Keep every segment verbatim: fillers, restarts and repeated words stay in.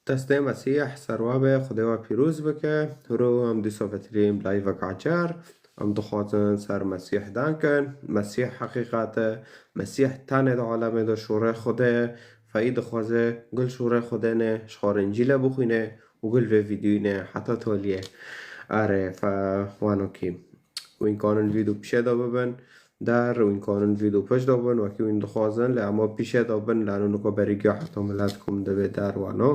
Destê Mesîh ser we be, Xwedê we pîroz bike. Hiro em dîsa vetilî em layvek acar. Em dixwazin ser Mesîh dan kin. Mesîh heqîqet e. Mesîh tenê di alemê de şûrê Xwedê ye. Feyî dixwaze gul şûrê Xwedê ne, ji xwe re Încîle bixwîne û gul vê vîdyoyê ne heta toliyê. Erê, fe wano kî. Wîn kanin vîdyo pişê de bibin. Der wîn kanin vîdyo pişt de bin, wekî wîn dixwazin, lê ema pişê de bin, lano nika berî giya heta milet kom dibe der wano.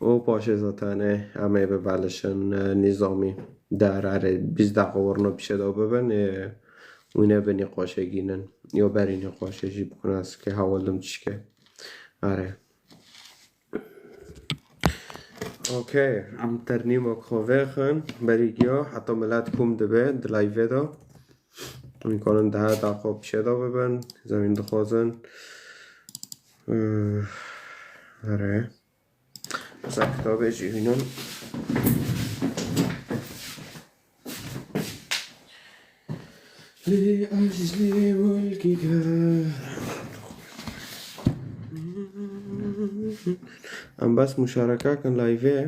Û paşê zaten em ê bibelişin, e, nîzamî der, erê, bîst deqa warna pişê de bibin, ê, wîne bi nîqaşê gînin. Yo berî nîqaşê jî bikun ez ki hewaldim çişke. Erê. Okey, em ternîma xwe vêxin, berî giya, heta milet kom dibe, di layvê de. Em kanin daha da xwe pişê de bibin, zemîn dixwazin. Eh, erê. Mesela kitabê jî hînin. لأجل ملكك. Em bes muşareke kin layvê.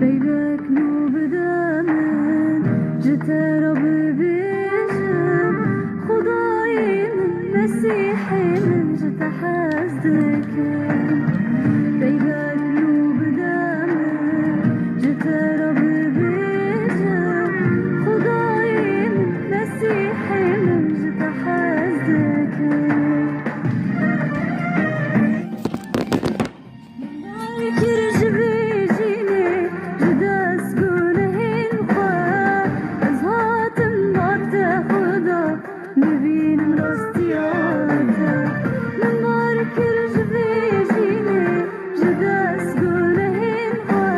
Peybek nû bide min, ji te re bibêjim, Xwedayê min, Mesîhê min, ji te hez dikim. Peybek nû bide min, ji te re bibêjim, Xwedayê min, Mesîhê min, ji te hez dikim. Min dar kir ji vê jînê, ji dest gunehên xwe, ez hatim bar te Xweda, bibînim rastiya te. Min bar kir ji vê jînê, ji dest gunehên xwe,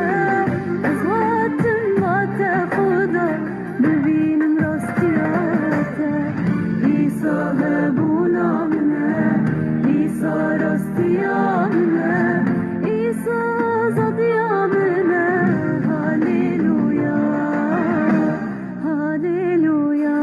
ez hatim bar te Xweda, bibînim rastiya te. Îsa hebûna min e, Îsa rastiya min e, Îsa azadiya min e. Haleluya, haleluya.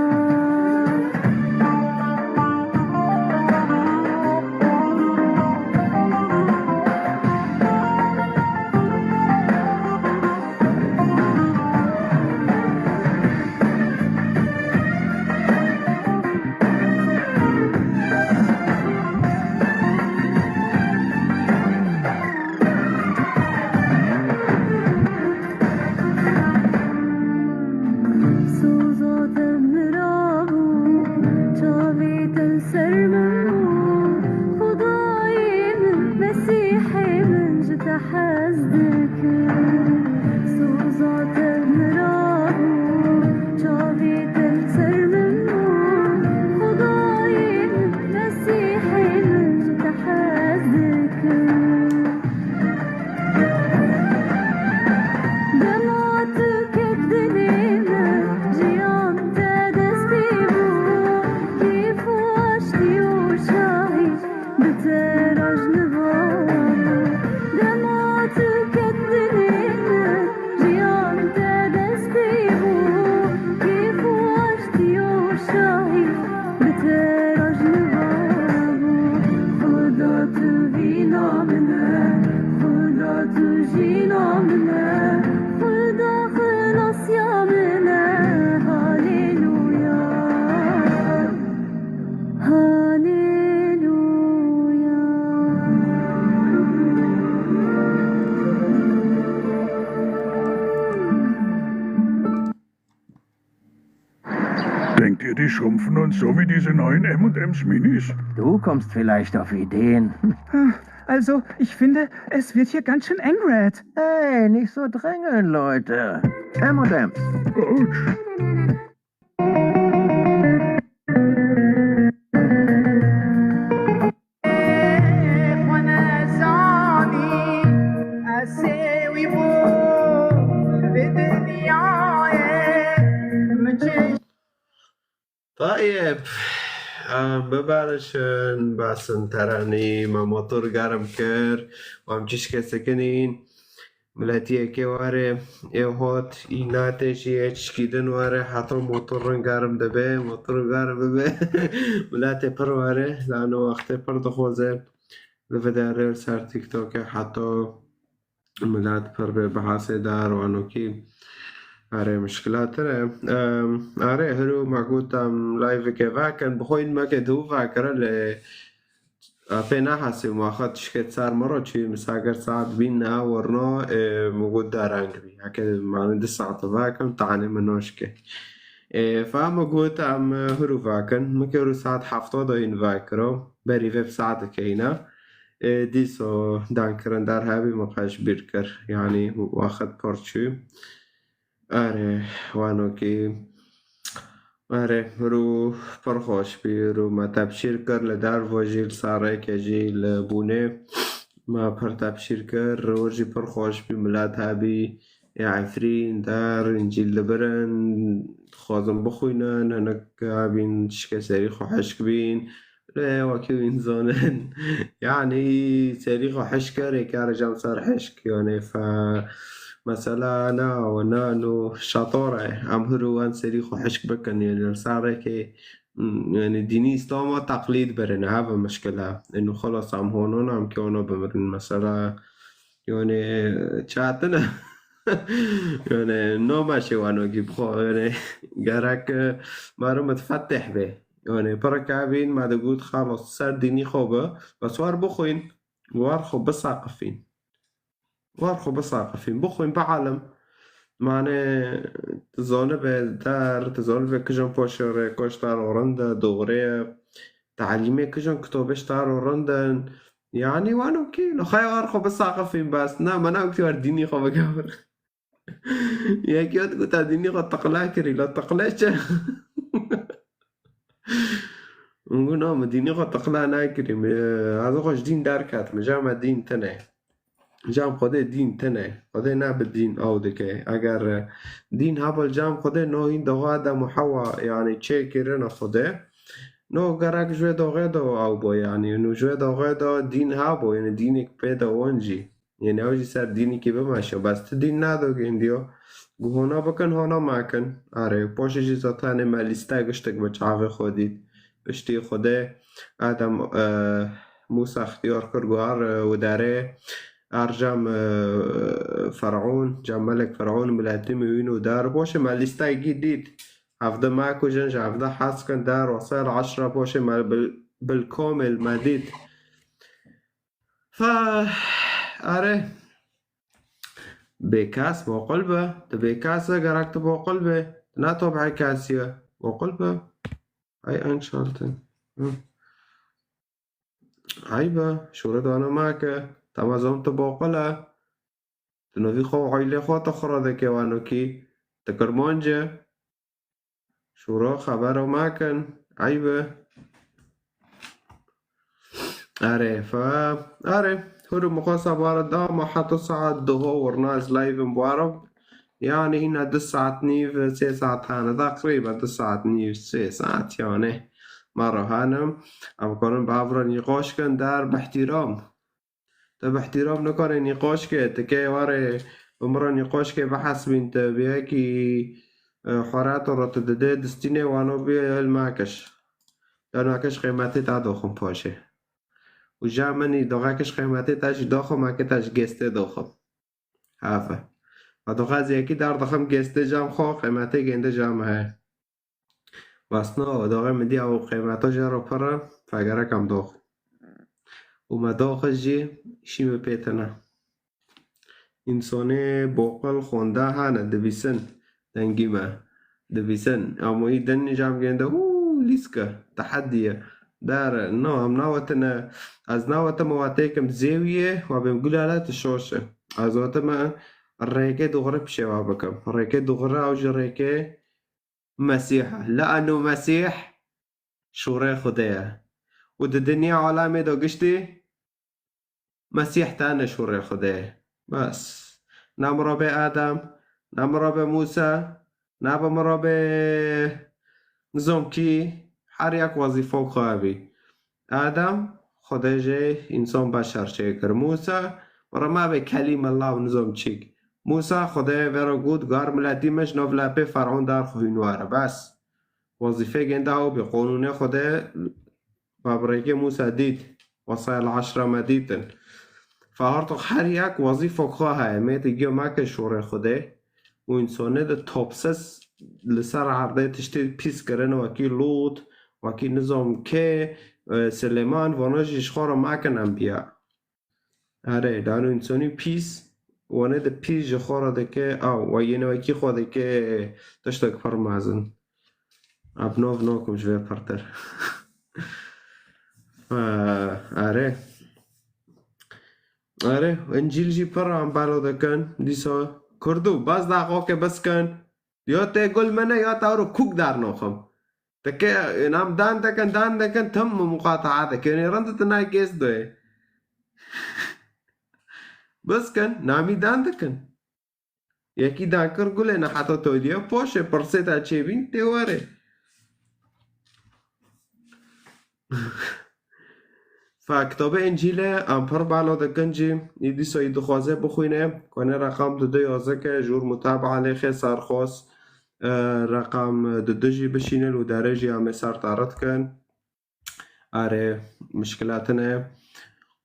Soza te min rabû, çavê te li ser min bû. Xwedayê min, Mesîhê min, ji te hez dikim. Soza te min rabû, çavê te li ser min bû. Xwedayê min, Mesîhê min, ji te hez dikim. Dema tu ket dilê min, jiyan te dest pê bû, kêf û aştiya û şahî bi te rojniva bû. Xuda tu vîna min e, Xuda tu jîna min e, Xuda xilasiya min e. Haleluya. Haleluya. Denkt ihr, die schrumpfen uns so wie diese neuen M und M's Minis? Du kommst vielleicht auf Ideen. Also, ich finde, es wird hier ganz schön eng, Red. Hey, nicht so drängeln, Leute. M und M's. Autsch. Tayeb. Em biberişin, basin terenî, me motor germ kir, û em çişkê sekinîn. Miletiyekê were, ê hot, îna tê jî yê çişkî din were, heta motor rin germ dibe, motor germ bibe. Miletê pir were, lano wextê pir dixwaze. Li vê derê ser TikTokê heta milet pir bê bihasê dar wanokî. Erê, mişkila tune. Em, erê, hiro me got em liveekê vekin, bi xwe in me ke du vekire lê, e, pê nehesî ma xwe tişkê ser min re çûyî, misager saet bîn niha werno, e, min got dereng bî. Heke mane du saet vekin, tanê min noşke. E, fa min got em, e, hiro vekin. Min ke hiro saet hefta de in vekiro. Berî vê bi saet keyne. E, dîso dankirin der hebî min xweş bîr kir. Yanî wext pir çû. Erê, wanokî. Erê, rû pir xweş bî, rû me tebşîr kir li derve jî, li serrêke jî, li bûnê me pir tebşîr kir, rû jî pir xweş bî, milet hebî, ê Efrîn, der, Încîl dibirin, dixwazin bixwînin, hinek hebîn tişkê serî xwe hişk bîn, lê wekî wîn zanin. Yanî serî xwe hişk kir, ê kar jam ser hişk, yanî fe-, mesela na, na, no, şator e. Em hiro wan serî xwe hişk bikin, yanî li serrêkê, m, yanî dînî Îslama teqlîd birin, hev e mişkila. Eno xelas em honan em ki ona bimirin, mesela, yanî çatin e. Yanî no meşê wanokî bixwe, yanî gerek, e, mero mitfetih be. Yanî pirek evîn me digot, xelas, ser dînî xwe bi, bes war bixwîn, war xwe bisaqifîn. War xwe bisaqifîn, bixwîn, bialim. Mane, tu zanibe der, tu zanibe kijan paşê rêkoş dar û rind e, doğru ye. Talîmê kijan kitobê ji dar û rind in. Yanî wanokî, nexwe war xwe bisaqifîn bes. Na, me nagotiye war dînî xwe bikevir. Yekî hat got, "Te dînî xwe teqla kirî, la teqle çi?" Min got, "Na, min dînî xwe teqla nekirî. Min, ez xwe ji dîn derket. Min ja me dîn tune. Cam Xwedê dîn tune. Xwedê ne bi dîn ew dike. Eger, e, dîn heba li cam Xwedê, no hîn doxa Edem û Hewa, yanî çêkirine Xwedê. No gerek ji wê doxê de ew bo, yanî, no ji wê doxê de dîn hebo, yanî dînek pê de wan jî. Yanî ew jî ser dînekî bimeşe. Bes tu dîn nado gêndiyo. Gu hona bikin, hona mekin. Erê, paşê jî zaten me lîste giştek bi çavê xwe dît. Piştî Xwedê Adem, e, Mûsa ixtiyar kir, got, "Ar, e, û derê, ar cem, e, Fer'ûn, cem melek Fer'ûn, miletî min wîn û der." Paşê me lîstekî dît. Hevde me kujin, ji hevde hez kin der, wesel eşra paşê me bil, bil komil me dît. Fe, erê. Bêkes boqil be. Tu bêkes e, gerek tu boqil be. Tu ne tob'ê kesî ye. Boqil be. Ay, einschalten. Hı. Eyb e. Şûre dana meke. Te me zon tu boqil e. Tu novî xwe û aîlê xwe te xira dike wanokî. Tu kirmanc e. Şûro xebero mekin. Eyb e. Erê, fe, erê. Hûrû mixwasa bara da ma heta saet duho wirna ez live im waro. Yani hîna du saet nîv, sê saet hane. Teqrîben du saet nîv, sê saet yani. Ma rohanim. Em karin bi hev re nîqaş kin der bi ihtiram. Te bi ihtiram nikare nîqaş ke, ti ke warê bi min re nîqaş ke bihesibîn, te bi yekî, e, xwerat û re tu didê distînê wano bê el makiş. Ya nakiş qîmetê te doxim paşê. Û ja min î doxekiş qîmetê te jî doxim, eke te ji gestê doxim. Heve. Ma doxez yekî dar dixim gestê cam xwe, qîmetê gêndê cam heye. Bes no, doxê min dî ew qîmeta jê re pir e, fegerek em dox. Û me doxê jî şî min pê tine. Însanê boqil xwenda hene, dibîsin dengî me. Dibîsin. Ama î din jam gênde, hû, lîske, tehedî ye. Dere, no, em nawetine, ez nawetime wa têkim zêwiyê, wa bêm gulale tu şoş e. Ez wetime rêkê dixwire pişê wa bikim. Rêkê dixwire ew ji rêkê Mesîh e. Le'nu Mesîh şûrê Xwedê ye. Û di dinya alemê de giştî Mesîh tane şûrê Xwedê ye. Bes. Na mirabê Adem, na mirabê Mûsa, na bi mirabê nizam kî, her yek wezîfa xwe hebî. Adem, Xwedê jê însan beşer çêkir. Mûsa, bi re me bê kelîm Allah û nizam çîk. Mûsa, Xwedê vê re got, gar miletî me ji nav lepê Fer'on dar xwe hûn were. Bes. Wezîfê gênda ew bî. Qonûnê Xwedê, babirêkê Mûsa dît. Wesayel eşra me dîtin. Fa hartoq her yek wezîfa xwe heye. Mê tu giya meke şûrê Xwedê. Û însanê de topses li ser erdê tiştê pîs kirin, wekî Lût, wekî nizam kê, e, Silêman, vana jî ji xwe re mekin enbiya. Erê, dano însanî pîs, wane de pîs ji xwe re dike, ew, we yê newekî xwe dike tiştek pir mezin. Ev nav nakim ji vê pirtir. E, erê. Erê, Încîl jî pir em belo dikin. Dîsa Kurdo, bas daxoke biskin. Ya te gul mene ya te ro kuk dar noxim. Teke, nam dan dekin, dan dekin, tam muqata'a dekin. Yani rand te na kes doye. Biskin, namî dan dekin. Yekî dan kir gulê ne heta to diye poşe, pirsê te çêbîn, tê were. Fa kitabê Încîlê em pir balo dikin jî, î dîsa î dixwaze bixwîne, kone reqam du du yazike, jûr mutabaa lêxê sarxos, e, reqam du du jî bişîne, lû dere jî em ê ser te re dikin. Erê, mişkilatine.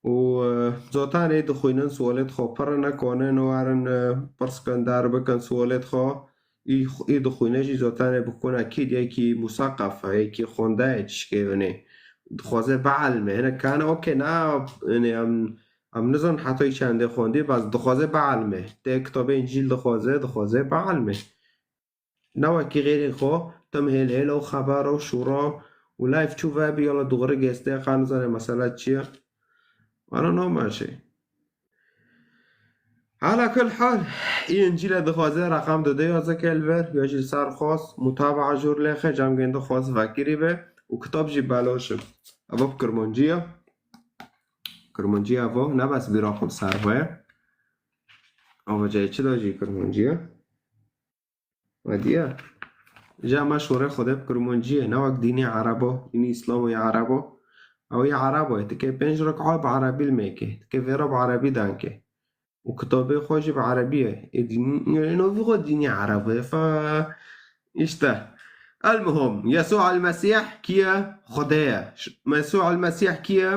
Û, e, zotanê dixwînin sualêt xwe pir ne, kone niwarin, e, pirs bikin, dar bikin sualêt xwe. Î, î dixwîne jî zotanê bikuna kî yekî musaqaf e, yekî xwenda ye, çişkê vinê. Dixwaze bielme. Hine kane, okey, na, yani em, em nizan heta çendê xwendî, bas dixwaze bielme. Tê kitabê Încîl dixwaze, dixwaze bielme. Ne wekî xêrê xwe, tim hêl hêl û xeber û şûra û live çû ve bî, yala dûxirî gestê, qan nizane mesele çi ye. Ana normal şey. Ala kul hal, î Încîle dixwaze reqam du du yazike li vir, ya jî li ser xwest, mutabaa jûr lêxe, cem gên dixwaz vekirî be û kitab jî beloş e. Eva bi kirmancî ye. Kirmancî evo, ne bes bîra xwe bi ser xwe ye. Ava cayê çi da jî kirmancî ye. Wediya. Ja me şûrê Xwedê bi kirmancî ye, ne wek dînê Erebo, dînê Îslamê ya Erebo. Ew ya Erebo ye, tikê pênc reka bi Erebî li mêke, tikê vêra bi Erebî danke. Û kitabê xwe jî bi Erebî ye. Ê dîn-, ê novî xwe dînê Erebo ye. Fa, işte. El muhim, Yesû el Mesîh kî ye? Xwedê ye. Ş-, Yesû el Mesîh kî ye?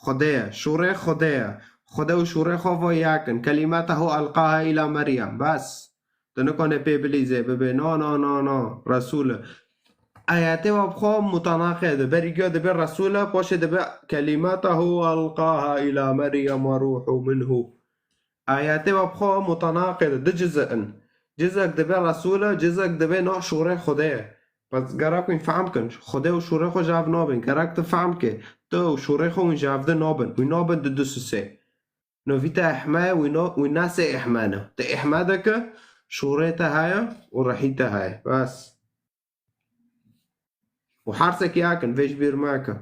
Xwedê ye. Şûrê Xwedê ye. Xwedê û şûrê xwe va yek in. Kelîmetehu elqaha îla Meryem. Bes. Tu nikane pê bilîzê bibê. Na, na, na, na. Resûl e. Ayetê wa bi xwe mutenaqid e. Berî giya dibe Resûl e, paşê dibe kelîmetehu elqaha îla Meryem we rûhu minhu. Ayetê wa bi xwe mutenaqid e. Du ciz in. Cizek dibe Resûl e, cizek dibe na şûrê Xwedê ye. Bes gerek wîn fehm kin. Xwedê û şûrê xwe ji hev nabin. Gerek tu fehm ke. Tu û şûrê xwe wîn ji hev di nabin. Wî nabin di du sisê. Novî te ehme ye, wî no-, wî nasê ehme ne. Te ehme de ke şûrê te heye û rehî te heye. Bes. Û her sekî akin, vê ji bîr me ke.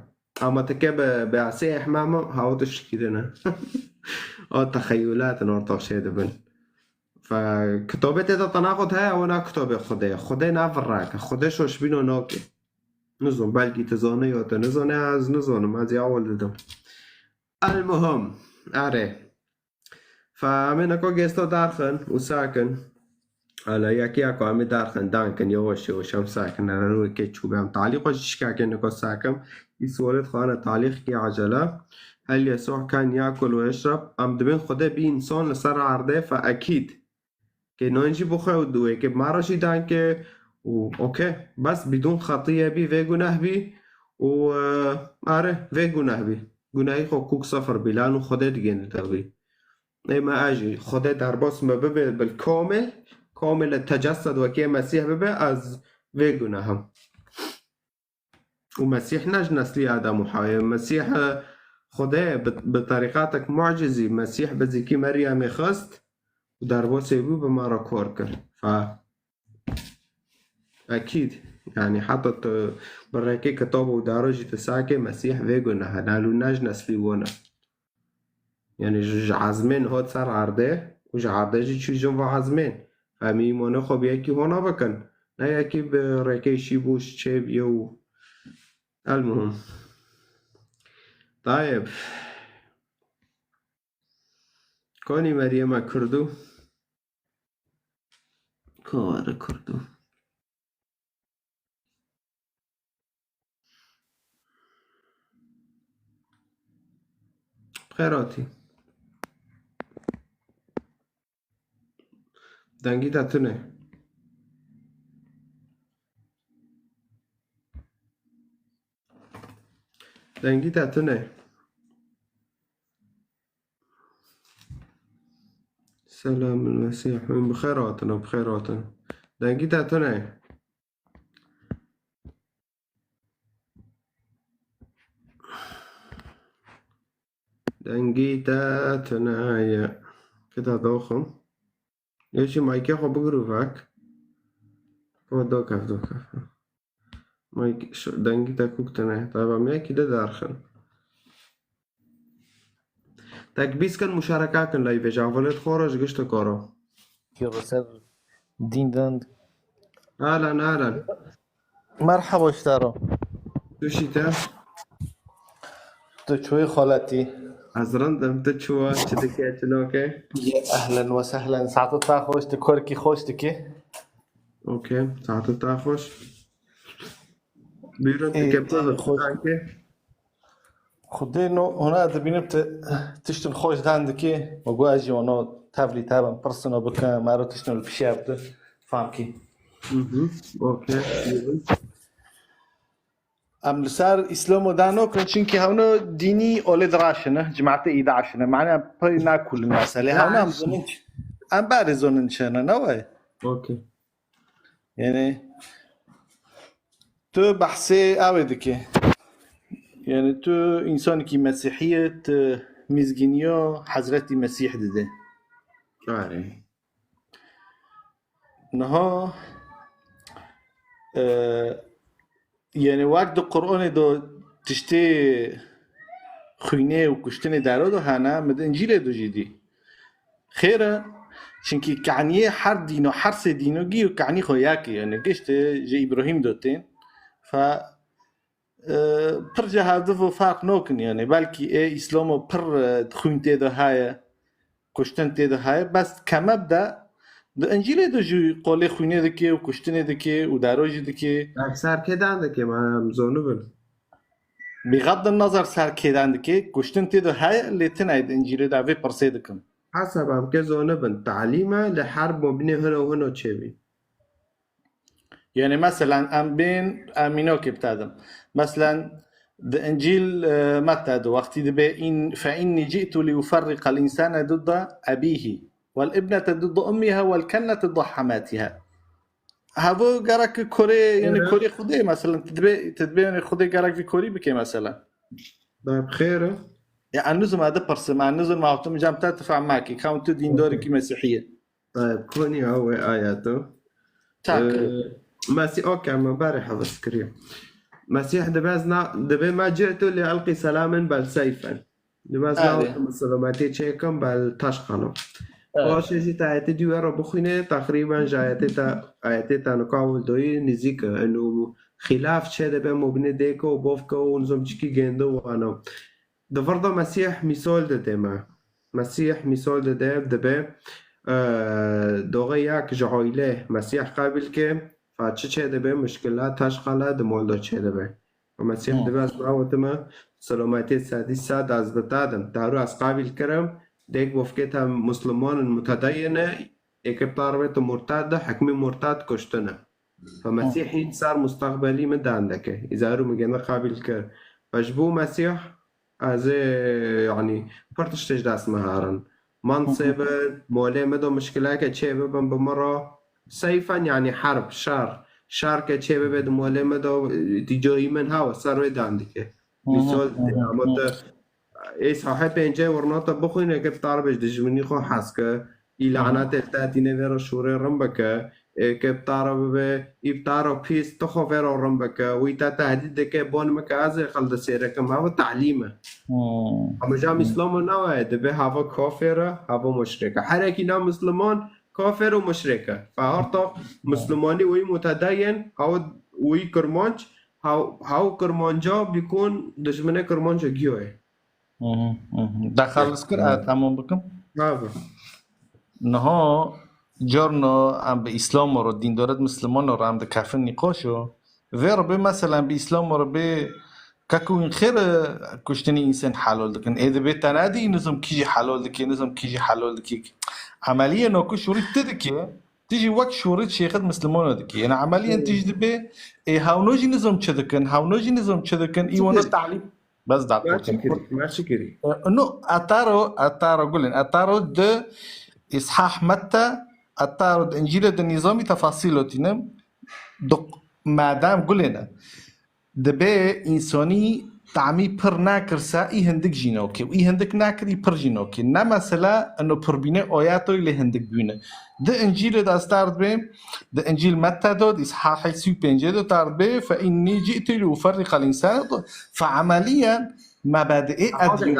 Ama te ke be, be asê ehme me, hawa tu şikî de ne. O texeyulat in ortax şey dibin. Fe, kitabê te de tenaqut heye, ew na kitabê Xwedê ye. Xwedê na virrake. Xwedê şoşbîno nake. Nizon, belkî tu zane ya te nizane, ez nizanim, ez ya awil didim. El muhim, erê. Fe em ê neko gêsto derxin û sakin. Ala yekî yeko em ê derxin, dankin, yavaş yavaş em sakin. Ere wê kê çûbe em talî xwe ji şikakê neko sakim. Î sualet xwe ne talî xikî acele. Hel yesuh kan yakul ve yeşrab. Em dibên Xwedê bî însan li ser erdê fe ekîd. Kê nan jî bixwe û duwê kê mara jî danke û okey. Bes bidûn xetîye bî, vê guneh bî û, e, are, vê guneh bî. Gunehî xwe kûk sifir bî, lan û Xwedê digên li te bî. Ê me ez jî Xwedê derbas me bibe bil komil, komil tecessed wekê Mesîh bibe, ez vê gunehim. û Mesîh ne ji neslî Adem û Hewê. Mesîh, e, Xwedê bi, bi terîqatek mucizî, Mesîh bi zikî Meryemê xist û derbasê bû bi me re kor kir. Fe, ekîd. Yanî heta tu bi rêkê kitab û daro jî tu sake Mesîh vê guneh e. Lalo ne ji neslî wan e. Yanî ji, ji ezmên hat ser erdê û ji erdê jî çû jin va ezmên. Em îmanê xwe bi yekî hona bikin. Ne yekî bi rêkê şî bû, ji çê bûye û. Elmuhim. Tayeb. Konî Meryema Kurdu. Kare Kurdu. Bi xêr hatî. Dengî te tune. Dengî te tune. Selam Mesîh. Hûn bi xêr hatin, bi xêr hatin. Dengî te tune. Dengî te tune ye. Kita doxum. Yê jî maykê xwe bigir û vek. Xwe dokef, dokef. Mayk-, ş-, dengî te kûk tune. Tayba me yekî de derxin. Tek bîst kin muşareka kin layvê ji avolêt xwe re ji gişt karo. Ki ser dîn dend. Ahlan, ahlan. Merhaba ji te re. Tu şî te? Tu çûyî xaletî? Ez rind im, tu çû wa, çi dike, çi nake? Yê ehlen we sehlen. Saeta te xweş, tu korkî xweş dikî? Okey, saeta te xweş. Bîrin Ê, dike, ê, xweş. Danke. Xwedê no, hona dibînim tu tiştin xweş dan dikî. Me got ez jî ono tevlî tevim, pirsino bikim, mero tiştin li pişiya bi tu famkî. Mhm, okey. Em li ser Îslamo dano kin, çunkî hewno dînî olê diraşine, cemaetê îdaşine. Mane pey nakulin mesele. Hewno em zonin ç-, em berê zonin çene, ne way? Okey. Yani tu behsê awê dike. Yani tu insanekî Mesîhî ye, tu mizgîniya Hezretî Mesîh dide. Are. Niha, e, yani wek di Qur'anê de tiştê xwînê û kuştinê dero de hene, min di Încîlê de jî dî. Xêr e, çunkî kaniyê her dîno, her sê dîno gî û kanî xwe yek e, yani giştê ji Îbrahîm de tên. Fe, e, pir ji hevdivo ferq nokin, yani belkî ê Îslamo pir, e, xwîn tê de heye. Kuştin tê de heye, bes kemeb de di Încîlê de jî qolê xwînê dike û kuştinê dike û daro jî dike. Ev ser kêdan dike, me em zonibin. Bixeddin nazar ser kêdan dike, kuştin tê de heye, lê tune di Încîlê de vê pirsê dikim. Hesab em ke zonibin, talîm e, li her mobinê hino hino çêbî. Yani, meselen, em bên, em mînokê bi te dim. Meselen, di Încîl, e, Metta de wextî dibe, "În-, fe innî ci'tu li uferriqel însane didda ebîhî, wel ibnete didda ummiha, wel kennete didda hematiha." Hevo gerek korê, yani, Evet. Korê Xwedê, meselen, tu dibê, tu dibê, yani, Xwedê gerek vî korî bike, meselen. Dayê bi xêr e. Ya, ez nizim, ez dipirsim, ez nizim, ma tu min cem te tifem makî, kam tu dîndarekî Mesîhî ye. Tayyib, konî ew ê ayeto. Tak. Ee, Mesîh, okey, me berê hevs kiriye. Mesîh dibe ez na, dibe ma ci'tu li elqî selamin bel seyfen. Dibe ez Evet. na selametê çêkim bel taş xanim. Evet. Paşê jî te ayetê dî we re bixwîne, teqrîben ji ayetê te, ayetê te nika ewil doyî nizîk e. Eno xîlaf çê dibe mobinê dêke û bovke û nizom çikî gênde wana. Di vir de Mesîh mîsal dide me. Mesîh mîsal dide, dibe, e, doxê yek ji aîlê Mesîh qebîl ke, fa çi çêdibe, muşkila teşqala di mol de çêdibe. Û Mesîh Hı. dibe, ez navitime, selametê sedî sed ez bi te dim. Te ru ez qebîl kirim, dêk bofkê te musliman in, mutedeyyin e, ê ke bi te re be tu murted e, hikmî murted kuştin e. Fe Mesîh hîn ser mustaqbelî min dan dike. Îzaru min gene qebîl kir. Fe ji bo Mesîh ez ê, yanî, pir tiştê ji dest min herin. Mansê bi, molê min de mişkileke çê bibin bi min re. Seyfen, yanî herb, şer. Şer ke çê bibe di molê min de, di cayî min hewa ser wê dan dike. Mîsal, ama te Ê sahê pêncê wernata bixwîne ke bi te re be ji dijminî xwe hez ke, î lanetê li te tîne vê re şûrê rin bike, ê ke bi te re bibe, î bi te re pîs, tu xwe vê re rin bike, wî te tehdîd dike, bon bike, ez ê xil di sêre kim, hava tehlîm e. Hmm. Ama jam Îslam nawe, dibe hava kafir e, hava muşrik e. Herekî na Misliman, kafir û muşrik e. Fe her tax Mislimanî wî mutedeyyin, hava wî Kirmanc, haw, haw Kirmanca bikun dijminê Kirmanca giyo ye. Mhm, mhm. Da xalis kir, a, tamam bikim. Bravo. Niha carna em bi Îslam re, dîndaret Misliman re em dikefin nîqaşo. Vê re bê, mesela, em bi Îslam re bê, kekû wîn xêr, e, kuştinî însan helal dikin. Ê dibê te nedî nizam kîjî helal dikê, nizam kîjî helal dikê. Emeliye naku şûrî ti dikê, ti jî wek şûrî şêxet Mislimana dikê. Yani emeliyen ti jî dibê, ê hewno jî nizam çi dikin, hewno jî nizam çi dikin, î wana Çi tahlîb. Bes da Ma kotî. Çi kirî? Ma çi kirî? E, no, etaro, etaro gulên, etaro di îshah mette, etaro di Încîlê di nîzamî tefasîlo tînim. Duk-, madem gulêne. Dibê însanî tamî pir nekirse, î hindik jî nokê. Û î hindik nekir, î pir jî nokê. Ne mesela, ino pirbîne ayetoy lê hindik bûne. Di Încîlê de ez tard bêm, di Încîl Metta de, di Îshahê sî û pêncê de tard bê, fe înnî cî'tu li uferriqa l-însane, fe emeliyen, mebedi'ê ednî.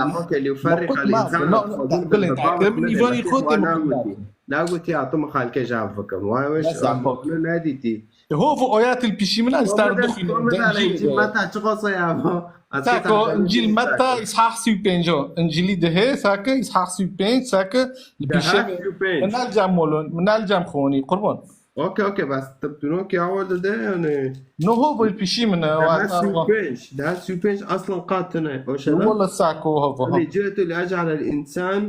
Nagotî, nagotî, hatim xelkê jav bikim. Wa weş, nedîtî. E, ho, vo oyatê li pîşî min, ez tar bixwînim. Meta çi qasay ama? Sako, Încîl Meta, îshah sî û pênc o. Încîlî dihê, sake, îshah sî û pênc, sake, li pîşê. Min al cem molon, min al cem xonî, qurban. Okey, okey, bes tu, tu nokê awal de, yani. No, ho, vo li pîşî min e. Daha sî û pênc, daha sî û pênc aslan qat tune. O şeda. Wala sako, ho, ho. Hani, ci'tu li ec'alel insan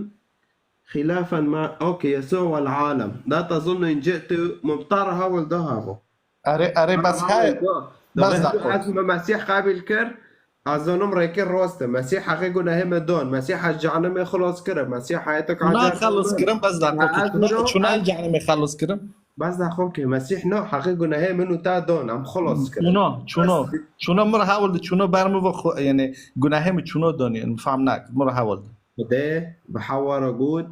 Xilafan ma, okey, Yesû wal alem. Da tezunnu in ci'tu mubtara hawil da havo. Erê, erê, bes hey, bes da qot. Ez me Mesîh qebîl kir, ez zonim rêkir rost e. Mesîh heqê gunehê me don. Mesîh ez cehennemê xilas kir. Mesîh heyetê Na xelas kirim, bes da qot. Çuna, çuna ez cehennemê xelas kirim. Bes da qot ki Mesîh no heqê gunehê min û te don. Em xilas kirin. Çuna, çuna. Çuna mir hawil de, çuna ber mi ve xo-, yani gunehê mi çuna don, yani fam nak. Mir hawil de. Xwedê bi Hewa re got,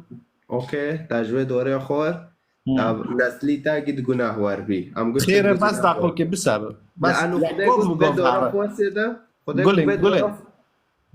okey, te ji wê dorê xwar, te neslî te gî di gunah wer bî. Em got Xêr e, bes daqokê bisabe. Bes Xwedê got vê dora xwesê de, Xwedê got vê dora.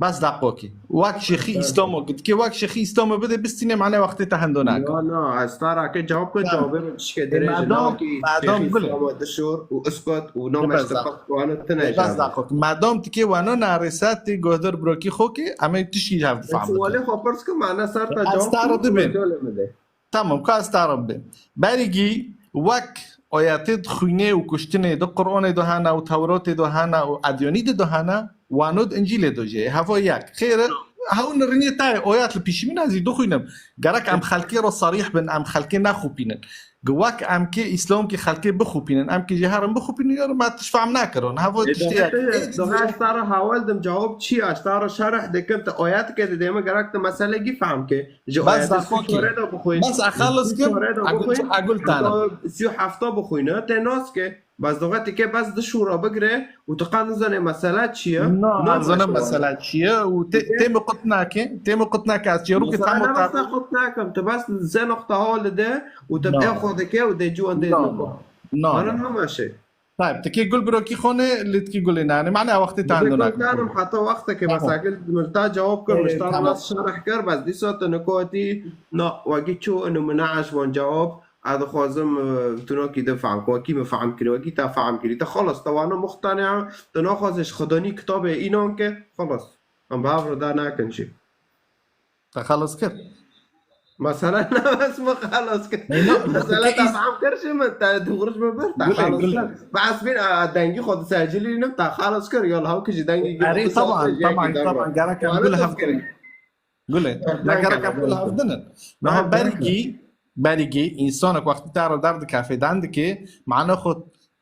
Bes daqokê. Wek şêxî Îslamê gotike, wek şêxî Îslamê bide bistîne mane wextê te hendo nake. Na, na, ez ta rake cewab ke, cewabê min tişke dirêj e. Madam, madam gule. Îslamê dişor û iskot û nameşte qat wana tine cewab. Bes daqokê. Madam tikê wano narêsa tê gohdor brokî xo ke, em ê tişkî hev bifahmin. Sualê xwe pirs kim, ana ser ta cewab kim, dibê. Tamam, ka ez ta re bibêm. Berî gî wek oyatê di xwînê û kuştinê di Qur'anê de hene û Tewratê de hene û Edyanî de de hene, wano di Încîlê de jî ye. Heva yek. Xêr e, hew niriniyê tayê oyat li pîşî min ez jî dixwînim. Gerek em xelkê re serîh bin, em xelkê nexopînin. Gi wek em kê Îslam kê xelkê bixopînin, em kê jê herin bixopînin, ya me tişt fehm nakirin. Heva tiştê yek. Doğa ez ta re hawal dim cewab çi ye? Ez ta re şerh dikim, te oyat ke didê me gerek te mesele gî fehm ke. Ji ayetê sî û çar de bixwîn. Bes axelis kim, agul, agul tane. Sî û heft bixwîne, tê nas ke. Bes doxetî ke bes di şûra bigire û tu qan nizane mesele çi ye? Na, nizane mesele çi ye û tê, tê mi qut nake, tê mi qut nake, ez çêrûkê tam û tam. Bes qut nakim, tu bes zê noqta hol de û tu bê xwe dike û dê ciwan dê niko. Na, na. Ana hema şey. Tayeb, tikê gul birokî xone, lê tikê gulê nane. Mane wextê te hendo nake. Danim heta wextekê bes agil min ta cewab kir, min ta nas şerh kir, bes dîsa tu nikotî, na, wekî çû inu min neeş wan cewab, ez dixwazim, e, tu nakî de fehm kir, wekî min fehm kirî, wekî te fehm kirî. Te xelas, te wana muqtenia, tu naxwazê ji Xwedanî kitabê înan ke, xelas. Em bi hev re da nakin jî. Te xelas kir. Mesela nefes mi xelas kir? Mesela te fam kir ji min, te du xuruş mi bir, te xelas kir. Bes bin, a, dengî xwe disecilînim, te xelas kir. Ya li hawkî jî dengî gir. Erê, teban, teban, teban. Gerek em gul hev dinin. Gulê, me gerek em gul hev dinin. Niha bergî, bergî, însanek wextî te re derdikefê, dendikê, mane xwe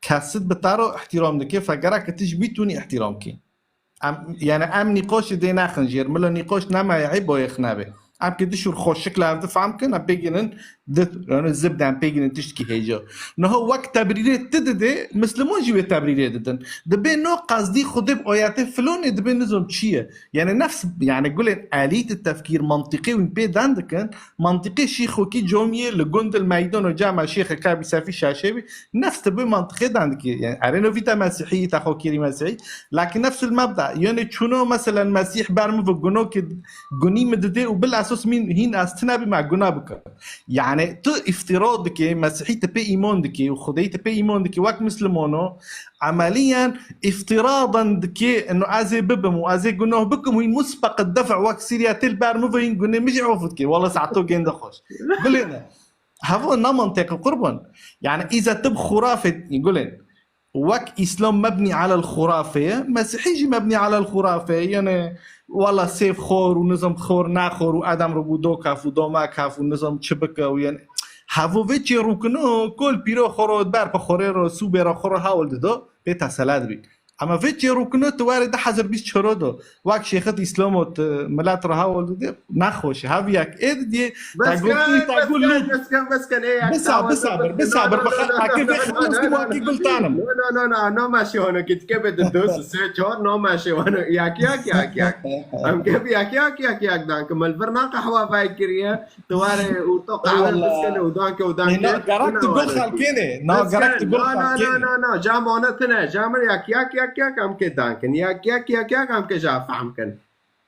kesit bi te re îhtîram dike, fe gerek tu ji bî tûnî îhtîram kî. Em, yani em nîqoşê dê nexin jêr. Milo nîqoş nemaye, ey boyê xine be. Em ki dişûr xoşik li hev difam kin, em pêginin di, yani zibden pêginin tiştkî hêja. Niha wek tebrîrê ti didê, Misliman jî wê tebrîrê didin. Dibê no qezdî xudê bi ayetê filonê dibê nizom çi ye. Yani nefs, yani gulên elît tefkîr mantiqê wî pê den dikin. Mantiqê şîxokî comiyê li gund li meydan û cema şêxe kabî sefî şaşê bî. Nefs te bi mantiqê dan dikî. Yani erêno vî te mesîhî, te xwe kîrî mesîhî. Lakin nefsul mebda. Yani çûno meselen mesîh ber min ve guno ki gunî mi didê û bil esos min hîn ez tine bî me guna bikim. Yani tu îftira dikê, mesîhî te pê îman dikê û xudeyî te pê îman dikê wek mislimano. Emeliyen îftiradan dikê eno ez ê bibim û ez ê gunoh bikim û hîn musbeq def wek Sîriya tê li ber min ve hîn gunê min jî of dikê. Wala saeto gênde xweş. Bilê ne. Hevo ne mantiqî qurban. Yani îza tu bi xurafê gulên. Wek Îslam mebnî alel xurafe ye, Mesîhî jî mebnî alel xurafe ye. Yani wala sêv xor û nizam xor naxor û Edem re bû do kaf û doma kaf û nizam çi bike û yani. Hevo vê çê rûkino kol pîro xoro ber pe xorê ro sûbê re xoro hawil dido pê tesela dibî. Ama vê çê rûkino tu warê du hezar bîst çar do. Wek şêxit Îslamo tu milet re hawil didê, nexweş e. Hev yek ê didiyê, te Bes gotî, kan, te bes got kan, lût. bes kan, bes kan, ê yek Bisa, tawazê bisa bir, bes kan. bisa No, bir, no, no, bixwe no, no, eke no, vê no, xwe no, no, wekî no. gul tanim. No, no, no, no, no, meşê wano ki dike be di dos, sê, çar, no, meşê wano. Yak, yak, yak, yak. Em ke bi yak, yak, yak, yak dan ki. Mil vir na qehwa vay kiriye. Tu were û to qehwe Eyvallah. biskene û danke û danke. Ê, na, gerek tu gul xelkêne. Na, gerek tu gul xelkêne. No, no, no, no, no. Cam ana tine. Cam yak, yak, yak, yak, em ke dankin. Yak, yak, yak, yak, em ke ja fehm kin.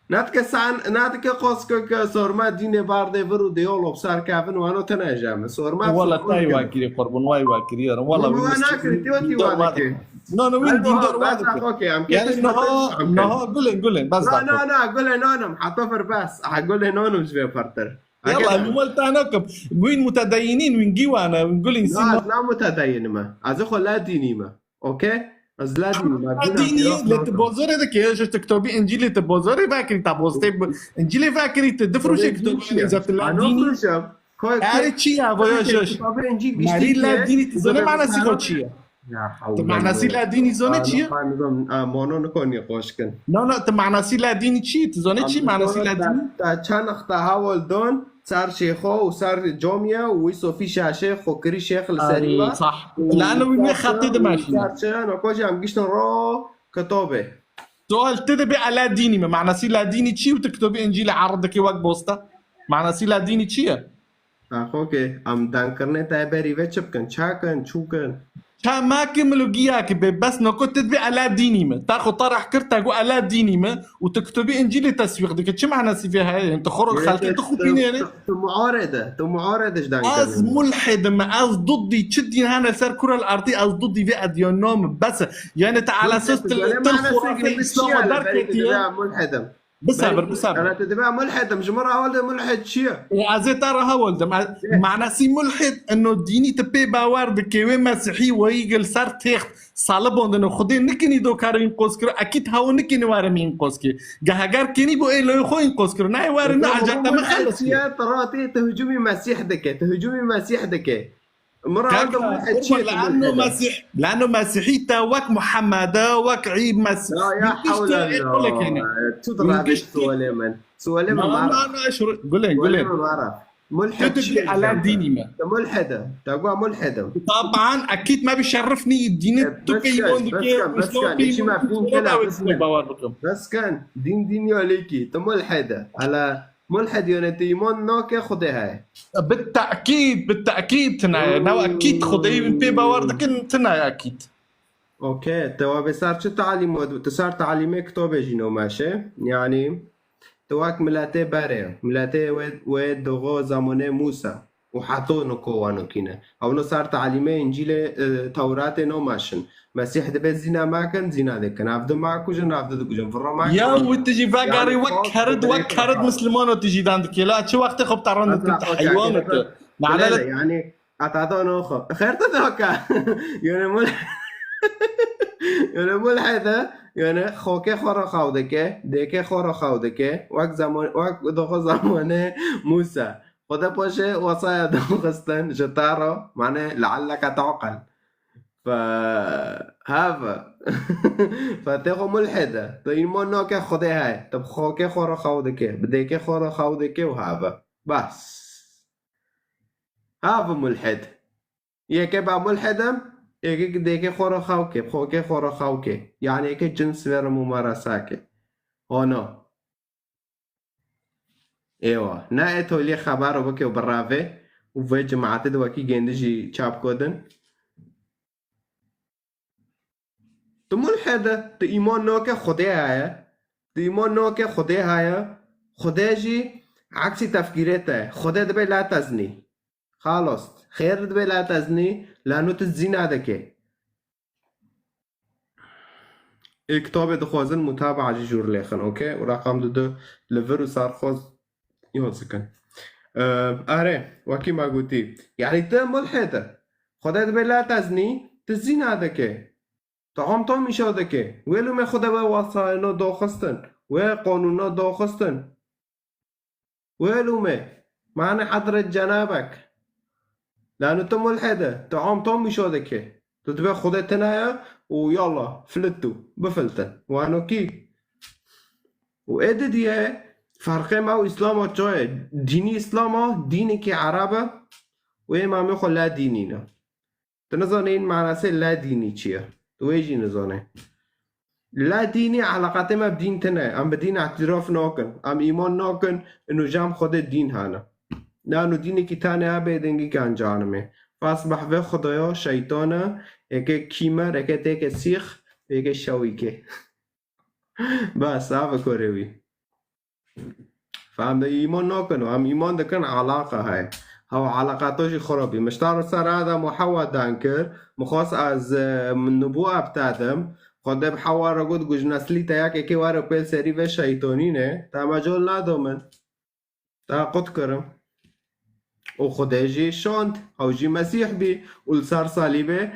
Natike san, natike qosko ke sorma dîne vardê vir û diyalog ser kevin wano tine jam. Sorma Wala sorma tay kin. wakiri qurbun, way wakiri yarim. Wala Wala wî na kiri, tiyo tiyo dindar dike. No, no, wî Ay, dindar bas, wadikin. okey, em ke Yani tiş naha, bakın, em ke. naha gulên, gulên, bas No, dakika. no, no, gulên onim, hata fir bas. Ha, gulên onim ji vê pirtir. Yalla, Agir- li mal te nakim. Wîn mutedeyinîn, wîn gîwane, wîn gulên Na, sîma. ez na mutedeyinime. Ez xwe la dînî me. Okey? Ez la dînî me. La Dîna dînî, Firax lê tu nakim. bozorê dike, ji tu kitabî Încîlê tu bozorê vekirî, ta bostê bi-, Încîlê vekirî tu difrûşê Kitabê kitabî Încîlê. Încîlê, tu la Ano dînî. furşem. Koy, Erê koy, çi ya, voya koy, şaş. Kitabê Încîl Merî giştî la ki, dînî tu zane manasî xwe çi ye? Ya Tu hawle manasî la dînî zane çi ye? Nizam, a, mono nikon nîqoş kin. No, no, tu manasî la dînî çi ye? Tu zane çi manasî la dînî? Ta çend nexta hawal don, ser şêxo û ser comiye û wî sofî şaşê xwe kirî şêx li serî Ay, ve. sah. Û Lano wî ser xetê de şêx, maşîne. ser şêx, no, ko jî em giştin ro kitobê. Sual tu dibê a la dînî me. Manasî la dînî çi ye û tu kitobê Încîlê erd dikê wek bosta? Manasî la dînî çi ye? Ha, xo ke, em dankirinê te berî ve çi bikin? Ça kin, çû kin? Ça ma ki min lo giya ki be, bes noko tu dibê a la dînî me. Ta xo tarih kir, ta got a la dînî me û tu kitobê Încîlê teswîq dike. Çi manasî vê heye? Yani tu xo ro Yine xelkê te, tu xwe te, bînêrê? te, te muarede, te muarede ji dankirinê. Ez mulhid me, ez dudî çi dîn hene ser kura li erdî, ez dudî vê ediyana me. Bes e. Yani te ala Mulhid, sos til, yani til manasê xurafê ki Îslama çiye li berî te derketiye. dibe mulhidim? Bisabir, Berî, bisabir. Ana te dibe mulhidim, ji min re hewal de mulhid çi ye? E, ez ê te re hewal dim. E, Ye. manasî mulhid, eno dînî tu pê bawer dike, wê mesihî weyî gil ser têxt salibandin û Xwedê nikinî do kar înqoz kiro, ekîd hewo nikinî were min înqoz kir. Ge heger kinî bo ê loyê xwe înqoz kiro. Nayê were ne Te ecele me mulhid xelas çi kir. ye? Te ratê, te hicûmî Mesîh dike, te hicûmî Mesîh dike. Min re Kaka, hewal de mulhid çi ye, qurban, tu le'enno mulhid e? Mesîh, le'enno Mesîhî te wek Muhammed e, wek Î Mesîh. Ya, ya Min tiştê hewle ê qule kene. Allah. Tu Min dirabê giştî sualê min. Sualê min Na, mara. na, na, şuru-, gulên, Sualê gulên. min mara. Mulhid Tu çi dibî ye ala zaten? dînî me. Te mulhid e. Te gua mulhid im. Taban, ekîd me bi şerif nî dînî E, tu bes peyî ken, bes dikê, ken, bes Îslam ken. peyî Îşî me bikî, fîn kela, bes ken. Bawer bikim. Bes ken. Dîn dîn ya lêkî. Te mulhid e. Ala Mulhid, yani tu îman nake Xwedê heye. Bi tekîd, bi tekîd tune ye. Newe ekîd Xwedê wî pê bawer dikin, tune ye ekîd. Okey, tu wa bê ser çi talîm, tu ser talîmê kitobê jî nomeşe. Yani tu wek miletê berê, miletê wê, wê dogo zamonê Musa. û heto niko wanokî ne. Ew no ser talîmê Încîlê, e, Tewratê no meşin. Mesîh dibe zîna mekin, zîna dikin. Ev di makujin, ev di dikujin. Vira makujin. Ya û tu jî vegarî wek kerid, wek kerid Mislimano tu jî dan dikê. La çi wextê xwe bi te ran dikin, tu heywan tu. Nalele. Yani, Ata da no xwe. Xêr te daka. Yone mul-, yone mulhede, yone xokê xwe re xaw dike, dêkê xwe re xaw dike. Wek zaman, wek doxo zamanê Musa. Xwede paşê wesaya doxistin ji te re, mane lealleke taqil. Fe, have. Fe tê xwe mulhede. Tu îman nake Xwedê heye. Tu bi xokê xwe re xaw dike, bi dêkê xwe re xaw dike û have. Bas. Have mulhid. Yeke ba mulhid im, yeke dêkê xwe re xew ke, xokê xwe re xew ke. Yani yeke cins vê re mumaresa ke. Ana. Êwa. Ne etolye xebaro bike û birave û vê cemaetê de wekî gêndi jî çap kodin. Tu mulhid e, tu îman nake Xwedê heye. Tu îman nake Xwedê heye. Xwedê jî eksî tefkîrê te. Xwedê dibe la teznî. Xalos. Xêr dibe la teznî, lano tu zîna dike. Ê kitabê dixwazin mutabaa jî jûr lêxin, okey? Û reqam didu li vir û sarxoz yoz dikin. Ee, are, wekî me gotî. Yani tu mulhid e. Xwedê dibe la teznî, tu zîna dike. Taam tam îşa dike. Wê lûmê Xwedê wê wasayeno doxistin. Wê qanûna doxistin. Wê lûmê. Mane hedret cenabek. Lano tu mulhid e. Taam tam îşa dike. Tu dibe Xwedê tine ye û yallah, filitu. Bifiltin. Wano kî? Û ê didiye ferqê me û Îslama çaye. Dînî Îslama, dînekî Ereb e. Û ê mamê xwe la dînî ne. Tu nizanî manasê la dînî çi ye. Tu wê jî nizanî. La dînî eleqatê me bi dîn tine. Em bi dîn îtiraf nakin. Em îman nakin. Ino jam Xwedê dîn hane. Nano dînekî tane abe dengî kan canimê. Fasbah ve Xwedaya şeytan e. Yeke kîmer, yeke têke sîx, yeke şewîke. Bas, ava korê wî. Fam de îman nakin, em îman dikin alaqa heye. Hew alaqa to jî xirab bî. Min ji te re ser Adem û Hewa dan kir. Min xwest ez, e, min nibû ev te dim. Xwedê bi Hewa re got, gu ji neslî te yekekê were pêl serî vê şeytanînê. Te mecal nado min. Te qut kirim. Û Xwedê jî şand. Ew jî Mesîh bî. Û li ser salîbê.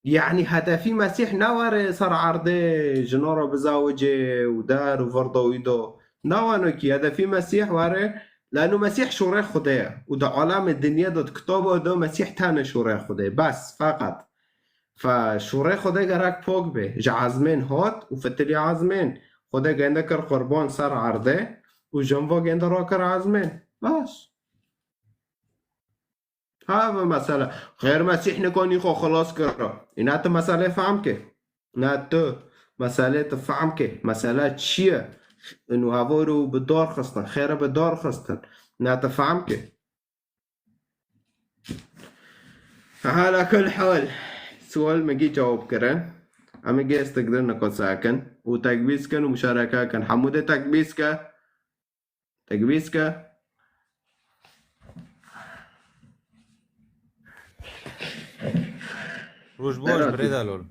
Yani hedefî Mesîh ne were ser erdê jina re bizawicê û der û virdo wî do. Ne wano kî hedefî Mesîh were, lano Mesîh şûrê Xwedê ye. Û di alemê dinyê de di kitabo de Mesîh tene şûrê Xwedê. Bes, feqet. Fe şûrê Xwedê gerek pok be. Ji ezmên hat û fitiliya ezmên. Xwedê gende kir qurban ser erdê û jinva gende rakir ezmên. Bes. Ha, ve mesele. Xêr Mesîh nikanî xwe xilas kira. Îna tu meselê fehm ke. Na tu meselê tu fehm ke. Mesele çi ye? Inu hevor û bi dar xistin. Xêre bi dar xistin. Na tu fehm ke. Hala kul hal. Sual me gî cewab kirin. Em ê gêstik din nikosa kin. Û tekbîz kin û muşareke kin. Hemû dê tekbîz ke. Tekbîz ke. Roj baş birêda lol.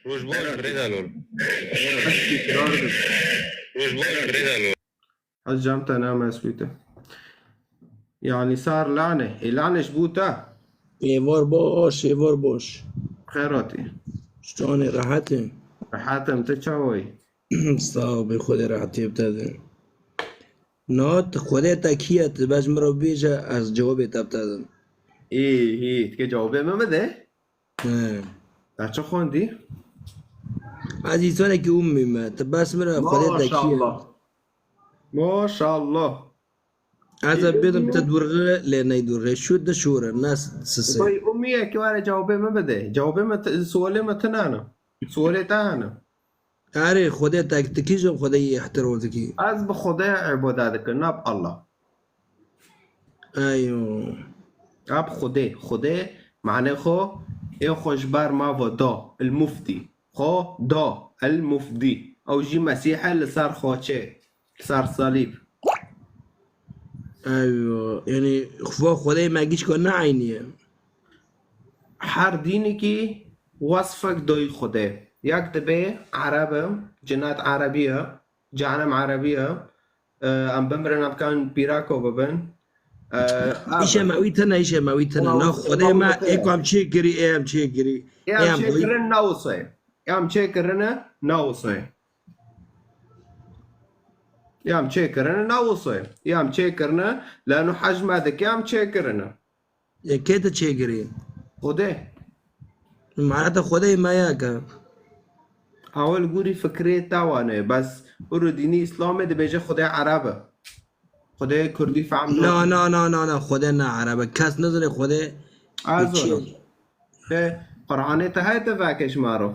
Roj baş birêda lol. Roj baş birêda lol. Ez cem te name ez bîte. Yani sar lane. E lane ji bû te. Êvar baş, êvar baş. Xêratî. Şanê rehetê. Rehetim, te çawayî? Sağ ol, bi Xwedê rehetiyê bi te de. Na, tu Xwedê te kî ye? Tu bes min re bêje, ez cewabê te bi te dim. Î, î, tu kê cewabê min bide? He. Te çi xwendî? Ez însanekî ummî me. Tu bes min re Xwedê te kî ye? Maşallah. Maşallah. Ez ê bêdim te dûrxî lê ney dûrxî. Şû de şûre, ne sisê. Bay ummiyekî were cewabê min bide. Cewabê min, sualê min tune ne. Sualê te hene. Erê, Xwedê tek dikî jî Xwedê yê ihtiram dikî. Ez bi Xwedê îbade dikim, ne bi Allah. Eyo. Ab Xwedê, Xwedê mane xwe, ê xwe ji ber me ve da, el mufdî. Xwe da, el mufdî. Ew jî Mesîh e li ser xaçê, li ser salîb. Eywa, yani xwe Xwedê me gişko ne eynî ye. Her dînekî wesfek doyî Xwedê. Yek dibê Ereb e, cinet Erebî ye, cehenem Erebî ye. E, em bimirin, em kan pîrako bibin. E, ev Îşe e. me wî tine, îşe me wî tine. Ona Na wî Xwedê tine, me wî tine. Ê ku em çê kirî, ê em çê kirî. Ê Ê em em doyî. çêkirine ne wisa ye. Ê em çêkirine ne wisa ye. Ê em çêkirine ne wisa ye. Ê em çêkirine leno hej me dike, em çêkirine. Ê kê te çê kirî? Xwedê. Maneta Xwedê me yek e. Ew li gorî fikrê te wan e. Bes û dînî Îslamê dibêje Xwedê Ereb e. Xwedê Kurdî fehm Na, nake. na, na, na, na. Xwedê ne Ereb e. Kes nizane Xwedê Ez çi ye. zonim. Te Qur'anê te heye te veke ji me re.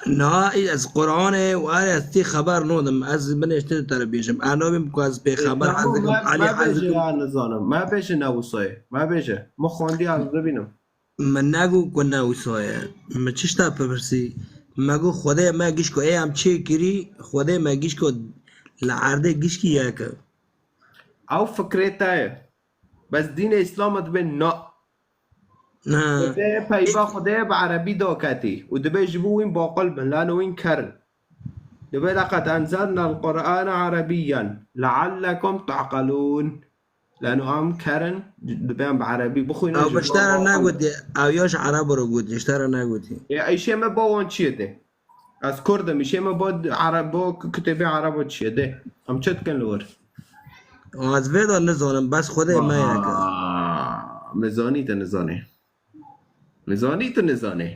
Na, ez Qur'anê û erê ez tî xeber nodim. Ez binêşte te re bêjim. Ez nabim ku ez pêxember Tamam, hez dikim, me, Elî me hez bêje dikim. Ya nizanim. Me bêje ne wisa ye. Me bêje. Me xwendiye, ez dibînim. Min negu ku ne wisa ye. Min çi ji te pirsî? Me got Xwedê me gişko ê em çê kirî, Xwedê me gişko li erdê gişkî yek e. Ew fikrê te ye. Bes dînê Îslamê dibê na. Ha. Dibê peyva Xwedê bi erebî daketî û dibê ji bo wîn baqil bin, lano wîn ker in. Dibê لقد أنزلنا القرآن عربيا لعلكم تعقلون. Lano em ker in, dibê em bi erebî bixwînin, Ew ji bi bo ji te re baqil bin. negotî. Ew ya ji Erebo re gotî, ji te re negotî. Ê, ê, îşê me ba wan çi ye dê? Ez Kurd im, îşê me ba Erebo, kitêbê Erebo çi ye dê? Em çi dikin li wir? Ez vê de nizanim, bes Xwedê me yek e. Aa, me zanî te nizanê. Me zanî tu nizanê.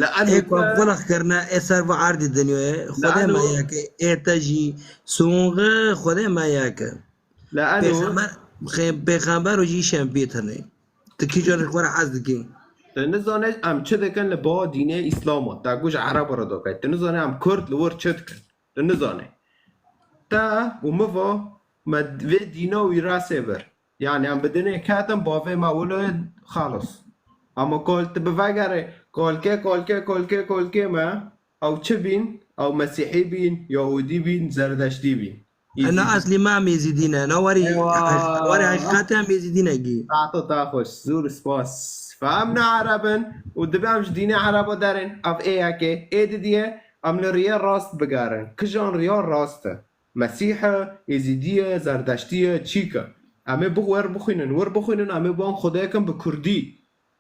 Li Ê ku em xulix kirine, ê ser va erdî dinyayê, Xwedê me Leano- yek e, ê te jî, sûnxi Xwedê me yek e. Leano- Pêxember, xe-, pêxember û jî şempî tine. Tu kîjan ji xwe re hez dikî? Tu nizane em çi dikin li ba dînê Îslam e. Te ku ji Erebo re doke. Tu nizane em Kurd li wir çi dikin. Tu nizane. Te û min va me vê dîna wî rasê bir. Yani em bi dinê ketin bavê me wilo xalos. Ama kol tu bi vegere kolkê, kolkê, kolkê, kolkê me ew çi bîn? Ew Mesîhî bîn, Yahûdî bîn, Zerdeştî bîn. Ena eslî me em Êzîdî ne. Na werî, Eywa. werî heqîqetê em Êzîdî ne gî. Saeto te xweş, zûr spas. Fe em ne Ereb in û dibe em ji dînê Erebo derin. Ev ê yekê. Ê didiye em li riyê rast bigerin. Kijan riya rast e? Mesîh e, Êzîdî ye, Zerdeştî ye, çîk e? Em ê bi wer bixwînin, wir bixwînin, em ê ban Xwedê kin bi Kurdî.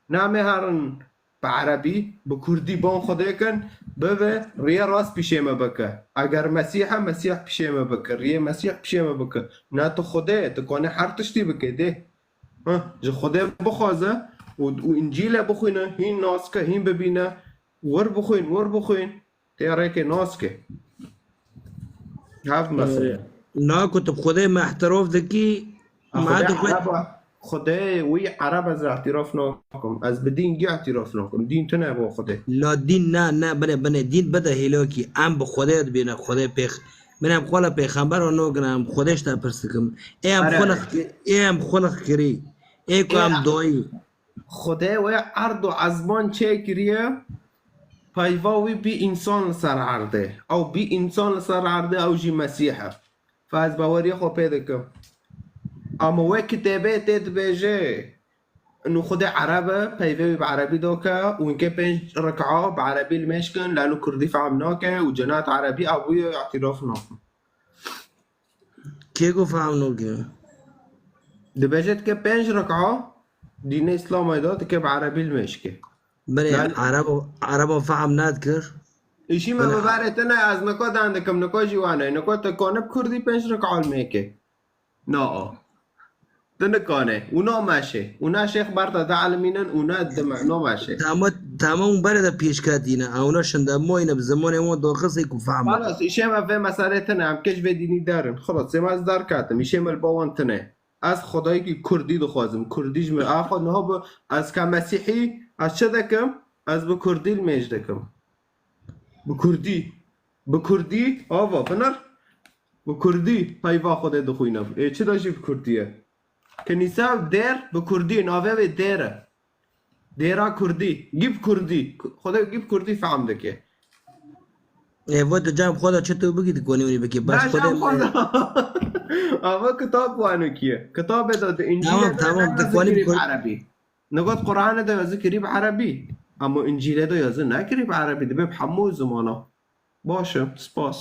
Ne em ê herin bi Erebî, bi Kurdî ban Xwedê kin, bibe riyê rast pîşê me bike. Eger Mesîh e, Mesîh pîşê me bike, riyê Mesîh pîşê me bike. Ne tu Xwedê, tu kanê her tiştî bike dê. Ha, ji Xwedê bixwaze û, û Încîlê bixwîne, hîn nas ke, hîn bibîne, wir bixwîn, wir bixwîn. Tê rêkê nas ke. Hev mesele. Na ku tu bi Xwedê me ihtirof dikî, A me Xwedê tu xwe Ereba, Xwedê wî Ereb ez îtiraf nakim. Ez bi dîn gî îtiraf nakim. Dîn tune bo Xwedê. La dîn ne, ne, bine, bine, dîn bide hêlakî. Em bi Xwedê dibîne, Xwedê pêx-, min em xwe le pêxember û nagine, em Xwedê ji te pirs dikim. Ê em Are. xulix ki-, ê em xulix kirî. Ê ku Ê em a- doyî. Xwedê wê erd û ezman çêkiriye, peyva wî bî însan li ser erdê. Ew bî însan li ser erdê, ew jî Mesîh e. Fe ez baweriyê xwe pê dikim. Ama wê kitêbê tê dibêje, nû Xwedê Ereb e, peyvê wî bi Erebî doke û hinkê pênc rika bi Erebî li mêj kin, lano Kurdî fehm nake û cenat Erebî ew bûye îtiraf nakin. Kê ku fehm nake? Dibêje dike pênc rika dînê Îslamê de dike bi Erebî li mêj ke. Belê, Yani- Erebo, Erebo fehm nadikir. Îşî me Bela. Bi berê te ne, ez nika dan dikim, nika jî wane. Nika te kane bi Kurdî pênc rika li mêj ke. Na. Tu nikane. Û na meşe. Û na şêx ber te de elimînin û na dime, na meşe. Tamam, tamam, berê de pêşketîne. Ew na şinde moyne bi zimanê wan daxisê ku fehm. Xalas, îşê me vê meselê tine. Em kej vê dînî derin. Xalas, sê me ez derketim. Îşê me li ba wan tine. Ez Xwedayekî Kurdî dixwazim. Kurdî ji min. A xwe niha bi, ez ke Mesîhî, ez çi dikim? Ez bi Kurdî li mêj dikim. Bi Kurdî. Bi Kurdî, ava, binir. Bi Kurdî peyva Xwedê dixwînim. Ê çi de jî bi Kurdî ye? Kinîse dêr bi Kurdî, navê wê dêr e. Dêra Kurdî. Gî bi Kurdî. Xwedê gî bi Kurdî fehm dike. Ê, vo tu cem xwe de çi tu bikî, tu konî winî bikî. Bes Ne Xwedê cem xwe de. Ama kitab wano kiye. Kitabê de di Încîlê Tamam, de tamam, ne tu yazî konî kirîb bikor- Erebî. Nigot Qur'anê de yazî kirîb Erebî. Ama Încîlê de yazî ne kirîb Erebî. Dibe bi hemû zimana. Baş e, spas.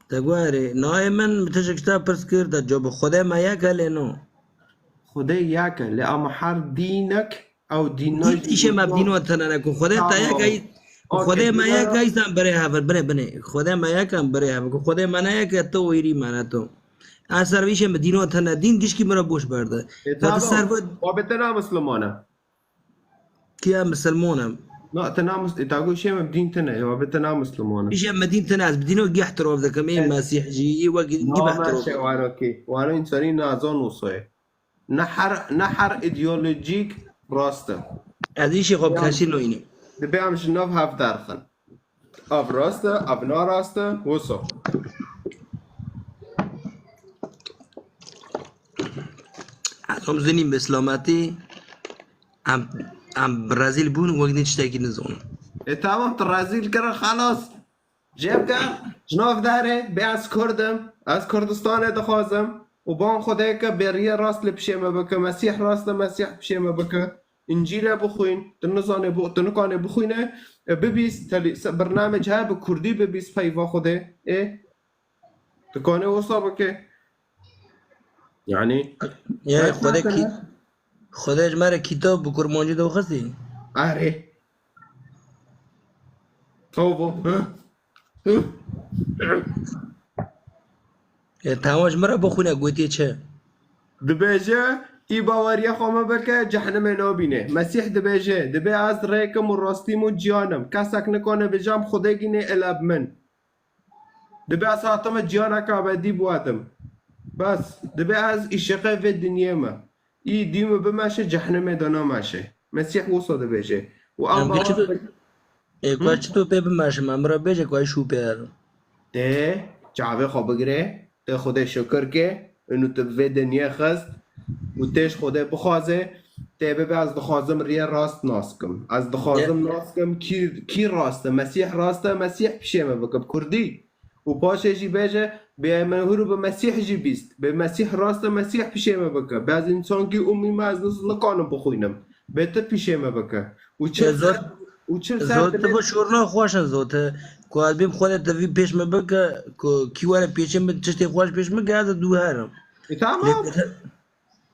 Te guherê, nayê min bi tişek te pirs kir, te cewab Xwedê me yek e lê no. Xwedê yek e, lê ama her dînek, ew dîna Dîn jî îşê me bi dîno tene ne ku Xwedê te Tamam. yek e, Okey, Xwedê me dîna yek e, îsan birê hev in, binê, binê. Xwedê me yek e, em birê hev in. Ku Xwedê me ne yek e, to êrî me ne to. Ez ser vî îşê me dîno tene, dîn gişkî min re boş berde. E, Xwedê tamam. ser ve Babê te ne Müslüman e. Kiya Misilmon im. Na, te namus-, e, ta got şê me dîn tine, ya be te namusliman e. Îşe me dîn tine, ez bi dîno gî ihtiraf dikim, ê E, Mesîh jî, ê wek gî na ihtiraf meşe dikim. Wano kî, wano însanî nazan wisa ye. Ne her, ne her îdeolojîk rast e. Ez îşê xwe bi Ya, kesî noyînim. Dibe em ji nav hev derxin. Ev rast e, ev narast e, wisa. Esom zinî bi silametî, em, em rezîl bûn, wek din tiştekî nizanin. E, tamam, tu rezîl kirin, xelas. Jê bike, ji nav derê, bê ez Kurd im, ez Kurdistanê dixwazim û ban Xwedê ke bêriyê rast li pişê me bike, Mesîh rast e, Mesîh pişê me bike. Încîle bixwîn, tu nizanê, tu nikanê bixwîne, e, bibîst, telî-, se-, bernamec heye bi kurdî bibîst peyva Xwedê. Ê, tu kanê wisa bike. Yani, Ya, Xwedê kî-, Xwedê ji me re kîtab bi kurmancî de xistî? Erê. Tavo, hı? Hı? E, tamam, ji min re bixwîne, gotiye çi? Dibêje, î baweriya xwe me bike, cehennemê nabîne. Mesîh dibêje, dibê ez rêkim û rastîm û ciyanim. Kesek nikane bêje, em Xwedê gînê ele bi min. Dibê ez hatime ciyaneke ebedî biwedim. Bes, dibê ez îşiqê vê dinyê me. Î dî min bimeşe, cehennemê de nameşe. Mesîh wisa dibêje. Û em Em bawer çi tu-, ê, ku ez çi tu pê bimeşim, em re bêje ku ez şû pê herim. Tê çavê xwe bigirê, tê Xwedê şukir ke, û tu vê dinyê xist, û tê ji Xwedê bixwaze, tê bibe ez dixwazim riyê rast nas kim. Ez dixwazim Ye- nas kim, kî, kî rast e, Mesîh rast e, Mesîh pişê me bike bi kurdî. Û paşê jî bêje, bê min hûr û bi Mesîh jî bîst. Bê Mesîh rast e, Mesîh pişê me bike. Bê ez însankî umî me, ez niz-, nikanim bixwînim. Bê tu pişê me bike. Û çil Zot, ser, û çil ser Zot, tu dilê bu şûrna xweş in, Zot. Ku ez bêm Xwedê te vî pêş me bike, ku kî were pêşê min, tiştê xweş pêş min, ke ez dû herim. E, tamam. Lê ku te-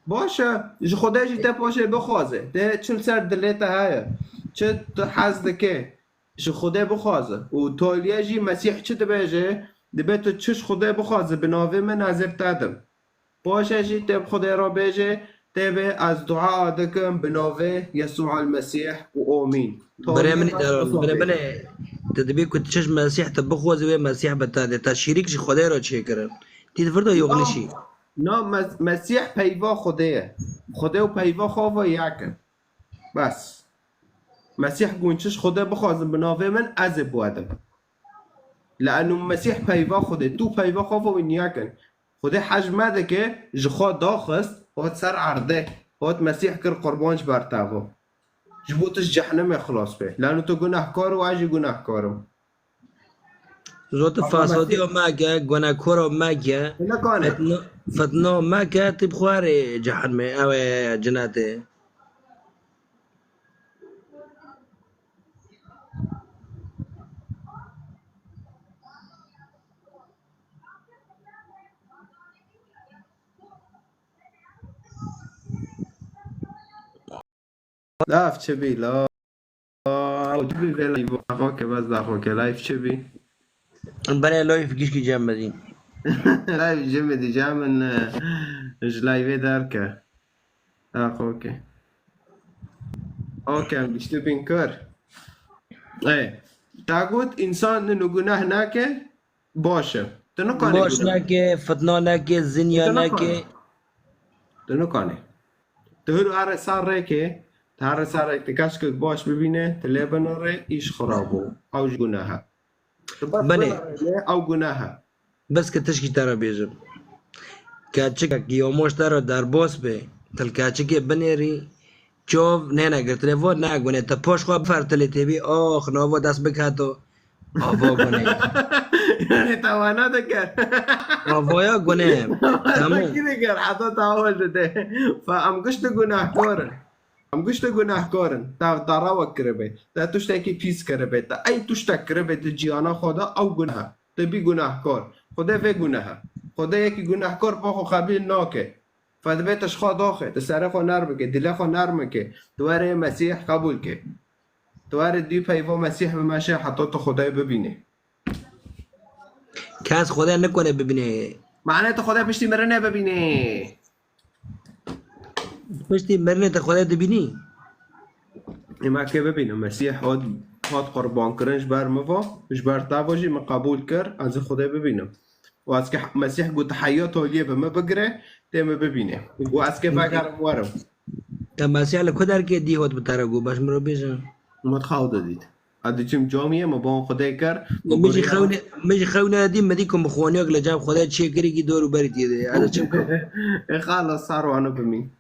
Baş e. Ji Xwedê jî te paşê bixwaze. Te çil ser dilê te heye. Çi tu hez dike. Ji Xwedê bixwaze. Û toliyê jî Mesîh çi dibêje? Dibe tu çi ji Xwedê bixwaze, bi navê min ez ê bi te dim. Paşê jî tê bi Xwedê re bêje, tê bê ez dua dikim bi navê Yesû el Mesîh û omîn. Birê Toliyê min, Mesîh birê min ê, tu dibê ku tu çi ji Mesîh te bixwaze, wê Mesîh bi te dê. Te şîrîk ji Xwedê re çêkirin. Tî di vir de yoxlişî. Na, Mes-, Mesîh peyva Xwedê ye. Xwedê û peyva xwe ve yek in. Bes. Mesîh got, çi ji Xwedê bixwazin bi navê min, ez ê biwedim. Le'nu Mesîh peyva Xwedê, tu peyva xwe ve wî niyakin. Xwedê hej me dike, ji xwe daxist, hat ser erdê, hat Mesîh kir qurban ji ber te ve. Ji bo tu ji cehennemê xilas bê. Le'nu tu gunehkar û ez jî gunehkar im. Zot Ama fasadiya Mesîh meke, gunekora meke, Nekane. fitna, fitna meke, tu bi xwe rê cehennemê, ew ê cenetê. Laf çi bî la? Çi bî vê live? Daxo ke bes daxo ke live çi bî? Bere live gişkî cem medî. Live cem medî cem min, e, ji live derke. Daxo ke. Okey, em giştî bin kir. Ê, ta got însan nû guneh nake, baş e. Tu nikanî Baş guneh. nake, fitna nake, zinya Tu nikanî. nake. Tu nikanî. Tu hûr are sar rêkê, tu are sar rêk, tu keşkek baş bibîne, tu lê binirê, îş xirab bû. Ew jî guneh e. Tu bes Belê. binirê, ew guneh e. Bes ke tişkî te re bêjim. Keçikek ya moş te re derbas be, tu li keçikê binêrî, çav nêne girtinê, va ne gune, te paş xwe bifertilê tê bî, ax, nava dest biketo. Ava gune. Yani tawana dikir. Avaya gune. Tamam. Kî dikir? Heta tawa dide. Fa em gişt gunahkor in. Em gişt gunahkor in. Te, te rewa kiribe. Te tiştekî pîs kiribe. Te ey tiştek kiribe di ciyana xwe de, ew gunah e. Te bî gunahkor. Xwedê vê guneh e. Xwedê yekî gunahkor bo xwe qebîl nake. Fe divê te ji xwe doxe. Te serê xwe nerm bike. Dilê xwe nerm bike. Tu were Mesîh qebûl ke. Tu were dû peyva Mesîh bimeşe heta tu Xwedê bibîne. Kes Xwedê nikone bibîne. Mane tu Xwedê piştî mirinê bibîne. Piştî mirinê te Xwedê dibînî? Ema ke bibînim, Mesîh hat, hat qurban kirin ji ber min ve, ji ber te ve jî min qebûl kir, ez ê Xwedê bibînim. Û ez ke Mesîh got, heya toliyê bi min bigire, tê min bibîne. Û ez ke vegerim werim. Te Mesîh li ku derkê dî hot bi te re got, baş min re bêje. Min xew de dît. Ez diçim camiyê, min ban Xwedê kir. Min jî xewnê, min jî xewnê dî, min dî ku min xwaniyek li cem Xwedê çêkirî kî dor û berî tê de. Ez diçim ku. Ê xala sar wana bimîn.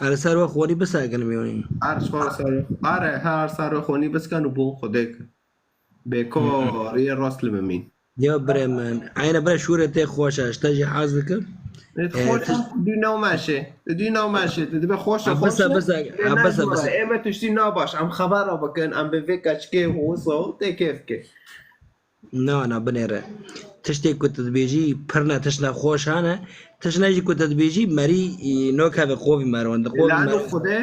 Ez li ser we xwanî bisekinim yanî. Her sar sar. Are, her sar we xwanî bisken û bon Xwedê kir. Bêkor, yê rast li bimîn. Ya birê min. Eyne birê şûrê tê xweş e. Ji te jî hez dikim. Xweş e, dû nav meşe. Dû nav meşe. Te dibe xweş e, Ha, xweş bise, e. bise, Ê, ha, ne bise, ji we. Bise. Ê me tiştî nabaş. Em xebera bikin. Em bi vê keçikê wisa tê kêf ke. Na, na, binêre. Tiştê ku tu dibêjî pir ne, tişt ne xweş hane. Tişt ne jî ku tu dibêjî merî, e, nokeve qovî merwan. Di qovî Lano merwan. Xwedê,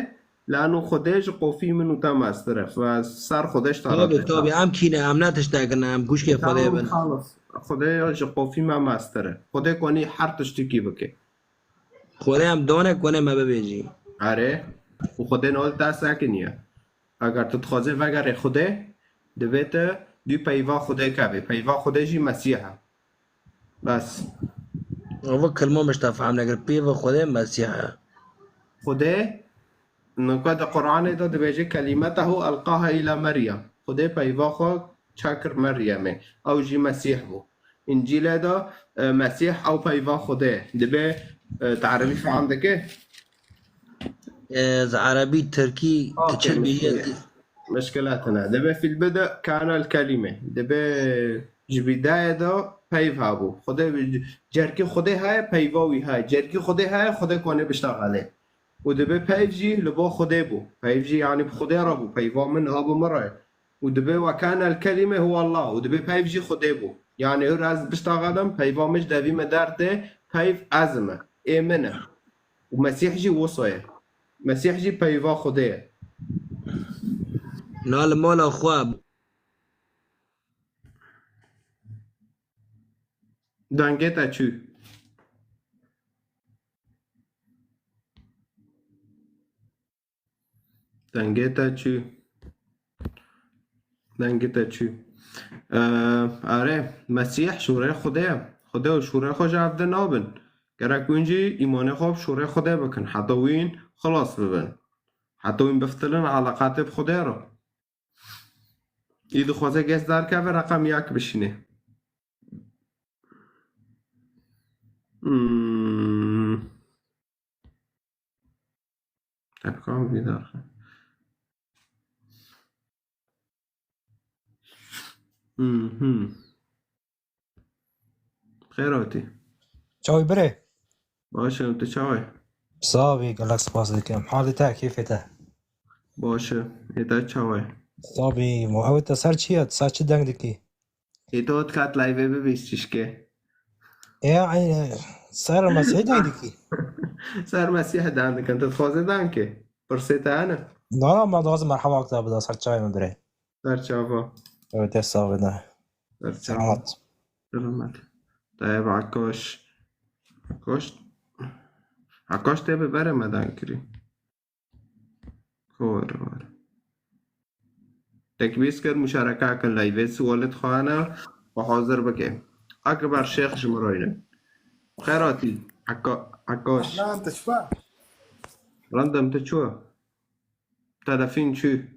lano Xwedê ji qofî min û te mestir e. Fe-, ser Xwedê ji te re Tabi, bê. Tabi, em kî ne, em ne tiştek ne, em guşkê Xwedê Tamam, bin. Xalis. Xwedê ya ji qofî me mestir e. Xwedê konî her tiştikî bike. Xwedê em done kone me bibêjî. Erê. Û Xwedê nol te sekiniye. Eger tu dixwazê vegerê Xwedê, divê tu dû peyva Xwedê kevê. Peyva Xwedê jî Mesîh e. Bes. Ev kilma min ji te fehm nekir. Peyva Xwedê Mesîh e. Xwedê, nokta di Qur'anê de dibêje, "Kelîmetehu elqaha îla Meryem." Xwedê peyva xwe çekir Meryemê. Ew jî Mesîh bû. Încîlê de, e, Mesîh ew peyva Xwedê. Dibe, e, te erebî fehm dike? E, ez erebî, tirkî, tu çi dibêjî? Mişkile tune. Dibe fî l-bid'i kane l-kelîme. Dibe ji bîdayê de peyv hebû. Xwedê, cerkî Xwedê heye, peyva wî heye. Cerkî Xwedê heye, Xwedê konê biştaxelê. Û dibe peyv jî li bo Xwedê bû. Peyv jî, yanî, bi Xwedê re bû. Peyva min ha bi min re. Û dibe "Ve kane l-kelîme huwe Allah." Û dibe peyv jî Xwedê bû. Yanî, hur ez biştaxelim, peyva min ji devî me dertê, peyv ez me. Ê min e. Û Mesîh jî wisa ye. Mesîh jî peyva Xwedê ye. Na li mala xwe. Dengê te çû. Dengê te çû. Dengê te çû. Ee, erê, Mesîh şûrê Xwedê ye. Xwedê û şûrê xwe ji hev de nabin. Gerek wîn jî îmanê xwe bi şûrê Xwedê bikin. Heta wîn xilas bibin. Heta wîn biftilin eleqatê bi Xwedê re. Î dixwaze kes derkeve, reqem yek bişîne. Hmm. Erkan vî derxe. Hmm, hmm. Xêr hatî. Çawa yî birê? Baş im, tu çawa yî? Sax bî, gelek spas dikim. Halê te, kêfê te? Baş e, ê te çawa ye? Sax bî, mo ew te ser çi ye? Ser çi deng dikî? Ê te ot kat live bibîst çişke. Ê, ey, ser Mesîhê deng dikî? Ser Mesîhê deng dikin, tu dixwazê deng ke? Pirsê te hene? Na, na, ma dixwazim merheba te bida ser çavê min birê. Ser çava. Evet, te sax bide. Ser çava. Selamet. Selamet. Tayyip Akkoş. Akkoş. Akkoş te bi berê me dan kirî. Kor var. Tekbîs kir, muşareka kin live, sualet xwe hene, xwe hazir bike. Akbar Şêx ji min re yîne. Xêr hatî, Akko-, Akkoş. Lan, tu çi be? Randem, tu çi? Telefîn çi?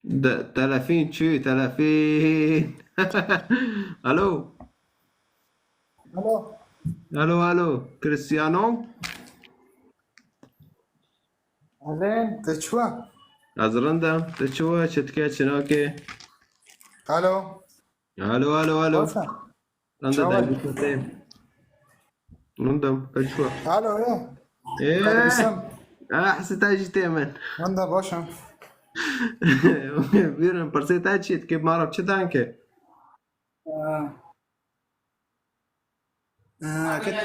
De, telefîn çi? Telefîn. Alo. Alo. Alo, alo. Cristiano? Alê, te çi wa? Ez rind im. Tu çi we? Çi dike, çi nake? Alo. Alo, alo, alo. Baş e. Rind e, Çawa? dengê te tê. Rind im. Tu çi we? Alo, ya. Ê, Kardeşim. Ah, hesê te jî tê min. Ben de başım. Buyurun, pirsê te çi ye? Dike ma re çi danke? Ee, ee, ke-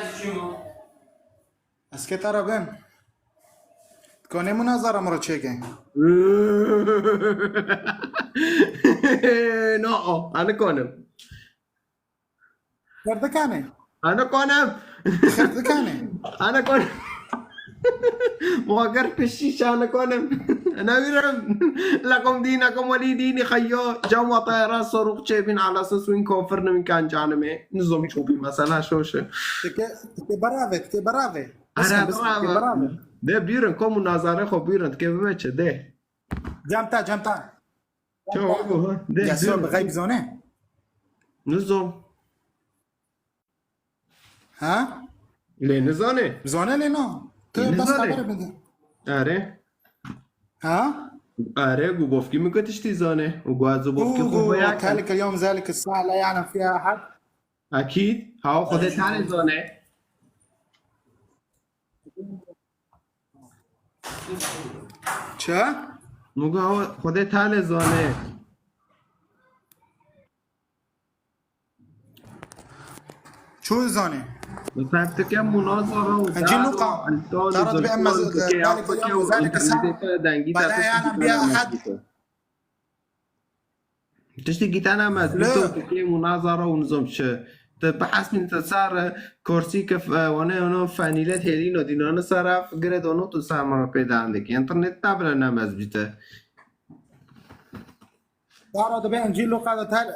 Ez ke te re bim. Konê munazara min re çêke. No, ani konim. Kurdikane. Ani konim. Kurdikane. Ani konim. Muhakkar pişiş ani konim. Ana virim. Lakum dinakum wali dini, xeyyo. Cam wa tayara soruk çêbin ala ses win kofir ne win kan canime. Nizom çopi mesela şoşe. Tike, tike berave, tike berave. Ara Sen biz tike bravo. Berave. De buyurun, kom munazare xo buyurun, ke bibe çi de. Cem ta, cem ta. Çawa bu, ha? De Ya so buyurun. bi gayb zone. Nizom. Ha? Lê nizane. Zone le no. Tu Ne bas zane? Haber bide. Are. Ha? Are, gu gofkî min ku tiştî zane. Û gu ez û gofkî xwe Hu hoya hu talik al-yawm zalik as-sa'a la ya'lam fiha ahad. Akîd. Hawa Xwedê tanê zane. Çi? Min gu hawa Xwedê tanê zane. Çu zane? Li ser tike munazara û Encîl Luqa. Tara dibe em mez-, zalik al-yawm zalik as-sa'a. dengî Fela ya'lam biha ahad. Tiştî gîtana mezbît û tikê munazara û nizom çi. Te behs min te sar korsî ke f-, wane ono fenîlet hêlîno dînanî sara gire dono tu sar mara pêdan dikî. Înternet ta bile ne mezbît e. Tara dibe Encîl Luqa de tal,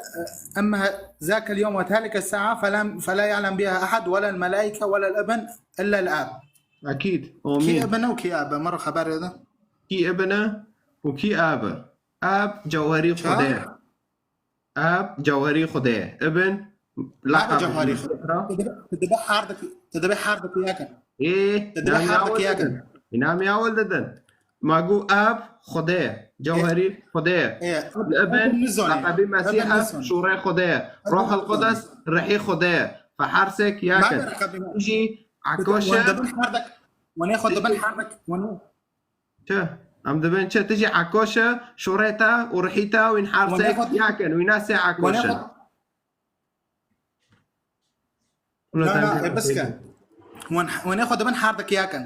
em zalik al-yawm wa talik as-sa'a fela, fela ya'lam biha ahad wela al-malaike wela al-ibn illa al-ab. Akîd. Kî Omîn. Ibn e û kî ab e? Mara xeber de. Kî Ibn e û kî Ab e? Ab cewherî Ça? Xwedê ye. Ab cewherî Xwedê ye. Ibn Naba cewherî Xwedê. Tu dibe, tu dibe hardek, tu dibe hardek yakin. Ê, Te dibe hardek yakin. Înamî awil didin. Ma gu Ab Xwedê ye. Cewherî Xwedê ye. Ê, Ibn, nizane. Laqebî Mesîh e, şûrê Xwedê ye. Ruhul Quds, rihî Xwedê ye. Fe her sêk yakin. Jî Ekoş e. Wan dibin hardek. Wan ê xwe dibin hardek. Wan Çi? Em dibin çi? Tu jî Ekoş e, şûrê te û rihî te û wîn her sêk yakin. Wîna sê Ekoş e. Na, na, e, biske. Wan, wan ê xwe dibin hardek yakin.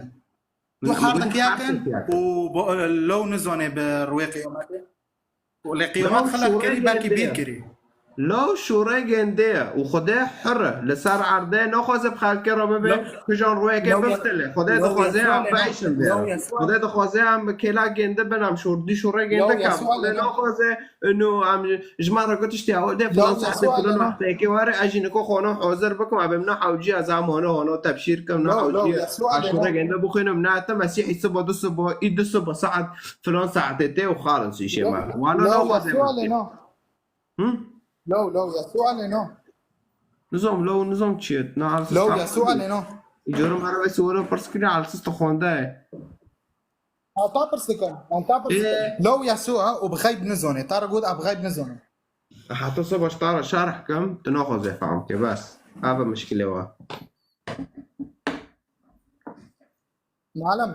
Tu hardek yakin û bo-, lew nizane bi rûyê qiyametê. Û lê qiyamet xelq kirî, belkî bîr kirî. Law şûrê gêndê ye û Xwedê hur e. Li ser erdê naxwaze bi xelkê re bibe, kijan rûyekê bifitile. Xwedê dixwaze em bihişin vê re. Xwedê dixwaze em bi kêla gênde bin, em şûr-, dî şûrê gênde kem. Xwedê naxwaze inu em ji me re got tiştê ewil dê filan saetê filan wextê yekê were, ez jî niko xwe hona hazir bikim, em ê min hewcî ez em hona hona tebşîr kim, na hewcî ez şûrê gênde bixwînim, na te Mesîhî siba du siba, î du siba saet filan saetê tê û xalin sîşê me. Wana naxwaze. Hı? Law, law, Yesû alê no. Nizam, law, nizam çi ye? Na, Law, Yesû alê no. Îcara me re wê siwara pirs kirî, alsiz tu xwende ye. Anta pirs dikim, anta pirs dikim. Law Yesû a û bi xeyb nizane. Ta re got a bi xeyb nizane. Heta se baş ta re şerh kim, tu naxwaze fehm ke, bes. Ava mişkilê wa. Malum,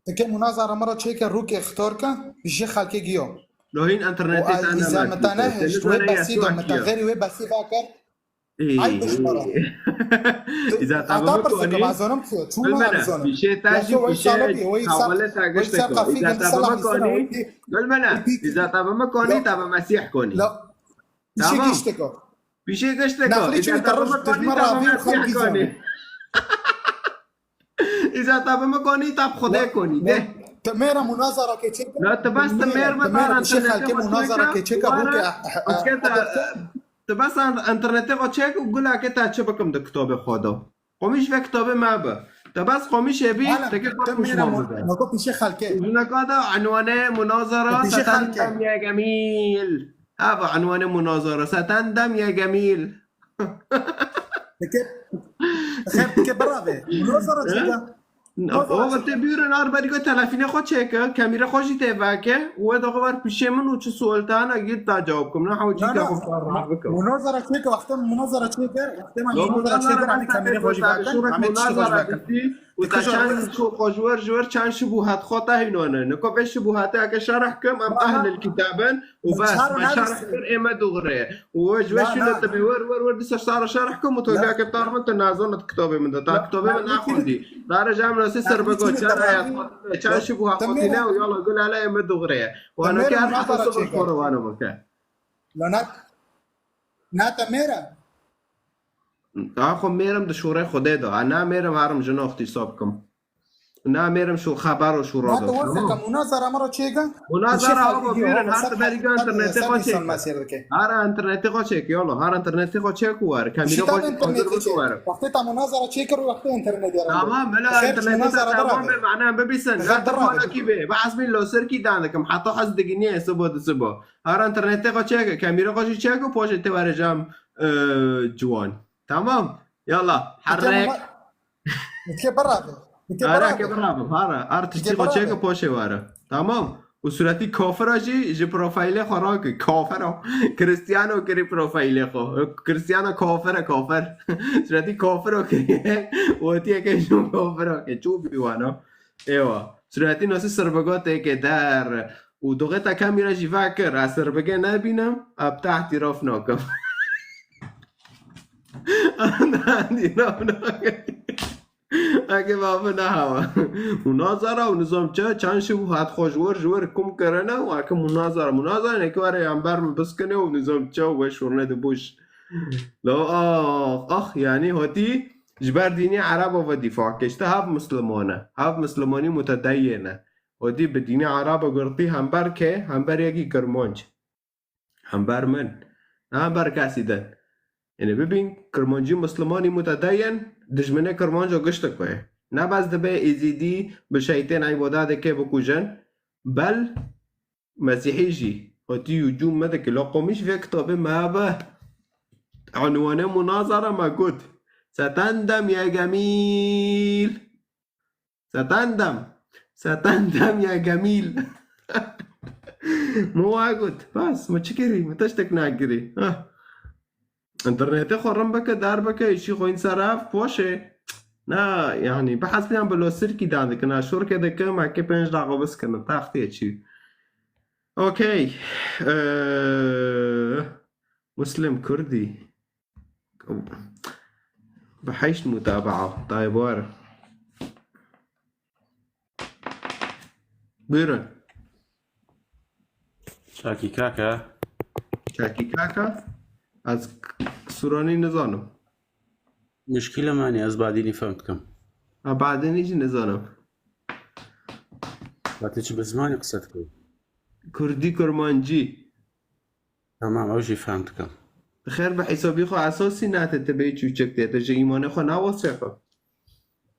tike munazara me re çêke rûkê xitor ke, ji xelkê giyo. Lo hîn internetê te ne. Îza me te ne hişt, wê besî de me te xêrî wê besî vekir. Ay bişmara. Îza te bimekonî. Çû me bizonim. Pîşê te jî pîşê tawele te gişteko. Îza te bimekonî. Gulmene, îza te bimekonî, te bi Mesîh konî. Pîşê gişteko. Pîşê gişteko. Îza te bimekonî, te bi Mesîh konî. Îza te bimekonî, te bi Xwedê konî. De. Te mêra munazara ke çêke. La, te bes te mêr be, te mêra pîşê xelkê munazara ke çêke, rûke. Tu bes internetê xwe çek û gula ke te çi bikim di kitabê xwe de. Qomîş ve kitabê me be. Te bes qomîşê bî, te ke xwe pişman bibe. Nako pîşê xelkê. Jineka de unwanê munazara Seten Dem ya Gemîl. Ava unwanê munazara Seten Dem ya Gemîl. Peki, peki bravo. Munazara çêke. Over tê bîrin ar berî ku telefînê xwe çêke, kemîre xwe jî tê veke û wê daxwe wer pişê min û çi sual tane gît ta cewab kim. Ne hewcî Na, ke na, xwe kar rahat bikim. Munazara çêke, wextê munazara çêke, wextê me Yo, munazara çêke, munazara em ben kemîre tabii xwe jî tabii veke, şurek em tiştî xwe jî munazara veke. Bitti. Û te çend şibû xwe ji wer, ji wer çend şibûhat xwe te hînane. Niko vê şibûhatê eke şerh kim, em Na, na. ehlil kitab in û bes, me şerh kir, ê me dûxirê. Û ji vê şûnê te bê wer, wer, wer, dîsa sara şerh kim û to bêke tar min, te nazanit kitabê min de. Ta kitabê min naxwendî. Dare ji em nasê ser bego, çend ayet xwendine, çend şibûhat xwendine û yala gul hele ê me dûxirê. Wana ke her hata sibir xwe re wana bike. La na, na te mêre. Axo mêrim di şûrê Xwedê de. Ha, na mêrim herim jino îxtîsab kim. Na mêrim şû xeber û şûra de. Tamam. Munazara me re çêke. Munazara hava bîrin, her berî internetê xwe çêke. Her internetê xwe çêke, yolo. Her internetê xwe çêke wer. Kamîra xwe hazir bike wer. Wextê ta munazara çêkir û wextê internetê re. Tamam, mela internetê de tamam be, mana bibîsin. Her dermanekî be. Bi ezmîn losirkî dan dikim. Heta ez diginiye sibo di sibo. Her internetê xwe çêke, kamîra xwe jî çêke, poşê tê were cam, e, ciwan. Tamam. Yala, herrek. Nike berabe. Nike Ara berabe. Ke berabe, hara. Ar tiştî xwe çêke, poşê were. Tamam. Û suretî kafira jî ji profilê xwe rake. Kafira. Cristiano kirî profilê xwe. Cristiano kafire, kafir. Suretî kafira kirî. Wetiyeke ji kafira ke çû bî wana. Êwa. Suretî nasî sirbega têke der. Û doxê te kamîra jî vekir. Ez sirbegê nebînim. Eb te îtîraf nakim. Îtîraf nakim. Eke bavê nehewa. Munazara û nizam çi, çend şibûhat xwe ji wir, ji wir kum kirine û eke munazara, munazara neke were yan ber min biskine û nizam çi û ve şûrne di boş. La ah, ah, yani hotî ji ber dînê Ereba ve dîfa ke, işte hev Musliman e. Hev Muslimanî mutedeyyin e. Hotî bi dînê Ereba girtî hember ke, hember yekî Kirmanc. Hember min. Ne hember kesî din. Ênê bibîn, Kirmancî Muslimanî mutedeyyin, dijminê Kirmanca giştik be. Ne bes dibe Êzîdî bi şeytên îbada dike bikujin, bel Mesîhî jî. Hotî hücûm me dike. La qomîş vê kitabê me be. Unwanê munazara me got. Setendem ya gemîl. Setendem. Setendem ya gemîl. Min wa got. Bas, min çi kirî? Min tiştek nekirî. Ha. Înternetê xwe rin bike, der bike, îşî xwe în ser ev, poşê. Na, yani, bi hesbiyan bi losirkî dan dikin. Ha, şorke dikim, heke pênc daqa biskinin. Taxtê çi? Okey. Ee, Muslim Kurdî. Bi heşt mutabaa. Tayê bar. Buyurun. Çakî kaka. Çakî kaka. Ez Sûranî nizanim. Muşkîle me nî, ez badînî fehm dikim. Ha, badînî jî nizanim. Ba tu çi bi zimanê qise dikî? Kurdî, Kurmancî. Tamam, ew jî fehm dikim. Xêr bi hesabî xwe esasî nate, te bê çûçik tê, te ji îmanê xwe nawe çêxwe.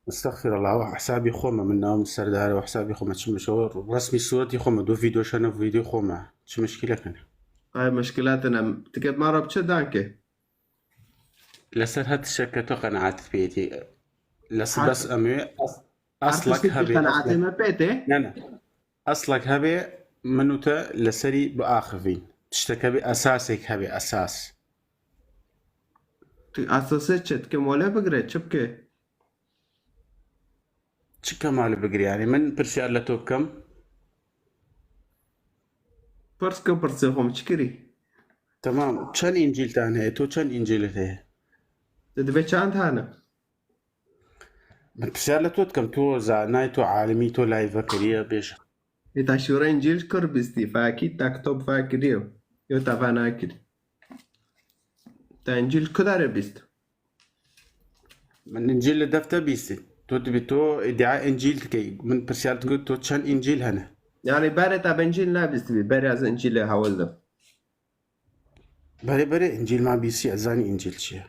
Estexfirullah, ew hesabî xwe me, min navim Serdar, ew hesabî xwe me, çi mişe, ew resmî sûretî xwe me, du vîdeo şene, vîdeo xwe me. Çi mişkîlek hene? Ay mişkîlet ne. Tiket me re biçe danke. Li ser her tiştekê tu qenaet pê tî. Li ser bes em ê es-, eslek hebê, qenaetê me pê tê? Ne, ne. Eslek hebê, min û te li serî biaxivîn. Tiştek hebê, esasek hebê, esas. Tu esasê çi? Tu ke mole bigire, çi bike? Çi kemale bigirî? Yani min pirsyar li to bikim. Pirs ke pirsê xwe min çi kirî? Tamam. Çend Încîl te heye? To çend Încîlê te heye? Te divê çend hene? Min pirsyar li to dikim. To zanayî, to alimî, to layî vekiriye, bêje. Ê te şûra Încîl kur bîstî? Fekî te kitap vekiriye. Yo te venekirî. Te Încîl ku derê bîst? Min Încîl li def te bîstî. To dibî to îdia Încîl dikey. Min pirsyar digot to çend Încîl hene? Yani berê te bi Încîl nebîstibî, berê ez Încîlê hewil dim. Berê, berê Încîl me bîstî, ez zanî Încîl çi ye.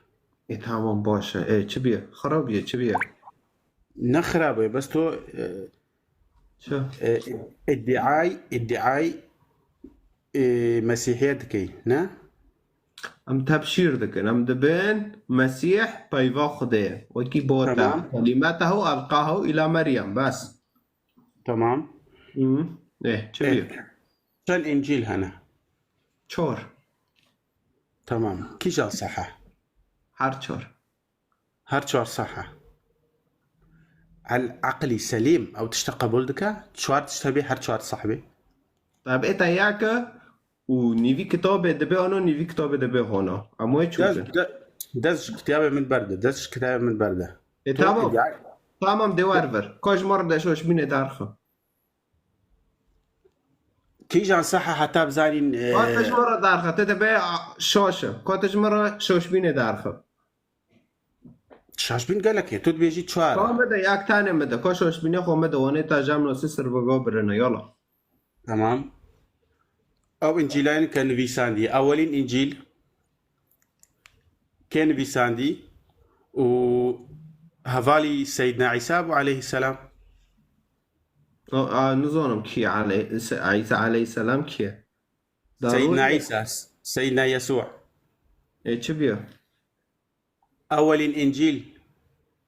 E, tamam, baş e. E, çi bîye? Xirab bîye, çi bîye? Ne xirab e, bes to, e, Çi? E, îdiay, îdiay, e, Mesîhiyet dikey, ne? Em tebşîr dikin. Em dibin Mesîh peyva Xwedê ye. Wekî bota. Tamam. Kelîmetehu elqahu îla Meryem. Bes. Tamam. Hı. Eh, çi Eh, bî? Çend Încîl hene? Çor. Tamam. Kîjan sehe? Her çor. Her çar sehe. El aqlî selîm ew tişta qebûl dike? Çar tişt hebe her çar sehbê? Tabi, ê te ya ke û nîvî kitabê dibe ano, nîvî kitabê dibe hona. Em wê Dest, çûtin. de, dest ji kitabê min berde. Dest ji kitabê min berde. E, To tamam. ya- Tamam, de wer vir. Ka ji me re de şoşbînê derxin. Kîjan sehe heta bizanîn, e, Ka te ji me re derxe, te dibe, a, şoş e. Ka te ji me re şoşbînê derxe. Şaşbîn gelek e. Tu dibêjî çar e. Ka me de, yak tane me de. Ka şoşbînê xwe me de. Wanê ta jam nosi sir bigo birine. Yala. Tamam. Ew Încîlayên ke nivîsandî. Ewelîn Încîl kê nivîsandî û hevalî Seydna Îsa bû aleyhisselam? A, a, nizanim kî ye aley-, Se-, Îsa aleyhisselam kî ye? Darû Seydna ye. Îsa, Seydna Yesû. E, çi bîye? Ewelîn Încîl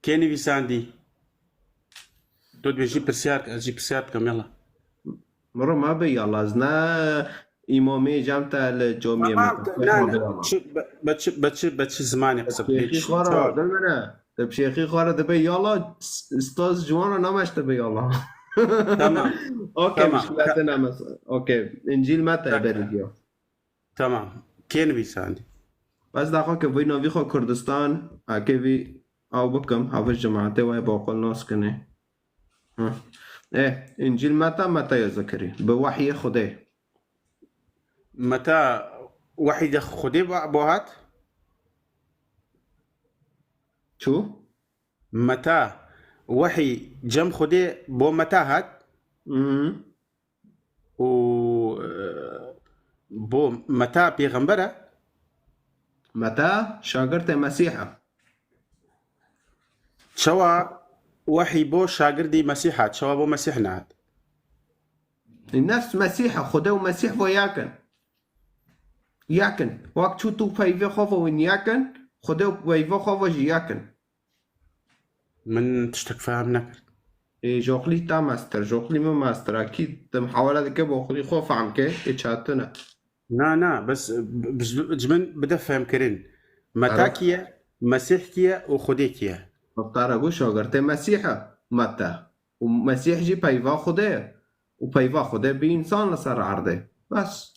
kê nivîsandî? Tu dibêjî pirsiyar, ez jî pirsiyar dikim, yala. Miro me be yala, ez ne îmamê cem te li camiyê me. Tamam, ne, ne, Yala. Çi, be, be çi, be çi, be çi zimanê qise Şêxî xwe re, dil min e. Te bi şêxî xwe re dibe yala, s-, staz ciwan re nameşte be yala. Tamam. Okey, Tamam. muşkilate Ka- ne mes-, okey. Încîl me te Ka- berî diya. Tamam. Kê nivîsandî? Bes daxa ke vî navî xwe Kurdistan, eke vî ew bikim, hevij cemaetê wê baqil nas kinê. Hı. E, Încîl Meta, Meta ya Zekerî. Bi wehyê Xwedê. Meta wehyê de Xwedê ba-, bo hat? Çû? Meta wehyê cem Xwedê bo Meta hat? Hı. û, e, bo Meta pêxember e? Meta şagirtê Mesîh e. Çawa wehî bo şagirdî Mesîh hat? Çawa bo Mesîh nehat? Nefs Mesîh e, Xwedê û Mesîh vo yakin. Yakin. Wek çû tu peyvê xwe vo win yakin, Xwedê û peyvê xwe vo jî yakin. Min tiştek fehm nekir. Ê, joxlî ta mestir, joxlî min mestir. Akî te muhawele dike, bi oxlî xwe fehm ke, ê çatine. Na, na, bes, b-, b-, ji min bide fehmkirin. Meta Eref. kî ye, Mesîh kî ye û Xwedê kî ye? Te re got şagirtê Mesîh e, Meta. Û Mesîh jî peyva Xwedê ye. Û peyva Xwedê bî însan li ser erdê. Bes.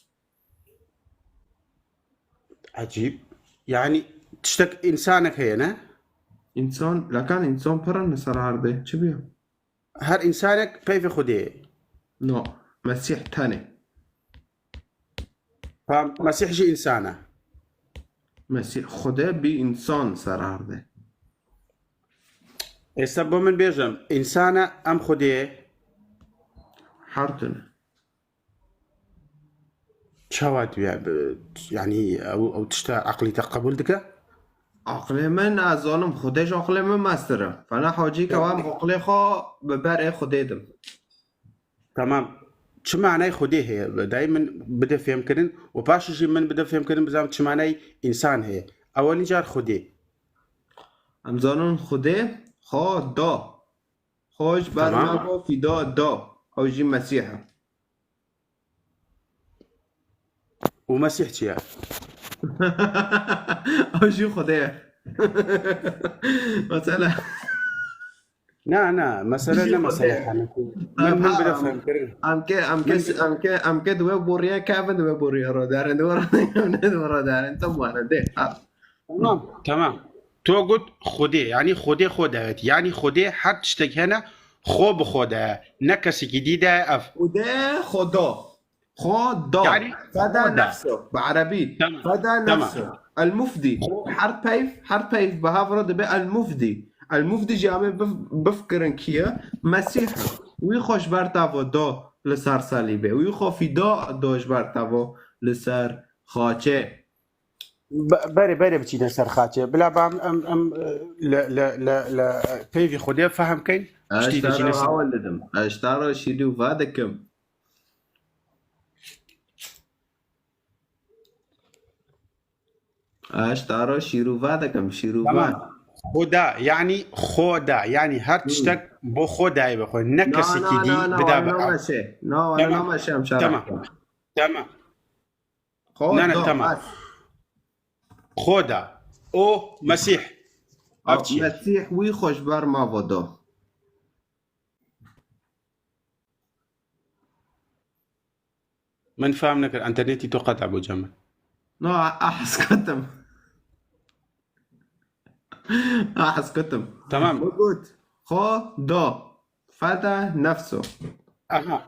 Ecîb. Yanî tiştek însanek heye, ne? Însan, lekan însan pir in li ser erdê. Çi bûye? Her însanek peyvê Xwedê ye. No. Mesîh tenê. Tamam, Mesîh jî însan e. Mesîh, Xwedê bî însan li ser erdê. Êsta bo min bêjim, însan e em Xwedê ye? Her tune. Çawa tu ya, bi-, yanî ew, ew tişta eqlî te qebûl dike? Aqlê min, ez zanim, Xwedê ji aqlê min mestir e. Fena hacî ke Ya. em aqlê xwe bi berê Xwedê dim. Tamam. Çi manayê Xwedê heye? Dayê min bide fêmkirin û paşê jî min bide fêmkirin, bizam çi manayê însan heye. Ewelîn car Xwedê. Em zanin Xwedê xwe da. Xwe ji ber Tamam. me bo fîda da. Ew jî Mesîh e. Û Mesîh çi ye? Ew jî Xwedê ye. Mesela. Na, na, mesele ne mesele Xwedê. Min, min bide fehmkirin. Em ke, em ke, Min em ke, em ke di we borîye kevin, di we borîye ro derin, di we ro derin, di we ro derin. Tam wana de. Ha. Tamam, tamam. To got Xwedê, yanî Xwedê xwe dawet. Yanî Xwedê her tiştek hene, xwe bi xwe daye. Ne kesekî dî daye ev. Xwedê xwe da. Xwe da. Yanî Feda xwe da. nefso. Bi erebî. Tamam, Feda tamam. nefso. El mufdî. Xwe Her peyv, her peyv bi hev re dibe el mufdî. El mufdî jî em ê bif-, bifkirin kî ye? Mesîh. Wî xwe ji ber te ve da li ser salîbê. Wî xwe fîda da ji ber te ve li ser xaçê. Be-, berê, berê biçîne ser xaçê. Bila ba em, em, em, e, le, le, le, le, e, peyvî Xwedê fehm keyn. Ez Tiştî te dicîne re ser. hawil didim. Ez te re şîdû va dikim. Ez taro şîrûva dikim, şîrûva. Tamam. Xweda, yanî Xweda, yanî her tiştek bo Xwedayê bixwe, ne kesekî dî bida bi ew. Na, wana nameşe. Na, wana nameşe em şerh. Tamam. Tamam. Xweda. Ne, ne, tamam. Xweda. O Mesîh. Ev çi ye? Mesîh wî xwe ji ber ma ve do. Min fehm nekir. Înternetî to qet bû, Cemil. No, a hesketim. A hesketim. Tamam. Got. Xwe do. Feda nefso. Aha.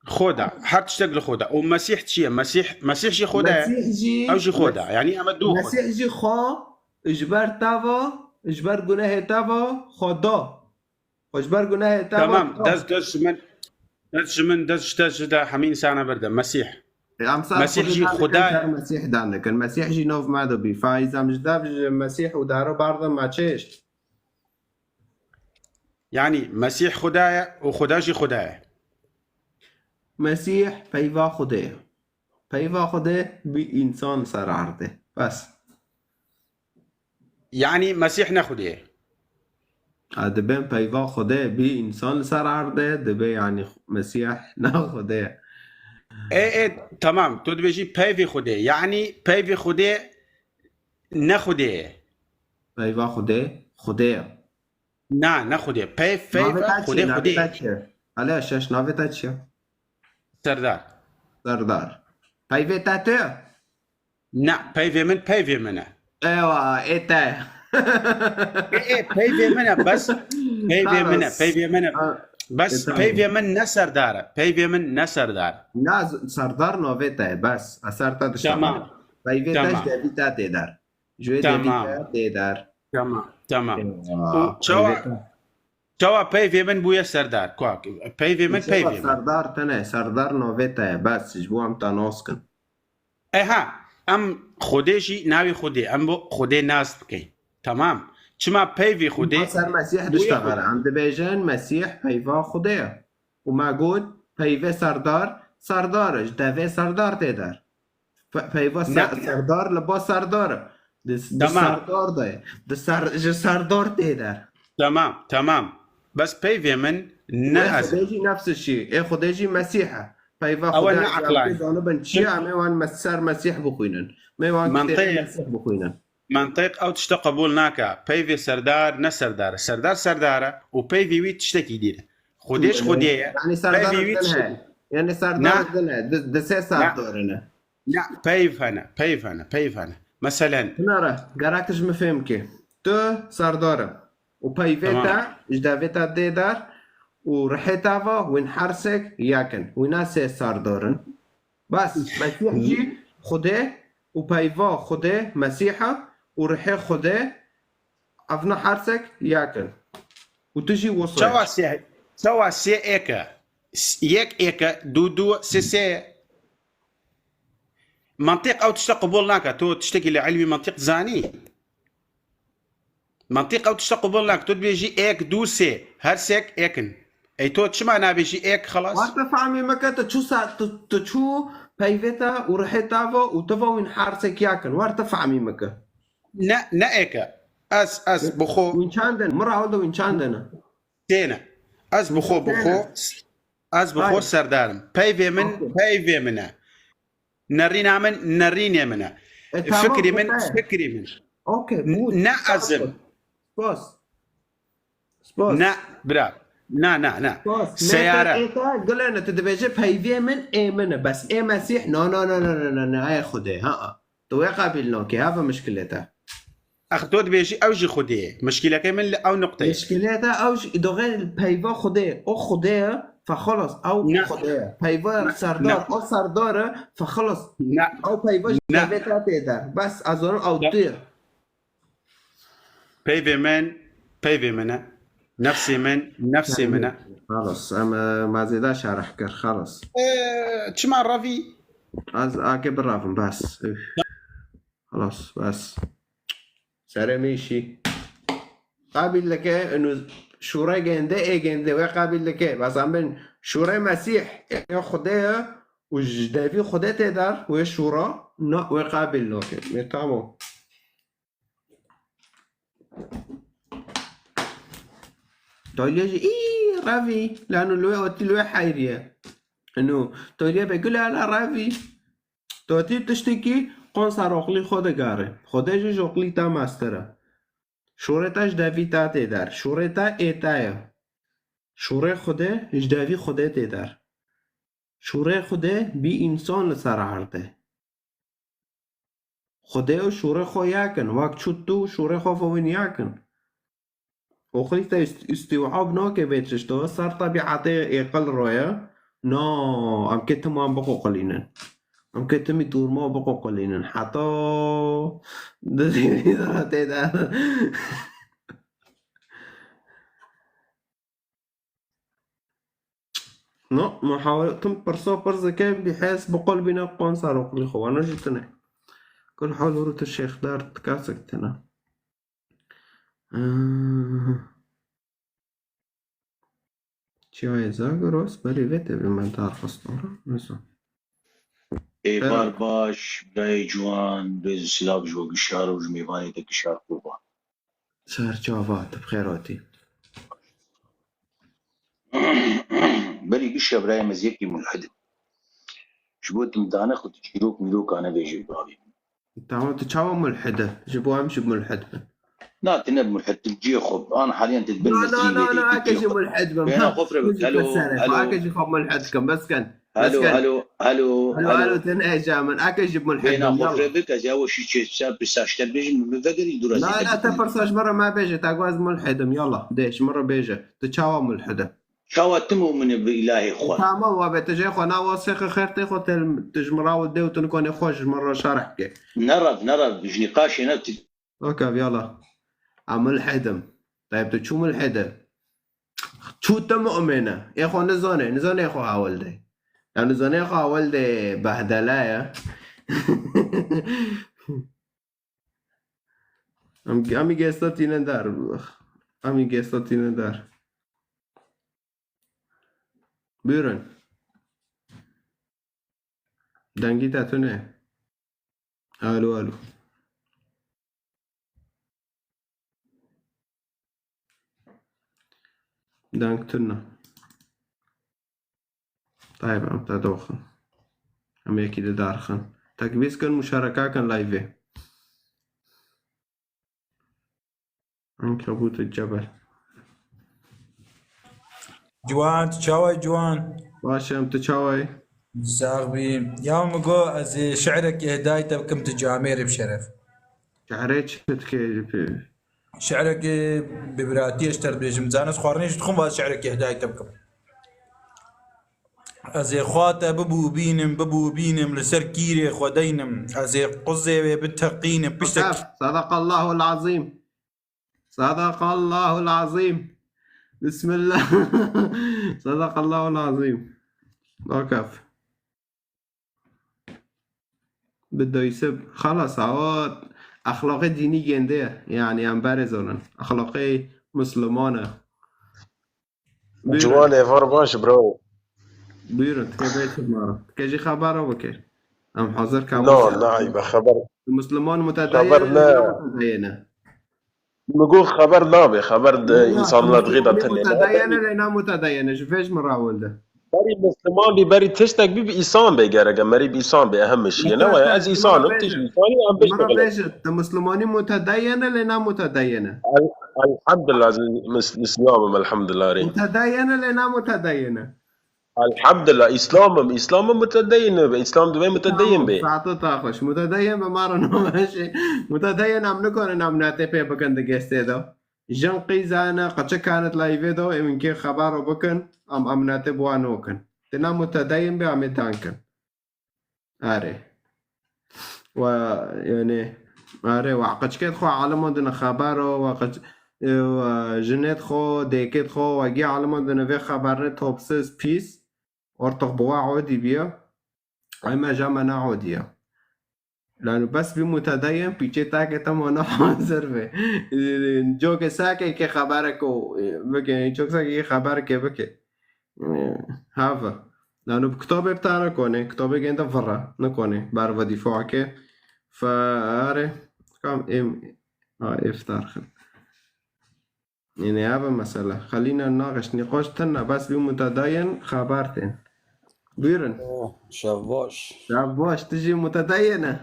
Xweda. Her tiştek li Xweda. Û Mesîh çi ye? Mesîh, Mesîh jî Xweda ye. Mesîh jî, ew jî Xweda. Yanî em du Xweda. Mesîh jî xwe ji ber te ve, ji ber gunehê te ve, xwe do. Xwe ji ber gunehê te ve. Tamam, dest, dest ji min, dest ji min, dest ji te ji de hemî însana berde. Mesîh. Mesîh jî Xweda ye. Mesîh dan dikin. Mesîh jî nov me dibî. Faiz em ji dev ji Mesîh û daro barde me çêşt. Yanî Mesîh Xweda ye û Xweda jî Xweda ye. Mesîh peyva Xwedê ye. Peyva Xwedê bî însan ser erdê. Bes. Yanî Mesîh ne Xwedê ye. A, dibên peyva Xwedê bî însan li ser erdê, dibê yanî Mesîh ne Xwedê ye. Ê, ê, temam. Tu dibêjî peyvê Xwedê. Yanî peyvê Xwedê ne Xwedê ye. Peyva Xwedê, Xwedê ye. Na, ne Xwedê. Peyv, peyv, Xwedê, Xwedê. Hele şeş, navê te çi ye? Serdar. Serdar. Peyvê te tu ye? Na, peyvê min, peyvê min e. Ewa, ê te. Ê, ê, peyvê min e, bes. Peyvê min e, peyvê min e. Bes, peyvê min ne Serdar e. Peyvê min ne Serdar e. Na, Serdar navê te ye, bes. Ez ser te dişa. Tamam. Peyvê te ji devî te tê der. Ji wê devî te tê der. Tamam, tamam. Û çawa, çawa peyvê min bûye Serdar? Kuak, peyvê min, peyvê min. Serdar tene, Serdar navê te ye. Bes, ji bo em te nas kin. Eha, em Xwedê jî navê Xwedê, em bo Xwedê nas bikin. Tamam. Çima peyvê Xwedê? Ma ser Mesîh diştexile. Em dibêjin Mesîh peyva Xwedê ye. Û me got peyvê Serdar, Serdar e, ji devê Serdar tê der. Peyva Serdar li ba Serdar e. Di Serdar de ye. Di ser, ji Serdar tê der. Tamam, tamam. Bes peyvê min ne ez. Xwedê jî nefs şî. Ê Xwedê jî Mesîh e. Peyva Xwedê ne eqlan. Zanibin çi ye? Em ê wan ser Mesîh bixwînin. Em ê wan kitêbê Mesîh bixwînin. Mentiq ew tişte qebûl nake. Peyvê Serdar ne Serdar e. Serdar Serdar e û peyvê wî tiştekî dî ne. Xwedê ji Xwedê ye. Yanî Serdar din he. Yanî Serdar din he. Di, di sê Serdar ne. Na, peyv hene, peyv hene, peyv hene. Meselen. Binare, gerek ji min fêm ke. Tu Serdar e. Û peyvê te ji devê te dê der û rihê te ve wîn hersek yek in. Wîna sê Serdar in. Bes, Mesîh jî Xwedê û peyva Xwedê Mesîh e û rihê Xwedê evna hersek yek in. Û tu jî wisa. Çawa sê, çawa sê êk e? Yek êk e, du du, sê sê ye. Mentiq ew tişte qebûl nake. Tu tiştekî li ilmî mentiq zanî? Mentiq ew tişte qebûl nake. Tu dibêjî êk, du, sê. Her sêk êk in. Ey to çima nabêjî êk xelas? Warte fehmî mike tu çû sa, tu, tu çû peyvê te û rihê te ve û tu ve wîn hersek yek in. Warte fehmî mike. Ne, ne êk e. Ez, ez bi xwe. Wîn çend in? Min re hol de wîn çend in? Têne. Ez bi xwe, bi xwe. Ez bi xwe Serdar im. Peyvê min, peyvê min e. Nerîna min, nerînê min e. Fikrî min, fikrî min. Ne ez im. Spas. Spas. Ne, bira. Na, na, na. Spas. Seyare. Ê te, ê te, gulene, tu dibêje peyvê min, ê min e. Bes ê Mesîh, na, na, na, na, na, na, na, ê Xwedê, ha. Tu wê qebîl nakî, heve mişkilê te. Ex, to dibêjî ew jî Xwedê ye. Mişkîleke min li ew nuqteyê. Mişkîlê te ew jî doxê peyva Xwedê ye. O Xwedê ye, fexelas, ew Xwedê ye. Peyva Serdar, o Serdar e, fexelas. Ew peyva ji devê te tê der. Bes, ez zanim ew tu ye. Peyvê min, peyvê min e. Nefsê min, nefsê min e. Xelas, em, e, me zêde şerh kir, xelas. E, çima revî? Ez ake birevim, bes. Üf. Xelas, bes. Serê min şî. Qabîl dike, inu şûre gende, ê gende, wê qabîl dike. Bes em bin şûre Mesîh, ê Xwedê ye û ji devî Xwedê tê der, wê şûra. Na, wê qabil nake. Wê tamam. Tolye jî, î, revî. Lano li wê otî li wê heyriye. Eno, tolye be gule ala revî. Totî tiştekî qon ser oqlî xwe digare. Xwedê jî ji oqlî te mestir e. Şûrê te ji devî te tê der. Şûrê te ê te ye. Şûrê Xwedê ji devî Xwedê tê der. Şûrê Xwedê bî însan li ser erdê. Xwedê û şûrê xwe yek in. Wek çû tu şûrê xwe fewin yek in. Oxirî te îst-, îstîwab nake vê tişto. Ser tebîetê êqil roye. Na, em kê timan biqoqilînin. Em kê timî dûrma biqoqilînin. Heta di zîvî de tê de. No, muhawele, tim pirsa pirs dike, bî hes bi qol bîne qon ser oqlî xwe. Wana jî tune. Kul hal û tu şêxdar kasek tine. Ee, Çiyayê Zagros, berî vê tevî me dar xist ora. Nizam. Êvar baş, birayê ciwan, rêz û silav ji we gişar û ji mêvanê te gişar qurban. Serçava, tu bi xêr hatî. Berî gişe birayê me ziyekî mulhid im. Ji bo tu dane xwe tu çîrok mîrokane vêjê bavê. Tamam, tu çawa mulhid e? Ji bo em jî mulhid bin. Na, tu ne mulhid, tu ciyê xwe. An haliyen tu dibin Na, na, mezgînê na, de, na, tu ake ciyê jî xwe. Mulhid bin. Bêhna Ha, xwe firê tu bik. jî Helo, keserê xwe, helo. Ake jî xwe mulhid kim, bes ken. Bes Helo, ken. helo, helo, Helo, helo. helo, tu ne heyecan bin. Ake jî mulhid Bêhna bin, xwe yalla. Firê bik, ez ya we şî çê, sen pirsa ji te bêjim, min vegerî dûra Bela, zêde te bimîne. Pirsa ji min re me bêje, te got ez mulhid im, yalla. De, ji min re bêje. Tu çawa mulhid e? Çawa tu mumin î bi îlahê xwe? Tamam, wa be tu jê xwe na wa sêxi xêr tê xwe tel tu ji min ra û dê û tu nikonê xwe ji min re şerh ke. Nerev, nerev, ji nîqaşê ne tu. Weke yala. Em mulhid im. Tayeb tu çû mulhid e? Çû te mu'min e? Ê xwe nizane, nizane xwe hawil de. Ya nizane xwe hawil de behdele ye. Em, em î gesta tîne der. Em î gesta tîne der. Buyurun. Dengî te tune. Alo, alo. Deng tune. Tayeb, em te doxin. Em yekî di darxin. Tekbîz kin, muşareka kin live. Ankebût Cebel. Ciwan, tu çawa yî ciwan? Baş im, tu çawa yî? Sax bî. Ya min got, ez ê şi'rekê hidayê te bikim, tu camêrê bi şeref. Şi'rê çi dikê pê? Şi'rekê bi biratiyê ji te dibêjim. Zanin ez xwarinê jî dixwim, va şi'rekê hidayê te bikim. Ez ê xwe te bibûbînim, bibûbînim, li ser kîrê xwe deynim. Ez ê quzê wê biteqînim. Piştek Wekef, sadakallahul azîm. Sadakallahul azîm. Bismillah. Sadakallahul azîm. Wekef. Bi doyse, xalas, awa exlaqê dînî gêndê ye. Yani, em berê zonin. Exlaqê Musliman e. Buyurun. Ciwan êvar baş, bro. Buyurun, tike bê çi mara. Tike jî xebera bike. Em hazir kabul No, ser. Ne eybe, xeber. Musliman mutedeyene, xeber ne. Mutedeyene. Min got xeber nabe, xeber de Na, insanlar Muslimani dixê de tenê. Mutedeyene, lê na mutedeyene. Ji vê ji min rawilde. Berî Musliman bî, berî tiştek bî, bi îsan bê gerek e. Merî bi îsan bê, ehem şiye. Ne waya, ez îsan im, tu jî îsan î, em bê Mara şixulin. Bêje, tu Muslimani mutedeyene, lê na mutedeyene. El-, elhamdulillah, ez mis-, Muslim im, elhamdulillah, rê. Mutedeyene, lê na mutedeyene. Elhamdulillah, Îslam im, Îslam im, mutedeyyin im, Îslam divê mutedeyyin Tamam, bê. Saeto ta xweş. Mutedeyyin be mara name şey. Mutedeyyin em nikarin em netê pê bikin di gestê de. Jin qîzane, qeçikane di layvê de, ê min kê xebaro bikin, em, em netê bi wan nokin. Dina mutedeyyin bê, em ê tankin. Erê. We, yani, erê, we qeçikêt xwe aliman dine xebero, we qeç-, e, we jinêt xwe, dêkêt xwe, we gî aliman dine vê xeberne topsiz, pîs, ortox bi we odî biya. Ay me ja me ne odî ya. Lano bes bî mutedeyyin, pîçê takê te ma ne hazir be. Cokê sekê ke xebereke, e, bike, cokê sekê ke xebereke bike. E, have. Lano bi kitabê bi tane konê, kitabê gênde vira, ne konê, ber ve dîfa ke. Fe are, kam êm, a, ê fitar xin. Yine ev e mesele. Xelîna naqeş nîqaş tine, bes bi mutedayên xeber tên. Buyurun. Oh, şev baş. Şev baş, tu jî mutedayê ne?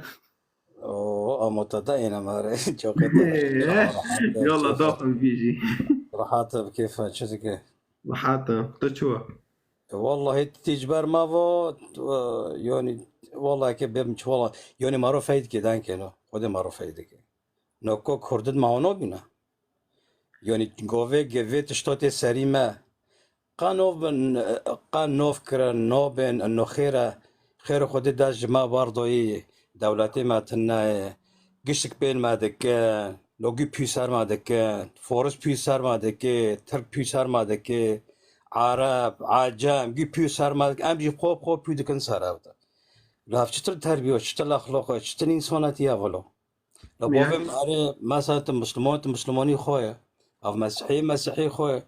Oo, a mutedayê ne mare. Çok rahat. Yola daxil bî jî. Rahat e, bi kêfa, çi dike? Rahat e. Tu çi wa? E, wallahî tîc ber ma va, e, yani, wallahî ke bêm çi, wallahî, yani, maro feyd ke dan keno. Xwedê maro feyd ke. Noko kurdin ma ono bîna. Yani, govê ge vê tişto tê serî me. Qa nov bin, qa nov kirin, nobin, no xêr e. Xêr Xwedê da ji me bardoyî, dewletê me tune ye. Giştik pêl me dikin, lo gî pî ser me dikin, foris pî ser me dike, tirk pî ser me dike, ereb, ecem, gî pî ser me dikin, em jî xwe bi xwe pî dikin ser ev de. Lav çitir terbiye, çitir exlaq e, çitir însanetî ye velo. Li bo vê, erê, mesela tu Misliman, tu Mislimanî xwe ye. Ev Mesihî, Mesihî xwe ye.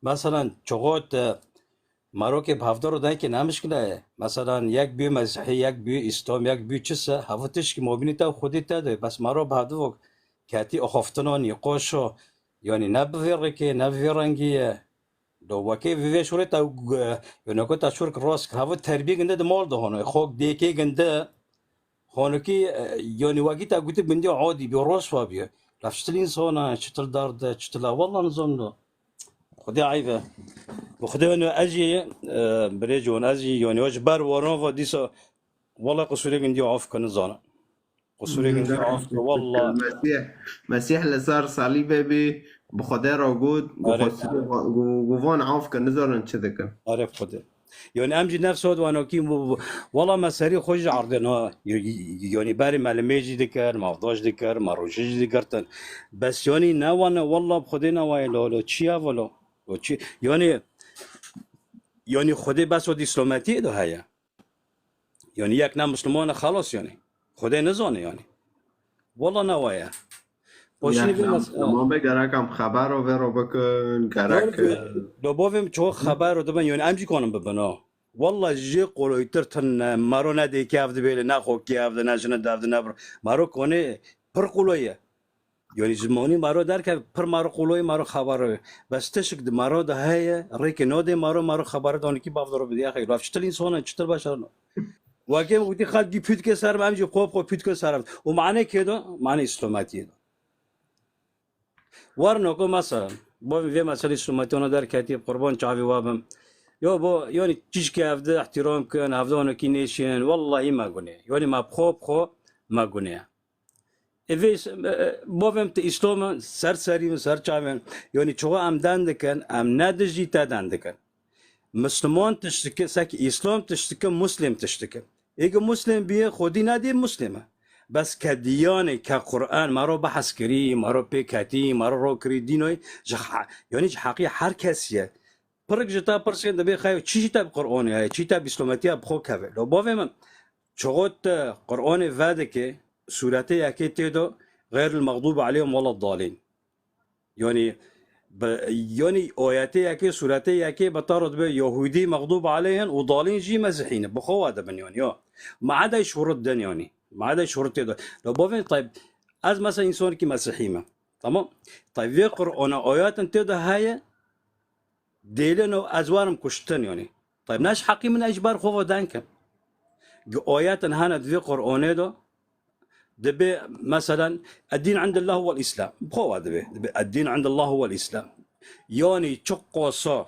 Mesela, çoxo te marokê bi hevdar û dengê ne mişkile ye. Mesela, yek bî Mesihî, yek bî Îslam, yek bî çi se, hevû tişkî mobînî te û Xwedî te de. Bes maro bi hevdivok ketî axaftina nîqaşo. Yanî ne bi vê rêkê, ne bi vê rengî ye. Do wekê vê, vê şûrê te gu-, yonoko te şûr ki rast ki hevû terbiyê ginde di mal de hono. Xok dêkê ginde honokî, e, yonî wekî te gotî bindî adî bî, roswa bî. Laf çitil însana, çitil derde, çitil a, walla nizam do. Xwedê eyb e. Bi Xwedê weno ez jî, e, birêc wan ez jî, yonî o ji ber waran va dîsa, walla qisûrê gindî af kir nizana. Qusûrê min zî af ke, walla. Mesîh, Mesîh li ser salîbê bî, bi Xwedê re got, got, Are. Xwedê, got, got, van af ke, nizanin çi dikin. Are Xwedê. Yani em jî nefs o diwanokî bu, bu, walla me serî xwe jî erdin ha. Y-, y-, yani berî me li mêjî dikir, me avdaş dikir, me rojî jî dikirtin. Bes yani ne wane, walla bi Xwedê ne waye lo, lo çi ya velo? Lo çi? Yani, yani Xwedê bes o dîslometiyê de heye. Yani yek ne Musliman e, xelas yani. Xwedê nizane yani. Walla ne waye. Poşinî Yek vê ne mes-, Musliman be, gerek em xebero vê ro bikin, gerek. Doğru, e, do bovê min çoğu xebero dibin, yani em jî konin bibin o. Walla jê qoloytir tune, maro ne dêkê ev dibêle, ne xokê ev de, ne jine dev de, ne bir. Maro konê pir qoloy e. Yani zimanî maro derkeve pir maro qoloyê maro xebaro. Bes tişik di maro de heye, rêkê nodê maro, maro xebare danîkî bav doro bidî. Axê, laf çitil însana, çitil başarno. Wekê min gotî xelk gî pût ke ser me, em jî xwe bi xwe pût ke ser me. Û mane kê do? Mane îslometiyê do. Warno ku mesela, bo vê meselê îslometiyana derketî, qurban çavê we bim. Yo bo, yani çişkê ev de îhtîram kin, ev de onekî nêşin, wallahî me gunê. Yani me bi xwe bi xwe me gunê. Ê vê, e, e, bavê min ti Îslam e, ser serî min, ser çavê min. Yanî çoxu em den dikin, em ne dijî te den dikin. Misliman tişt dike, sek Îslam tişt dike, Muslim tişt dike. Ê ki Muslim bîye, xwedî nedî Muslim e. Bes ke diyanê, ke Qur'an, mero behs kirî, mero pê ketî, mero ro kirî dînoy, ji ha-, yanî ji heqî her kesî ye. Pirik ji te pirsên dibê xeyo, çi jî te bi Qur'anê heye, çi te bi Îslametiya bi xwe keve. Lo bavê min, çoxo te Qur'anê vedike, sûretê yekê tê de, "Xeyril mexdûbi aleyhim wela dalîn." Yanî, bi, yanî ayetê yekê, sûretê yekê bi te re dibe Yahûdî mexdûb aleyhin û dalîn jî Mesîhî ne. Bi xwe ve dibin yanî, ya. Ma edey şûrit din yanî. Ma edey şûrit tê de. Lo bavê, tayb, ez mesela însanekî Mesîhî me. Tamam? Tayb, vê Qur'ana ayetin tê de heye, dêleno ez werim kuştin, yanî. Tayb, ne ji heqî min e, ji ber xwe ve deng kim. Gi ayetin hene di vê Qur'anê de, dibe, meselen, "Eddîn indillah huwel Îslam." Bi xwe ve dibe. Dibe, "Eddîn indillah huwel Îslam." Yanî, çi qosa,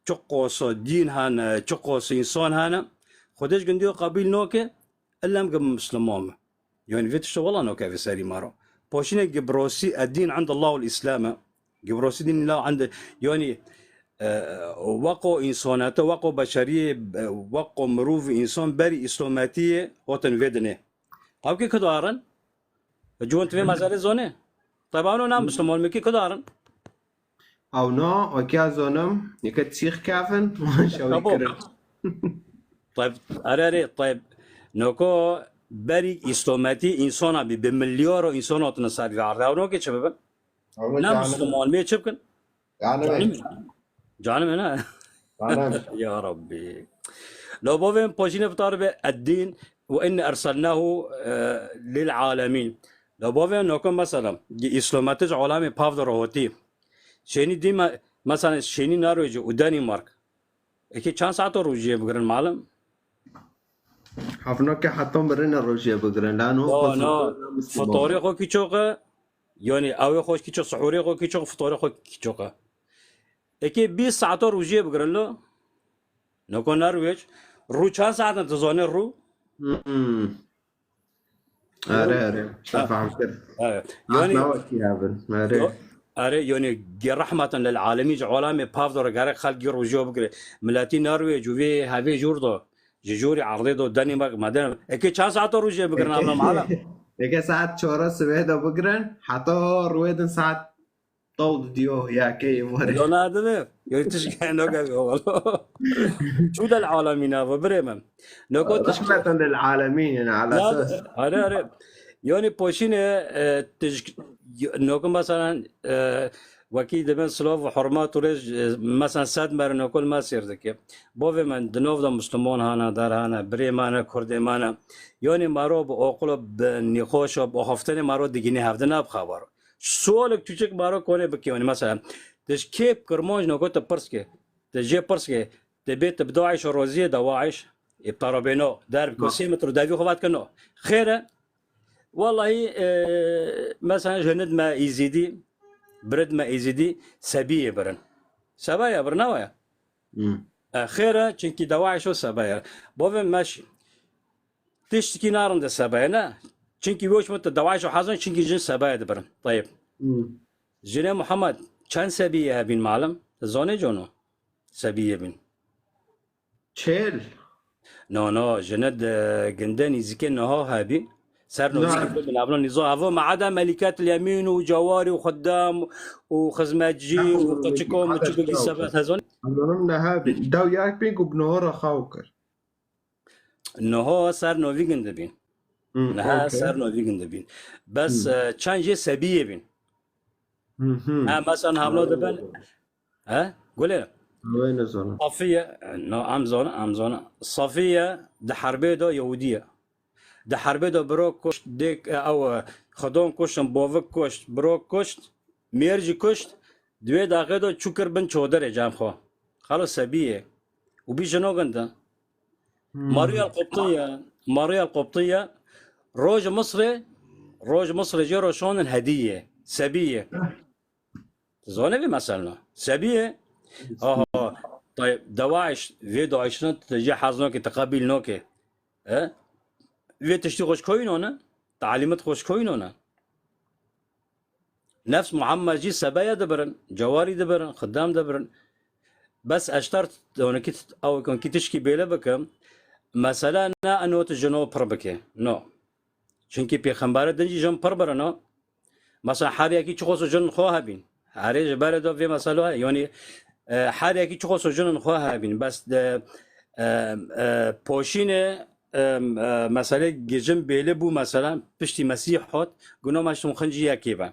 çi qosa dîn hene, çi qosa însan hene, Xwedê ji gundiyo qebîl noke, illa em gi Misliman be. Yanî vê tişta wela nokeve serî me re. Paşîne gi bi rastî eddîn indallahul Îslam e. Gi bi rastî dîn la inde, yanî, e, weko însanete, weko beşeriyê, e, weko mirov, însan berî îslametiyê hatin vê dinê. Ew kê kudarin? Ciwan tu vê mezelê zanê? Tebano ne Misliman, me kê kudarin? Ew na, wekî ez zanim, yeke çîx kevin, wan şewî Kabû. Kirin. Tayb, erê, erê, tayb. Noko berî îslametî însana bî, bi milyaro însan hatine ser vê erdê. Ew nokê çi bibin? Ew ne canim. Misliman, mê çi bikin? Canim. Canim. Canim ne? Canim. Ya Rabbî. Lo bavên poşînê bi tarî be eddîn ve inne erselnahu, e, lil alemîn. Lo bavên noko mesela, gi îslameti ji alemê pav de rohotî. Şênî dî me-, mesela şênî Norwêcê û Danimark. Eke çend saeto rojiyê bigirin, malim? Hevnake heta mirine rojiyê bigirin. La no, no, xwe no. Fitorê xwe kî çok e. Yani ew ê xwe kî çok, sihurê xwe kî çok, fitorê xwe kî çok e. Eke bîst saeto rojiyê bigirin lo. Noko Norwêc. Rû çend saet in tu zanî rû? Hmm. Are, are. Şte fehm kir. Evet. Yani, aslında wekî hebin. Are. Yo-, are, yani, ge-, rahmeten lil alemîn, ji alemê pav dore gerek xelk gî rojiyê bigire. Miletî Norwêc û vê hevê jûr do. Ji jûrî erdê do, Danimark, me denim. Eke çend saet rojiyê bigirin, abla, malim? Eke saet çar sibê de bigirin, heta rûyê din saet Tol diyo ya keyim var. Yo nadime. Yo tişkeno gel oğlum. Çu del alemîn ava birê min. Noko tişk- Rahmeten lil alemin, yani, ala esas. Are, are. Yani poşîne, e, tişk-, noko mesela, e, wekî dibin silav û hurmat û rêz, e, mesela sed mer noko li me sêr dike. Bovê min di nov de Musliman hana, dar hana, birê me ne, kurdê me ne. Yani maro bi oqilo, bi nîxoşo, bi oxaftenê maro digîne hevdin ne bi xebaro. Sualek çûçik maro konê bike, yani mesela, tu ji kê bi Kirmanc noko tu pirs ke, tu jê pirs ke, tu bê tu bi DAIŞ roziyê, DAIŞ, e, parobêno, derb ko sê metro devî xwe vat ke no. Xêr e, wellahî, e, mesela, jinid me Êzîdî, birid me Êzîdî, Sebiyê birin. Sebaya birin, ne waya? Hmm. E, xêr e, çinkî DAIŞ o Sebaya. Bovê meş, Tiştikî narin de sebeye ne. Çinkî wê çi te dewayşo hezin, çinkî jin sebeye dibirin. Tayib. Hmm. Jinê Muhammed çend sebiyê hebîn malim? Te zanê cono? Sebiyê bîn. Çêl. No, no, jine de ginde nîzikê niha hebî. Ser no, nîzikê bin abla nîzo havo ma ada melikat yemîn û cewarî û xuddam û xizmetcî û qeçiko miçiko gî sebet hezon. Anladım ne hebî. Daw yak bin ku bi niha re xaw kir. Niha ser novî gindibîn. Hmm, niha okey. Ser novî gindibîn. Bes, hmm, e, çend jê sebiyê bîn. Hı hı. Ha, mesela hevlo dibin. He? Gulê. Wê nizanim. Safiye, no, em zana, em zana. Safiye di herbê de Yehûdî ye. Di herbê de biro kuşt, dêk, e, ew, e, xidon kuştin, bovik kuşt, biro kuşt. Mêr jî kuşt, di wê daxê de çû kir bin çoderê cem xwe. Xalo sebiyê. Û bî jino ginda. Hmm. Maria el-Qubtiye, Maria el-Qubtiye, roj Misrê, roj Misrê jê roşandin hediyê, sebiyê. Tu zanê vê meselna? Sebiyê. Aha, tayeb, dewaiş, vê daişin, tu jê hez nake, tu qebîl nake. E? Vê tiştî xwe ji koyî nane? Talîmit xwe ji koyî nane? Nefs Muhammed jî sebeye dibirin, cewarî dibirin, xidam dibirin. Bes eştar onekî, awekî tişkî bêle bikim. Mesela ne eno tu jino pir bike. No. Çunkî pêxembere din jî jin pir birin o. Mesela her yekî çiqoso jin xwe hebîn. Herê ji berê de vê meselo heye. Yanî, e, her yekî çiqoso jinin xwe hebîn. Bes de, e, e, poşînê, e, e, meselê gijin bêlê bû mesela piştî Mesîh hot, guno me şûn xincî yekê be.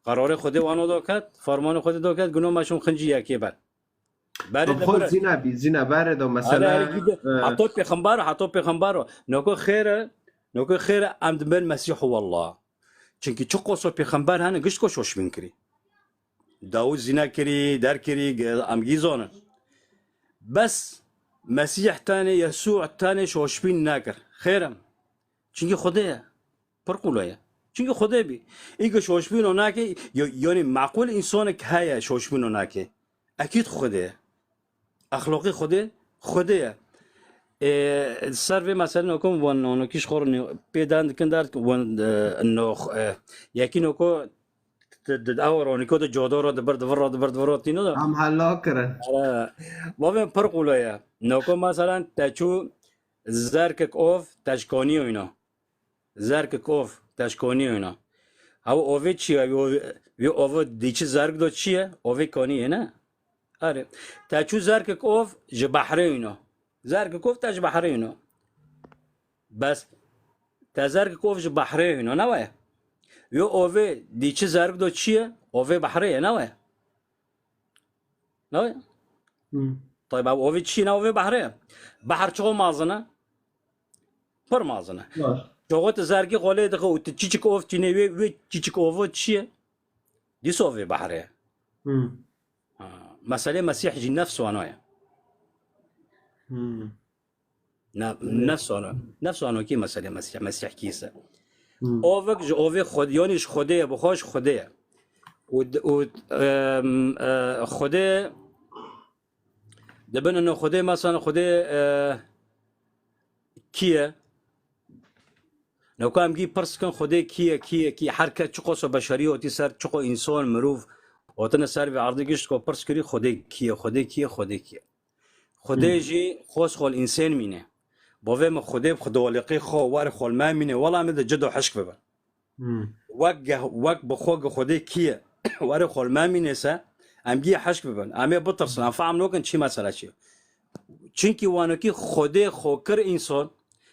Qerarê Xwedê wano doket, fermanê Xwedê doket, guno me şûn xincî yekê be. Berê de xwe bire. Zîna bî, zîna berê de mesela, heta pêxembar, heta pêxembar o. Noko xêr e, noko xêr e, em dibin Mesîh û wallah. Çunkî çiqoso pêxember hene, gişt ko şoşbîn kirî. Dawûd zîna kirî, der kirî, ge-, em gî zonin. Bes Mesîh tenê, Yesû tenê şoşbîn nekir. Xêr e. Çunkî Xwedê ye. Pir qûlo ye. Çunkî Xwedê bî. Î ku şoşbîno nake, yo-, yanî meqûl însanek heye şoşbîno nake. Ekîd Xwedê ye. Exloqê Xwedê, Xwedê ye. Ê, ser vê meselê nokim wan nonokî ji xwe re pê dan dikin der wan, e, no, e, yekî noko di, di, ew ronîko de codo re dibir, divir re, dibir, divir re tîno de. Em hela kirin. Ara, bavên pir qûlo ye. Noko meselan te çû zerkek ov te ji konî wîno. Zerkek ov, te ji konî wîna. Ew ovê çi ye? Wê ovê, wê ovê dîçi zerk do çi ye? Ovê konî ye, ne? Erê. Te çû zerkek ov ji behrê wîna. Zerkek ov te ji behrê wîna. Bes te zerkek ov ji behrê wîna, ne weye? Wê ovê dîçi zerk do çi ye? Ovê behrê ye, ne weye? Ne weye? Hmm. Tayyib, ev ovê çi ne, ovê behrê ye. Behr çiqo mazin e? Pir mazin e. Var. Çoxo tu zergî xwe lê dixe û tu çiçik ov çînê wê, wê çiçik ovo çi ye? Dîsa ovê behrê ye. Hmm. Ha, meselê Mesîh jî nefs wano ye. Hmm. Ne, nefs wano. Nefs wano kî meselê Mesîh, Mesîh kî se. Hmm. Ovek ji ovê Xwed-, yanî ji Xwedê ye, bi xwe ji Xwedê ye. Û d-, û, em, e, Xwedê dibin ino Xwedê, mesela Xwedê, e, kî ye? Newka em gî pirs kin Xwedê kî ye, kî ye, kî ye? Her kes çiqo so beşerî hotî ser, çiqo însan, mirov hotine ser vê erdê, gişt ko pirs kirî Xwedê kî ye, Xwedê kî ye, Xwedê kî ye? Xwedê Hmm. jî xwest xwe li însan mîne. Bavê min Xwedê bi xwedawaliqê xwe, warê xwe li me mîne, wela em ê di cid û hişk bibin. Hmm. Wek ge-, wek bi xwe ge Xwedê kî ye? Warê xwe li me mîne se, em gî hişk bibin. Em ê bitirsin, em fehm nokin çi mesele çi ye. Çinkî wanokî Xwedê xwe kir însan,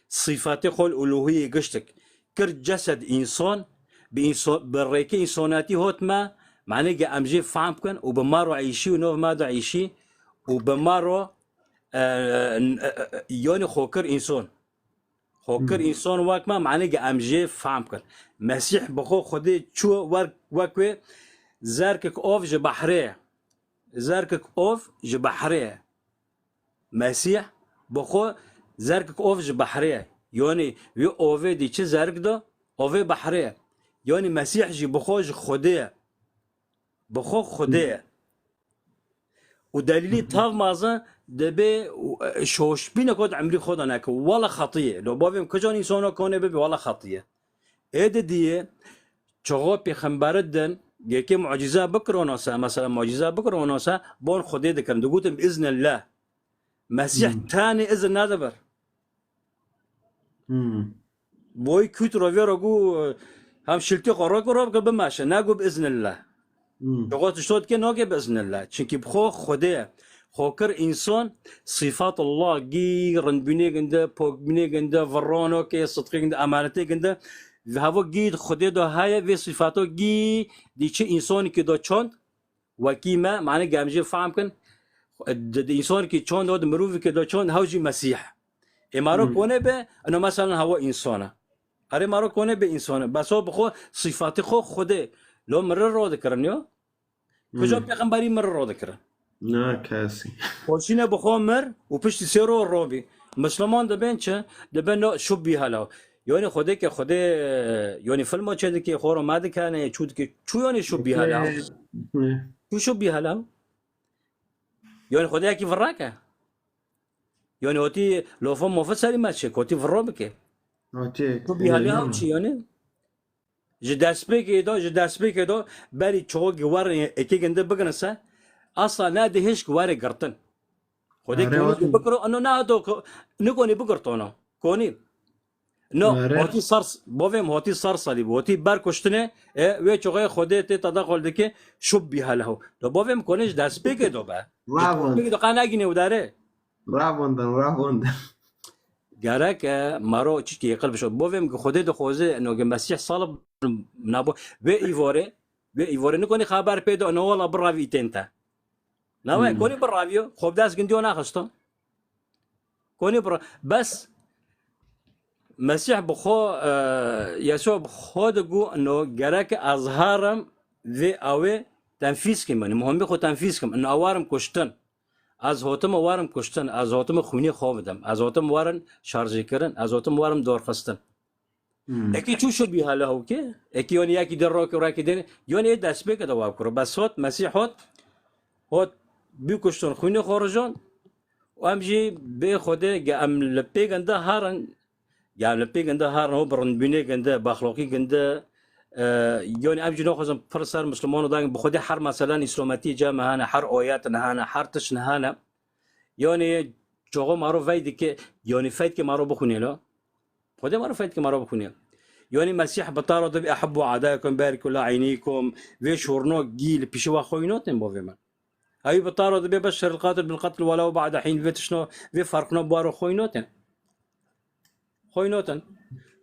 sîfatê xwe li uluhiyê giştik. Kir cesed însan, bi înso-, bi rêkê însanatî hot me, manê ge em jê fehm bikin û bi me re îşî û nov me de îşî û bi me re, e, e, e, yanî xwe kir însan. Xwe kir Hmm. însan wek me, manê ge em jê fehm bikin. Mesîh bi xwe Xwedê çû wer-, wek wê zerkek ov ji behrê ye. Zerkek ov ji behrê ye. Mesîh bi xwe zerkek ov ji behrê ye. Yanî wî ovê dî çi zerk da? Ovê behrê ye. Yanî Mesîh jî bi xwe ji Xwedê ye. Bi xwe Xwedê ye. Û delîlî tav mazin dibê, e, şoşbînek got emrî xwe da neke. Wala xetî ye. Lo bavê min kican însana kone bibe, wala xetî ye. Ê di diyê, çoxo pêxemberi din, yekê mucîza bikirona se, mesela mucîza bikirona se, bon Xwedê dikirin. Digotin bi iznillah. Mesîh Hmm. tenê izin nedibir. Hmm. Boy kût ro vê ro gu, hem şiltê xwe ro ro ke bimeşe, ne gu bi iznillah. Hmm. Çoxo tişto dike nake bi iznillah. Çinkî bi xwe Xwedê ye. Xwe kir însan, sîfat Allah gî, rindbînê ginde, pokbînê ginde, virrano ke, sidqê ginde, emanetê ginde. Ve havo gî Xwedê do heye, vê sîfato gî dî çi însanî ke do çond, wekî me, mane ge em jê fehm kin, di, di însanekî çond, di mirovekî de çond, hew jî Mesîh. Ê maro Hmm. kone be, ino mesela hewa însan e. Erê maro kone be însan e. Bes o bi xwe sîfatê xwe Xwedê. Lo mirin ro dikirin yo. Kuca Hmm. pêxemberî mirin ro dikirin. Na kesî. Xweşîne bi xwe mir û piştî sê ro robî. Misliman dibên çi? Dibên no şubbihe lehu. Yanî Xwedê ke Xwedê, yanî filma çê dike, xwe ro me dikene, çû dike, çû yanî şubbihe lehu. Ne. Çû şubbihe lehu. Yanî Xwedê yekî virrek e. Yanî hotî lofa mofa serî me çêk, hotî virro bike. Hotî, Şubbihe e, lehu çi yanî? Ji destpêkê de, ji destpêkê de berî çoxo gi werin êkê ginde bigrin se, asla ne dihêş gi were girtin. Xwedê Erê, konî hotî. Bikiro, ano ne hato ko-, nikonî bigirtono. Konî. No, Erê. Hotî sar, bovêm hotî sar salî bû. Hotî ber kuştinê, e, wê çoxê Xwedê tê tada xol dike, şubbihe lehu. Do bovêm konê ji destpêkê do be. Ravon. Pêkê do qe negîne û dare. Ravondan, ravondan. Gerek e, maro çişkî yê qil bişo. Bovêm ki Xwedê dixwaze, no ki Mesîh salib nabo. Vê îvore, vê îvore nikonî xeber pê do, no wala biravî tên te. Na we, Hmm. konî biraviyo, xwe bi dest gindiyo naxisto. Konî bira-, bes Mesîh bi xwe, e, Yesû bi xwe digo, no gerek ez herim vê awê tenfîz kim, yanî muhemî xwe tenfîz kim, no ewarim kuştin. Ez hotime werim kuştin, ez hotime xwînê xwe bidim, ez hotim werin şarjêkirin, ez hotim werim dorxistin. Hmm. Ekî çû şubbihe lehu ke, ekî yonî yekî di rokê û rekî dêne, yonî ê destpêke de wa kuro. Bes hot, Mesîh hot, hot bî kuştin, xwînê xwe rijon, û em jî bê Xwedê ge em li pêgin de herin, Gel li pê ginde her no bi rindbînê ginde, baxloqî ginde, e, yonî em jî naxwazin pir ser Misliman û dagin, bi Xwedê her meselen îslametî ca me hene, her oyet ne hene, her tişt ne hene. Yonî çoxo maro vey dike, yonî feyt ke maro bixwînê lo. Xwedê maro feyt ke maro bixwînê. Yonî Mesîh bi taro dibe ehibbu adakum beriku la eynîkum, vê şorno gî li pîşe wa xwînotin bo vê min. Ew bi taro dibe beşşeril qatil bil qatl welew ba'de hîn, vê tişno, vê ferqno baro xwînotin. Xwînotin.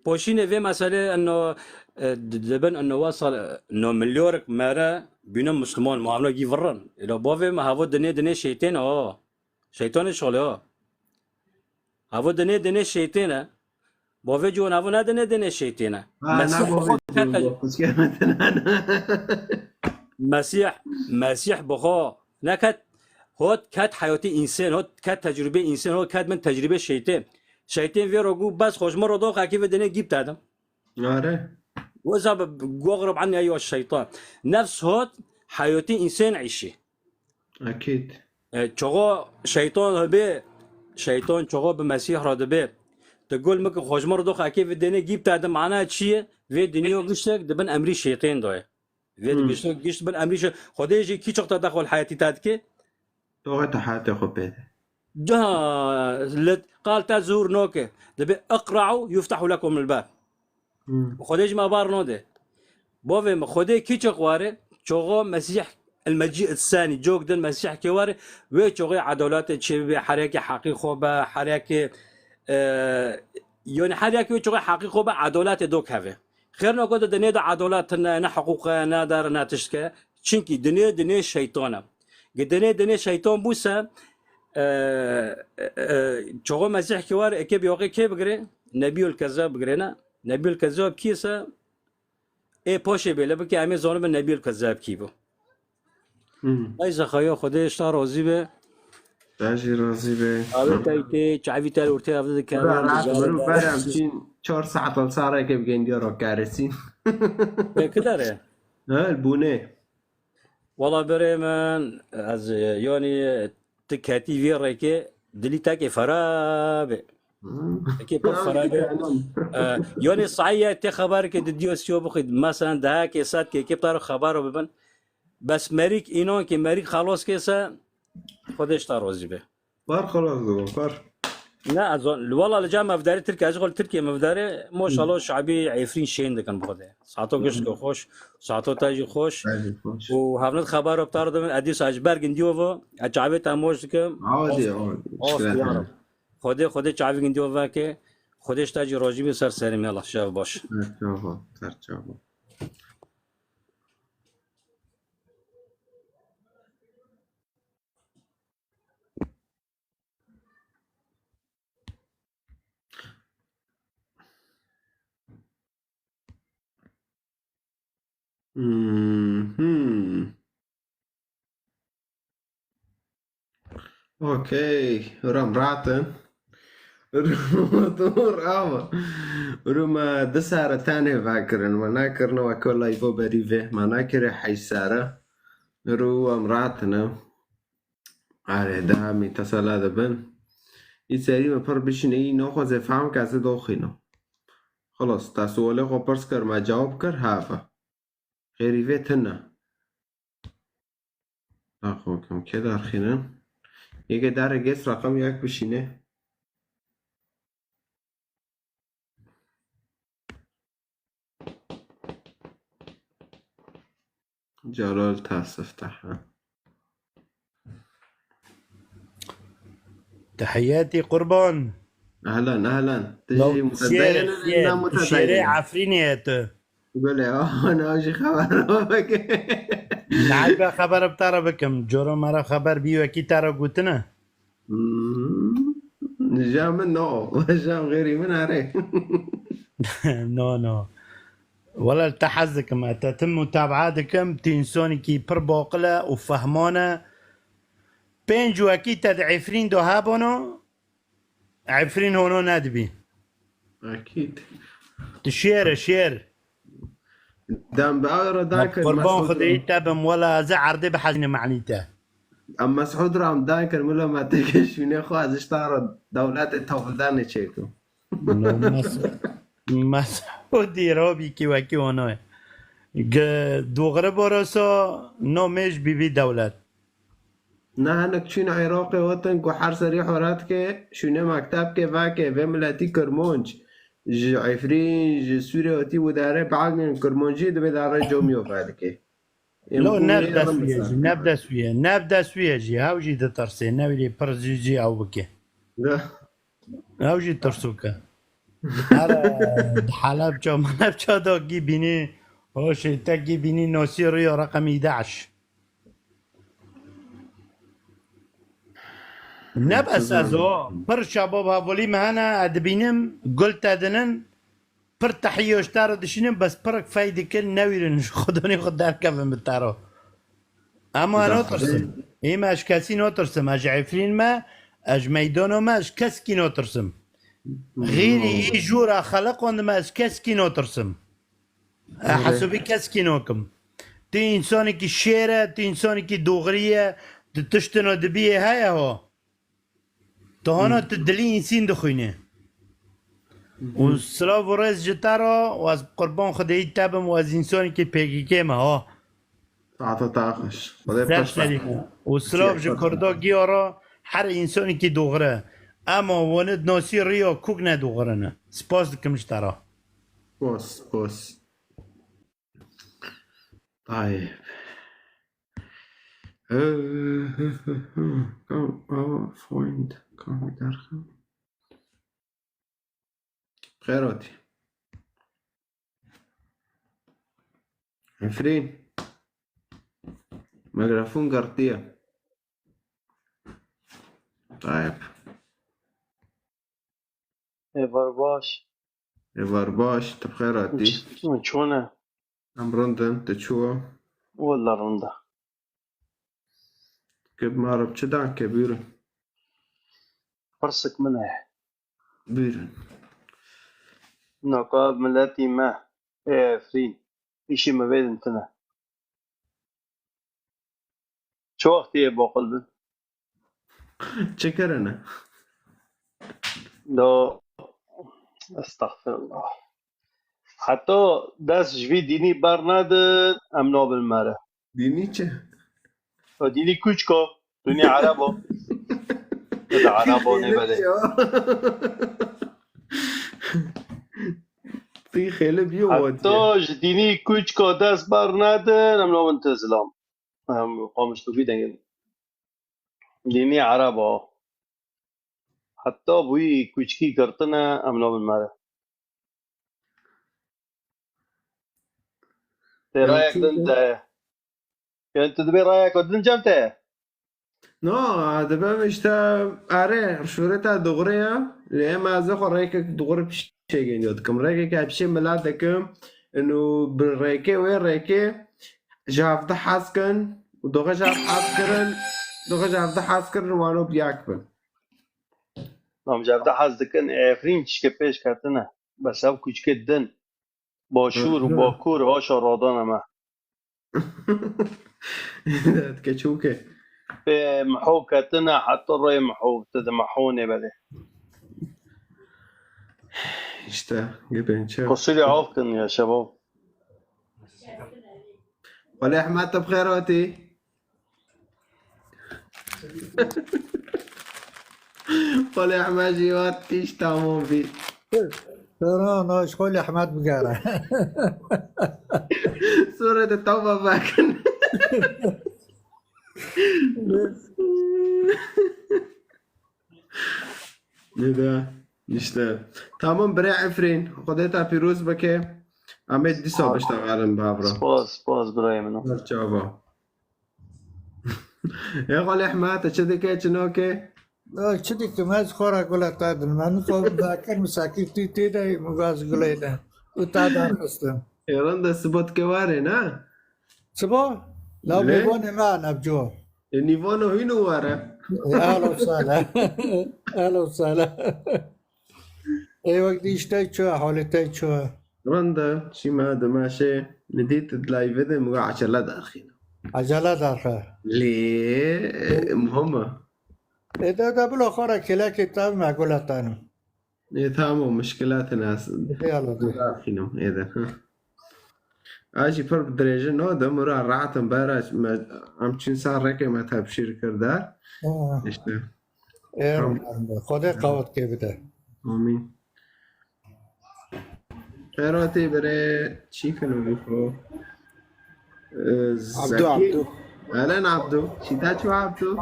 Poşînê vê meselê eno, e, di-, dibin eno wesal, eno milyorik mere bîne Misliman, muamelo gî virrin. Elo bavê me havo dinê dinê şeytên o. Şeytanê şalê ha. Havo dinê dinê şeytên e. Bavê ciwan havo ne dinê dinê şeytên e. Ha, Mesîh ne bavê xwe ciwan, ket bavê ciwan, ne, ne. Mesîh, Mesîh bi xwe neket, hot ket heyatî însan, hot ket tecrûbê însan, hot ket min tecrûbê şeytên. Şeytên vê ro got, bes xwe ji min re dox, ekî vê dinê gîp te dim. Are. Weza bi, bi, goxrib anne ya şeytan. Nefs hot heyatî însan îşî. Ekîd. E, çoxo şeytan hebe, şeytan çoxo bi Mesîh re dibe. Tu gul min ki xwe ji min re dox, ekê vê dinê gîp te di mana çi ye? Vê dinya giştek di bin emrî şeytên de ye. Vê Hmm. giştek giş di bin emrî şey-, Xwedê jî kî çok te dexil heyatî te dike? Doxê te heyatê xwe pê de. Ca, li qal te zûr noke. Dibe, "Iqra'u yuftahu lekumul bab." Hmm. Xwedê ji me bar node. Bavê min, Xwedê kî çok ware? Çoxo Mesîh el-Mecî Sanî, cok din Mesîh kê ware, wê çoxê edaletê çê bibe, her yekê heqî xwe be, her yekê, e, yani her yekê wê çoxê heqî xwe be, edaletê do keve. Xêr nako de dinê de edalet ne, ne hiqûq e, ne dar, ne tişt ke. Çinkî dinê, dinê şeytan e. Gi dinê, dinê şeytan bû se, e, e, e, çoxo Mesîh kê ware, eke bi yoxê kê bigire? Nebiyul Kezzab bigire ne? Nebiyul Kezzab kî se? Ê paşê bêle bike, em ê zanibin Nebiyul Kezzab kî bû. Hmm. Ay Zexayo, Xwedê ji te razî be. Te jî razî be. Avê te tê, çavî te li ortê avê dike. Bira rahat, bira berem çîn çar saet li sareke bigên diya rakeresîn. Pê kidare? Ha, li Bûnê. Wala berê min, ez, e, yani, tu ketî vê rêkê, dilî tekê fera be. Hmm. Tekê pir fera be. E, yani saye tê xeber ke di diyo siyo bixwî, mesela dehekê, sedkê, kê taro xebero bibin. Bes merîk, înan ke merîk xelos ke se, Xwedê ji te razî be. Par xelas dibim, par. Ne, ez li wala li cem mevdarê Tirkiye, ez xwe li Tirkiye mevdarê, maşallah, şabî Efrîn şên dikin bi Xwedê. Saeto gişt ke xweş, saeto te jî xweş. Te jî xweş. Û hevnet xebero bi te re dibin, edî sa ji ber gindiyo ve, ez çavê te moş dikim. Awdî, Of, awdî. Of, Şikayet ya ederim. Rab. Xwedê, Xwedê çavê gindiyo veke, Xwedê ji te jî rojî be ser serê me, Allah şev baş. Ser çava, ser çava. Mhm. Okey, ram rahat in. Dur ama. Ru me di sare tenê vekirin. Me nekirine weke layvo berî vê. Me nekire heşt sare. Ru em rahat in. Erê, de em î tesela dibin. Î serî me pir bişîne, î naxwaze fehm ke ez ê doxînim. Xilas, te sualê xwe pirs kir, me cewab kir, heve. Xêrî vê tune. Daxo kim, kê darxînin? Yeke dare gês raqem yek bişîne. Celal Tasif Taha. Tehiyatî qurban. Ehlen, ehlen. Tu Law jî mutedeyyin, şêrê, na şêrê, tu şêrê mutedeyyin. Efrînê ye tu. Gule, ana jî xeber bike. Neybe xeber bi te re bikim. Coro me re xeber bî wekî te re gotine. Hmm. Ja min no. Ja xêrî min erê. No, no. Wele te hez dikim. Te tim mutabaa dikim. Tu însanekî pir baqil e û fehman e. Pênc wekî te di Efrîn de hebûno. Efrîn hono nedibî. Ekîd. Tu şêr e, şêr. Dem bi ara Ya dakir qurban Mesûd Xwedê te bim, wela ez ê erdê bihezînim enî te. Em Mesûd re em dakir, mila me têkê şûnê xwe, ez ji te re dewletê tavldanê çêkim. No, Mes-, Mesûdî robî kî wekî wano ye. Ge-, doğru boroso, no mêj bîbî dewlet. Ne hinek çûn Iraqê wetin ku her serî xwe redike, şûnê mektebkê veke, vê miletî Kirmanc, ji Efrîn, ji Sûrê hatî û dere bielmînin Kirmancî, divê dere comî û vedike. Êm Lo, ku ne bi wê dest wî ye jî, ne bi dest wî ye, ne bi dest wî ye jî, hew jî ditirsê, ne wî pir zû zû ew bike. Ew jî tirsok e. Here, di Helebca, Melebca de gî bînî, hoşê te gî bînî nosî rûya reqemî DAIŞ. Ne bes ez o, pir şabab hevalî me hene, ez dibînim, gul te dinin, pir tehiyo ji te re dişînin, bes pirek fey dikin, newîrin ji xwedanê xwe derkevin bi te re. Ema notirsim. Ê me, ez ji kesî notirsim. Ez ji Efrîn me, ez ji meydano me, ez ji keskî notirsim. Xêrî î jûra xeleqon dime, ez ji keskî notirsim. E, hesûbî keskî nokim. Tu însanekî şêr e, tu însanekî doxirî ye, tu tiştino dibiyê heye ho. Tu hana tu dilî însîn dixwînî. Û silav û rêz ji te re, û ez qurban Xwedêyî te bim, û ez însanekî P K K me ha. Saeta te xweş. Xwedê Ser pişt serî be. Me. Û silav ji Kurda giya re, her însanekî doxire. Ema wan ê dinasî riya kûk nedoxirine. Spas dikim ji te re. Spas, spas. Tayyip. Kam, ava, Freund, kam derxin. Xêr hatî. Efrîn. Mikrofon girtiye. Tayyip. Êvar baş. Êvar baş, tu bi xêr hatî. Min çûne. Em rind in, tu çû? Wela rind e. Ke bi me re çi dan ke bîrin? Pirsik min e. Bîrin. Naka miletî me, ê Efrîn, îşî me vê din tine. Çi wextî yê boqil bin? Çi kirine? Do, estexfirullah. Heta dest ji vî dînî bernedin, em nabin mere. Dînî çi? O dînî kûçko, dînî erebo. Ya da erebo ne bele. Tî xêli biyo. Heta ji dînî kûçko dest bernedin, em nabin te zilam. Em qamiştûkî dengin. Dînî ereba. Heta bûyî kûçkî girtine, em nabin mere. Tê rayek din te. Yani tu dibê rayek din cem te. No, dibem işte, are, şûreta doğru ya. Lê em ez xwe rêkek doğru pişê geliyor dikim. Rêkek pişê milat dikim. Inu bi rêkê wê rêkê ji hevde hez kin. Û doxe ji hev hez kirin. Doxe ji hevde hez kirin wano biyak bin. Nam ji hevde hez dikin, Efrîn çişke pêş ketine. Bes ev kûçikê din. Başûr û Hı. Bakur haşa radana me. Dike çûke. Pê miho ketine, heta rê miho, te de miho nêbelê. İşte, gibên çi. Qusûrê av kin ya şebab. Xwelê Ehmed te bi xêr hatî. Xwelê Ehmed jî hat tîş tamam bî. Sora na ji xwelê Ehmed bigere. Sora de tava vekin. Nida, işte. Tamam bre Efrîn. Xwedê te pîroz bike. Em ê dîsa biştevelin bavra. Spas, spas birayê min. Her çava. Ya Xalê Ehmed, te çi dike, çi nake? Ya, çi dikim, ez xwe re gule te din. Min xwe dakir misakî tî tê de, min gaz gulê de. Û te derxistin. Êran de sibat ke warê, ne? Siba? La Lê? Mêvanê me nebco. E, nîvana hîn û were. Ehlo sala. Ehlo sala. Ê wek dî işte ço, halê te ço. Randa, şîma dimaşê, mi dît di live de mi got acele derxîne. Acele derxe. Lê, e, muhim e. Ê de, de bilo xara kelekê tav me gula tanim. Ê, tamam, muşkilat nas. Xeyala de. Derxînim, ê de, ha. A jî pir dirêjin no, de mura rahatim bera, me, em çin sa reke me tebşîr kir der. Ha. İşte. Ê, Tamam. Xwedê qewet kê bide. Amîn. Xêratê bire çî kin û xwe. Ee, Abdû, Zekî. Abdû. Elen Abdû. Çîta çû Abdû?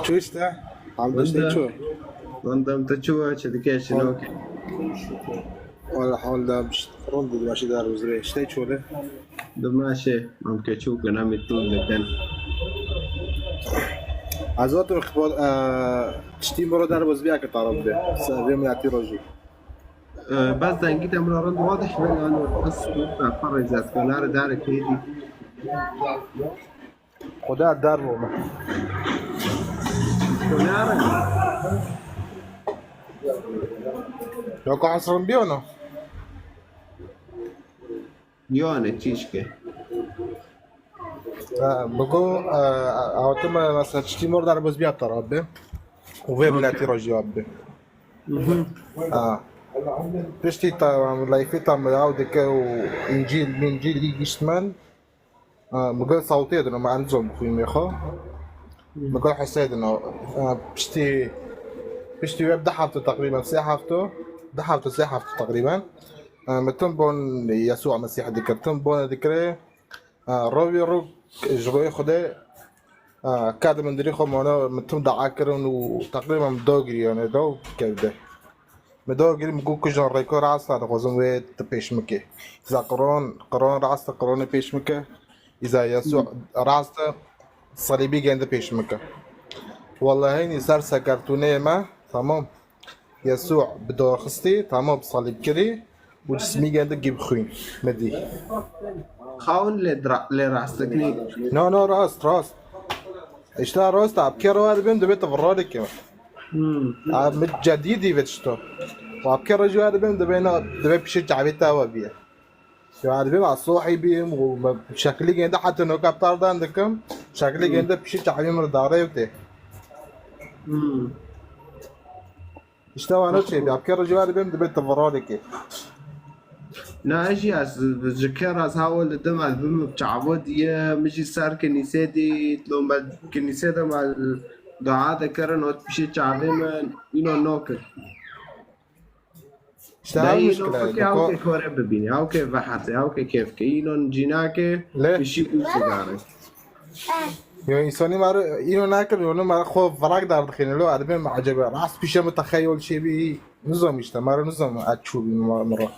Çû işte. Abdû işte çû. Rindem te çû, çi dike, çi noke? Wala hal da, rind di başî dar uzre. İşte çû de. Dimaşê, em ke çû kin, em ê tûl dikin. Ez gotim, xwe, e, tiştî miro derbozbiya ke taraf be. Se-, vê miletî rojî. E, bes dengî te min rind wadih be, yani ez parêzet kenarê derê têdî. Xuda derbo min. Kenarê. Yok, asrım bir onu. Yone, çişke. E, bigo, e, awtime mesela tiştî mor derbozbiya taraf be. Û vê miletî rojî abi. Mhm. Ha. Piştî ta, leyfê ta miraw dike û încîl, mincîl gî gişt min. Ha, mi gel sawtê dino, ma nizom xwîmê xwe. Mi gel hesê dino. Ha, piştî, piştî wê bi du hefto teqrîben, sê hefto, du hefto, sê hefto teqrîben. Ha, mi tim bon Yesû Mesîh dikir, tim bon dikirê. Ha, rovî rû ji royê Xwedê, ha, ka di mindirî xwe mane, min tim dua kirin û teqrîben min do giriyane do kevde. Min do girî, min got, kujan rêko rasta dixwazim wê tu pêş min kê. Îza qiron, qiron rasta, qironê pêş min ke. Îza Yesû rasta, salîbî gende pêş min ke. Wellahî nî ser sekertûnê me, tamam. Yesû bi dor xistî, tamam, bi salîb kirî û cismî gende gî bi xwîn. Me dî. Xawin lê dra-, lê rast dikî. No, no, rast, rast. Îşte rast, apkê re dibêm, dibê tu virarê ke. Hmm. A, min cedî dî vê tişto. Û apkê re jî dibêm, dibê na, dibê pişê çavê te ve bîye. Ya dibêm a sohî bîm û me şeklî gende heta no kaptar dan dikim. Şeklî Hmm. gende pişê çavê min re darê tê. Hmm. Îşte wana çêbî, apkê re jî dibêm, dibê tu virarê ke. Na, ez jî ez ji ke re ez hawil didim, ez bim çavo diye, min jî ser kinîsê dît, lo me kinîsê de me dua dikirin, ot pişê çavê min, îno nokir. Îşte ew Dayê, îno muşkile, fikê deko- ew ke kore bibînî, ew ke vehetê, ew ke kêf ke, îno cînake, Lê- pişî û sigare. Yo, însanî mare, îno nakir, yo, mare xwe virak derdixîne, lo, ez dibêm ecebe, rast pişe min texeyol çêbî, nizam îşte, mare nizam ez çûbî mare.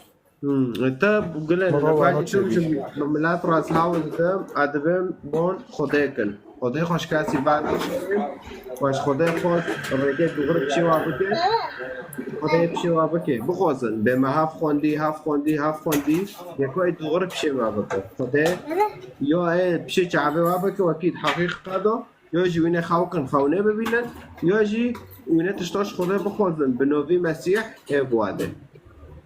Hmm, te gule Mara ne wana bacî çêbî. Bi milet re ez hawil didim, ez dibêm bon Xwedê kin. Xwedê xweşkasî van û ez Xwedê xwe rêkê dûgir pişê wa bike. Xwedê pişê wa bike. Bixwazin. Bê me haf xwendî, haf xwendî, haf xwendî. Yeko ê dûgir pişê me bike. Xwedê yo ê pişê çavê wa bike, wekî heqîqet do. Yo jî wîne xew kin, xewnê bibînin, yo jî wîne tişta ji Xwedê bixwazin, bi novî Mesîh ê bi we de.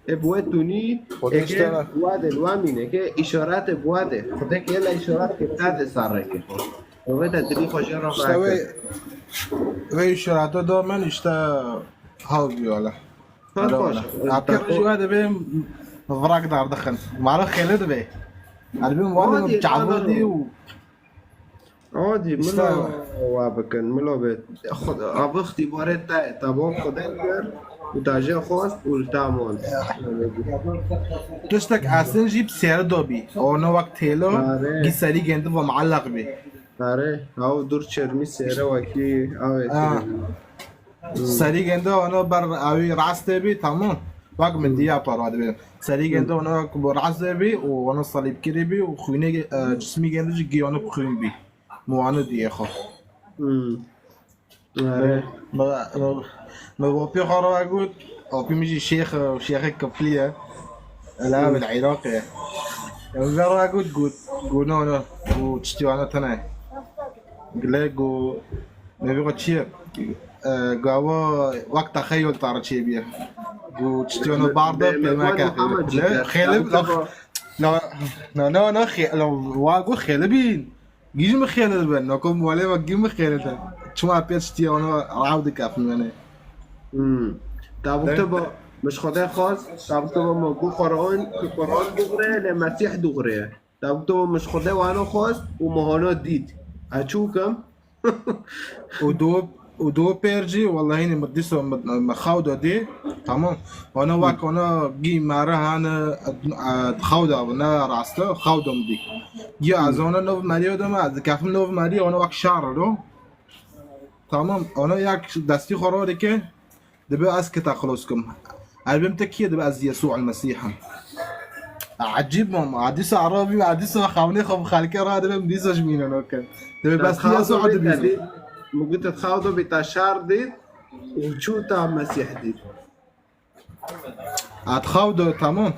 Ê bi we tunî, Xwedê ê işte ke ne. Bi we de, li we mîne, ke îşaretê bi we de. Xwedê ke la îşaret ke te de ser rengê xwe. Ê wê te dilî xwe jê re İşte veke. Ve, ve işareti da men işte hav diyorlar. Pek Öyle xweş. Öyle. Apkê re jî we dibê virak derdixin. Mala xêli dibê. Elbim Adî, wale çavû dî û Adî, Îşte milo wa bikin, milo bê. Xwe-, abixtî barê te, te bo Xwedê kir û te jê xwest û li te mond. Tiştek esin jî bi sêre do bî. Ono wek têlo, Are. Gî serî gendi ve muallaq bî. Are, ew dur çermî sêre wekî ew ê Ha. Serî gende ono ber ewî rastê bî, tamam. Wek min Hmm. diya para dibê. Serî Hmm. gende ono wek bo rastê bî û ono salîbkirî bî û xwînê, e, cismî gende jî gî ono xwîn bî. Muwano diyê xwe. Hmm. Are. Me, me, me opî xwe re got, opî min jî şêx, şêxê kiflî ye. Ela Hmm. bil Iraqê. Em ver re got, got, got no, no, got tiştî wana tene. Gile got, me vî xwe çi ye? E, gawa wek texeyul tar çêbiye. Got tiştî wana barda Be-, pê me me ke. Muhammed Gile, jî. Xêlim, Tamam, la, tamam. la, na, na, na, xê-, la, wa got xêli bîn. Gîj mi xêlil be, noko muwalê me gî mi xêlil be. Çima pê tiştî ono raw dikefin wene. Hmm. Tabuk Evet. tu bo, miş Xwedê xwest, tabuk tu bo me gu Qur'an, ku Qur'an dugre, lê Mesîh dugre. Tabuk tu bo miş Xwedê wano xwest û me hono dît. A çûkim? Û do, û do pêr jî, wellahî, me dîso me, me xew de dî. Tamam. Ona wek ona gî mare hane, e, xew de ne raste, xew de me dî. Ya, Hmm. ez ona nov meriyo de me, ez dikefim nov meriyo, ona wek şar do. Tamam, ona yak destî xwe ro dike, dibe ez kita xilos kim. Erbim te kiye dibe ez Yesû el Mesîh im. Ecîb mam, edîsa Arabî, edîsa xewnê xwe bi xelkê ra dibe, dîsa ji mîne noke. Dibe bes tu Yesû dibî. Min got, xew do bî te şer dît û çû te Mesîh dît. At xew do, tamam.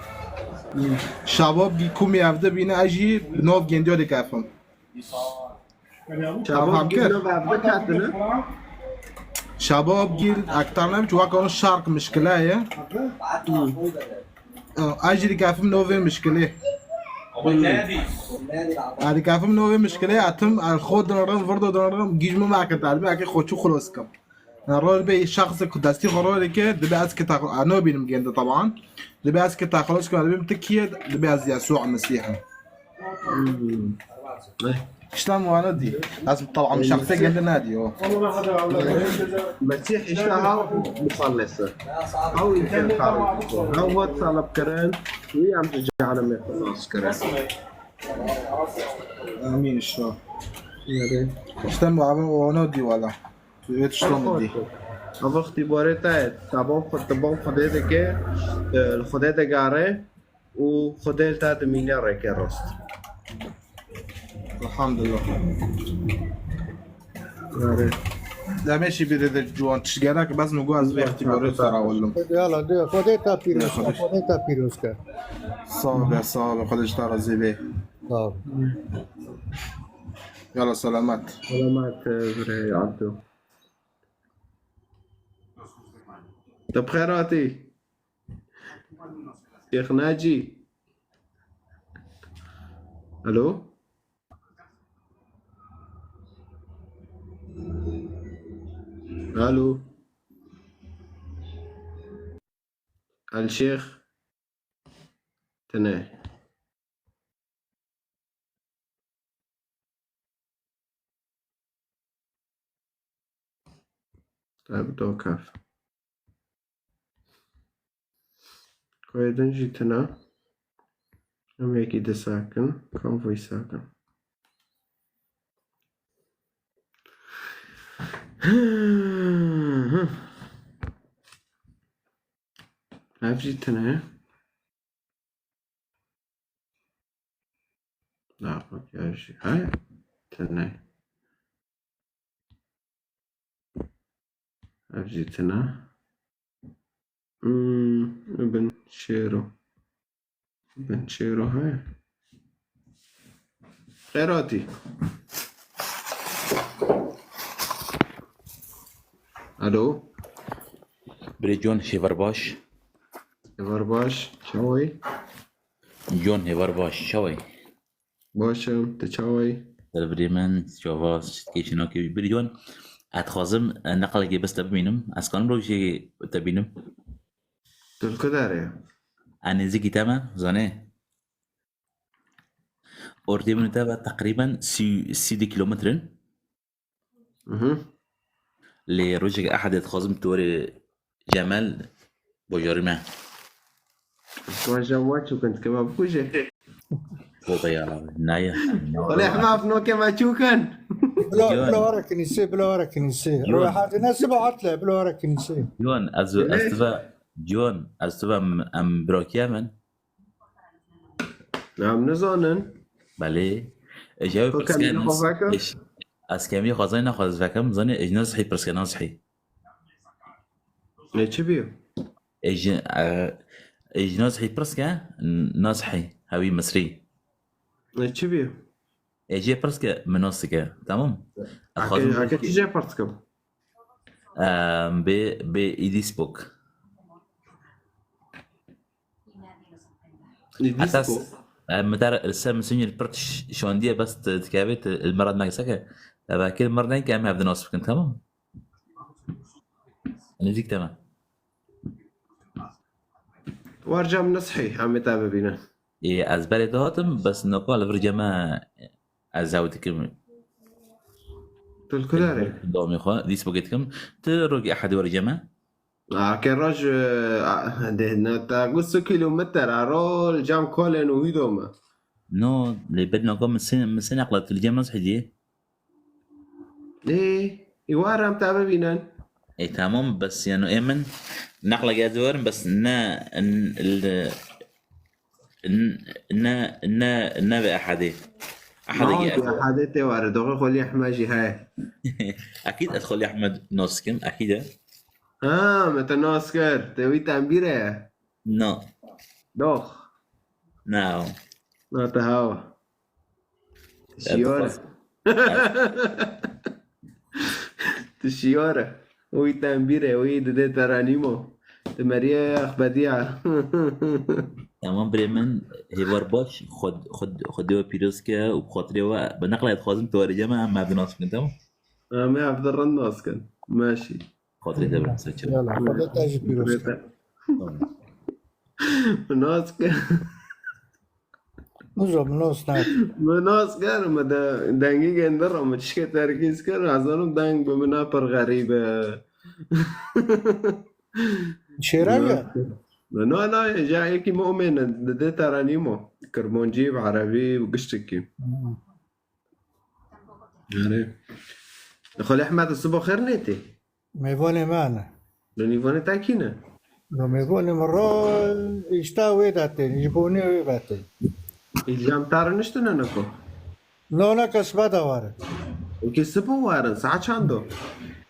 Şabab gî kumî evde bîne, ez jî nov gendiyo dikefim. Şabab gî nov evde ketine. Şabab gî ektar ne biçi waka şark mişkile ye. Ez jî dikefim novê mişkilê. Ez dikefim novê mişkilê, etim, el xo dinrim, virdo dinrim, gîj min mekin, te dibê eke xo çû xilos kim. Rol bê şexsê ku destî xwe rol dike, dibê ez kite xwe, ez nabînim gênde taban. Dibê ez kite xilos kim, dibê min ti kî ye, dibê ez Yesûa Mesîh im. Hmm. Kiştan wana dî. Ez taban şexsê gênde nadî o. Mesîh işte ha muxallese. Ew înkar kar. Ew hat salib kirin. Wî em ji cehennemê xilas kirin. Amîn inşallah. Kiştan wana dî wala. Tu vê tiştan dî. Ev ixtîbarê te ye. Te ban xwe, te ban Xwedê dike, e, li Xwedê digere û Xwedê li te dimîne rêkê rast. Elhamdulillah. Erê. Demê şî bide de ciwan tişt gerek, bes min got ez vê ixtîbarê te ra welim. Yala, diyor. Xwedê te pîroz ke. Xwedê te pîroz ke. Sağ ol, sağ ol. Xwedê ji te razî be. Sağ ol. Yala, selamet. Selamet, e, birê Abdû. Te bi xêr hatî. Şêx Nacî. Alo? Alo? El Şêx. Tine. Te bi do kef. Koyê din jî tune. Em yekî disakin. Konvoy sakin. Ev jî tune. Daxwaz jî heye. Tune. Ev jî tune. Hmm, bin şêro. Bin şêro heye. Xêr hatî. Alo. Birê John, hêvar baş. Hêvar baş. Çawayî? John, hêvar baş. Çawayî? Baş im, tu çawayî? Ser birê min, çava, kêşî nakê. Birê John, ez dixwazim, e, neqlekê bes te bimînim. Ez kanim rojê te bînim? Tu li ku derê? Ez nêzîkî te me, zanê. Ortê min û te ve teqrîben sî, sî du kîlometre in. Mhm. Lê rojek ehedê dixwazim tu werê Cemel bajarî me. Roja wa çûkin dike me bikuje. Baba ya, naye. Wele hema ev nokê me çûkin. Bila, John. Bila were kinîsê, bila were kinîsê. John. Roja herdine siba hatle, bila were kinîsê. John, ez, ez Lê? Tiva, John, ez tiva em, em birakiye min. Em nizanin. Belê. Ej ew Tu pirsike kemî nas-, xwe veke? Ej, ez kemî xwezayê nexwe ez vekem, zanî, ej Nazihî pirske Nazihî. Ne çi bîyo? Ej, e, ej Nazihî pirske, Nazihî, hewî Misrî. Ne çi bîyo? Ej ê pirske, min nas dike, tamam? Ez Ake, xwazim ake bêjim çi jê pirsikim? Em, bê, bê Îdîs bok. Îdîs Heta bok. S-, em, min te re, ser min sinyal pir ş-, şandiye bes t-, dikeve te, li me re nake seke. Te belkî li me re neke em hev di nas bikin, tamam? Nêzîk te me. Warca min nishî, em ê te bibînin. Ê, ez berê dihatim, bes napa li vir ceme ez ew dikim. Tu li ku derê? Domê xwe, dîs bogê dikim. Tu rogê ehedê were ceme? A, ke roj, e, a, de, ne, ta gu su kilometre, a, rol cam kolen û wî dome. No, lê ber naka min sê, min sê neqla tu li cem nas hediye. Ê, ê, war em te bibînin. Ê, tamam, bes, yani, ê min neqleke ez werim, bes ne, n-, l-, n-, ne, ne, ne ve ehedê. Ehedekî Ehedê tê were, doxê Xwelî Ehmed jî heye. Ekîd ez Xwelî Ehmed nas dikim, ekîd e. Ha, me te nas kir. Te wî tembîre ye. No. Dox. No. Na te hawa. Şiyar. Tu şiyar e. Wî tembîre, wî dide teranîmo. Tu meriye axbediya. Tamam birê min, hêvar baş, Xwedê we pîroz ke û bi xatirê we, bi neqla dixwazim tu warê cem em me nas bikin, tamam? Em ê hevde rind nas kin. Meşî. Xatirê te birim seçim. Yala, Xwedê te jî pîroz ke. Nas kin. Nizo min nos nake. Min nas kir, min de dengî gendir, min çişke terkîz kir, ez zanim deng bi min ne pir xerîb e. Şêrevî ye? No, no, ja yekî mu'min, dide teranîmo. Kirmancî, bi erebî û giştikî. Yani. Xwelî Ehmed, sibo xêr nêtê? Mêvanê me ne. Li nîvanê te kî ne? No mêvanê min ro îşta wê de tên, ji bonê wê ve tên. Îlcam tar niştine neko. No, ne kes beda ware. Eke sibo warin, saet çand o?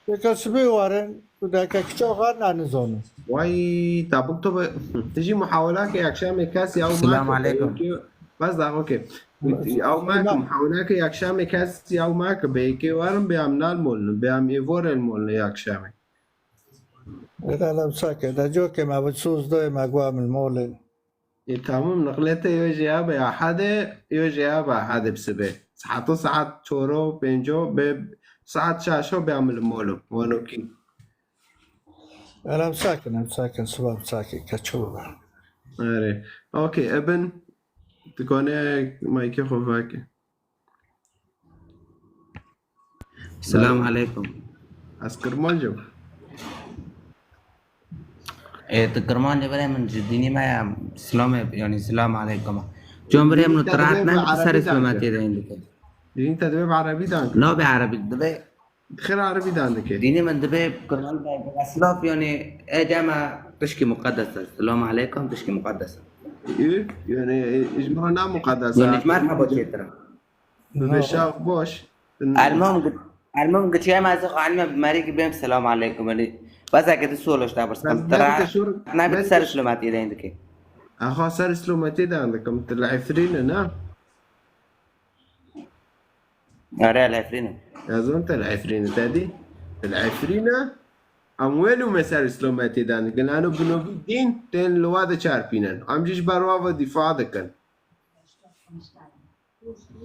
Eke sibê ware, deke kiço xar ne nizonu. Vay, tabuk to be. Tiji muhawela ke akşamê kes ya Selam aleykum. Bas daha okey. Ew me ki muhaweleke yakşamê kes ya me ki bê yekê werin bê em nal molin, bê em êvor el molin yakşamê. Eda lemsake, da coke me bi soz doye me gua min mole. E tamam, naqlete yo jê ya be ahade, yo jê ya be ahade bi sibê. Saeto saet çoro, pênco, be saet şaşo be em li molo. Wano ki. Ela em sakin, em sakin, siba em sakin, keço be. Are. Okey, ebin, tu kone mayke xo vake. Selam aleykum. Ez Kirmancim. E, tu Kirmancî birê min ji dînî me ya, silamê, yanî selam aleykum. Con birê min, tu rahat ne, tu ser îslametiyê de dike. Dînî te divê bi erebî dan. No bi erebî, divê. Xêr erebî dan dike. Dînî min divê Kirmancî de, silav, yanî, e, dema tişkî muqedes e. Selam aleykum, tişkî muqedes e. Ü, yani, e, ji min re ne muqedes e. Yanî ji merhaba çêtir e. Bi beşav boş. Elmam git, elmam git, ya ma zix elma bi merî ki bêm selam aleykum, elî. Bas eke tu solo işte bas. Bas Tam tera ne şur, ne bi ne ser şur- selametî de dike. Aha, ser selametî de dikim. Tu li Efrîne ne? Are, li Efrîne. Ez on te li Efrîne te dî. Li Efrîne. Em wêlû me ser selametî de dikin. Ano binovî dîn tên li wa de çarpînin. Em jî ji ber wa ve dîfa dikin.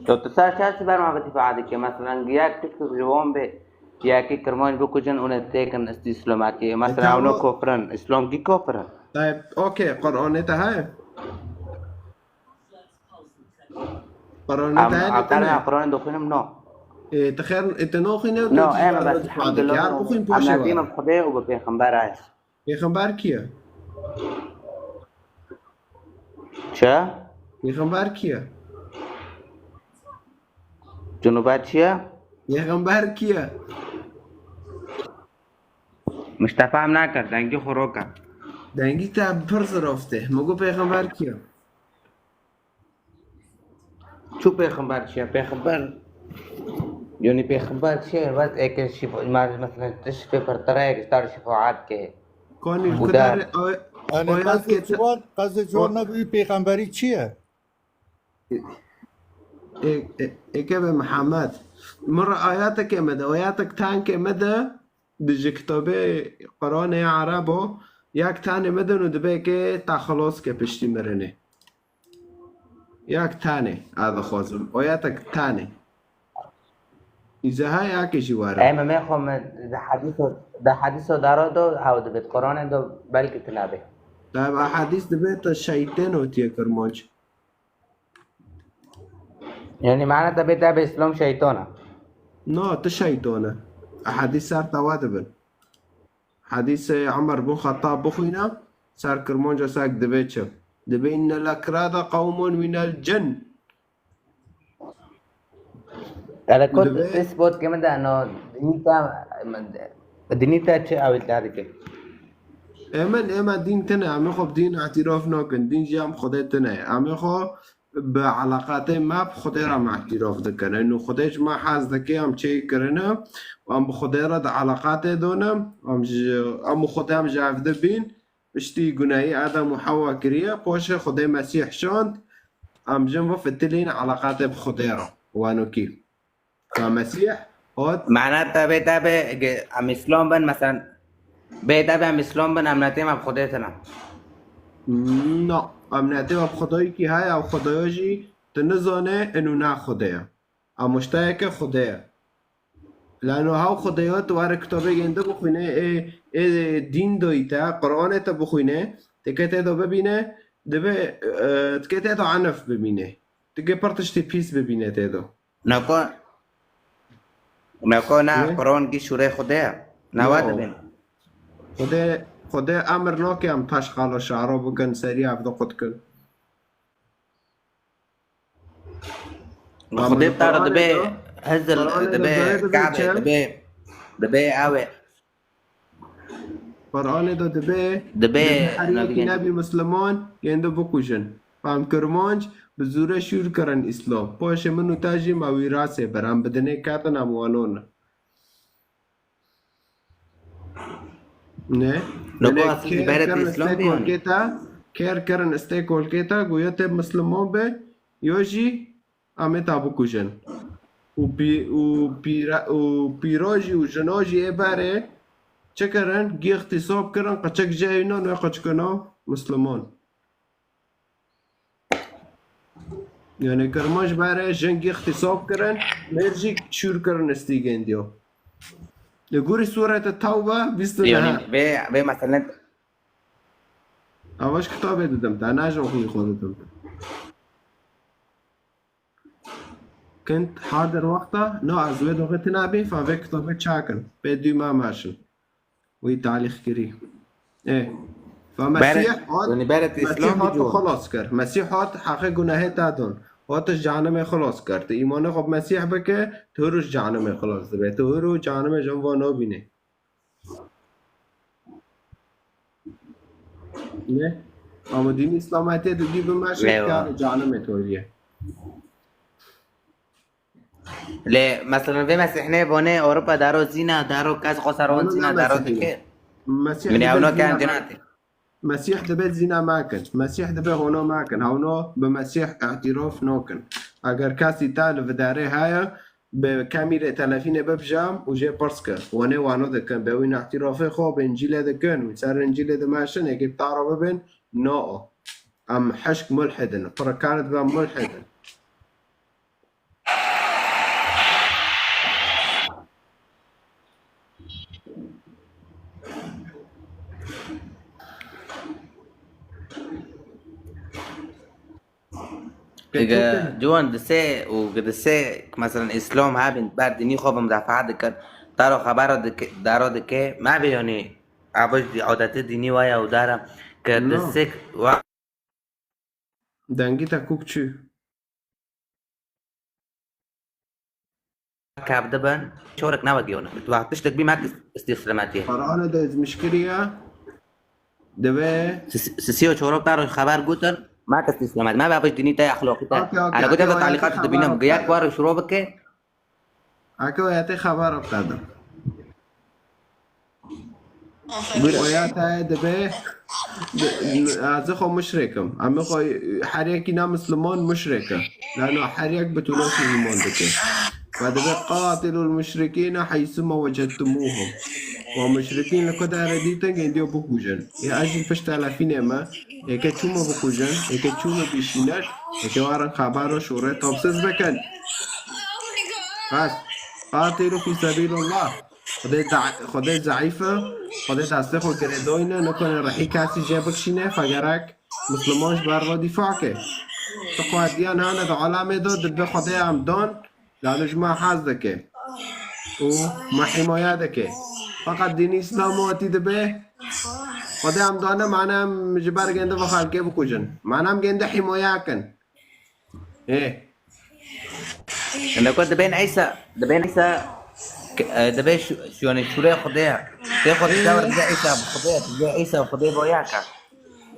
To tu ser çar siber ma bi dîfa dike. Mesela, yek tişk ji wan bê, yekî Kirmanc bikujin û ne têkin istî selametiyê. Mesela, Tamam. Ewno kofirin. Îslam kî kofirin? Tayyip, okey, Qur'anê te heye? Qur'anê Em te heye, atar te ne? Qur'anê dixwînim, no. E, te xêr, e, te naxwîne, No, tu em jî bes, dîfa elhamdulillah, dike. Her bixwîn em poşê ezîm were. bi Xwedê û bi pêxember ay. Pêxember kî ye? Çi? Pêxember kî ye? Cunuba çi ye? Pêxember kî ye? Min ji te fam nekir, dengî xwe rok e. Dengî te pir ziroft e. Min got pêxember kî ye? Çu pêxember çi ye? Pêxember, yanî pêxember çi ye? Bes eke şîfo, ma mesela tişt pê pirtire ye, star şîfo ad ke. Konî Û kadar der, o, Yani o yaz qezê ke te- ciwan, qezê ciwan ne bi pêxemberî çi ye? E, e, eke be Mihemed. Min re ayeteke me de, ayetek tenke me de, di ji kitabê Qur'anê Erebo, yek tanê me de û dibê ke te xilos ke piştî mirinê. Yek tanê, ez dixwazim. Ayetek tanê. Îze ha yekê jî were. Em me xwe me di hedîso, di hedîso daro do, hew dibêt Qur'anê do, belkî tu nabê. Tabi ehadîs dibê te şeytên otiye Kirmanc. Yanî mane te bê te bê Îslam şeytan e. Na, tu şeytan e. Ehadîs ser te we dibin. Hedîsê Emer bin Xettab bixwîne, ser Kirmanca sek dibê çi? Dibê inne lekrada qewmun minel cin. Ele kot Dibê- isbot ke min de no dinî ta, dinî ta çi awit la dike? Êmin, ême dîn tine, em ê xwe bi dîn îtîraf nakin. Dîn jî em Xwedê tine. Em ê xwe bi eleqatê me bi Xwedê re me îtîrof dikin. Eno Xwedê ji me hez dike, em çê kirine, em bi Xwedê re di eleqatê de ne, em ji, em û Xwedê em ji hev dibîn, piştî gunehî Adem û Hewa kiriye, poşê Xwedê Mesîh şand, em jin ve fitilîn eleqatê bi Xwedê re. Wano kî? Ka Mesîh hot. Mana te bê te bê ge-, em Îslam bin, mesela, bê te bê em Îslam bin, em netêm em Xwedê tine. Na, em netêm em Xwedayî kî heye, ew Xwedaya jî tu nizane, eno ne Xwedê ye. Em muşteyeke Xwedê ye. Lano hew Xwedaya tu were kitabê gênde bixwîne, ê, ê dîn doyî te, Qur'anê te bixwîne, tike tê de bibîne, dibe, e, tike tê de enif bibîne. Tike pir tiştê pîs bibîne tê de. Nako, nako na Ne? Qur'an gî şûrê Xwedê ye. Nawa Yo. dibin. Xwedê, Xwedê emir nake em taş qalo şaro bikin, serî ev de qut kin. Ama Xwedê li te re Qur'anê dibe de, hizil, Qur'anê de dibe böyle dibe Kabe, çi? dibe, dibe ew e. Qur'anê de dibe, Dibe, dibe her na yekî digên. nebî Musliman, yên de bikujin. Em Kirmanc bi zûre şûr kirin Îslam. Paşê min û te jî me wîrasê bir. Em bi dinê ketin, em wanon. Ne? Nako Dilê aslında kêr ibaret kirin Îslam istê be yani. kolkê te, kêr kirin istê kolkê te, goya tê Musliman be, yo jî em ê te bikujin. Û pî-, û pîra-, û pîra jî û jina jî ê berê çi kirin? Gî îxtîsab kirin, qeçek jê nan wê qeçkina Musliman. Yani Kirmanc berê jin gî îxtîsab kirin, mêr jî şûr kirin istî gêndiyo. Li gorî Sûrete Tewbe bîst û neh. Yani vê, vê meselen Ev ji kitabê didim te, ne ji oxlî xwe didim. Kint hadir wexta, no ez wê doxê tine bî, fa vê kitabê çakin. Pê dû me meşin. Wî talîx kirî. Ê. Fa Beret, Mesîh hat, yani beret Mesîh İslam hat tu video. Xelas kir. Mesîh hat heqê gunehê te don. Hat tu ji cehennemê xelas kir. Tu îmanê xwe bi Mesîh bike, tu hûrû ji cehennemê xelas dibe. Tu hûrû cehennemê ji van nabînê. Ne? Ama dînî Îslametê tu dî bimeşe, Eywa. kar cehennemê tolîye. Lê, mesela, vê Mesîhnê bonê Ewropa daro zîna, daro kes xwe ser wan Ewno zîna, ne daro Mesîhî ne. dike. Mesîh Min dibe ewno zîna ken me-, cenate. Mesîh dibe zîna mekin. Mesîh dibe hono mekin. Hewno bi Mesîh îtîrof nokin. Eger kesî te li vidarê heye, bi kemîrê telefînê bibjem û jê pirs ke. Wanê wano dikin. Be wî îtîrofê xwe bi Încîlê dikin. Wî ser Încîlê dimeşin, êkê bi te re bibin. No. Em hişk mulhidin. Pir kar dibe mulhidin. Ege ciwan disê û gidisê, mesela, Îslam hebin, ber dinî xwe bi mudafaa dikin, daro xebera dike, daro dike, me bê, yanî, ev jî adetê dinî waya û dara, ke No. disê wa- Dengî te kûk çû? Kevdibin, çorek ne wek yone. Tu tiştek bî mek istîslametiyê. Qur'anê de ez mişkiriya. Divê. Sisi û çorok daro xeber gotin, mek istîslamet. Me be dinî te exlaqî te. Okey, okey, Ana gotin okey, de oyatê talîqat xeber dibînim. Ge yek okey. War şiro bike. Eke oyatê xeber okey de. Buyurun. Oya te dibe, di-, ez xwe muşrik im. Em xwe her yekî ne Misliman muşrik e. Lano her yek bi tuloşî îman dike. Ve dibe, "Qatilul muşrikîne heysuma wecettumuhum." Ve muşrikîn li ku dere dîtin, gêndiyo bikujin. Ê ez jî pişt telefînê me, êke çû me bikujin, êke çû me bişînin, êke warin xebero şûrê topsiz bikin. Bes. Qatilu fî sebîlillah. Xwedê da-, Xwedê zeîf e, Xwedê destê xwe girêdayî ne, nikane rihî kesî jê bikişîne, fegerek Misliman ji ber ve dîfa ke. Tu qewetiyan hene di alemê de, dibe Xwedê em dan, lano ji me hez dike. Û me hîmaya dike. Feqet dînî Îslam hatî dibe, Xwedê em dane, mane em ji ber gênde ve xelkê bikujin. Mane em gênde hîmaya kin. Ê. Ende ku dibên Eysa, dibên Eysa, e, dibê şu, şu, yani şûrê Xwedê ye. Tê xwe Ê. dide, dibê Eysa bi Xwedê ye, dibê Eysa bi Xwedê boya ka.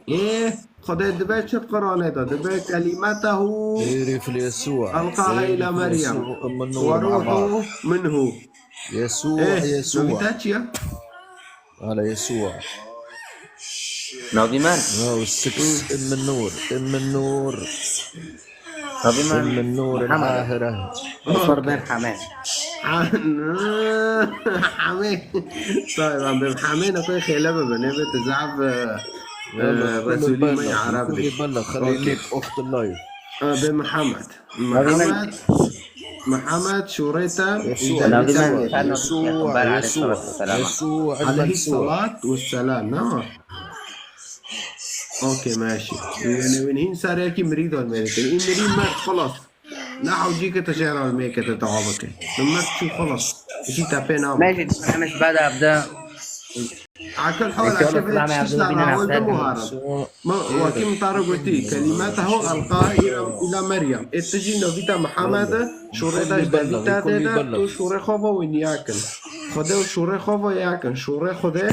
Ê. Xwedê dibe çi Quranê de? Dibe kelimetehu Êrîf li Yesûa. Elqaha îla Meryem. Ve ruhu minhu. Yesûa, Ê, Yesûa. Novîta çi ye? Ala Yesûa. Navî men? No, six. Im min nur. Im min nur. Navî men? Im min nur. Ahire. Esmer ben Hame. Hame. Tabii, ben ben Hame ne koy xêle bibin. Evet, zaf, e, e, Resulî me Arab. Kuli bella, xelî lîk, oxt live. E, be Muhammed. Muhammed, Muhammed, şûrê te. Yesûa, Yesûa, Yesûa, Yesûa, Aleyhi salatu vesselam, ne? Okey, meşî. Yani, win hîn ser yekî mirî dor mêrî. Î mirî mert, xelas. Ne hewcî ke te jê re mêke te dua bike. Li mert çû xelas. Îşî te pê name. Mecid, Mehmet Bada Abda. Akil hewla ke vê çiştî ser rawil de muharim. Ma wekî min tara gotî, kelîmetehu elqaha îla, îla Meryem. Ê tu jî novîta Mihemed, şûrê de ji devîta tê de, tu şûrê xwe ve wî niya kin. Xwedê û şûrê xwe ve ya kin. Şûrê Xwedê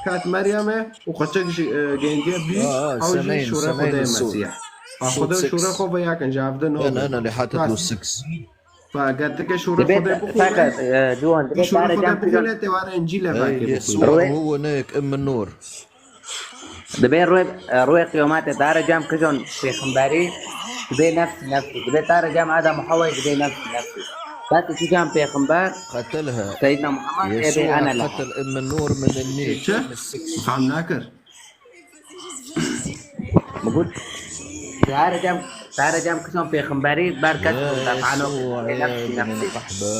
ket Meryemê û xweçek ji, e, gengê bî, ew jî şûrê Xwedê Mesîh. A Xwedê û şûrê xwe ve ya kin, ji hevdin nabin. Bas. Fa, eger tu ke şûrê Xwedê bixwîne, e, Ciwan, dibê şûrê Xwedê bixwîne, tê were Încîlê vekê bixwîne. Yesûa, Ruh ve nek, Im min nur. Dibê rûyê, e, rûyê qiyametê, tare cem kijon pêxemberî, dibê nefsî, nefsî. Dibê tare cem Adem û Hewayê, dibê nefsî, nefsî. Bes tu cem pêxember, Qetelha. Seyyidina Muhammed, ê bê Yesûa ene leha. Qetel, Im min nur, min nî. Çi? Fam nakir. Min got, tare cem, tare cem kijon pêxemberî, ber kes mudafaa no, dibê nefsî, nefsî.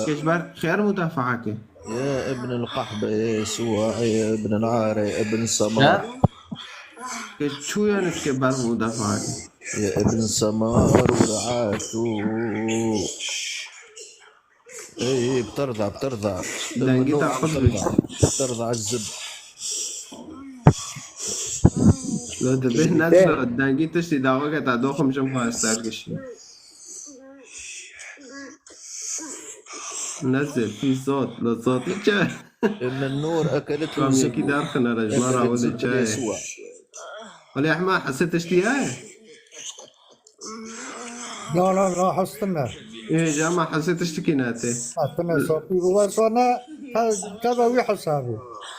Kêş ber xêr mudafaa ke. يا ابن القحبة، يا يسوع، يا ابن العارة، يا ابن السمار. Ke çû yani ke ber mudafaa ke. يا ابن السمار ورعاته. اي، اي، بترضع، بترضع. Dengî te xurt bî. بترضع الزب. Lo dibê ne dengî tiştî dawa ke te doxim jim xwe ester kişî. Nezir, fî zot, li zotî çi? من نور أكلته الزب. Yekî derxine re ji me re wile çi? Wele ehma hesê tiştî ye? La, la, la, hestim e. Ê, ji ema hesê tiştikî ne tê. Hestim e, sopî bu var sonra te, te be wî hesabî.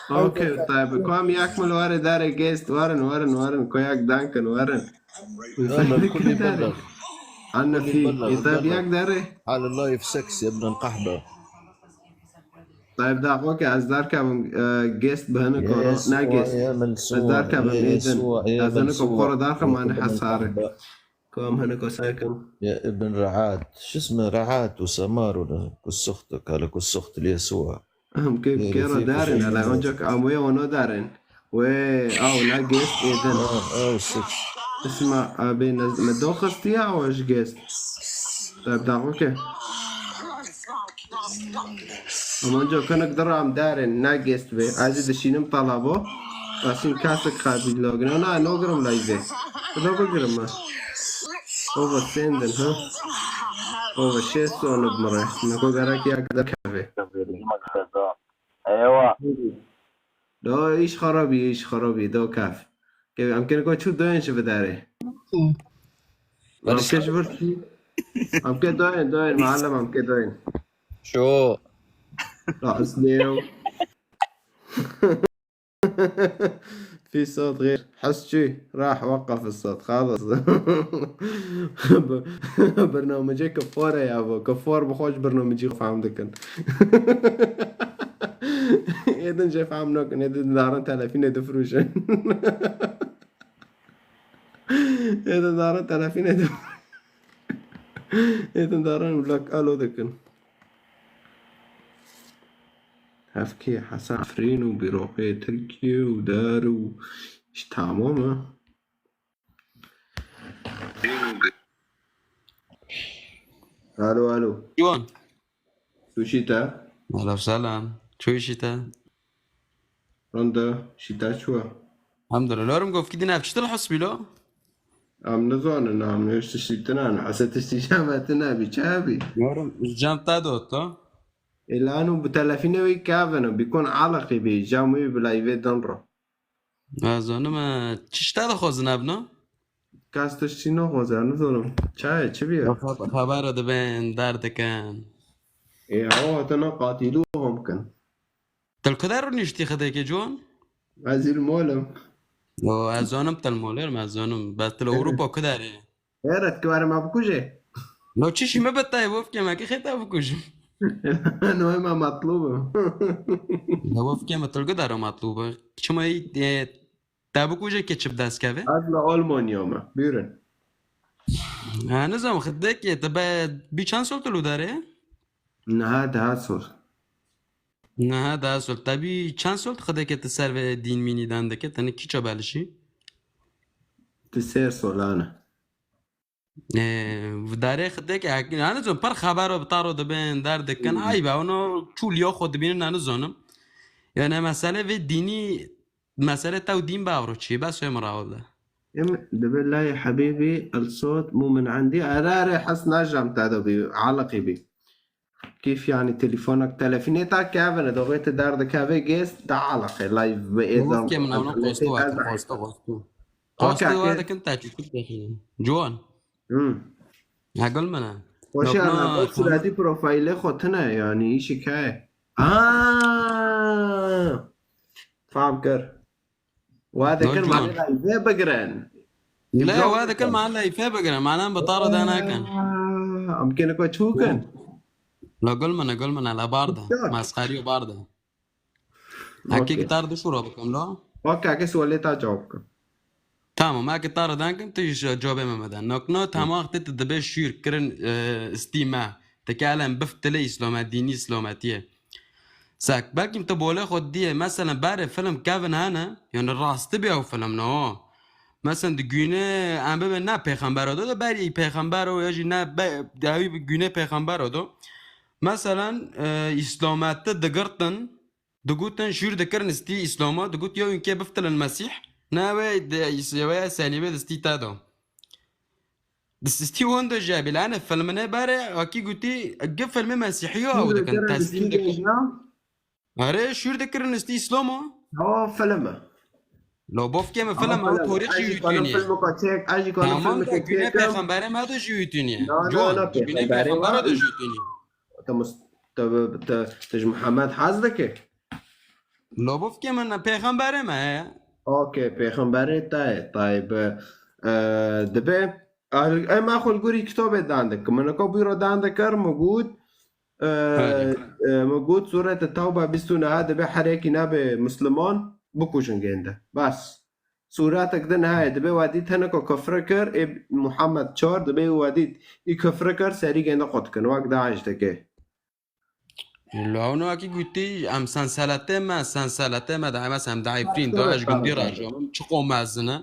Okey, tayyib. Kom yek min were dare gest, werin, werin, werin. Ko yek dankin, werin. Ama kulî bellex. Anne fî, ê te bi yek derê? Ala live sex, ya ibn al-qahbe. Tayyib, daxo ke ez derkevim, e, gest bi hinik oro, ne gest. Ez derkevim êdin. Ez hinik xora derxim, mane hesare. Kom hinik o sekim. Ya ibn Raat. Şisme Raat û Semar û ku suxtu, kale ku suxtu li Yesûa. Em kê kê re darin, ele ancak em wê ono darin. Wê, ew ne gêst êdin. Ew, ew sik. Isma, abê, ne, me do xistiye ew ji gêst. Te daxo ke. Em ancak hinek diram darin, ne gêst bê. Ez dişînim talabo. Asîn kasik xabî login. Na, nogirim layvê. Kuda bigirim me. Ova sendin, ha? Ova şêst sonib mire. Neko gerek yak da kevê. Eywa. Do iş xarabî, iş xarabî, do kef. Ke em kene ko çu doyen ji vidarê. Em ke ji vir çi? Em ke doyen, doyen, muallim, em ke doyen. Şo. Rahatsız. Fîsat xêr. Hes çû. Rah weqef fîsat. Xalas. Bernamecê kefar e ya bo. Kefar bi xwe ji bernamecî xwe fehm dikin. Êdin jê fehm nakin. Êdin darin telefînê difirûşin. Êdin darin telefînê difirûşin. Êdin darin wlak alo dikin. Hevkê Hesen Efrîn û bîroqê Tirkiye û der û ji tamam e. Alo, alo. Ciwan. Tu şî te? Alo, selam. Çu şî te? Ronda, şî te çu? Elhamdülillah. Lorim gofkî din ev çi dil hesbî lo? Em nizanin, em hêj tiştî tine ne. Ese tiştî şevetin nebî, çi hebî? Lorim, cem te dot, ha? Îlan û bi telefînê wî kevin, bîkon eleqî bî, cem wî bi layvê din re. Ez zanim, e, çi ji te dixwazin evna? Kes tiştî naxwaze, nizanim. Çaye, çi bîye? Xebera dibin, derdikin. Ê, ew hatine qatilû hom kin. Til ku der niştî xidekê ciwan? Ez ê li mol im. O, ez zanim til mol im, ez zanim. Bes til Ewropa ku der ê? Ê, ret ki were me bikuje. No çişî me betayê, wefkê me ki xêta bikujim. No, ê me metlûb im. Ya wefkê me til ku der metlûb e. Çima yî, e, te bikuje ke çi bi dest keve? Ez li Almanya me. Buyurun. Ha, nizam, xidekê, te be, bî çend sol tu li der ê? Niha deha sol. Niha deha sol. Te bî çend sol tu xidekê tu ser vê dîn mînî dan dike? Tenê kîça belişî? Tu sêr solane. Ee, vidarê xidekê, yani zon, per xebero bi taro dibin, der dikin. Hmm. Aybe, ono çû liya xwe dibînin, ne nizonim. Yani mesele vê dînî, mesele tew dîn be avro çi, bes wê min rawa bide. Em dibe layê hebîbî, el sot mû min endî, erê, erê, hes najam te de bî, aliqî bî. Kîf, yani telefonek, telefonê ta kevine, doxê te derdikeve gêz, da aliqê, live bi êzan. Wefkê min, ew qostu, qostu, qostu. Qostu wa dikin, te çûçik dexînin. Ciwan. Hmm. Ha, gul min e. Xweşe, ana, suretî profilê xwe tine, yani, îşik heye. Aa! Fam kir. Wa dikin, malê layvê bigirin. Le, wa dikin, malê layvê bigirin. Manan bi taro de nakin. Aa, em kene ko çûkin. La gul min e, gul min e, la barda. Mesxeriyo barda. Eke ki tar dişûra bikim la. Wek eke sualê ta cewab bikim. Tamam, eke tar dan kim, tu ji cewabê me meden. Nokno, tamam, te tu dibe şûr kirin, e, istî me. Te ke elen biftilê Îslame, dînî Îslametiye. Sek, belkî te bolê xwe diye, mesela berê film kevin hene, yani rastî bê ew film, no? Mesela di güne em bibe ne pêxembero do, de berî pêxembero ya jî ne be, ew bi güne pêxembero do. Mesela, e, Îslameti digirtin, digotin şûr dikirin istî Îslama, digot ya hûn kê biftilin Mesîh, ne wê de, wê selîbê distî te do. Di sistî wan de jî hebî, lane filmine berê, akî gotî, gi filmê Mesîhî ya ew dikin, teslîm dikin. Erê, şûr dikirin istî Îslama. Ha, film e. Lo bofkê min film e, torîx jî wî tûnî. Tamam, da gune pêxemberê me de jî wî tûnî. Ciwan, gune pêxembera de jî wî tûnî. Te mus-, te, te, te ji Muhammed hez dike? Lo bofkê min pêxemberê me ye. Okey, pêxemberê te ye, tayb. E, dibe, em axwe li gorî kitobê dan dikim. Min ko bîro dan dikir, min got, e, e, min got, Sûrete Tewbe bîst û neh dibe her yekî nebe Musliman, bikujin gênde. Bas. Sûretek din heye, dibe we dît hinek o kufre kir, ê Muhammed çar, dibe we dît î kufre kir, serî gênde qut kin, wek DAIŞ dike. Lo ew nokî gotî, em senseletê me, senseletê me, daîma em daîfrîn, da ez gundî rajo, çiqo mezin e.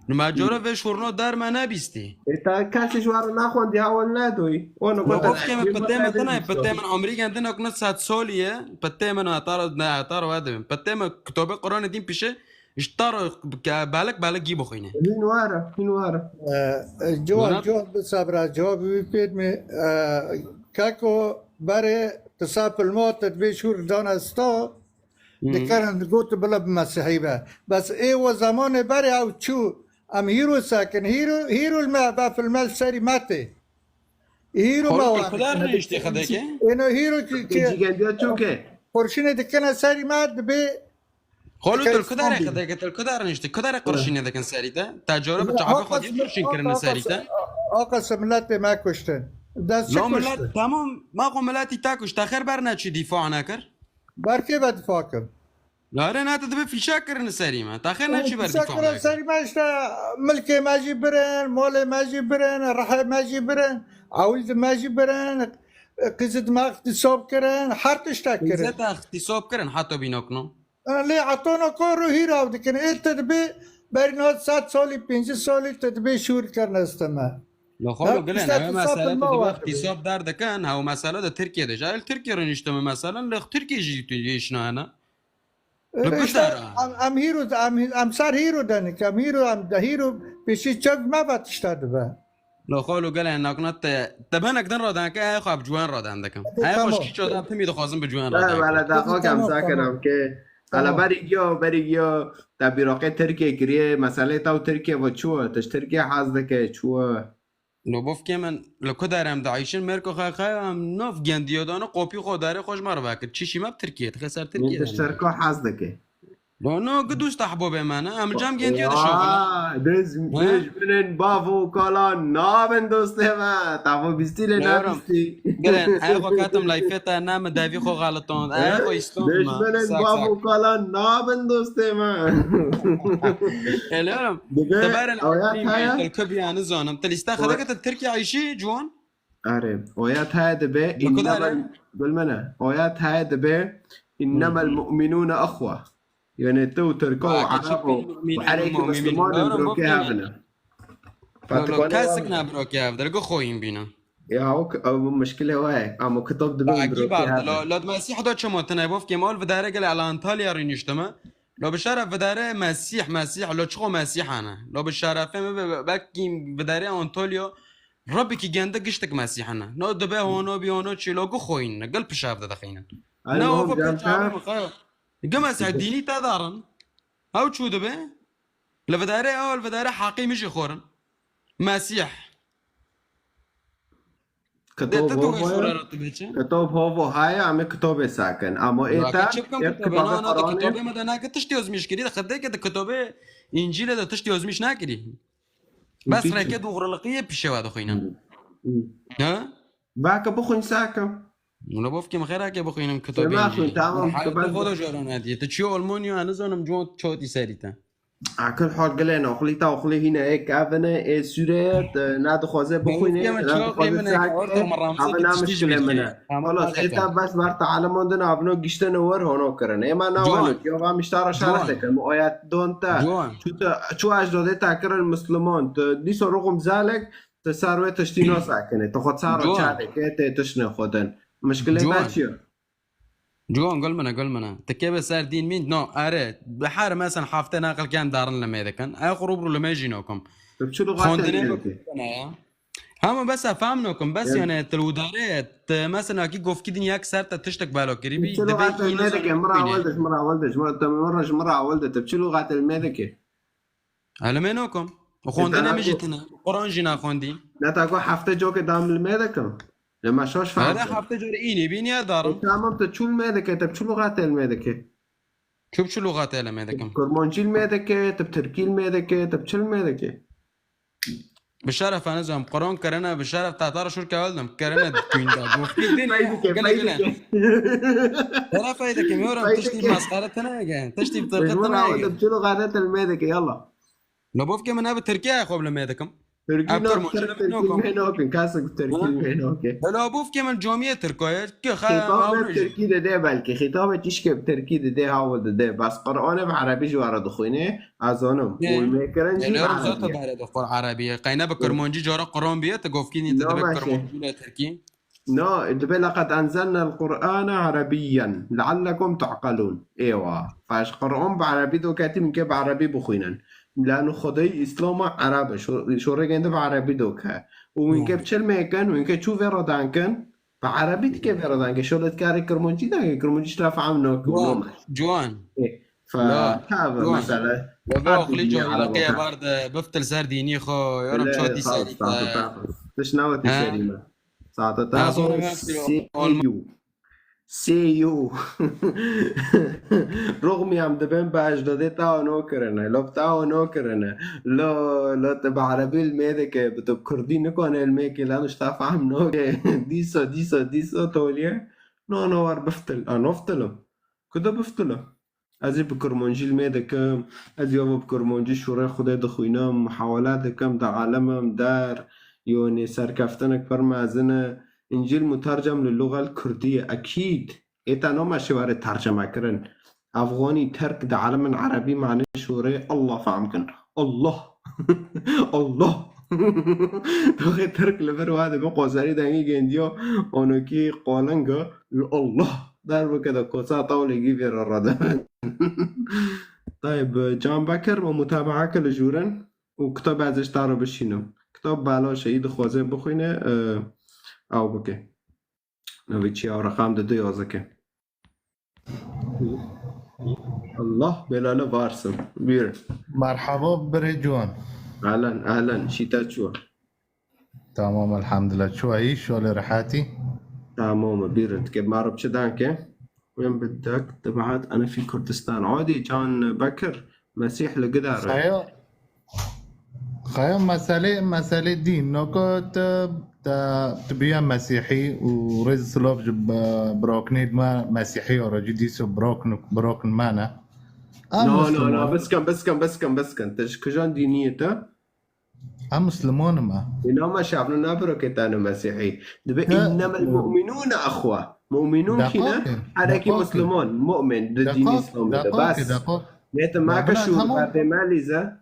Nima cara vê şorno der me nebîstî. Ê, te kesî ji we re naxwendî, hewl nedoyî. Ono lo gotî, bofkê me, pitê me tine, pitê min omrî gendin, ok ne sed solî ye, pitê min heta ro, ne, heta ro we dibin. Pitê me kitobê Quranê dîn pişe, ji ta ro ke belik belik gî bixwîne. Hîn were, hîn were. E, e, cewab, cewab bi sebra, cewab wî pêd me, e, keko berê, tu sa filmo, te divê şûr dana sta, Hmm. Dikarin digot bila bi Mesîhî be. Bes ê we zemanê berê ew çû, em hîro sekin, hîro, hîro li me be filme li serî me tê. Hîro me. Xolo, tu kudar niştî xideke? Êno hîro ki, ki cîgendiya çûke. Kurşinê dikine serî me dibê. Xolo, tu kudar xideke, tu kudar niştî, kudar kurşinê dikin serî te? Te cara bi çaxê xwe dî kurşin kirine serî te? Aqas miletê me kuştin. Dest çi kuştin? Tamam, ma xwe miletî te kuşt, te xêr ber neçî dîfa nekir? Ber kê ve difa kim? Lare ne, tu dibe fîşek kirin serî me. Ta xêr neçî ber dîfa me. Fîşek kirin serî me, işte milkê me jî birin, malê me jî birin, rihê me jî birin, ewil di me jî birin, qîzî di me îxtîsab kirin, her tiştek kirin. Qîzê te îxtîsab kirin, heta bînokno. Lê etona kor û hîra ew dikin. Ê tu dibe berî niha sed salî, pêncî salî tu dibe şûr kirine stime. Lo xolo gilên, ew mesele tu dibe îxtîsab der dikin, ew mesele de Tirkiye de. Jahil Tirkiye re niştime meselen, li Tirkiye jî tu yê şina hene. Li ku dera? Em, em hîro, em, em ser hîro denik, em hîro, em de hîro pêşî çev me ve tişta dibe. Lo xolo gelê nakna te, te benek din radan ke, ay xwe bi ciwan radan dikim. Ay xwe şikî çodan timî dixwazim bi ciwan radan. Wala da xo kam sakin am ke. Hala berî giya, berî giya te bîraqê Tirkiye kiriye, meselê te û Tirkiye ve çi we? Te ji Tirkiye hez dike, çi we? Lo bofkê min, li ku derê em diayşin, mêrko xwe xwe em nav gendiyo dane, kopî xwe darê xwe ji me re vekir. Çi şî me bi Tirkiye, dixê ser Tirkiye Min de ji dane. Tirka hez dike. Lo no, gi dûst ehbobê me ne, em cem gendiyo dişoxin. Ya, dij-, Ha? dijminên bav û kalan nabin dostê me. Tavo bîstî lê Meyorum. Nabîstî. Gelin, ay xwe katim layfê te, ne mi devî xwe xelitond, ay xwe îstom me. Dijminên Sak, bav sak. û kalan nabin dostê me. Geliyorum. Dibe, Tebarel oya Akrîm taya. Bey, Tirkî biyanî zanim. Te lîste Oya- xedeke te Tirkiye ayşî, ciwan? Erê, oya taya dibe, Li ku innemel, dere? gul mene. Oya taya dibe, innemel mu'minûne exwe. Yani tu û Tirka û Bak, Ereb û çi mu'minûne, û herêkî mu'minûne. Müslümanên Meyorum, birokê bofkê min. hevine. Lo, lo, Fatikane kesik hevine. Ne birokê hev der, gi xoyîn bîne. Ya o k-, o muşkile wa ye. Ama kitap dibe Baki birokê barde, hevine. lo, lo Mesîh do çi motine, bofkê min, ol vidarê gel ala Antalya rûniştime. Lo bi şeref vidarê Mesîh, Mesîh, lo çi xo Mesîhane. Lo bi şerefê min be, be, belkî vidarê Antalya, Rabbekî gende giştik Mesîhane. No dibe hono bi hono çi, lo gi xoyîn ne, gel pişav de dixînin. Ay, Ne oğlum, o pir can çavê ta- min xeyo. Gi Mesîh dînî te darin. Ew çû dibe. Li vidarê ew, li vidarê heqî min jî xorin. Mesîh. De Kitap te tu hovo xora ye. Rabbî çi? Kitap hovo haye, ama kitobê sakin. Ama Ya, êta ke çi bikim yek kitobê? kitaba Na, na, de Qur'anê. kitobê me de nake tiştî yazmîş kirî, de xedê ke de kitobê Încîlê de tiştî yazmîş nakirî. Bes Peki. reke doğruluqiyê pişewa dixwînin. Hı. Ha? Vake bixwîn sakin. Wala bofkê min xêra ke bixwînim Te kitobê naxwîn, Încîlê. tamam, Her tu ben xwe de joran hediye. Tu çi olmonî ya nizanim, cû çotî serî te. Akil hal gilê noxlî ta oxlî hîne ê kevine ê sûreye, te nadixwaze bixwîne, Bofkê min nadixwaze çaxê min e, sake, orta min ramzê eve ki na tiştî mişkile jibî min ki. e. Ama Xalas, hadi êta te. Bes ber te alemon din avno giştene wer hono kirin. Ê me Ciwan. nawanit, ya va miştara şeref Ciwan. dekim. Oya don te. Ciwan. Çu te, çu ecdadê te kirin Müslüman. Te dîsa ruxum zalek, te ser wê tiştî nasakine. Te xwe çaro Ciwan. çadeke, te tiştine xwe din. Mişkile te Ciwan. çi ye? Ciwan, gul min e, gul min e. Te keve ser dîn mîn? No, erê. Bi her mesen hefte naqil kem darin li me dikin. Ay xwe rûbirû li me jî nokim. Tu çi luxatê Xwendinê me bi dike? Ne ya. Hema bes e fam nokim, bes Ya. Yani tu li wî darê, tu mesela ki govkî din yek ser te tiştek balo kirî bî, Çi divê luxatê îno me zor dike? Min ra bîne. ewil de, ji min ra ewil de, ji min ra, te min ra, ji min ra ewil de, te çi luxatê me dike? Elmê nokim. Xwendinê Dana min jî ku- tine. Quran jî naxwendî. Ne ta ku hefte coke dam li me dikim. Li me şaş Hele fehmte. Hefte cor înî bîn ya darim. E, tamam, te çû li me dike, te çi luxatê li me dike? Çu çi luxatê li me dikim. Kurmancî li me dike, te tirkî li me dike, te çi li me dike? Bi şeref, ez em Quran kirine, bi şeref te tara şûr kewel dim. Kirine kuyunda. Gofkî din. Fey dike, Gele, fey gele. dike. Tera fey dike, mi oram Fey tiştî dike. Masxare tine ge. Tiştî bi Ji tirqi min tine ra ewil ge. de çi luxatê te li me dike, yalla. Lo bofkê min ev Tirkiye xwe bi li me dikim. Tirkî Ev no, Kurmancî Tirk li Tirkî nokim. me nokin, kasek Tirkî Ha? me nokin. Lo bofkê min camiyê Tirkoye. Ki xa Xîtabê avro jî. Tirkî de dê belkî. Xîtabê tişkê bi Tirkî de dê hawil de dê. Bes Qur'anê bi Erebî ji we re dixwîne. Ez zanim. Ne? Û li me kirin jî Ne, bi lo zaten Erebî. Ye. Bere de Qur Erebî. Qeyne bi Kurmancî cara Quran biye, te gofkî nî te No, dibe maşe. Kurmancî le Tirkî. No, dibe لقد أنزلنا القرآن عربيا لعلكم تعقلون. Êwa. Paş Qur'an bi Erebî do ketî, min ke bi Erebî bixwînin. Lanu Xwedayî Îslama Ereb e. Şo-, şorê gende bi Erebî do ke. Û min ke bi çi li me kin, min ke çû vê re dan kin, bi Erebî dike vê re dan ke. Şo le dikarê Kurmancî dan ke, Kurmancî şira fehm nakin. Ciwan, Ciwan. Fe, Ya, tabi Ciwan. mesele. Ve be Her oxlî dînî cahîlaqê Ereba bar de biftil ser dînî xo, yarim Öyle, çotî sağ ol, serî sağ ol, te. sağ ol. Tişt newetî Ha? serî me. Saete Ha, ta sonra o ben see olma- you. See you. Ruxmî em dibin bi ecdadê te ewno kirine. Lo te ewno kirine. Lo, lo te bi erebî li me dike. Bi tu kurdî nikane li me ke. Lan işte fehm noke. Dîsa, dîsa, dîsa toliye. No, no, war biftil. A, noftilim. Kuda biftilim. Ez ê bi kurmancî li me dikim. Ez ya bi kurmancî şûrê Xwedê dixwînim. Muhawele dikim, dialimim der. Yonê serkeftinek pir mezin e. Încîl mutercem li luxel kurdî ye. Ekîd. Ê te nama şêwarê terceme kirin. Efxanî, Tirk, dialimin erebî mane şûrê Allah fehm kin. Allah. Allah. Doxê Tirk li vir wa dibe qozerî dengê gendiyo. Onokî qolinga. Allah. Derbike de kosa tawlê gî vê re rede. Tayb, Can Bekir, me mutabaa kir li jûrin û kitab ez ji te re bişînim. Kitab belaş e, yî dixwaze bixwîne, e, ew bike. Navê çi ya, reqam de du yazike. Allah belanı varsın. Buyurun. Merhaba birê ciwan. Ahlen, ahlen. Şîta çû. Tamam, elhamdülillah. Çû yî, şolê rehatî. Tamam, buyurun. Ke marub çi danke? Wên bi dek, tebaat, ana fi Kurdistan. Adi Can Bekir, Mesîh li gidar. Xeya, xeya meselê, meselê dîn. Noko te, te, te biya Mesîhî û rêz silav ji be-, biraknê me Mesîhî ya re jî dîso birakn, birakn me ne. Em No, no, no, Müslüman. Biskin, biskin, biskin, biskin. Te ji kijan dîniyê te? Em Müslüman me. Ê, nama şafno nabirokê te ne Mesîhî. Dibe Te- innamel mu'minûne exwe. Mu'minûn kî ne? Deqaqê, Herekî deqaqê. Müslüman, mu'min, di dîn Deqaq, İslam'ı da. deqaqê, Bas. deqaq. Nete ma Ya ke bina, şûr tamam. Berdê me lîze.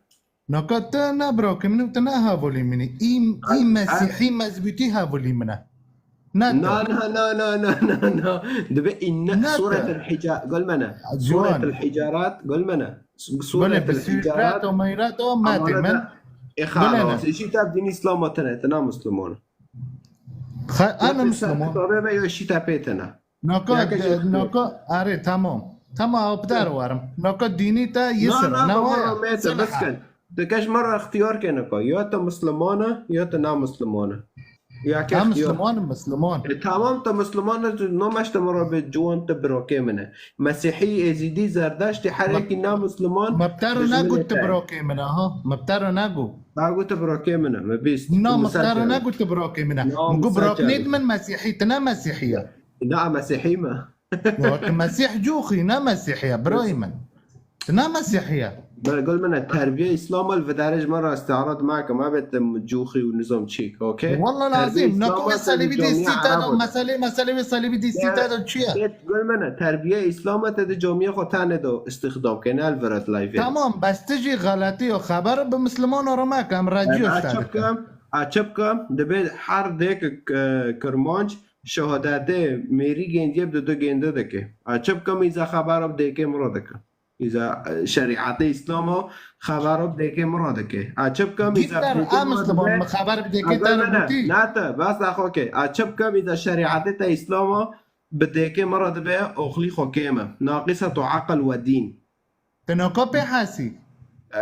Naka te ne birakê min û te ne hevalî min î. Î, î Mesîhî mezbûtî hevalî min e. Ne te. Na, na, na, na, na, na, na. Dibe inne Ne te. Suretul Hica-, gol me ne. Ciwan. Suretul Hicarat, gol me ne. Su-, Gole bi Suretul Hicarat. Suretul Hicarat o Meyrat o mate Amana min. da. E, Gole ne. xalas. Jî te dîn İslam'ı te ne, te na Müslüman. Xa-, ana Müslüman. Tabe ve yo şî te pê te ne. Naka, Ya ke jî- naka, are, tamam. Tamam, abi der warim. Naka dînî te Na, yisir. na, Ne baba, waya? me te Selaha. Biskin. Te keş me ra ixtiyar ke naka. Ya te Müslüman e, ya te na Müslüman e. Ya ke Ha, ixtiyar. Müslüman, Müslüman. E, tamam, te Müslüman e, tu namaşte me ra be ciwan te birokê min e. Mesîhî, Êzîdî, Zerdeştî, herekî na Müslüman. Mebtero dijmin ne e got tu te. Birokê min e, ha? Mebtero ne got. Dago te birokê min e, me bîst. Na, Tu mebtero misal ne kerdî. Got tu birokê min e. Na, Min got misal biroknê kerdî. di min Mesîhî, tu ne Mesîhî ye. Na, Mesîhî me. Ya, tu Mesîh cûxî, ne Mesîhî ye, birayê min. Tu ne Mesîhî ye. Bere gol min e, terbiye İslam al vidarij me ra istiarat me ke, me be te cûxî û nizam çîk, okey? Wallah Terbiye lazim, İslam nako al meselê te vî di dîstî camiye te Arab do, ol. meselê, meselê vî salî vî dîstî Ya, te do çi ye? Gol min e, terbiye İslam te di camiye xo tane do istixdam ke, ne al virat live. Tamam, bes tu jî xeletî yo, xeber bi Müslüman oro me ke, em racî yo A ştare çi bikim, a çi bikim, dibe her dêk, e, Kirmanc şehadetê mêrî gêndiye bi du gêndi dike. A çi bikim, îza xebera bi dêkê min re dike. Îza, e, şerîetê Îslamo xebera bi dêkê min re dike. A çi bikim, îza Gîter, dêkê em min re Müslüman, dibe. mi xeber bi dêkê Gol te min re e, gotî. ne te, bes daxo ke. A çi bikim, îza şerîetê te Îslamo bi dêkê min re dibe, oxlî xo kêm e. Naqîsetu aqil ve dîn. Tu nako pê hesî.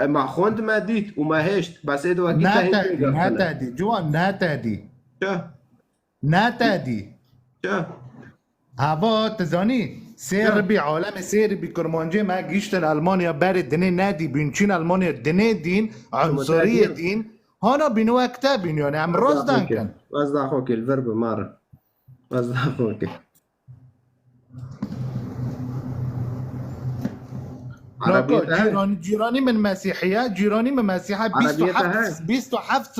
E, ma xwend me dît û me hêşt. Bes ê di wekî te hîn Netedî, têgirtine. Netedî, ciwan, netedî. Çi? Netedî. Çi? Hava, tu zanî, sê Çi? ribî alemê, sê ribî Kurmancê me giştin Almanya berê dinê nedî bîn, çîn Almanya dinê dîn, unsuriyê dîn, hana bîn wek te bîn, yani em roz dan kin. Ez daxo ke, li vir bi mar. Ez daxo ke. Nako, Arabiyê te heye? cîranî, cîranî min Mesîhiye, cîranî min Mesîhiye, Arabiyê te heye? bîst û heft,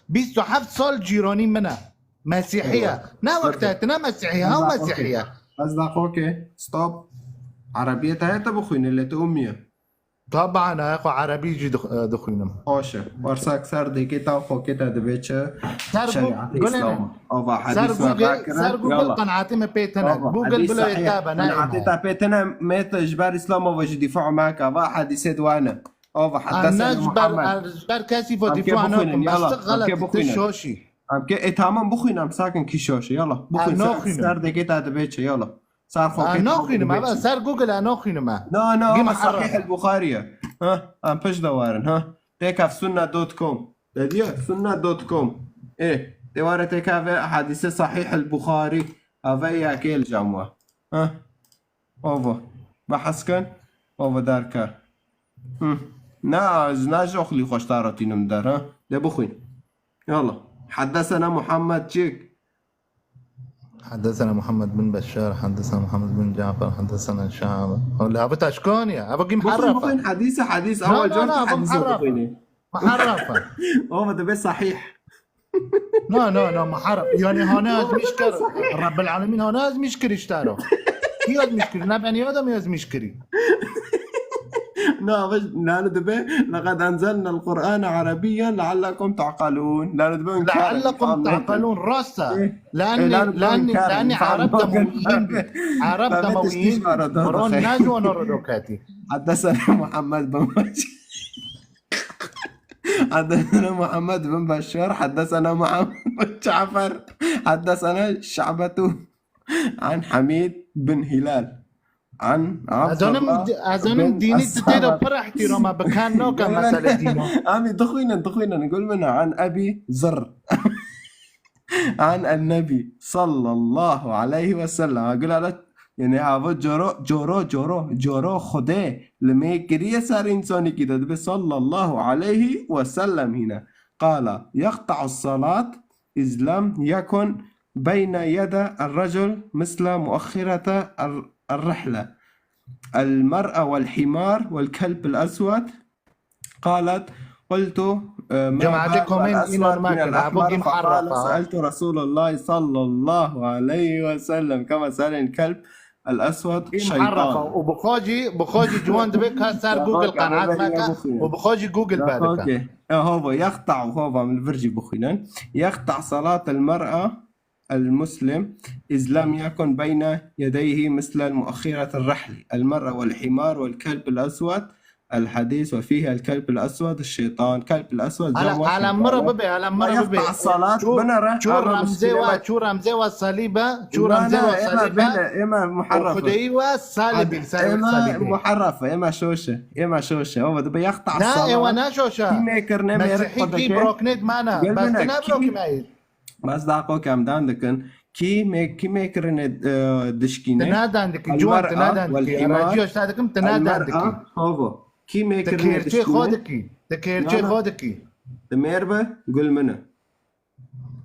bîst û heft sal cîranî min e. Mesîhiye. Eywa. Ne wek te, Perfect. tu ne Mesîhiye, Ez ha daxo ke. Mesîhiye. Ez daxo ke. Stop. Arabiyê te heye, te bixwîne, lê tu ummiye. Taban, e, xwe Erebî jî dix-, e, dixwînim. Baş e. Wersak ser dêkê ta xokê te dibê çi? Ser Gu-, Şerîatê Gulê Îslam. ne? Ava Ser hedîs me Google, berkire. ser Google Yala. qenaatê me pê tine. Ava Google hedîs bilo sahih. yê te be, ne Qenaatê ême. Te pê tine, me te ji ber Îslam ava jî dîfa me ke. Ava hedîsê di wane. Ava An hedesene ne ji ber, Muhammed. an ji ber kesî fo Em ke dîfa bixwînin, nakim. yala. Bes tu Em ke xelet, tu bixwînin. şaşî. Em ke, e, tamam bixwîn, em sakin kî şaşe. Yala. Bixwîn, An ser, naxwînim. Ser dêkê te dibê çi, yala. Ser xokê An te naxwînim, dibê ava çi. ser Google an naxwînim. Na, na, Gim ama Arab. Sahih el-Buxari ye. Ha, em pişt de warin, ha. Têkev sunne dot com. Te diye sunne dot com. Ê, te ware têkeve hadîse Sahih el-Buxari. Ave ya kel jamwa. Ha. Ovo. Bahs kin. Ovo derkar. Hı. Na, ez na ji oxlî xweş taratînim der, ha. De bixwîn. Yala. Haddesena Muhammed çik. حدثنا محمد بن بشار، حدثنا محمد بن جعفر، حدثنا شعبة. Hewle, ev taşkan ya. Ev kim Bixwîn, harrafa. bixwîn, hadîse hadîs. Na, Awal na, car na, te ev hadîse harrafa. bixwînî. Muharrafa. Ova dibe sahih. Na, na, na, muharraf. Yani hane yazmış kir. Rabbil Alemin hane yazmış kir işte o. Kim yazmış kir? Ne ben adam yazmış kir. Na, vaj, nane dibe, لقد أنزلنا القرآن عربيا لعلكم تعقلون. Nane dibe, لعلكم تعقلون. Rasta. إيه. لأن، إيه، لأن لأن، إنكار، لأن إنكار عرب ممكن. دمويين. عرب فما دمويين. تشتيش مرة دور مرون دخل. نجوى نور دوكاتي. حدثنا محمد بن بشار. حدثنا محمد بن بشار، حدثنا محمد بن جعفر، حدثنا شعبة عن حميد بن هلال. عن عبد Ezanim, الله ezanim بن dînî tu tê de الصمد. pir ihtîrama bikan naka meselê dîno. Amî dixwînin, dixwînin, gul min, عن أبي زر. عن النبي صلى الله عليه وسلم. Gul ala, yani hava coro, coro, coro, coro Xwedê li me kiriye ser însanîkî de dibe صلى الله عليه وسلم hîne. قال: يقطع الصلاة إذ لم يكن بين يدي الرجل مثل مؤخرة الر-، الرحلة، المرأة والحمار والكلب الأسود. قالت: قلت، آه، ما جماعتي هذا كومنت الأسود إيلون من ماسك، الأحمر؟ أبوكي فقال: محرفة. سألت رسول الله صلى الله عليه وسلم كما سألني الكلب الأسود Kî muherrefa شيطان. û bixwajî, bixwajî ciwan dibe ka ser Google Bak, ama qenaet ben neke yapıyorum. û bixwajî Google Bak, vedike. okey. E, hava, يقطع، hava, min li vir jî bixwînin. يقطع صلاة المرأة المسلم إذ لم يكن بين يديه مثل مؤخرة الرحل، المرأة والحمار والكلب الأسود، الحديث وفيه الكلب الأسود الشيطان، كلب الأسود Hala, جمع hala mira bibe, hala mira bibe. يقطع الصلاة Çû, بنره çû remzê wa, çû remzê wa salîbe, çû remzê wa salîbe. إما محرفة. Xwedeyî wa salîbî, ser إما salîbî. محرفة، إما شوشة، إما شوشة. هو ده يقطع Na, الصلاة. ewa ne şoşe. Kî me kirine mêrik Mesîhî kî xwedeke. broknêt mana. Gel Bes bine, tu ne kî- brokî me yê. Bes daqiqo kem dan dikin. Kî me, kî me kirine, e, dişkîne. Tu nadan dikî, ciwan, tu nadan dikî. والحمار. Araciya şta dikim, tu nadan dikî. المرأة، هova. Kî me Tu kirine kêrçê xwe dişkîne. dikî. Tu kêrçê Na, na. Xwe dikî. Di mêr be, gul min e.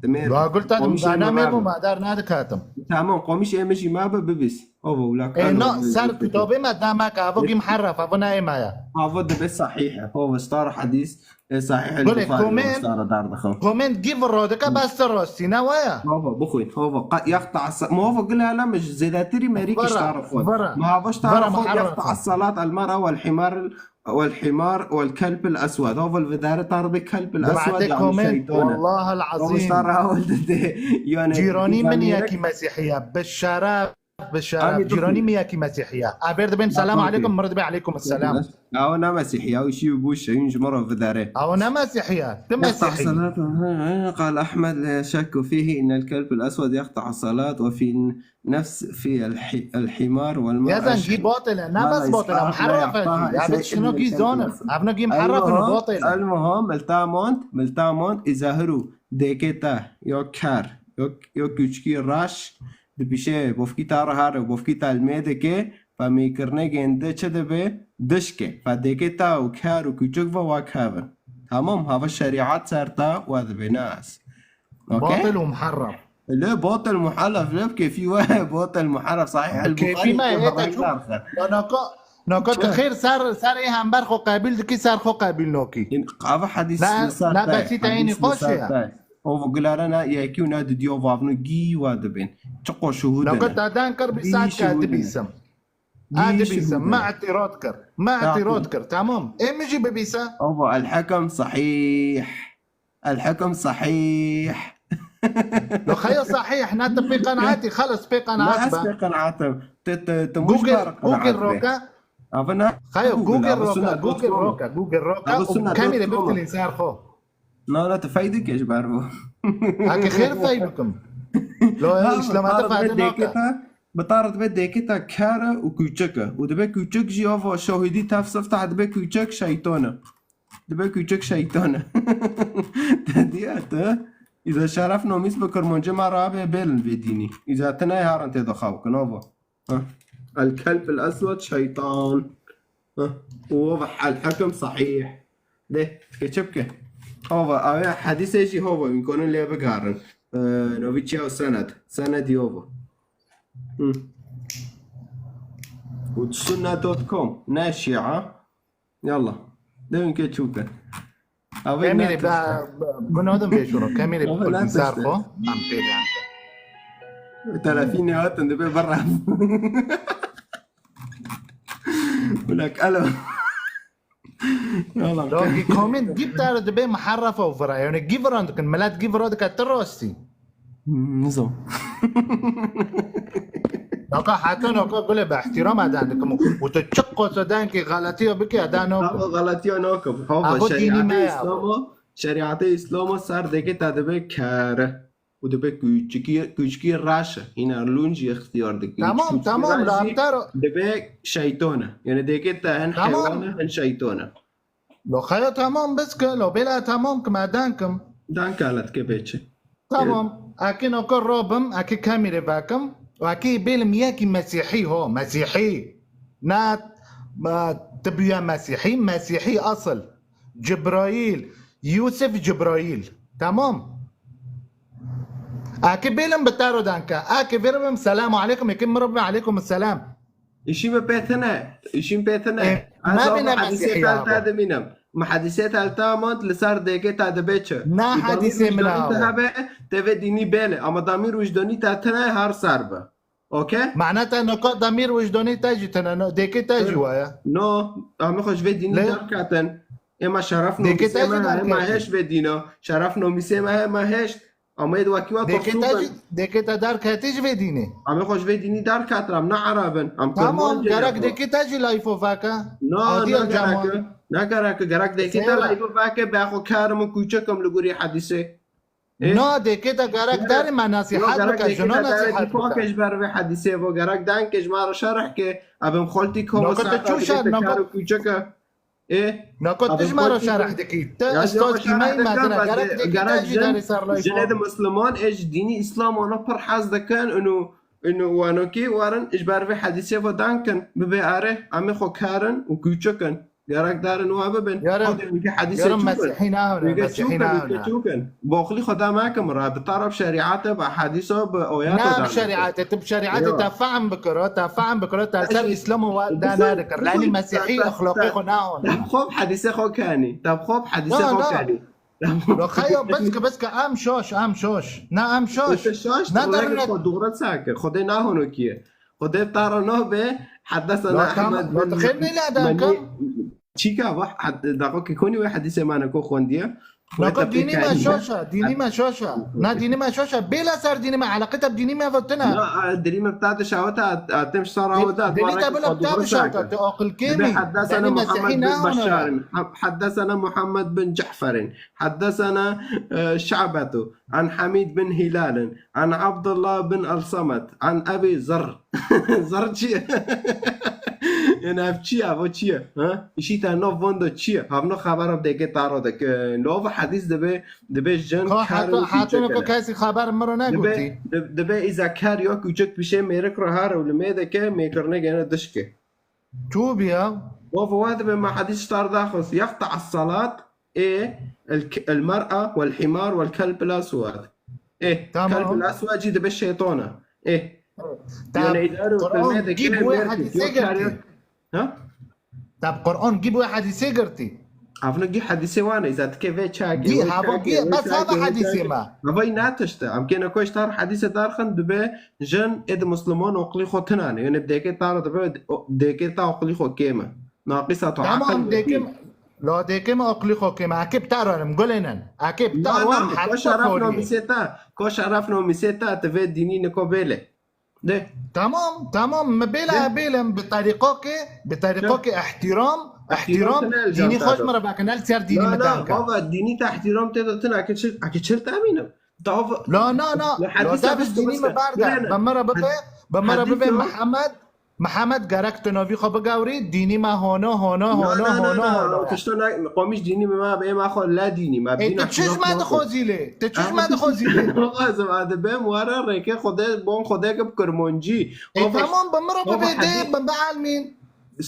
Di mêr. Ba gul ta Komîş dimzana ê me me bû be. Ma dar nadikim. Tamam, komîş ê min jî me be, bibîs. Hova, wila E, kalo, na, bibîs. ser kitabê me da me ke, avo gî muherref, avo ne ê me ya. Hava dibe sahîh e. Hava star hadîs, e, sahîh el Gulê, Buxarî komên- star dar dixin. Komên gî vir radikim, bes tu rastî ne waya. Hava, bixwîn. Hava, qa-, yaqta asa-, ma hava gul hele min ji zêdetirî merî Vara, kiştara xwe. Vara. Ma hava ştara Vara xwe, muherref. يقطع الصلاة المرأة والحمار، والحمار والكلب الأسود. Hava li vidarê ta dibe kelb el Cemaatê eswed, yani komên, şeytan e. wallahal Hava azîm. ştara hava dide. Yani Cîranî min yani yekî mesîhî ye. Bi şeref, bi şeref. Amî Cîranî dixwîn. Min yekî mesîhî ye. A vêr dibên selam Okey. aleykum, mir dibê aleykum selam. Ew ne mesîhî ya, wî şî bû şeyin ji min re vidarê. Ew ne mesîhî ye. Tu Mesîhî. يقطع الصلاة. قال أحمد: لا شك فيه إن الكلب الأسود يقطع الصلاة وفي نفس في الح-، الحمار والمرأة Yazan الشيء. gî batil e, ne ما bes batil e, يسقى، لا muherref e يعطاها jî. Ev شيء şino من gî الكلب zon e. الأسود. Ev no gî muherref e, المهم، batil e. المهم، ملتامون، ملتامون إذا هرو ديكيتا يو كار، يو، يو كوچكي راش، دبيشي بوفكي تارو هارو، بوفكي تالميدكي، فميكرني جنده چه دبي دشكي، فديكيتا وكار وكوچك فواكهافن. تمام، هذا الشريعة سرتا وذبي ناس. أوكي؟ Batil û muherref. لا، باطل محرف، لا، بكيفي واحد باطل محرف، صحيح البخاري Kêfî me كيف ê te غير çû. دارخة. Ya naka, naka tu Çi? Xêr ser, ser ê hember xwe qebîl dikî, ser xwe qebîl nakî. Ava hadîs Ne, li ser ne te, besî te hadîs ênî li xweş ser e. te. O gilare ne yekî û ne didiyo vavno gî wa dibên. Çi qoşû hû Naka dene. te den kir bi Gî saet şû ka dene. dibîsim. Gî A şû dibîsim. dene. Me îtîrad kir. Me Tamam. Îtîrad kir. Tamam. Ê min jî bibîse. Ava الحكم صحيح. الحكم صحيح. Lo xeya sahîh, ne tu pê qenaetî, xelas pê لا، qenaet ez be. pê qenaetim. Te, te, te Google, mujbar Google qenaet be. roke. Ava ne? Xeya Google ava roke, sunnet dot Google com. roke, Google roke. Ava Û sunnet kemîre dot com. Biftilîn ser xwe. Na, na, tu feydik ji ber bu. Haki xêr fey bikim. Lo Ha, îslamete bi tarî fayde dibe nake. Deketa, bi tarî dibe deketa kar e û kûçik e. Û dibe kûçik jî ava şahidî tev sifta dibe kûçik şeytan e. Dibe kûçik şeytan e. Te diye te. Îza şeref namîs bi Kirmancî me rabe bêlin vê dînî. Îza te nayê herin tê de xew kin, ava. Ha. الكلب الأسود شيطان. Ha. Û ava الحكم صحيح. De, dike çi bike? Ava, ava hadîsê jî hava, hûn konin lê bigarin. Ee, novî çiya û sened. Senedî ava. Hı. Û sunnet dot com. Ne şia. Yallah. De hûn ke çûke. Ava Kemîre ne be, be, gunadim vê şunu. Kemîre Ava Biftilîn ne ser tişte. xwe. Em pê de. Telefînê hatin dibe berra. Wila kalo. Yallah. Lo gî komên gî bi tarî dibe muherrefe û vira. Yani gî vira dikin. Milet gî vira dike tu rastî. Nizam. Naka heta naka gule bi ihtiram eden dikim. Û tu çi qoso denkî xeletiya bikî eda nakim. Hava xeletiya nakim. Hava Ava dînî me şerîatê ya. Îslama, şerîatê Îslama ser deke te dibe kare. û dibe kûçikî, kûçikî reş e. Hîna lûn jî ixtiyar dike. Tamam, kûçikî tamam, reş jî lamtaro. Dibe şeytan e. Yani dêkê te hin Tamam. heywan e, hin şeytan e. Lo xeya tamam biske, lo bêla tamam kim, me dan kim. Dan kalat ke beçe. Tamam. Eki noka robim, eki kamîrê vekim. Eki bêlim yekî Mesîhî ho, Mesîhî. Na, ma, tibiya Mesîhî, Mesîhî asıl. Cibraîl, Yusuf Cibraîl. Tamam. Eki bêlim bi taro danka. Eki veribim selamu aleykum, eki mirobim aleykum selam. Îşî min pê tine. Îşî min pê tine. E, Ez nabîne ava hadîsê Mesîhî te ya te bu. dimînim. Mi hadîsê te te mand li ser dêkê te dibe çi? Na Û damîr hadîsê min wijdonî te abi. hebe, te vê dînî bêle. Ama damîr wijdonî te tine her ser bi. Okey? Mana te noko damîr wijdonî te jî tine, no, dêkê te jî waye. No, em xwe ji vê dînî Lê? derketin. Êma şeref Dêkê nomîsê te me jî heye, me derketin. hêşt vê dîna. Şeref nomîsê me heye, me hêşt. Ama êd wekî wa Dêkê te tosûbin. jî, dêkê te derketî ji vê dînê. Em ê xwe ji vê dînî derketin, em ne Ereb in. Em Tamam, Kurmancê gerek ne xwe. dêkê te jî layfo veke. Na, Adil ne Cemal. gerek. Ne gerek, gerek dêkê te Seyra. layfo veke, be xwe kerim û kûçik im li gorî hedîsê. Ê? Na, dêkê te gerek Gerek. derê me Yo, nasihat gerek bike, dêkê jino te derê nasihat dîfakê bike. ji ber vê hedîsê bo. Gerek denkê ji me re şerh ke, em im xaltî ko Noko te ser çû dêkê şer, te noko kar û kûçik e. Ê, Nako tu ji me re şerh dikî. Te Ya, ya, ustaz kîmeyî me dine. Gerek dikî te jî derê ser layfo. Jinê de Musliman ê ji dînî Îslam wana pir hez dikin, û, û wanokî warin ji ber vê hedîsê ve dan kin. Bibe erê, em ê xwe kerin û kûçikin. Gerek darin wa bibin. Yarın, Xwedê wî hedîsê yarın çûkin. Mesîhî nahewne, Wî Mesîhî çûkin, wî nahewne. çûkin. Boxlî xwe da mekim ra. Bi taraf şerîate, bi hedîsa, bi oyata Na, bi şerîate, tu bi şerîate te fehm bikiro, te fehm bikiro, te ser Îslam û wa da nadikir. Lenî Mesîhî exloqê xwe nahewne. Te bi xwe bi hedîsê xwe kenî. Te bi xwe bi hedîsê xwe kenî. Lo xeyo, biske, biske, em şoş, em şoş. Na, em şoş. Te şoş, Na, tu derine xwe dûre sake. Xwedê nahono kiye. Xwedê tara no be, haddesena Ahmed bin Meni. Çîka, va, had-, daxo ki konî wê hedîsê mane ko xwendiye. Nako dînî me şoşa, dînî me şoşa. Na, dînî me şoşa. Bêla ser dînî me, eleqe te bi dînî me ve tine. Na, a, dînî me bita de şaweta, a, a, tem şara o da, Dînî te bila bita de şaweta, te aqil kêmî. Haddesena Muhammed bin Beşşar. Haddesena Muhammed bin Caferin. Haddesena, e, Şa'betu. An Hamid bin Hilalin. An Abdullah bin Al-Samet. An Ebi Zerr. Zerr çi ye? Yani ev çi ye? Ev çi ye? Ha? Îşî te nav van de çi ye? Havno xebera deke taro de ke. Nav hedîs dibe, dibe jin Ka kar hata, û hata kûçek ko kene. Kesî xeber mi ro Dibe, negotî. dib-, dibe îza kar ya kûçek pişê mêrik re har û li mê de ke mêkirine gene dişke. Çû biya? Wa va dibe me hedîs tar daxist. Yaqta as-salat. Ê, el-, el-mer'a vel-himar vel-kelb el-eswad. Ê, Tamam. kelb el-eswad jî dibe şeytan e. Ê. Tab Yani îdare û Qur'an filmê de gî kê bu wê mertî, hedîsê yok her girtî. yok. Ha? Tab Qur'an gî bu wê hedîsê girtî. Avno gî hedîsê wan e, îza dike vê çakê, Gî, vê hava çakê, gî, vê bes çakê, hava vê hedîsê çakê. me. Hava yî ne tişt e. Em kê nekoş tar hedîsê dar xin dibe jin ê di Musliman oqlî xwe tinane. Yani dêkê tar dibe, o-, dêkê ta oqlî xwe kêm e. Naqîsa tu Tamam, aqil dêkê dikî. me. La dêkê me aqlî xwe kêm e. Ekê bi te ranim, gulênin. Ekê bi te Na, wan na, heta ko şeref koriyê. nomîsê te, ko şeref nomîsê te, tu vê dînî niko bêle. De. Tamam, tamam. Me bêle, De. bêle, bi terîqokê, bi terîqokê De. ihtiram, Ihtiram ihtiram, tine el dînî janta xweş de. me re vekin, el ser dînî Na, me na, danka. baba, dînî te ihtiram tê de tine, eke çil, eke çil te emînim. Dav-, La, na, na. La, La, hadîsa da biz biste, dînî biste. me berda. Bire ne? Be me re bibe, be me re bibe Hadîsa Mihemed, Mihemed gerek tu novî xwe bigewrî, dînî me hono, hono, Na, hono, na, na, hono, na, hono. Tişta ne, qomîş dînî me, me, me xwe le dînî, me E, dîna tu çi ji me dixwazî lê? Tu çi ji me dixwazî lê? Dixwazim, ez dibêm were rêkê Xwedê, bon Xwedê ke bi Kurmancî. E, Baba, tamam, bi min re baba, bibe dê, hadî- bi, bi elmîn.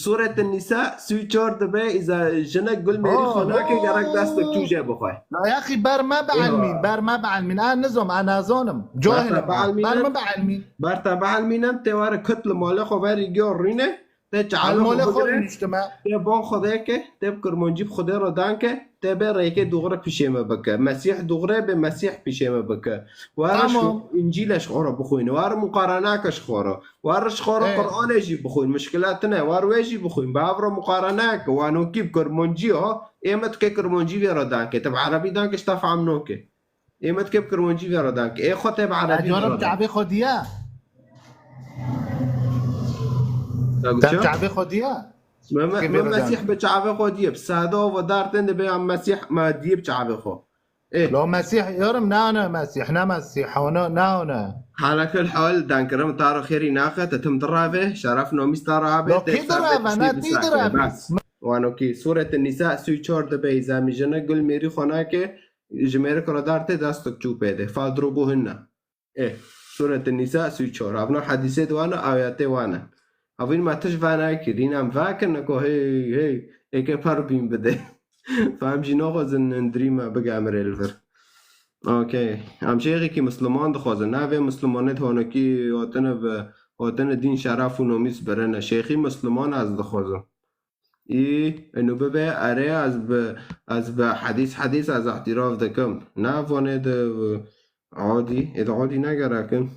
Sûret Nîsa, sî û çar dibe, îza jinek gul mêrî Oh, xwe nake, gerek destek oh. çû jê bixwe. La yaxî ber me bi Yo. elmîn, ber me bi elmîn. A nizom, a nazonim. Cahil Ber te bi me. Ber elmînin. me bi elmîn. Ber te bi elmînin, tê were kut li malê xwe verî giyo rîne, tê çavê Elmolê xwe xwe bigire, niştime. tê bon Xwedê ke, tê bi Kurmancî bi Xwedê re dan ke, tê bê rêkê dûgre pişê me bike. Mesîh dûgre bê Mesîh pişê me bike. Were Tamam. şu Încîle ji xwe re bixwîne. Were muqareneke ji xwe re. War ji xwe re Ê. Qur'anê jî bixwîn, mişkile tine, war wê jî bixwîn. Bi hev re muqarene ke, wanokî bi kurmancî ha, ê me dike kurmancî vê re danke, te bi erebî danke, ji te fehm noke. Ê me dike bi kurmancî vê re danke. Ê xwe te bi erebî Ecwara vê re danke. Çavê xwe diye. Te Te çi? Çavê xwe diye. Me, me, Ke me vê re Mesîh danke. Bi çavê xwe diye. Bi sade û dar tên dibe em Mesîh me diye bi çavê xwe. Ê. Lo Mesîh yorum, ne ne Mesîh, ne Mesîh, ona, ne ona. Halakul hal, dankirim taro xêrî naxe, te tim dirave, şeref nomîs taro habe, Lo kî dirave, ne tî dirave. Bas. Wano ki Suret Nisa sî û çar de bey zamî jine gul mêrî xo nake, ji mêrik re dar tê destik çû pê de. Fadrubuhunne. Ê, Suret Nisa sî û çar. Avna hadîsê de wane, ayetê wane. Avîn me tij vana kir, înan vakin ko hey, hey, êke per bîn bide. Fem jî naxwazin hundirî me bigemire li vir. Okey. Em şêxekî Misliman dixwazin. Navê Mislimanê honekî hatine bi, hatine dîn şeref û nomîs birine. Şêxî Misliman ez dixwazim. Î, inu bibe, erê, ez bi, ez bi hedîs, hedîs ez îhtîraf dikim. Ne vonê de, e, adî, ê de adî negerekin.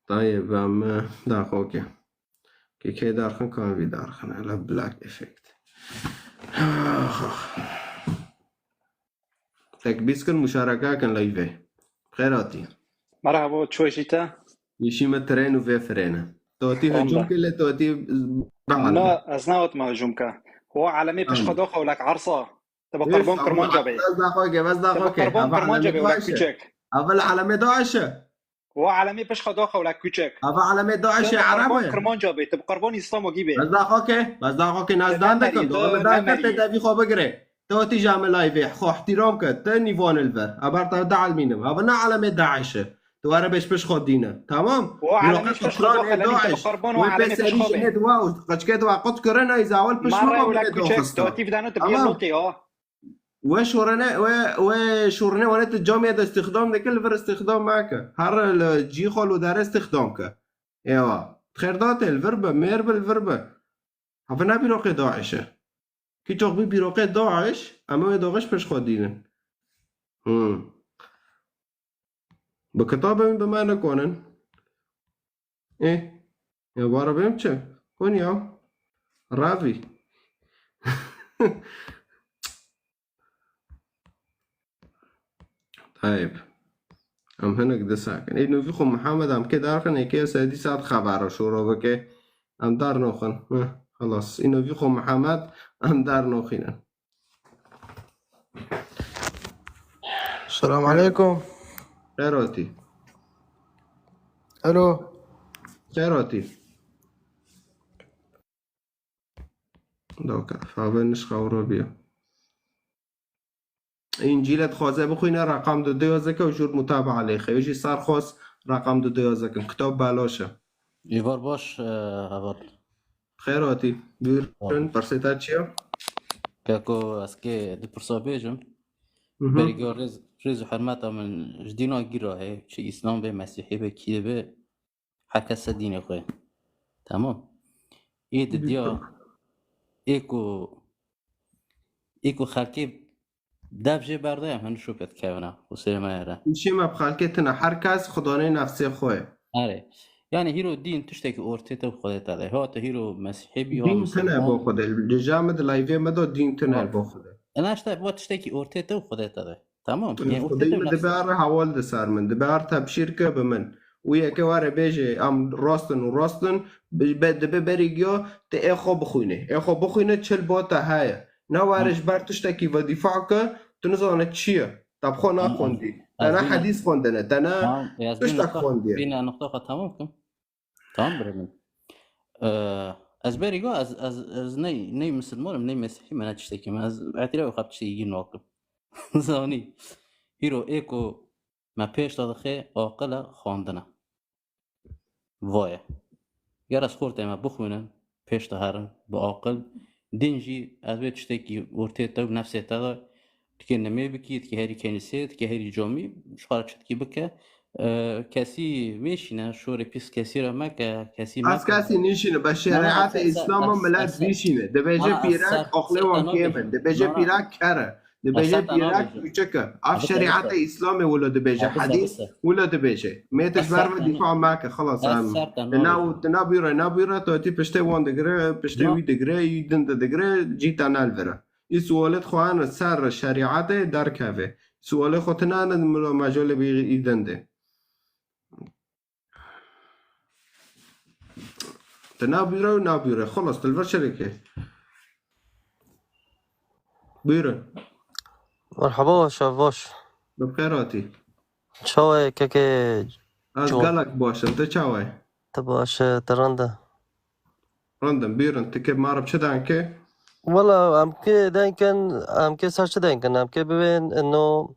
Tayê be me, daxo ke. Ke kê darxin, kan vî darxin. Hele black effect. Tek bîs kin muşareka kin live. Xêr hatî. Merhaba, çi wê jî te? Yişî me tren û vê frêne. Totî Onda. Hücum kile, totî Na, ez nahotime hücum ke. Ho alemê pişt xwe doxe wek ersa. Te bi qerbon Kirmanca bê. Bes daxo ke, bes Te daxo bi ke. qerbon Kirmanca bê wek küçük. Avel alemê daişe. Ho alemê pişt xwe doxe wek küçük. Avel alemê daişe Te bi qerbon Erebe. Kirmanca bê. Te bi qerbon İslamogî bê. Bes daxo ke, bes daxo ke nazdan Memeri, dekim. tu Doxo me daker Memeri. Te devî xo bigire. Totî jame live, xo ihtiram ke. Te nîvan il ver. Abar te da almînim. Avel ne alemê daişe. Tu were beş piş xo dîne. Tamam? O alemê piş xo doxe, lenî te bi qerbon o alemê piş xo bê. Wê pê serî jinê dua û qeçkê dua qut kire, neyza awel piş Mare xo wela bile küçük, doxiste. Totî vidano te bir Tamam. notê o. Wê şorene, wê, wê şorene were tu camê de îstîxdam dike, li vir îstîxdam meke. Her li cî xo li dere îstîxdam ke. Ewa. Xêr datê, li vir be, mêr be, li vir be. Heve ne bîroqê DAIŞ e. Kî çok bî bîroqê DAIŞ, em ê wê DAIŞ pêş xwe dînin. Hmm. Bi kitabê min bi me nikonin. Ê, ya bara bêm çi? Kon ya. Ravî. Tayeb. Em hinek disakin. Ê, nûvî xwe Mihemed em kê darxin, ê kê sedî saet xebera şoro bike. Em dar noxin. Heh, xelas. Ê, nûvî xwe Mihemed em dar noxînin. Selam aleykum. Xêr hatî. Alo. Xêr hatî. Doka, fave nişqa ewro biya. Încîle dixwaze bixwîne, reqam du du yazeke û jûr mutabaa lê xe. Jî sar xwest reqam du du yazekin. Kitab belaş e. Êvar baş, e, heval. Xêr hatî. Buyurun, pirsê te çi ye? Keko, ez kê du pirsa bêjim. Mhm. Berî rêz, rêz û hurmeta min ji dîna gî re heye. Çi Îslam be, Mesîhî be, kî be, her kes ser dînê xwe. Tamam. Ê di diya, ê ku, ê ku xelkê dev jê berde, em hemû şopê dikevine. Û serê me here. Îşê me bi xelkê tine. Her kes xudanê nefsê xwe ye. Erê. Yani hîro dîn tiştekî ortê te û Xwedê te de. Ha te hîro Mesîhî bî, ha Dîn Musulman. Tine bo Xwedê. Li cem de layvê me de dîn tine bo Xwedê. Ena işte bu tiştekî ortê te û Xwedê te de. Tamam. Yani ortê Xwedê te min nefs. dibe re hewal di ser min. Dibe re tebşîr ke bi min. Û yeke were bêje em rast in û rast in. Bi-, be-, dibe berî giya te ê xwe bixwîne. Ê xwe bixwîne çil bo te heye. Ne were ji ber tiştekî ve dîfa ke tu nizane çi ye. Te bi xwe naxwendî. Te ne hedîs xwendine. Te ne tiştek xwendiye. Bîne nokta xwe tamam kim. Tamam birê min. Ee, ez berî go ez, ez, ez ney, ney misilman im, ney mesîhî me, ne tiştekî me. Ez etiraf xwe tiştekî gîn nakim. Zanî. Hîro ê ku me pêş de dixe aqil e, xwendin e. Vaye. Ger ez xortê me bixwînin, pêş de herin, bi aqil. Din jî ez vê tiştekî ortê te û nefsê te de dikê nimê bikî, dikê herî kenîsê, dikê herî camî, ji xwe re çi dikî bike. Ee, kesî mêşîne, şorê pîs kesî re meke, kesî meke. Ez kesî nîşîne, be şerîetê Îslam e milet dîşîne. Dibêje pîrek aqlê wan kêm in. Dibêje pîrek ker e. Dibêje pîrek küçük e. Ev şerîetê Îslamê wilo dibêje. Hedîs wilo dibêje. Mête ji ber ve dîfa meke. Xelas em. Di nav, di nav bîre, nav bîre, tu tî piştê wan digire, piştê wî digire, î din de digire, cî te nelvire. Î sualê xwe hene ser şerîetê derkeve. Sualê xwe tine ne milo mecalê bî î din de. Te nabîre û nabîre. Xelas, tu li vir şerê ke. Buyurun. Merhaba, şev baş. Bi xêr hatî. Çawa ye kekê? Ez Çawa? Gelek baş im. Tu çawa yî? Tu baş e, tu rind e? Rind im, bîrin. Tu kê ma re bi çi deng kê? Wela, em kê deng kin, em kê ser çi deng kin? Em kê bibên, no,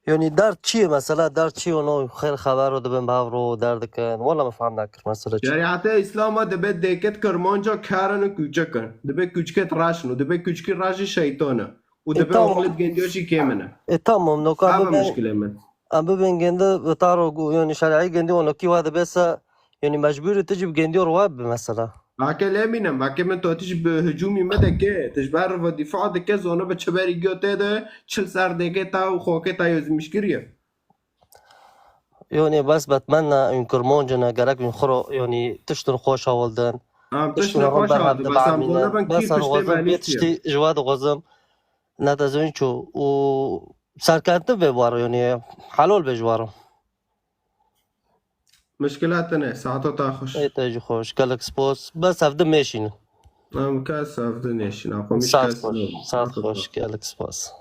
yanî derd çi ye mesela? Derd çi ye? No, xêr xeber û dibin bi hev ro derd dikin. Wela, min fehm nekir mesela çi. Şerîetê Îslama dibe dêkêt kirmanca kerin û kûçik in. Dibe kûçikêt reş in û dibe kûçikî reş jî şeytan e. Û E, dibe tamam. Oxlêt gendiyo jî kêm in. E, tamam, noka Ev e bibe, muşkilê min. Em bibên gendi, bi taro gu-, yanî şerî gendi, onokî wa dibe se, yanî mecbûrî tu jî bi gendiyo re wa bi mesela. Ake lê mînim, ake min to tij bi hicûmî me dike, tij ber ve dîfa dike, zano bi çi berî giyo tê de, çil ser dêkê ta û xokê ta yozmîş kiriye. Yanî bes betmenna ûn kirmancine, gerek ûn xuro, yanî tiştin xweş hawildin. Em tiştin Tiştin xweş hawildin, bes em dibamîne. Zano ben Bes kî em tiştê xwazim, pê melîsiye. Tiştî ji we dixwazim. Nete zin çû û serkentin bê waro, yanî helal bê ji waro. Mişkila tine, saeto ta xweş. Ê te jî xweş, gelek spas. Bes ev di mêşînin. Em kes ev di nêşîn, aqo miş Saet kes xweş, ne. Saet xweş, gelek spas.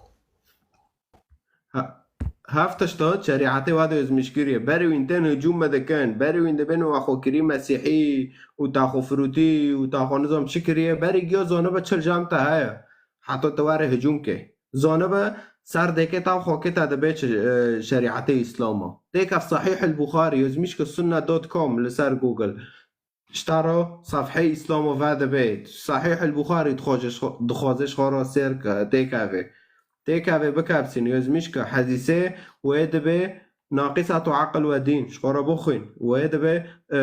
Ha, heft tişta şerîetê wa de ozmîşkirî ye. Berê wîn tên hicûm me dikin. Berê wîn dibên wa xwe kirî mesîhî û ta xwe firûtî û ta xwe nizam çi kiriye. Berê giya zanibe çil cam te heye. Heta te were hicûm ke. Zanibe ser dêkê ta xwe ke te dibe çi, e, şerîetê Îslama. Têk ev Sahîh el Buxarî, ozmîşke sunne dot com li ser Google. Ji te re sefheyê Îslamo vedibe. Sahîh el Buxarî dixwaze ji xwe, dixwaze ji xwe re sêr ke, têkeve. Têkeve bikepsîn, yozmîş ke hedîsê wê dibe naqîsatu aqil we dîn. Ji xwe re bixwîn. Wê dibe, e,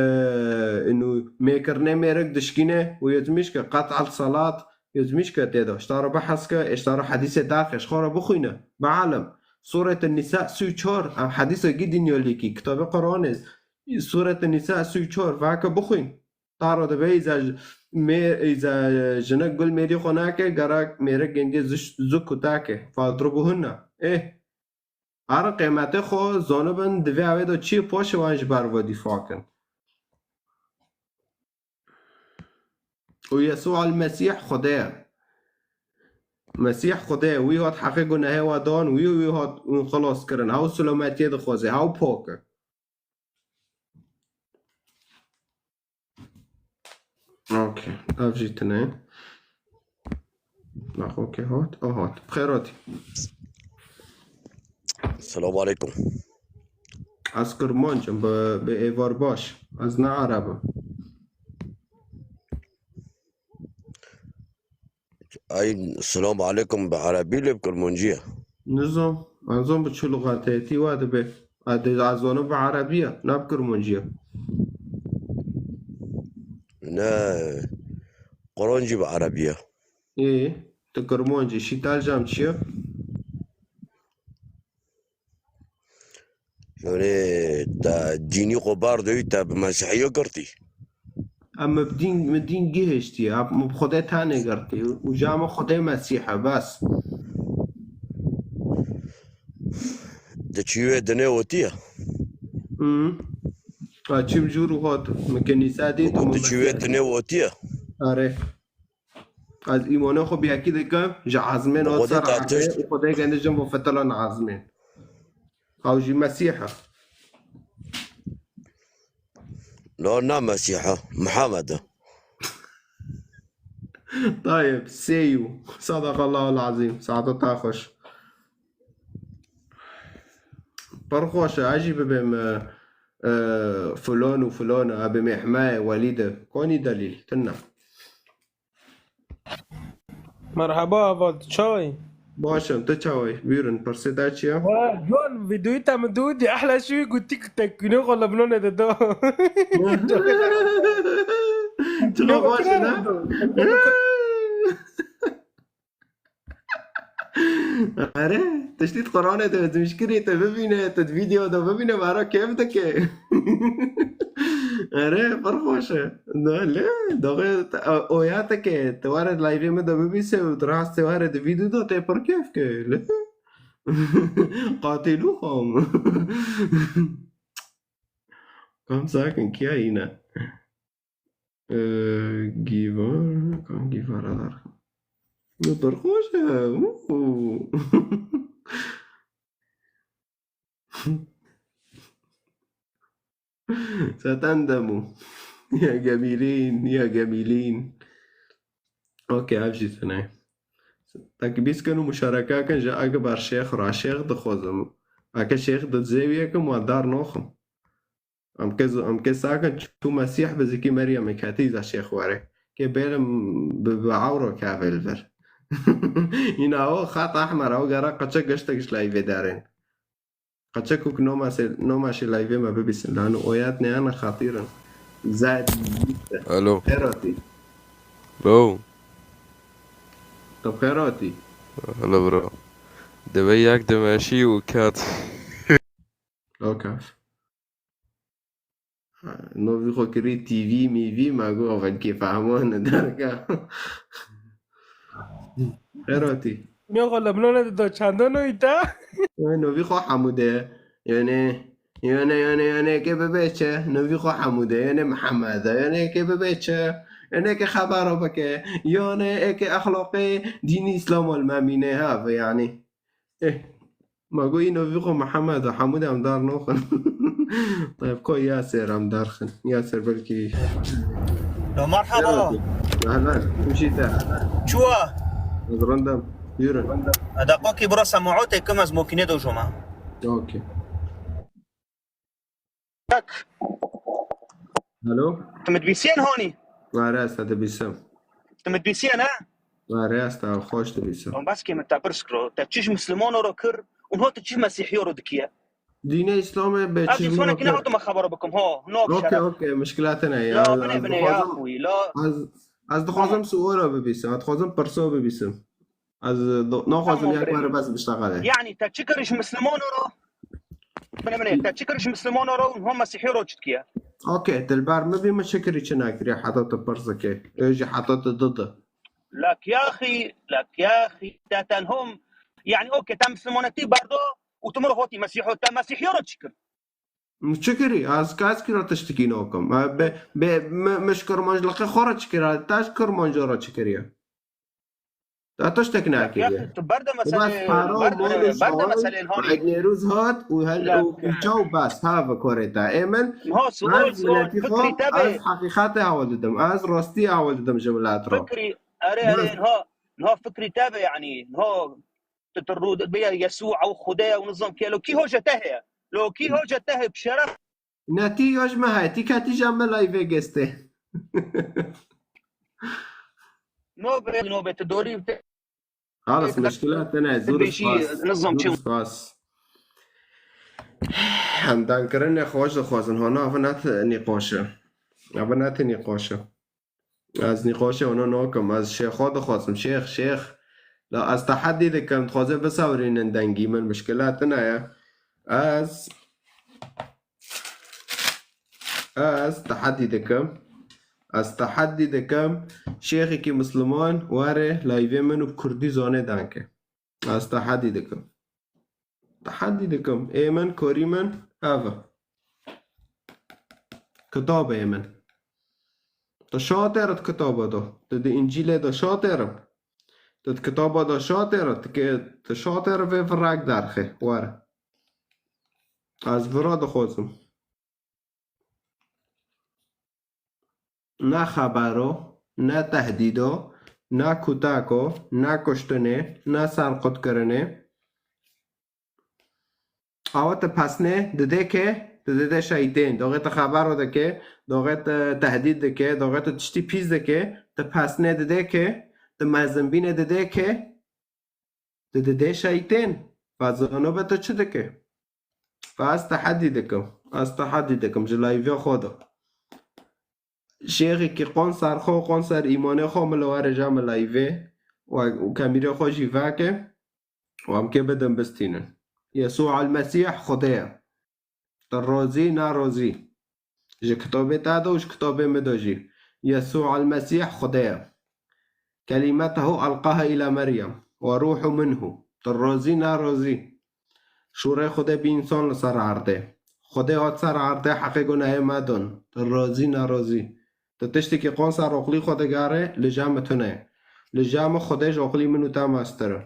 inu mêkirine mêrik dişkîne û yozmîş ke qet'el salat, yozmîş ke tê de. Ji te re bihes ke, ê ji te re hedîsê daxe, ji xwe re bixwîne. Bialim. Sûret Nîsa sî û çar, ev hedîsekî dinyolîkî, kitabê Qur'anê. Sûret Nîsa sî û çar, vake bixwîn. Taro dibe îza j-, mê-, îza jinek gul mêrî xwe nake, gerek mêrik gengê ziş-, zû kuta ke. Fadribuhunne. Ê. Ara qêmetê xwe zonibin, divê awê de çi paşê wan ji ber ve dîfa kin. Û Yesû el Mesîh Xwedê ye. Mesîh Xwedê ye. Wî hat heqê gunehê we dan, wî, wî hat ûn xilas kirin. Hew silometiyê dixwaze, hew pak e. Okey. Ev jî tune. Bak, okey, hat. O hat. Bi xêr hatî. Selamu aleykum. Ez kirmanc im, bi, bi êvar baş. Ez ne ereb im. Ay, selamu aleykum bi erebî lê bi kirmancî ye. Nizam. Ez zon bi çi luxetê tî we dibe. Ez dê ez zonim bi erebî ye, ne bi kirmancî ye. Ne, Quran jî bi erebî ye. Ê, tu kirmancî, şîtal cam çi ye? Yanî te dînî xwe berdayî, te bi Mesîhiya girtî? Em bi dîn, bi dîn gihiştiye, em bi Xwedê tenê girtî. Û ji em Xwedê Mesîh e, bes. Di çî wê dinê otiye? Hı. Ha, çim jûr û hat. Min kenîsa dît û Tu çî wê dinê otiye? Erê. Ez îmanê xwe bi yekî dikim, ji ezmên Bi hat Xwedê ser te erdê tişt û Xwedê gende jin bo fetilan ezmên. Ew jî Mesîh e. La ne Mesîh e, Mihemed e. Tayeb, see you. Sadaqallahul azîm. Saeta te xweş. Pir xweş e, ez jî bibêm, e, e, filon û filon e, bibêm hemê welî de. Konî delîl, tune. Merhaba Avad, çawa yî? Baş im, tu çawa yî? Buyurun, pirsê te çi ye? Ha, John, videoyu te min dû dî, ehla şu gotî ku te kûnê xwe li bilonê de da. Çima baş e, ne? Erê, tiştî di Quranê de, di mişkirê te bibîne, te di video de bibîne, wara kêf dike. Erê, pir xweş e. Ne, lê, doxê, oya te ke, te were di liveê me de bibîse û di rastê were di video de, tê pir kêf ke. Lê, qatilû xwe. Kam sakin, kiya yîne? Ee, Gîvar, kan Gîvar alar. Pir xweş e. Û. Zaten demo. Ya gemîlîn, ya gemîlîn. Okey, ev jî tune. Tekbîz kin û muşareke kin ji Ekber Şêx re. Şêx dixwazim. Eke Şêx di zêwiyê kim wan dar noxim. Em ke, em ke sakin çû Mesîh bi zikî Meryemê ketî za Şêx were. Ke bêlim bi, bi ewro kevê li vir. Îna o xat ehmer, o gera qeçe giştek ji layvê derên. Qeçek û noma se-, noma şê layvê me bibîsin. Lano oyat ne ana xatîrin. Zed. Alo. Xêratî. Bro. Tab xêratî. Hello bro. Divê yek dimeşî û ket. Okey. Novî xwe kirî T V mîvî, me got belkî fehmane derga. Xêratî. Nê xwe lemlone dida çendano îta? Novî xwe Hemûde. Yone, yone, yone, yone ke bibe çi? Novî xwe Hemûde, yone Mihemed e, yone ke bibe çi? Yone ke xebero bike, yone eke exloqê dînî Îslam ol memîne ha ve yanî. Eh, ma go îno vî xwe Mihemed û Hemûd em dar noxin. Tayeb, ko Yaser em dar xin. Yaser belkî. Ya merhaba. Ahlan, hemşî te. Çuwa? Ez rindem. Yürü. Deqokî bira semaotê kim ez mokînê dojoma. Okey. Bak. Alo? Tu mi dibîsiyên honî? Ware ez te dibîsim. Tu mi dibîsiyên, he? Ware ez te xweş dibîsim. Bas ke min te pirs kiro. Te çi ji Mislimano ro kir û niha tu çi ji Mesîhiyo ro dikiye? Dînê Îslamê be çi. Ez ji sonekî nehatime xebero bikim, ho. No. Okey, okey, mişkila te ne ya. La, binê, binê, ya xwî, la. Ez, ez dixwazim suala bibîsim, ez dixwazim pirso bibîsim. Ez do-, naxwazim Tamam, yek birê were min. Bes biştexele. Yani, te çi kiriş Mislimano ro? Bine, bine, te çi kiriş Mislimano ro û niha Mesîhiyo ro çi dikiye? Okey, dilber min bî, min çi kirî çi nekirî, heta tu pirs dikê. Ê jî heta tu didi. Lak yaxî, lak yaxî, te tenhom, yani, okey, te Mislimanetî berdo û tu min hotî Mesîho, te Mesîhiyo ro çi kir? Min çi kirî? Ez ka ez kira tiştikî nakim. E, be, be, mi, mi ji Kirmanclixê xwe re çi kira? Te ji Kirmanco re çi kiriye? Te tiştek nekiriye. Ya, tu berde meselê, berde, berde meselê, berde meselê, hani. Ed Nêrûz hat û hel, û, û çaw bas, ha, ve korê te. Ê min, ha, sual, ez sual, miletî xwe, fikrî te be. Ez heqîqetê hewil didim. Ez rastî hewil didim ji milet re. Fikrî, erê, erê, niha, niha fikrî te be, yani, niha tu, tu rû, bê Yesû ew Xude ye û nizam kê lo. Kî hoca te heye? Lo kî hoca te heye? Bi şeref. Ne tî yoj me heye. Tî ketî ja me layvê gestê. Nobe, nobe, tu dorî te. Halas, te, meşkila te ne, zor bêjî, spas. Nizam zor çi? Spas. Hemdankirinê xweş dixwazin. Hona ev ne nîqoş e. Ev ne nîqoş e. Ez nîqoşê wana nakim. Ez şêxo dixwazim. Şêx, şêx. La ez tehedî dikim. Dixwaze bisewirînin dengî min. Mişkila tune ye. Ez, ez tehedî dikim. Ez tehedî dikim. Şêxekî misliman were layvê min û bi kurdî zane dengke. Ez tehedî dikim. Tehedî dikim. Ê min, korî min, ev e. Kitabê min. Tu şatêr di kitaba de. Tu di Încîlê de şatêr im. Tu di kitaba de şatêr, tu ke, tu şatêr vê virek derxê. Were. Ez vira dixwazim. Ne xebero, ne tehdîdo, ne kuteko, ne kuştinê, ne serqutkirinê. Awa te pesnê didê ke, tu didê şeytên. Doxê te xebero dike, doxê te tehdîd dike, doxê te tiştî pîs dike, tu pesnê didê ke, tu mezinbînê didê ke, tu didê şeytên. Fezano be tu çi dike? Fa ez tehedî dikim. Ez tehedî dikim ji layvê xwe de. Şêxekî qon ser xwe, qon ser îmanê xwe min li were ja min layvê û, û kemîrê xwe jî veke û em kê bidin bistînin. Yesû el Mesîh Xwedê ye. Tu rozî, ne rozî. Ji kitabê te de û ji kitabê min de jî. Yesû el Mesîh Xwedê ye. Kelîmetehu elqaha îla Meryem we rûhu minhu. Tu rozî, ne rozî. Şûrê Xwedê bî însan li ser erdê. Xwedê hat ser erdê heqê gunehê me don. Tu rozî, ne rozî. Tu tiştekî qon ser oqlî xwe digere, li cem tune ye. Li ja min Xwedê ji oxilî min û te mestir e.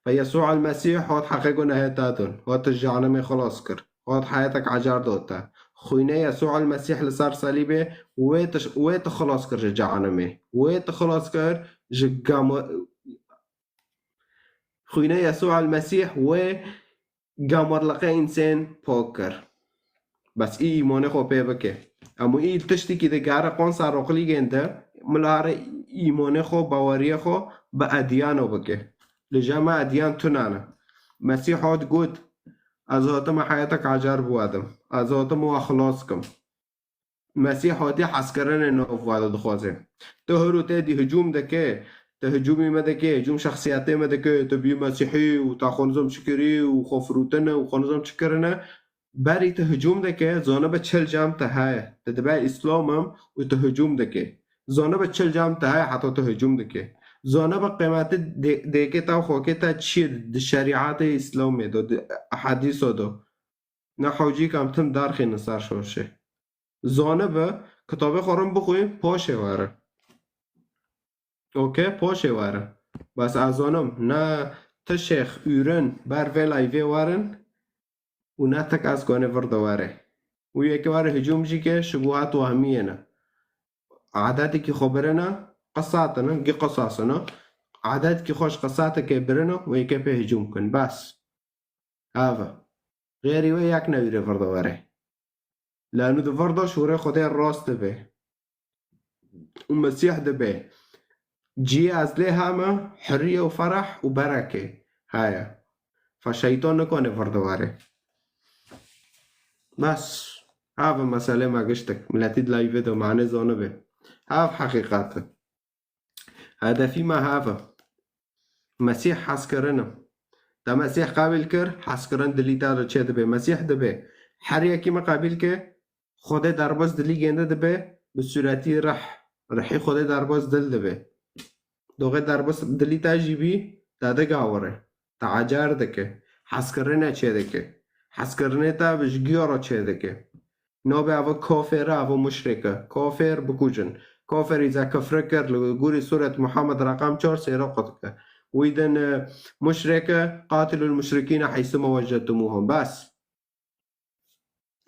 Fe Yesû el Mesîh hat heqê gunehê te din, hat tu ji cehenimê xilas kir, hat heyetek ecar dot te. Xwînê Yesû el Mesîh li ser selîbê wê tu, wê tu xilas kir ji cehenimê. Wê tu xilas kir ji gamo-, Xwînê Yesû el Mesîh wê gamarliqê însên pak kir. Bes î îmanê xwe pê bike. Em û î tiştekî digere qon ser oqilîgên de, milare îmanê xwe, baweriyê xwe bi ediyano bike. Li je me ediyan tune ne. Mesîh hat got, Ez hatime heyetek ecar biwedim. Ez hatime we xilas kim. Mesîh hatiye hezkirinê nav we de dixwaze. Tu hiro te dî hicûm dike, tu hicûmî me dike, hicûm şexsiyetê me dike, tu bî Mesîhî û te xwe nizam çi kirî û xwe firûtine û xwe nizam çi kirine. Berî tu hicûm dike, zanibe çil cem te heye. Tu dibe Îslam im û tu hicûm dike. Zanibe çil cem te heye heta tu hicûm dike. Zanibe qîmetê dê-, dêkê te û xokê te çi ye di şerîetê Îslamê de, di ehadîso de. Ne hewcî kam tim derxînin ser şorşê. Zanibe, kitabê xwe rin bixwî, paşê were. Okey, paşê were. Bes ez zanim, ne ti şêx ûrin ber vê layvê werin û ne tik ez konê vir de were. Û yekê were hicûm jî ke şubuhat wehmiyê ne. Edetekî xwe birine, qisatine, gî qisasine. Edetekî xwe ji qisateke birine û yekê pê hicûm kin. Bes. Ava. Xêrî wê yek newîrê vir de were. Lanu di vir de şûrê Xwedê rast dibe. Û Mesîh dibe. Ciyê ez lê heme, hiriye û ferah û bereke heye. Fa şeytan nikane vir de were. Bes. Ava mesele me giştik. Miletî di layvê de mane zanibe. Av heqîqat e. Hedefî me hev e. Mesîh hezkirin e. Te Mesîh qebîl kir, hezkirin dilî te re çê dibe. Mesîh dibe. Her yekî me qebîl ke, Xwedê derbas dilî gênde dibe, bi sûretî rih. Rihî Xwedê derbas dil dibe. Doxê derbas dilî te jî bî, te digawire. Te ecar dike. Hezkirinê çê dike. Hezkirinê te bi ji giya re çê dike. Nabe ava kafir e, ava muşrik e. Kafir bikujin. Kafir îza kifre kir, li gorî Sûret Muhammed reqem çar sêra qut ke. Wî din, e, muşrik e, qatilul muşrikîne heysu ma wecedtumuhum. Bes.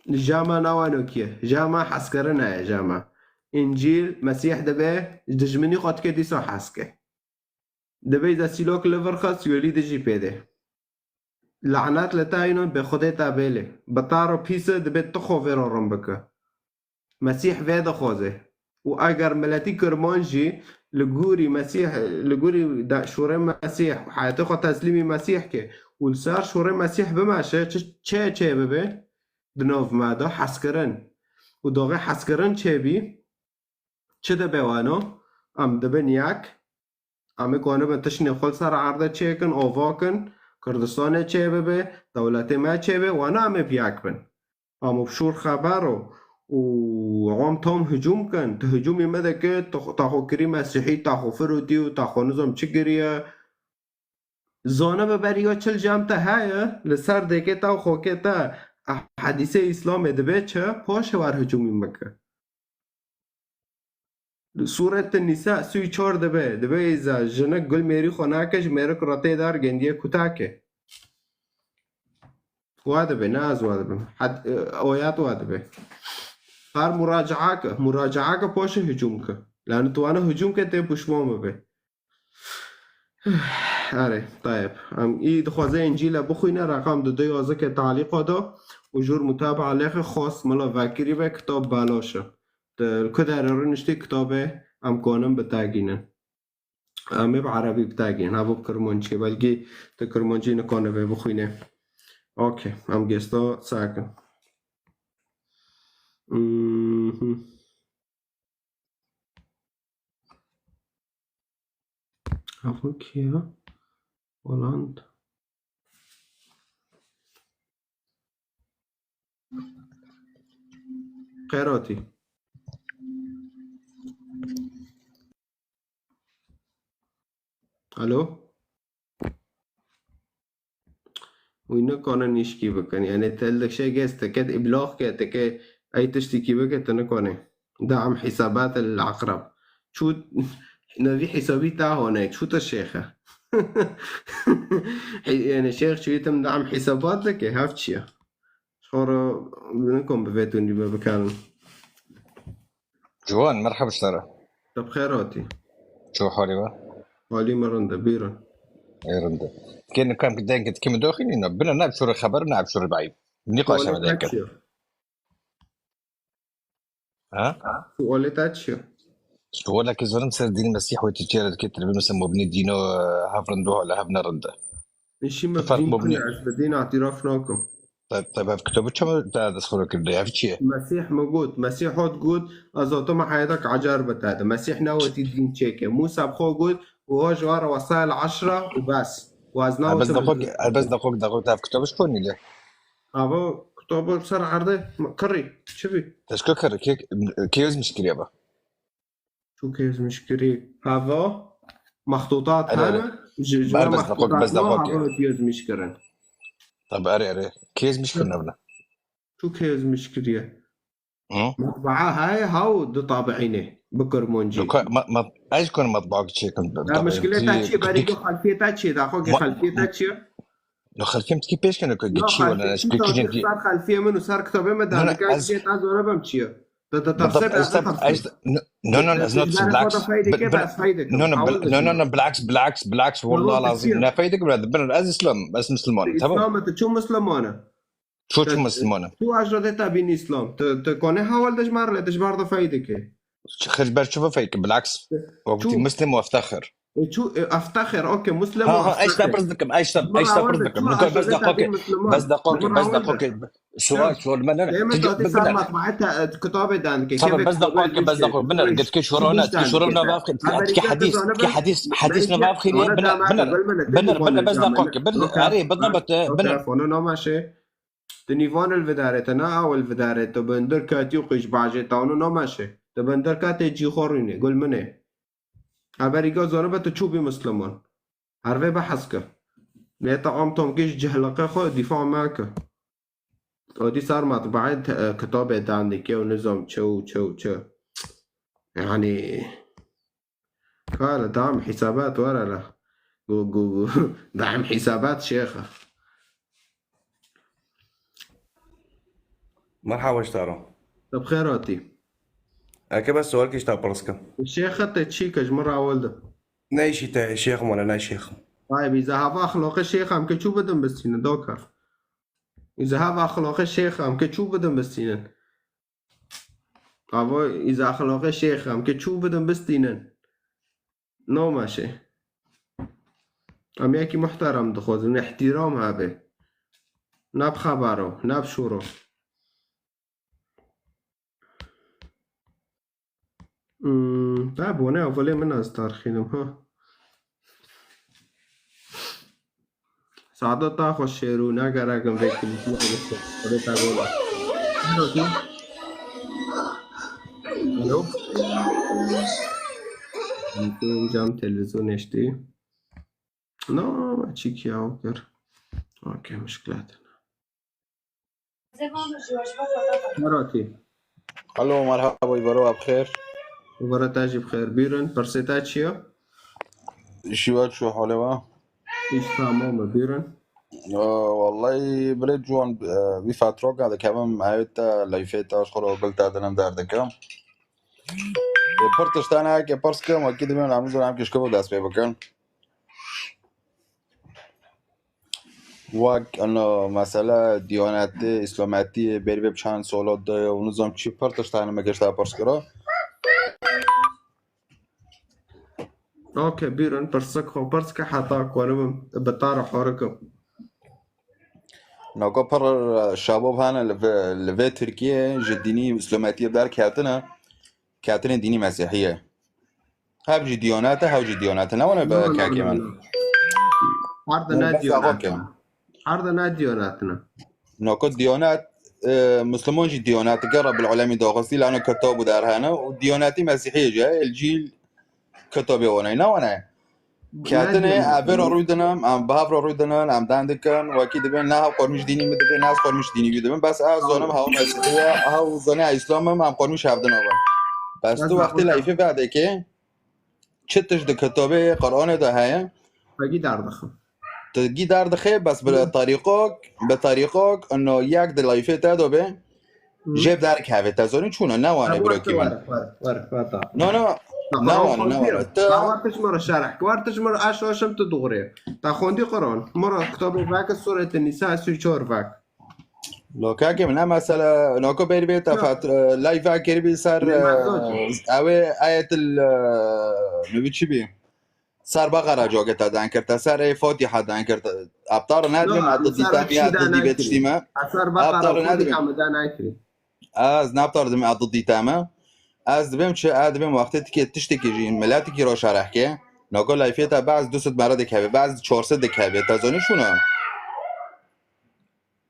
Jama nawanokî ye. Jama hezkirine ye, jama. Încîl, Mesîh dibe, dijminî xwe dike dîsa hez ke. Dibe îza sîlok li vir xist, welî dijî pê de. Lanet li te înon, bi Xwedê te bêle. Bi te re pîs e, dibe tu xwe vê re rin bike. Mesîh vê dixwaze. Û eger miletî Kirmanc jî li gorî Mesîh, li gorî de-, şûrê Mesîh, heyatê xwe teslîmî Mesîh ke û li ser şûrê Mesîh bimeşe, çi, çê, çê bibe? Di nav me de hezkirin. Û doxê hezkirin çê bî? Çi dibe wano? Em dibin yek. Em ê konibin tiştê xwe li ser erdê çêkin, ava kin, Kurdistanê çê bibe, dewletê me çê be, wana em ê bi yek bin. Em bi şûr xeber û, û em tam hicûm kin. Tu hicûmî me dike, tu xwe, te xwe kirî mesîhî, te xwe firûtî û te xwe nizam çi kiriye. Zanibe berî ya çil cem te heye, li ser dêkê te û xokê te, eh, hedîsê Îslamê dibe çi, paşê wer hicûmî bike. Sûret Nîsa sî û çar dibe, dibe îza jinik gul mêrî xwe nake, ji mêrik re tê dar gendiye kutak e. Wa dibe, ne ez wa dibim. Had, e, oyat wa dibe. Her muracaake, muracaake paşê hicûm ke. Lanu tu wana hicûm ke tê puşman bibe. Erê, tayeb. Em î dixwaze Încîle bixwîne, reqam du du yazike talîqa da û jûr mutabaa lêxe xwest mila vekirî be, kitab belaş e. Di ku derê rûniştî kitabê em konin bi te gînin. Em ê bi erebî bi te gînin, hevû bi kirmancî, belkî tu kirmancî nikanibe bixwîne. Okey, em gesta sakin. Mhm. Ev kî ye? Holland. Qeratî. Alo? Wî nikanin nîşkî bikin. Yanî te li dikşe gez, te ket îblax ke, te ke ey tiştîkî bike, te nikane. Da'm hisabat el aqrab. Çû, Nevî hesabî ta hone, çû te şêxe. Hî-, yani şêx çûyî tim dam hesabat dike, hev çi ye? Ji xwe re nikom bi vê tundî me bikarin. Ciwan, merhaba ji te re. Te bi xêr hatî. Çû halê we? Halî me rind e, bîrin. Ê rind e. Kê nikem ki dengê dikî min doxînî ne. Bine ne bi şûrê xeber, ne bi şûrê beî. Nîqaşa me Sualê te dengê. Çi ye? Ha? Sualê te çi ye? Sualekî zorim ser dînê Mesîh û Tirkiye re dikê, tu dibê mesela mobnî dîno, e, hev rind û hala hev ne rind e. Îşî me Ti ferq bidîn mobnî. Kune, ez bidîn îtiraf nakim. Te, te bev kitabı çama te dest xwe kir, ev çi ye? Mesîh mi got, Mesîh hot got, ez otuma heydak acar bi te de. Mesîh newetî dîn çêke. Musa bi xwe got, û o ji wara wesayel eşra û bes. Û ez Ha, bes newtim da xwe ki, ha, bes da xwe, da xwe te ev kitabı çi konî le? Ava kitabı ser erde, kirî, çi bî? Teşka kir, kê, kê yazmış kiriye ba? Çû kê yazmiş kirî? Hava, mextutat Erê, erê. hene, ji, ji Ber ber bes da xwe, mextutat bes da ma xwe ki. hava yazmiş kirin. Tabi, erê, erê. Kê yazmiş kirin evna? Çû kê yazmiş kiriye? Hı? Matbaa heye, haw di tabiînê, bi kurmancî. Duka-, ma-, ma-, ez kon matbaa çêkim. Ya, mişkilê te çi ye? Berî ku xelfiyê te çi ye? Daxo ki Ma-, xelfiyê te çi ye? No, xelfiyê min tikî pêş kene ku Ya, çi ye wala, xelfiyê ez çi tu kûçî sar xelfiyê min û sar kitabê min No, no, derdikay ez çi ye? Ta zora bem çi ye? Te, te Bidap, tefsir ez ez tef-, tefsir. ez, no, no, no, ez not Te black, fayda ke, bi-, bes fayda ke. no, no, Awal bl-, no, no, no, blacks, blacks, blacks, Tamam, wallah lazim. Ne fayda ke, brother? Bin, ez Islam, ez Müslüman. Tamam. Islam, tu çu Müslüman e? Çu, çu Müslüman e? Tu ajra de tabîn Islam. Tu, tu kone hawal de jmar le, de jmar de fayda ke. Xir ber çu fayda ke, blacks. Wekti Çu. Muslim û eftexir. E, çu, e, eftexir, okey, Muslim Ha, û ha, eşta eftexir. Pirz dikim, eşta, Jmar eşta awal Pirz de dikim. Çu Nuka ajra bes de daqa ke, Müslüman. bes de daqa ke, Jmar bes de awal daqa ke. Sual, sual, men ne. Deme Ti-, tati bin, sar bin. matbae te, e, kitabê dan ke, Tamam, kevê bes de kitabê qaqa, bes de dike. qaqa, bin, Kurdistan git ki şurana, dike. şurana vaf, Haber ki hadis, ki hadis, hadis ne vaf xiriye, bin, bin, bin, bin, bes de qaqa, bin, Okey. Arê, bin, bin, bin. Okey, fonu namaşe. Di nîvan il vidarete, na awil vidarete, bin der kati û qîj bajê tawno namaşe. Di bin der katê cî xorîne, gul mine. Haberî ga zanibe tu çû bî Musliman. Her vê behs ke. Lê te am tom kî ji cehleqê xwe dîfa meke. Odî sar matbaê te, kitabê dan dike û nizam çi û çi û çi. Yani, kare, dam hisabat were la. Gu, gu, gu. Dam hisabat şêxa. Merhaba ji te re. Te bi xêr hatî. Eke bes sualkî ji te pirs kim. Şêxa te çî ke ji min re awil de. Ne îşî te şêxim wala ne şêxim. Vay, bî zehava axloqê şêxa em ke çû bidin bistînin, doka. Î zehava axloqê şêxa em ke çû bidin bistînin. Ava î zehava axloqê şêxa em ke çû bidin bistînin. Namaşe. Em yekî muhterem dixwazin, îhtîram hebe. Ne bi xebaro, ne bi şûro. Hmm, ta bone evelê min ez tarxînim, ha. Saada ta xweş şêrû, ne gerek in vê kulîtî. Alo? Cam televîzyon eştî. Na, çîkî ew kir. Okey, muşkilat. Merhatî. Alo, merhaba, îvaro we bi xêr. Îvaro te jî bi xêr. Bîrin, pirsê te çi ye? Şîva çû holê we? Îş tamam e, bîrin. Ee, Wallahî birê ciwan, e, vî fetroka dikevim heyet te, leyfê te, ji xwe re gul te dinim derdikim. Ê, pir tiştane ke pirs kim, wekî dibên em nizan em kişkivo dest pê bikin. Wek, ino, mesele diyanetê, îslametiyê, berî vê bi çend sala de ye û nizam çi pir tiştane me gişta pirs kira. Okey, bîrin, pirsik xwe pirs ke heta ku bim bi te re horikim. Naka pir şebab hene li vê, li vê Tirkiyê ji dînî îslametiyê derketine, ketine dînî mesîhiyê. Hev jî diyanet e, hev jî diyanet e. Ne wane be No, no, kekê no, min. no. Her de Ne ne bes diyanet ava e. ke. Her de ne diyanet ne. Nako diyanet, e, Musliman jî diyanet e, Rabbil Alemîn daxistî, lano kitab û derhene û diyanetî mesîhiyê jî, el cîl kitabê wane, ne wane. Ne Ketine, diyanet ev vê re ne. rû dinin, em bi hev re rû dinin, em deng dikin, wekî dibên, ne hev qurmîş dînî min dibê, ne ez qurmîş dînî wî dibim. Bes ez zonim hev mesîhiye, hev zane ez îslam im, em qurmîş hev din abin. Bes Bes tu wextê nexweş e. leyfê vedekê, çi tişt di kitabê Qur'anê de heye? Xwegî derdixim. Tu gî derdixê, bes bi Hı. tarîqok, bi tarîqok, ino yek di layfê te de be, Hı. jê bi derkeve, te zanî çûna, ne wane Ha, biro warte, kî min. warte, warte, warte, warte. No, no, Tamam, ne wane, ne xwendî. wane. Tu Ha, warte ji min re şerh, warte ji min re aş aşim tu doğru. Ta xwendî Qur'an. Min re kitabê veke Sûretê Nîsa sî û çar vek. Lo, kakê min, ne mesele, nako bêrî bê te Yok. fat-, e, live kiribî ser, Ne, e, mesaj. ew ê ayetil, e, nivî çi bî? Ser Beqera cagê te dan kir, te ser ê Fatiha dan kir, te, aptar ne Yok, dibim, ez em di ser dîtemiya, ekşî ez di dan dî bê ekirî. tiştî me. Ez ser Beqera Aptar ne Fatiha dibim. me dan ekirî. Ez ne aptar dibim, ez di dîteme. Ez dibim çi, ez dibim wextê tikê tiştekî jî, miletikî ro şereh ke. Nako layfê te, baz du sed mere dikeve, baz çar sed dikeve, te zanî şûna?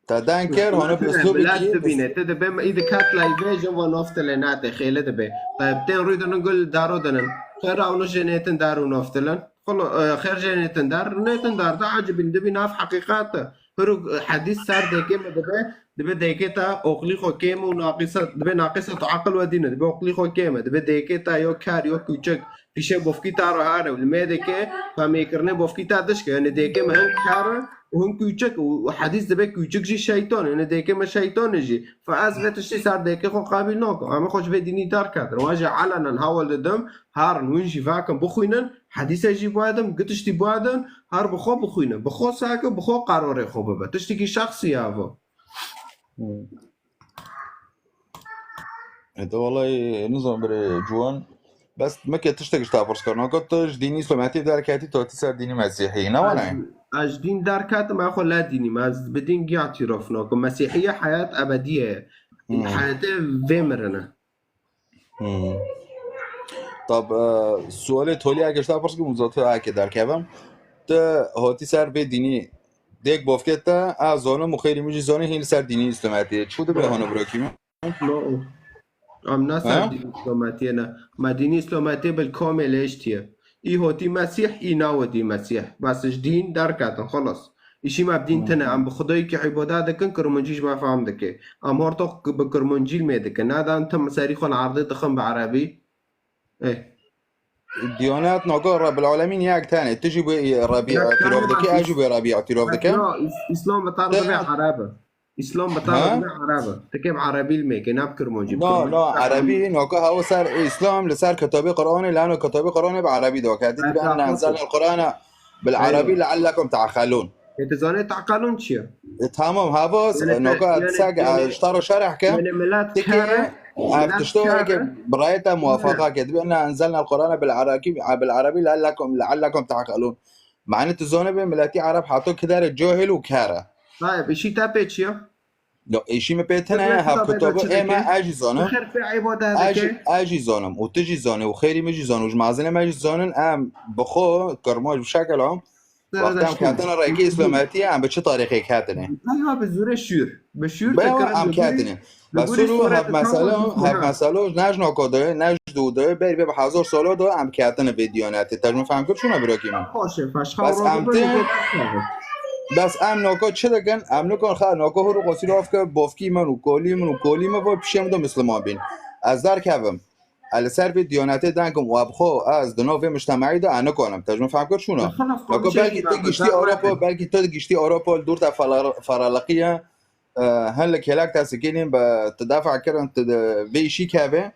Te dan kir, hona bi Milet uslubekî dibîne, te dibe me î dikat layvê jin va noftilê nate, xêle dibe. Te tên rûy dinin gul daro dinin. Xêra û nu jê nêtin dar û noftilin. Xolo, e, xêr jê nêtin dar, nêtin dar da acibîn dibî nav heqîqat e. Hiru, e, hedîs ser dêkê me dibe, dibe dêkê te oqlî xo kêm û naqîsa, dibe naqîsa tu aqil we dîne, dibe oqlî xo kêm e, dibe dêkê te yo ker, yo kûçik, pîşe bofkî te re hare, li mêdekê femêkirinê bofkî te dişke, yani dêkê me hin ker e, û hin kûçik û, û hedîs dibe kûçik jî şeytan, yani dêkê me şeytan e jî. Fe ez vê tiştî ser dêkê xwe qebîl nakim. Em ê xwe ji vê dînî derketin. Wan jî elenen hewl didim, herin hûn jî vekin bixwînin, hedîse jî biwedim, gi tiştî biwedin, her bi xwe bixwînin. Bi xwe seke, bi xwe qerarê xwe bibe. Tiştekî şexsî ye ev. Hmm. E, de wellahî nizam birê ciwan. Bes meke tiştek ji te pirs kir. Naka tu ji dînî Îslametî derketî, tu hatî ser dînî Mesîhî. Ne wana ye? Ez, ez ji dîn derketim, ez xwe ledînîm. Ez bi dîn giya tîrof nakim. Mesîhiye heyat ebedî ye. Hmm. Heyatê vê mirine. Hmm. Tab, e, sualê tolî eke ji te pirs kim, uza tu eke derkevim. Tu hatî ser vê dînî dêk bofke te, ez zonim û xêrî min jî zonê hîn li ser dînî Îslametî. Çû dibe hano birokî min? No. Em ne ser Ha? dîn Îslametiyê ne. Me dînî Îslametiyê bil kamê lêştiye. Î hotî Mesîh, î nawidî Mesîh. Bes ji dîn derketin, xelas. Îşî me bi dîn Hmm. tine. Em bi Xwedayekî îbade dikin, kirmancî ji me fehm dike. Em hortoq bi kirmancî li mê dikin. Nadan tim serî xwe li erdê dixin bi erebî. Eh. Diyanet naka Rebbil Alemîn yek tane. Tu jî bi Rebî Ya, îtîrof dike, ez jî bi Rebî îtîrof dike. Ya, Îs-, Îslam bi tarz Te- be ereb e. Îslam bi tarz Ha? be ereb e. Tike bi erebî li mêke, ne bi kirmancî. Bi No, kirmancî no, be erebî, naka hewa ser Îslam li ser kitabê Qur'anê, lano kitabê Qur'anê bi erebî doke. Dî Evet, bi ena evet. enzelna Qur'ana bil Eyvallah. erebî leallekum ta'qilûn. E, tu zanê ta'qilûn çi ye? E, tamam, hewa, Yani te-, naka yani, sag, yani, e, ji te re şerh ke. Yani milet Tike, kere, ev milet tişto kere. ke bi rayê te muwafaqa ke. Dî bi ena enzelna Qur'ana bil erebî, bil erebî leallekum, leallekum ta'qilûn. Mane tu zane be miletî ereb hato kidere cahil û kere. Tayyip, îşî te pê çi ye? Yo, îşî me pê tine, Pê hev çi kitabo te çi ê me, dike? ez jî zanim. Xêr pê îbade Ez jî, dike? ez jî zanim. Û tu jî zanî. Û xêrî min jî zan. Û ji mezinê me jî zanin. Em bi xwe, kirmac bi şekil am. Sere Wexta em deştin. ketine rêkê Îslametiyê, em bi çi tarîxê ketine? Eywa bi zûrê şûr. Bi şûr Be te ewa kirin em bi gurî. ketine. Li gorî Mesûl û sûretê hev meselo, Tawrê hev Qur'an. meselo, ne ji nako de, ne ji dû de, berî vê bi hezar salo de em ketine vê diyanetê. Te ji min fehm kir çûna birakî min? Xweş e, feşxa Bes roz em bi tê, roz bi. bes em nako çi dikin? Em nikon xa nako hûr û qosî rof ke bofkî min û kolî min û kolî min bo pişê min de Misliman bîn. Ez derkevim. Ez li ser vê diyanetê dengim û em xwe ez di nav vê mujtema'î de ez nikonim. Te ji min fehm kir çûna? Xelas, Nako komşe belkî me tu bi giştî zahmet Ewropa, e. belkî tu giştî Ewropa li dûr te fera-, feraleqiye. E, hin li kêlek te sikînîn bi tu defa kirin tu di vê îşî kevê.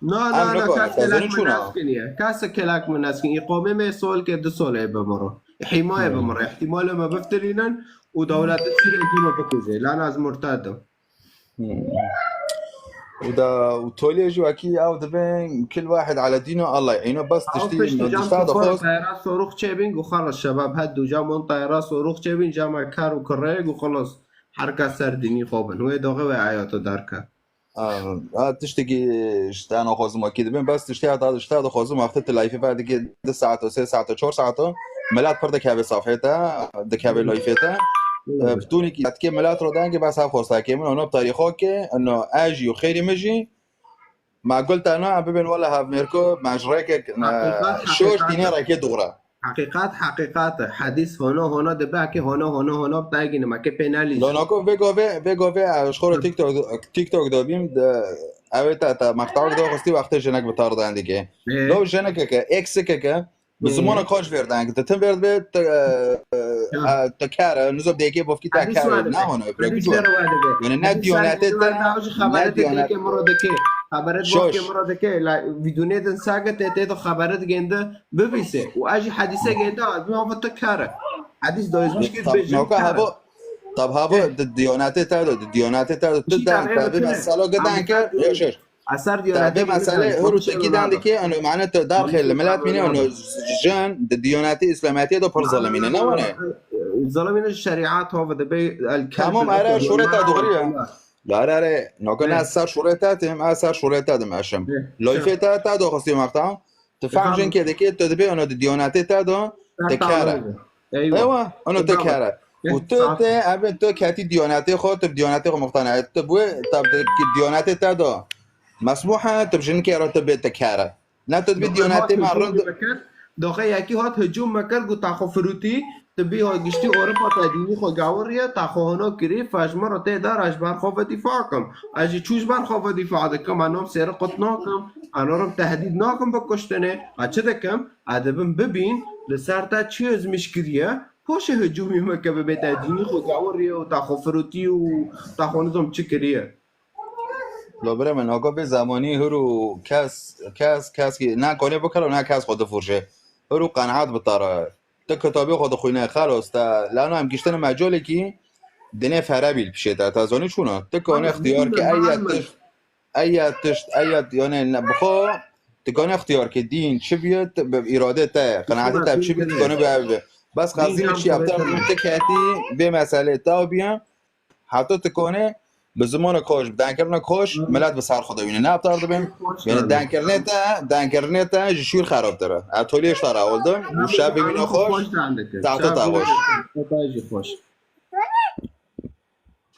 Na, Em na, na, nikon, kes te kêlek zanî min çûna? neskiniye. Kes kêlek min neskiniye. Îqamê me sol ke du solê bimiro. Hîmayê Hmm. bimiro. Îhtîmalê me biftirînin û dewlet Sûriyê bimiro bikuje. Lan ez murted im. Hmm. Û da, û tolê jî wekî ew dibin, kil wahid ala dînu Allah. Îno bas Ew tiştî piştî min cam dişta kufar dixwest. tayara sorux çêbin, gu xalas şebab her du cam on tayara sorux çêbin, cama kar û kirrê, gu xalas. Her kes ser dînî xwe bin. Wê doxê wê eyato derke. A, a, tiştekî ji te naxwazim wekî dibin, bas tiştê heta ji te dixwazim, wextê tu layfê ve dikê du saet û sê saet û çar saet û milet pir dikeve safhê te, dikeve layfê te. E, bi tûnekî etkê milet ro dengê bes hev xwestekê min, ono bi tarîxo ke, ono ez jî û xêrî min jî, me gul te na, em bibên wele hevmêrko, me ji rêkek, e, Heqîqat, şoş heqîqat dînê e. rêkê dûre. Heqîqat, heqîqat e. Hedîs hono, hono dibe ke hono, hono, hono bi dayegîne me ke pê nelî. Lo nako vê govê, vê govê, e, ji xwe re TikTok, TikTok de bîm, de, Ew ê te, te mextawek daxistî wextê jinek bi tar dendikê. Ê. Lo jinekeke, eksikeke, bi Ê. Zimanek xweş vêr deng. Te tim vêr dibê, te, e, e, te kere, nizam dêkê bofkî te Hadîs kere. Var dibê. Ne hona, öpre Hadîs gücü var. Var dibê. Yani ne Hadîs var diyonete dibê, te, var dibê, ji xeberetê ne diyonete. Têkê miro dikê. Xeberet Şoş. Bofkê miro dikê. La, vîdonê din sage te, te de xeberet gêndi, bivîse. Û ez jî hadîse gêndi, ez bî te kere. Hadîs da ez mişkî Tab-, bêjim noka kere. Havo, tab havo, Ê. Di diyonete te de, di diyonete te de, tu Jî den, tabê te bê bikine. Mesela ge Ama den ke, sen şoş. Eser Te diyonetê vê mesele huru Tirkî den dike, eno mane te darxê li milet mîne, eno jin di diyonetê îslamiyetê de pir zalimîne, ne wane? Zalimîne şerîat hava de bê el Tamam, are şûrê te doğru ya. Are, are, noka ne ser şûrê te tim, a ser şûrê te dim eşim. Loyfê te, te doxistî mexta. Tu fehm jin ke dike, tu dibê, eno di diyonetê te de, te kere. Eywa, eno te kere. Û tu te, ebe tu ketî diyonetê xwe, tu diyonetê xwe muxtane. Tu bû, tab diyonetê te de. Mesmûh e, tu bi jinikê re tu bê te kere. Ne tu dibê diyonetê me rind. Doxê yekî hat hicûm me kir, got ta xwe firûtî, tu bî ha giştî Ewropa te dînî xwe gawiriye, ta xwe hona kirî, fejmara tê de re ji ber xwe ve dîfa kim. Ez jî çû ji ber xwe ve dîfa dikim, ez nom sêri qut nakim, ez norim tehdîd nakim bi kuştinê, ez çi dikim? Ez dibim bibîn, li ser te çi ezmîş kiriye, paşê hicûmî me ke bibê te dînî xwe gawiriye û ta xwe firûtî û ta xwe nizam çi kiriye. Lo birê min, oka bê zemanî hir û kes, kes, kes kî ne konê bikir û ne kes xwe difurşe. Hir û qenaet bi te re. Ti kitabê xwe dixwîne, xelos te. Lano em giştine mecolekî dinê ferebîl pişê te. Te zanî çûna? Ti konê ixtiyar ke ey ya tişt, ey ya tişt, ey ya, yani, ne, bi xwe, ti konê ixtiyar ke dîn çi biye, ti, bi îrade te, qenaetê te çi biye, ti konê bi ev bibe. Bes xezîne çi yaptar, ti ketî, bê meselê te biye. Heta tu konê bi zimanek xweş, bi dengkirinek xweş, milet bi ser xwe de wîne. Ne aptal dibin? Yani dengkirinê te, dengkirinê te ji şûr xerabtir e. Ez toliyê ji te re awildim û şevê wîne xweş, saeta te xweş. Te jî xweş.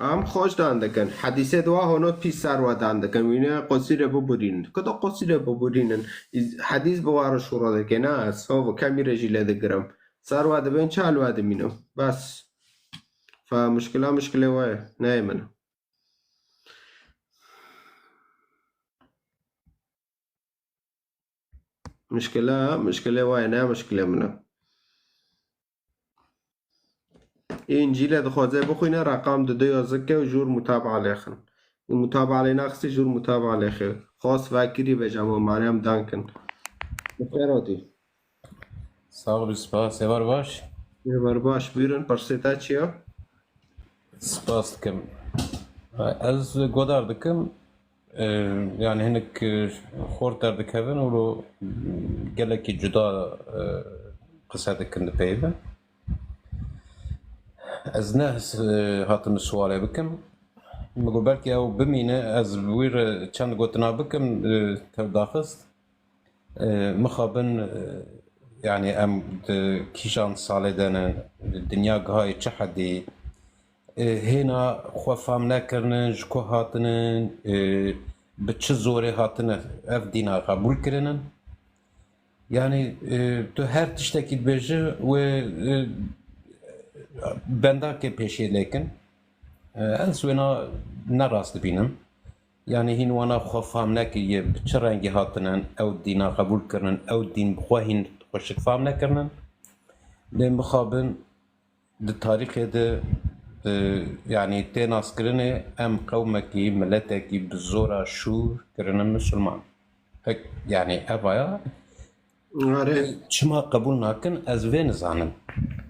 Em xweş dan dikin. Hedîsê di wa hono pîs ser we dan dikin. Wîne qosîrê biburînin. Kuda qosîrê biburînin. Îz-, hedîs bi wa re şûro dike. Ne, ez hov kemî re jî lê digirim. Ser we dibên çal we dimînim. Bes. Fa muşkila muşkilê we ye, neyê min. Muşkila, muşkilê we ye, ne muşkilê min e. Ê Încîlê dixwaze bixwîne, reqam dide yazike û jûr mutabaa lêxin. Û mutabaa lê naxistî, jûr mutabaa lêxe. Xas vekirî be, jama Meryem dankin. Bi xêr hatî. Sağ ol, spas. Êvar baş. Êvar baş. Buyurun, pirsê te çi ye? Spas dikim. Ez godar dikim, e, yani hinek, e, xort derdikevin û gelekî cuda, e, qise dikin di peyvin. Ez ne, e, hatim sualê bikim. Min got belkî ew bimîne, ez wî re çend gotina bikim, e, tev daxist. E, mixabin, e, yani em di kîjan salê de ne, dinya gihayê çi hedî, e, hêna xwe fam nekirinin, ji ku hatinin, e, bi çi zorê hatine ev dîna qebûl kirinin. Yani, e, tu her tiştekî dibêje wê, e, bendakê pêşiyê lêkin. E, ez wêna ne rast dibînim. Yani hîn wana xwe fam nekiriye, bi çi rengî hatinin ew dîna qebûl kirinin, ew dîn bi xwe hîn xweşik fam nekirinin. Lê mixabin di tarîxê de, e, yani tê naskirinê em qewmekî, miletekî bi zora şûr kirinin misilman. Hek, yani ev aya Are. Çima qebûl nakin, ez vê nizanim.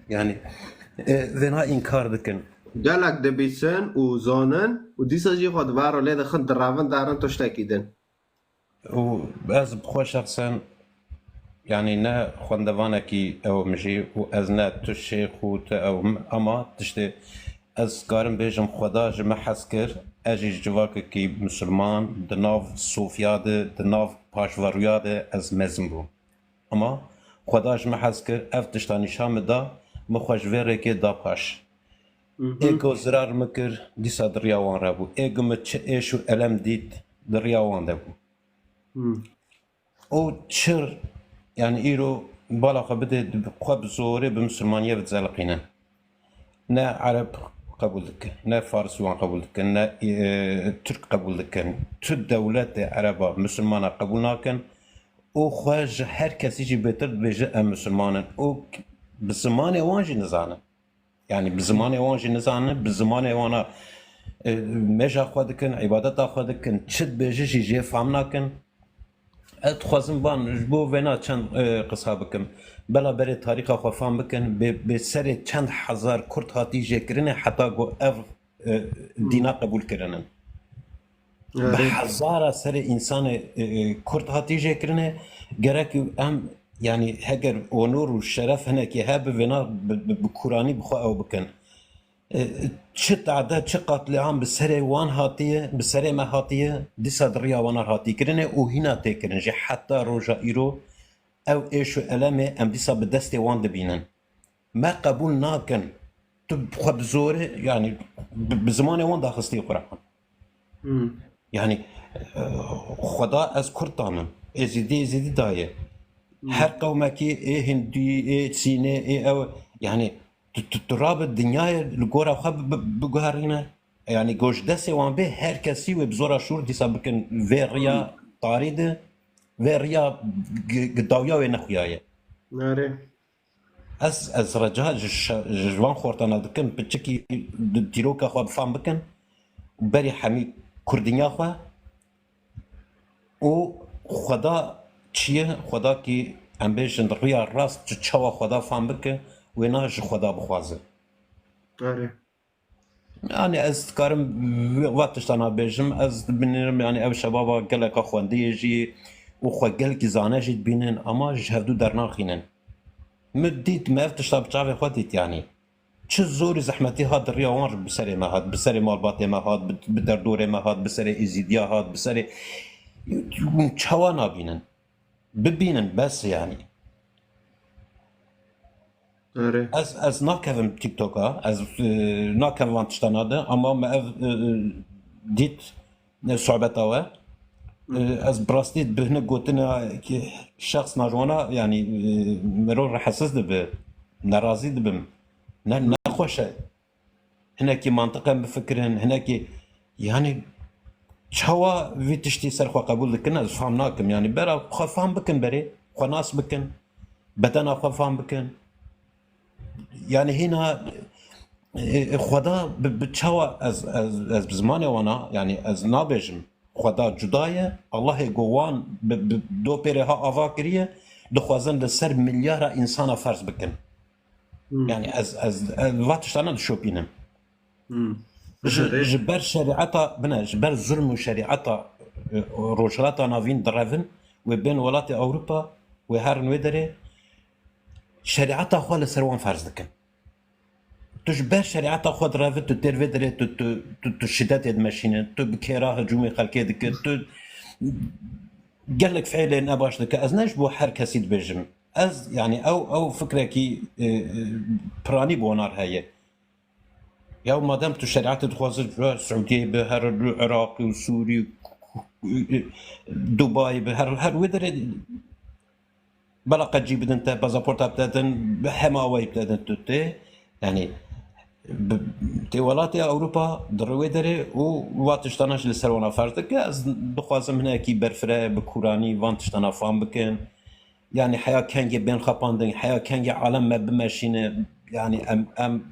Yani, e, vêna înkar dikin. Gelek dibîsin û zanin û dîsa jî xwe di vero lê dixin, direvin, derin tiştekî din. Û ez bi xwe şexsen, yani ne xwendevanekî ew im jî û ez ne tu şêx û tu ew im, ama tiştê ez karim bêjim, Xweda ji me hez kir, ez jî ji civakekî misilman di nav sofiya de, di nav paşverûya de ez mezin bûm. Ama Xweda ji min hez kir, ev tişta nîşan min da, min xwe ji vê rêkê da paş. Mhm. Ê ku zirar min kir, dîsa di riya wan re bû. Ê ku min çi êş û elem dît, di riya wan de bû. Hmm. Û çir, yani îro bala xwe bidê, xwe bi zorê bi misilmaniyê bidizeliqîne. Ne Ereb qebûl dikin, ne Faris wan qebûl dikin, ne, e, Tirk qebûl dikin. Tu dewletê Ereba, Misilmana qebûl nakin û xwe ji her kesî jî bêtir dibêje, "Em Misilman in." Û bi zimanê wan jî nizanin. Yani bi zimanê wan jî nizanin, bi zimanê wana, e, mêja xwe dikin, îbadeta xwe dikin, çi dibêje jî jê fam nakin. Ez dixwazim van ji bo vêna çend, e, qisa bikim. Bela berê tarîxa xwe fam bikin, bê, bê serê çend hezar Kurd hatî jêkirinê heta ku ev, e, dîna qebûl kirinin. Bi hezara serê însanê, e, e, Kurd hatî jêkirinê, gerek em, yani heger onur û şeref hinekî hebe vêna bi, bi, bi kuranî bi xwe ew bikin. E, çi tade, çi qatliam bi serê wan hatiye, bi serê me hatiye, dîsa di riya wan re hatî kirinê û hîna tê kirin jî. Heta roja îro ew êş û elemê em dîsa bi destê wan dibînin. Me qebûl nakin. Tu xwe bi zorê, yani bi, bi zimanê wan daxistî Quran. Hmm. Yani, e, Xweda ez Kurd danim. Êzidî, Êzidî daye. Hmm. Her qewmekî, ê Hindî, ê Çînê, ê ew, yani tu, tu, tu rabe dinyayê li gora xwe bi, bi, biguherîne. Yani ku ji destê wan bê, her kesî wê bi zora şûr dîsa bikin vê riya tarî de, vê riya gi-, gi dawiya wê nexuyaye. Nare. Ez, ez reca ji şe-, ji wan xortana dikim, piçikî di dîroka xwe bi fam bikin, berî hemî kurdinya xwe û Xweda çi ye, Xweda kî em bêjin riya rast ji çawa Xweda fam bike, wêna ji Xweda bixwaze. Erê. Yani ez dikarim va tiştana bêjim, ez dibînim, yani ev şebaba geleka xwendiyê jî û xwe gelkî zane jî dibînin, ama ji hevdû dernaxînin. Min dît, me ev tişta bi çavê xwe dît yani. Çi zor û zehmetî hat di riya wan re bi serê me hat, bi serê malbatê me hat, bi, bi derdorê me hat, bi serê Êzîdiya hat, bi serê, çawa nabînin? Bibînin, bes yani. Erê. Ez, ez nakevim TikToka, ez, e, nakevim van tiştana de, ama me ev, e, e, dît, e, sohbeta we. E, ez bi rastî bi hinek gotina ki şexs najwana, yani, e, mirov rehetsiz dibe, nerazî dibim. Ne, nexweş e. Hinekî mantiqen bifikirin, hinekî, yani, çawa vî tiştî ser xwe qebûl dikin, ez fam nakim. Yani, bera xwe fam bikin berê, xwe nas bikin, bedena xwe fam bikin. Yani, hîna, e, e, Xweda bi, bi çawa ez, ez, ez bi zimanê wana, yani, ez nabêjim. Xweda cuda ye, Allahê ku wan bi, bi do pêrê ha ava kiriye, dixwazin li ser milyara însana ferz bikin. Hmm. Yani ez, ez, ez va tiştana dişopînim. Hmm. Ji, Erê. Ji ber şerîeta, bine, ji ber zulm û şerîeta, e, Rojhilata Navîn direvin, wê bên welatê Ewropa, wê herin wê derê, şerîeta xwe li ser wan ferz dikin. Tu ji ber şerîeta xwe direvî, tu têr vê derê, tu, tu, tu, tu şidetê dimeşîne, tu bi kêra hicûmê xelkê dike, tu gelek fiilê nebaş dike. Ez ne ji bo her kesî dibêjim. Ez, yani, ew, ew fikrekî, e, e, piranî bi wan re heye. Ya madem tu şerîetê dixwazî, ji Siûdiyê be, her li Iraqê û Sûrî, e, e, Dubayê be, her, her wê derê bela qecî bidin te, pasaporta bidedin, bi hema weyî bidedin tu tê. Yani, bi, tê welatê Ewropa, di rê wê derê û va tiştana jî li ser wana ferz dike. Ez dixwazim hinekî berfireh bi kûranî van tiştana fam bikin. Yani, heya kengê bên xapandin, heya kengê alem me bimeşîne. Yani, em, em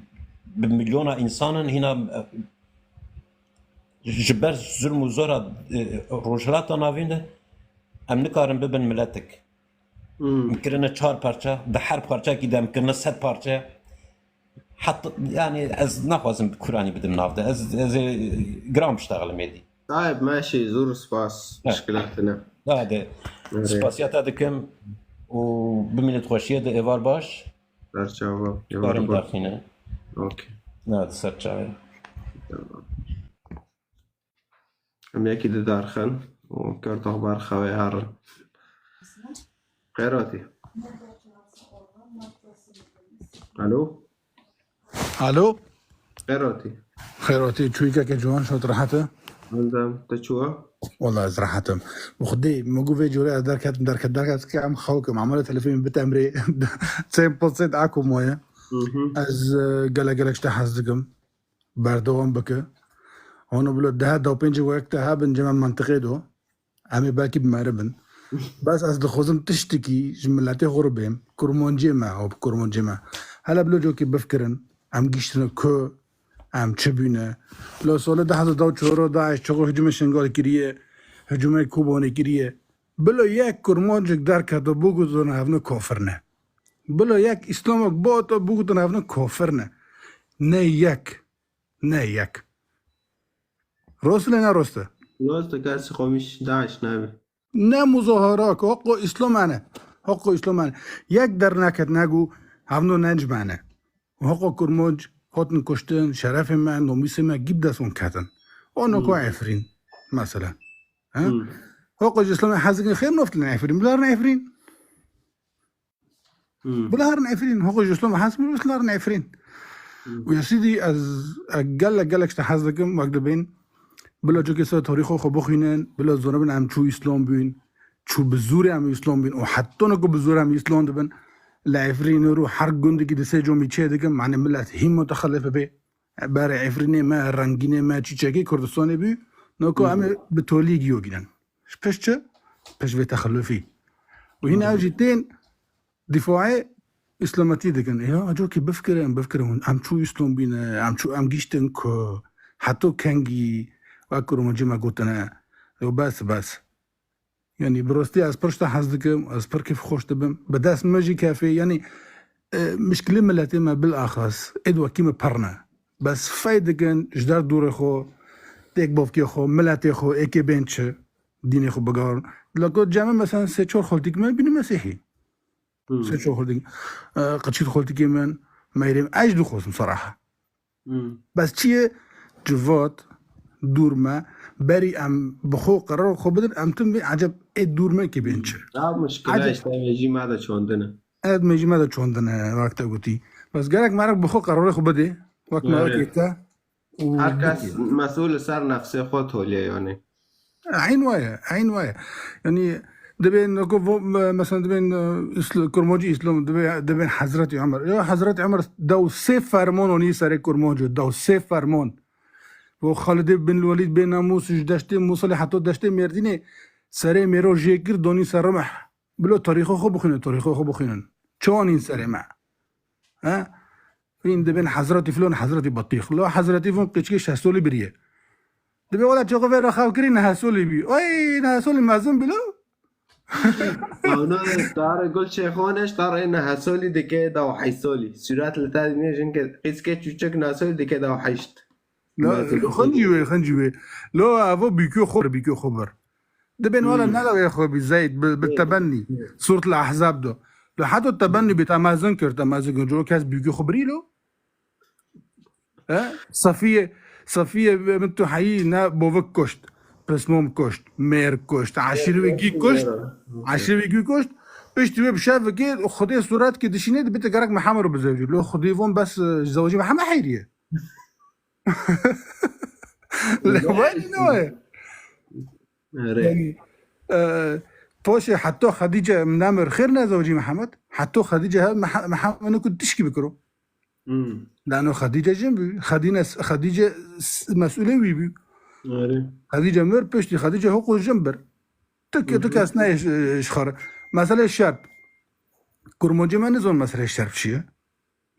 bi milyona însan in, hîna, e, ji ber zulm û zora, e, Rojhilata Navîn de em nikarin bibin miletik. Hmm. Em kirine çar parça, di her parçekî de em kirine sed parçe. Heta, yani, ez naxwazim bi Kuranî bidim nav de. Ez, ez ê giran biştexlim êdî. Tayeb, meşî, zor spas. Heh. Muşkilat tine. Hadi. Erê. Spasiya te dikim û bimînit xweşiyê de, êvar baş. Ser çava. Karim daxîne. Okey. Na, di ser çavê. Tamam. Em yekî didarxin û kerdox ber xewê herin. Qeratî. Alo? Alo? Qeratî. Xeratî, çûyîkeke ciwan, şot rehet e? Hildem, te çû? Wela ez rehet im. Bi Xwedê, min got vê corê ez derketim, derket, derket, ke em xew kim. Amale telefon bit emrê. Çend prosent aku moye. Hı hı. Ez, e, gelek, gelek ji te hez dikim. berdewam bike. Hano bilo deh dawpêncê wek te hebin cem em mentiqê do. Em ê belkî bi me re bin. Bes ez dixwazim tiştekî ji miletê xwe re bêm. Kurmancê me, hop, kurmancê me. Hele bilo cokê bifikirin. Em giştine ku, em çi bûne. Lo sole du hezar û çar DAIŞ çaxo hicûmê Şengal kiriye. Hicûmê Kobanê kiriye. Bilo yek kurmancek derketo bû ku zona hevne kafir ne. Bilo yek îslamek bata bû ku zona hevne kafir ne. Ne yek. Ne yek. Rost e, ne rost e? Rost e, kesî xwe wî DAIŞ nabî. Ne muzahara ku hoko Îslam ene. Hoko Îslam ene. Yek derneket ne ku hevno nenc me ne. Hoko kurmanc hatin kuştin, şerefê me, nomîsê me gî bi dest wan ketin. Ono ku Hmm. Efrîn, mesela. He? Hmm. Hoko ji Îslamê hez dikin xêr noftilin Efrîn. Bilarin Efrîn. Hmm. Bila herin Efrîn, hoko ji Îslam hez bû, bila herin Efrîn. Hmm. Û ya Sîdî ez, ez gelek, gelek ji te hez dikim, wek dibên, bila cokê ser tarîxa xwe bixwînin, bila zonibin em çû Îslam bûn, çû bi zûrê em Îslam bûn, û heta niha ku bi zûrê em Îslam dibin, li Efrînê rû her gundekî di sê comî çê dikin, mane milet hîn mutexelif bibe. Berê Efrînê me, rengînê me, çîçekê Kurdistanê bû, niha ku Hmm. em ê bi tolî giyo gînin. Ji pişt çi? Pişt vê texelufî. Û hîn ew Hmm. jî tên, dîfaê îslametî dikin. Ya, cokê bifikirin, bifikirin hûn. Em çû îslam bîne, em çû, em giştin ku heto kengî, wek kurmancî me gotine. Yo, bes, bes. Yanî, bi rastî ez pir ji te hez dikim, ez pir kêfxweş dibim. Bi dest min jî kefê, yanî, e, mişkilê miletê me bilaxas, êd wekî min pir ne. Bes fey dikin, ji der dûrê xwe, têk bavkê xwe, miletê xwe, êkê bên çi, dînê xwe bigarin. Leko cem min, mesela, sê çar xaltîk me bîne mesîhî. Hmm. Sê çar xaltîk, e, qeçît xaltîkê min, meyrê min, ez jî dixwazim seraha. Hmm. Bes çi ye? Civat, dûr me, berî em bi xwe qerar xwe bidin, em tim vê eceb ê dûr me kê bên çi? Ev mişkile Eceb işte mejî me de çandine. Ev mejî me de çandine, wek te gotî. Bes gerek merek bi xwe qerarê xwe bidê, wek me Erê. wekê te û Her kes bikê. mesul li ser nefsê xwe toliye yani. Eyn waye, eyn waye. Yanî, dibên, ko vo-, me-, mesela dibên, e, Îsl-, Kurmancî Îslam, dibê-, dibên Hezretî Ömer. Ya Hezretî Ömer dew sê ferman anî serê Kurmancî, dew sê ferman. Vo Xalidê bin Welîd bê namûs ji deştê Mûsilê heta deştê Mêrdînê serê mêro jê kir, donî ser rimeh. Bilo tarîxê xwe bixwînin, tarîxê xwe bixwînin. Çi anîn serê me? He? Hîn dibên Hezretî Filon, Hezretî Batîx. Lo Hezretî Filon qîçkê şeş solî biriye. Dibê wela çaxo vê re xew kirî neh solî bî. Oy, neh solî mezin bî lo. Ana, tarê gul çêxoneş, tarê neh solî dike daw heşt solî. Sûret li te dîne jinkê qîçkê çûçik neh solî dike daw heşt. La, Mezin. Xincî wê, xincî wê. Lo evo bîkû xwe, bîkû xwe bir. Dibên wala Hmm. nela wê xwe bî Zeyd, bi, bi Evet. tebennî. Evet. Sûret li Ahzab do. Lo heta tebennî bî, te mezin kir, te mezin kir. Coro kes bîkû xwe birî lo. He? Safiye, Safiye min tu heyî ne bovik kuşt. Pismom kuşt, mêr kuşt, aşîrê wê gî kuşt. Aşîrê wê gî kuşt. Piştî wê bi şev bikê, Xwedê sûret ki dişînê, dibê te gerek Mihemed ro bizewicî. Lo Xwedê von bes, e, ji zewicî Mihemed heyriye. Lê wayî ne waye. Erê. Yanî, e, poşê heta Xedîce min namir xêr nezewicî Mihemed. Heta Xedîce he Mihe-, Mihemed ku tişkî bikiro. Hmm. Lano Xedîce jin bû. Xedîne, Xedîce s-, mesûlê wî bû. Erê. Xedîce mir piştî Xedîce hoko jin bir. Tu ke-, tu Hı hı. kes neyê ji, ji xwe re. Meselê şerp. Kurmancî me nizon meselê şerp çi ye.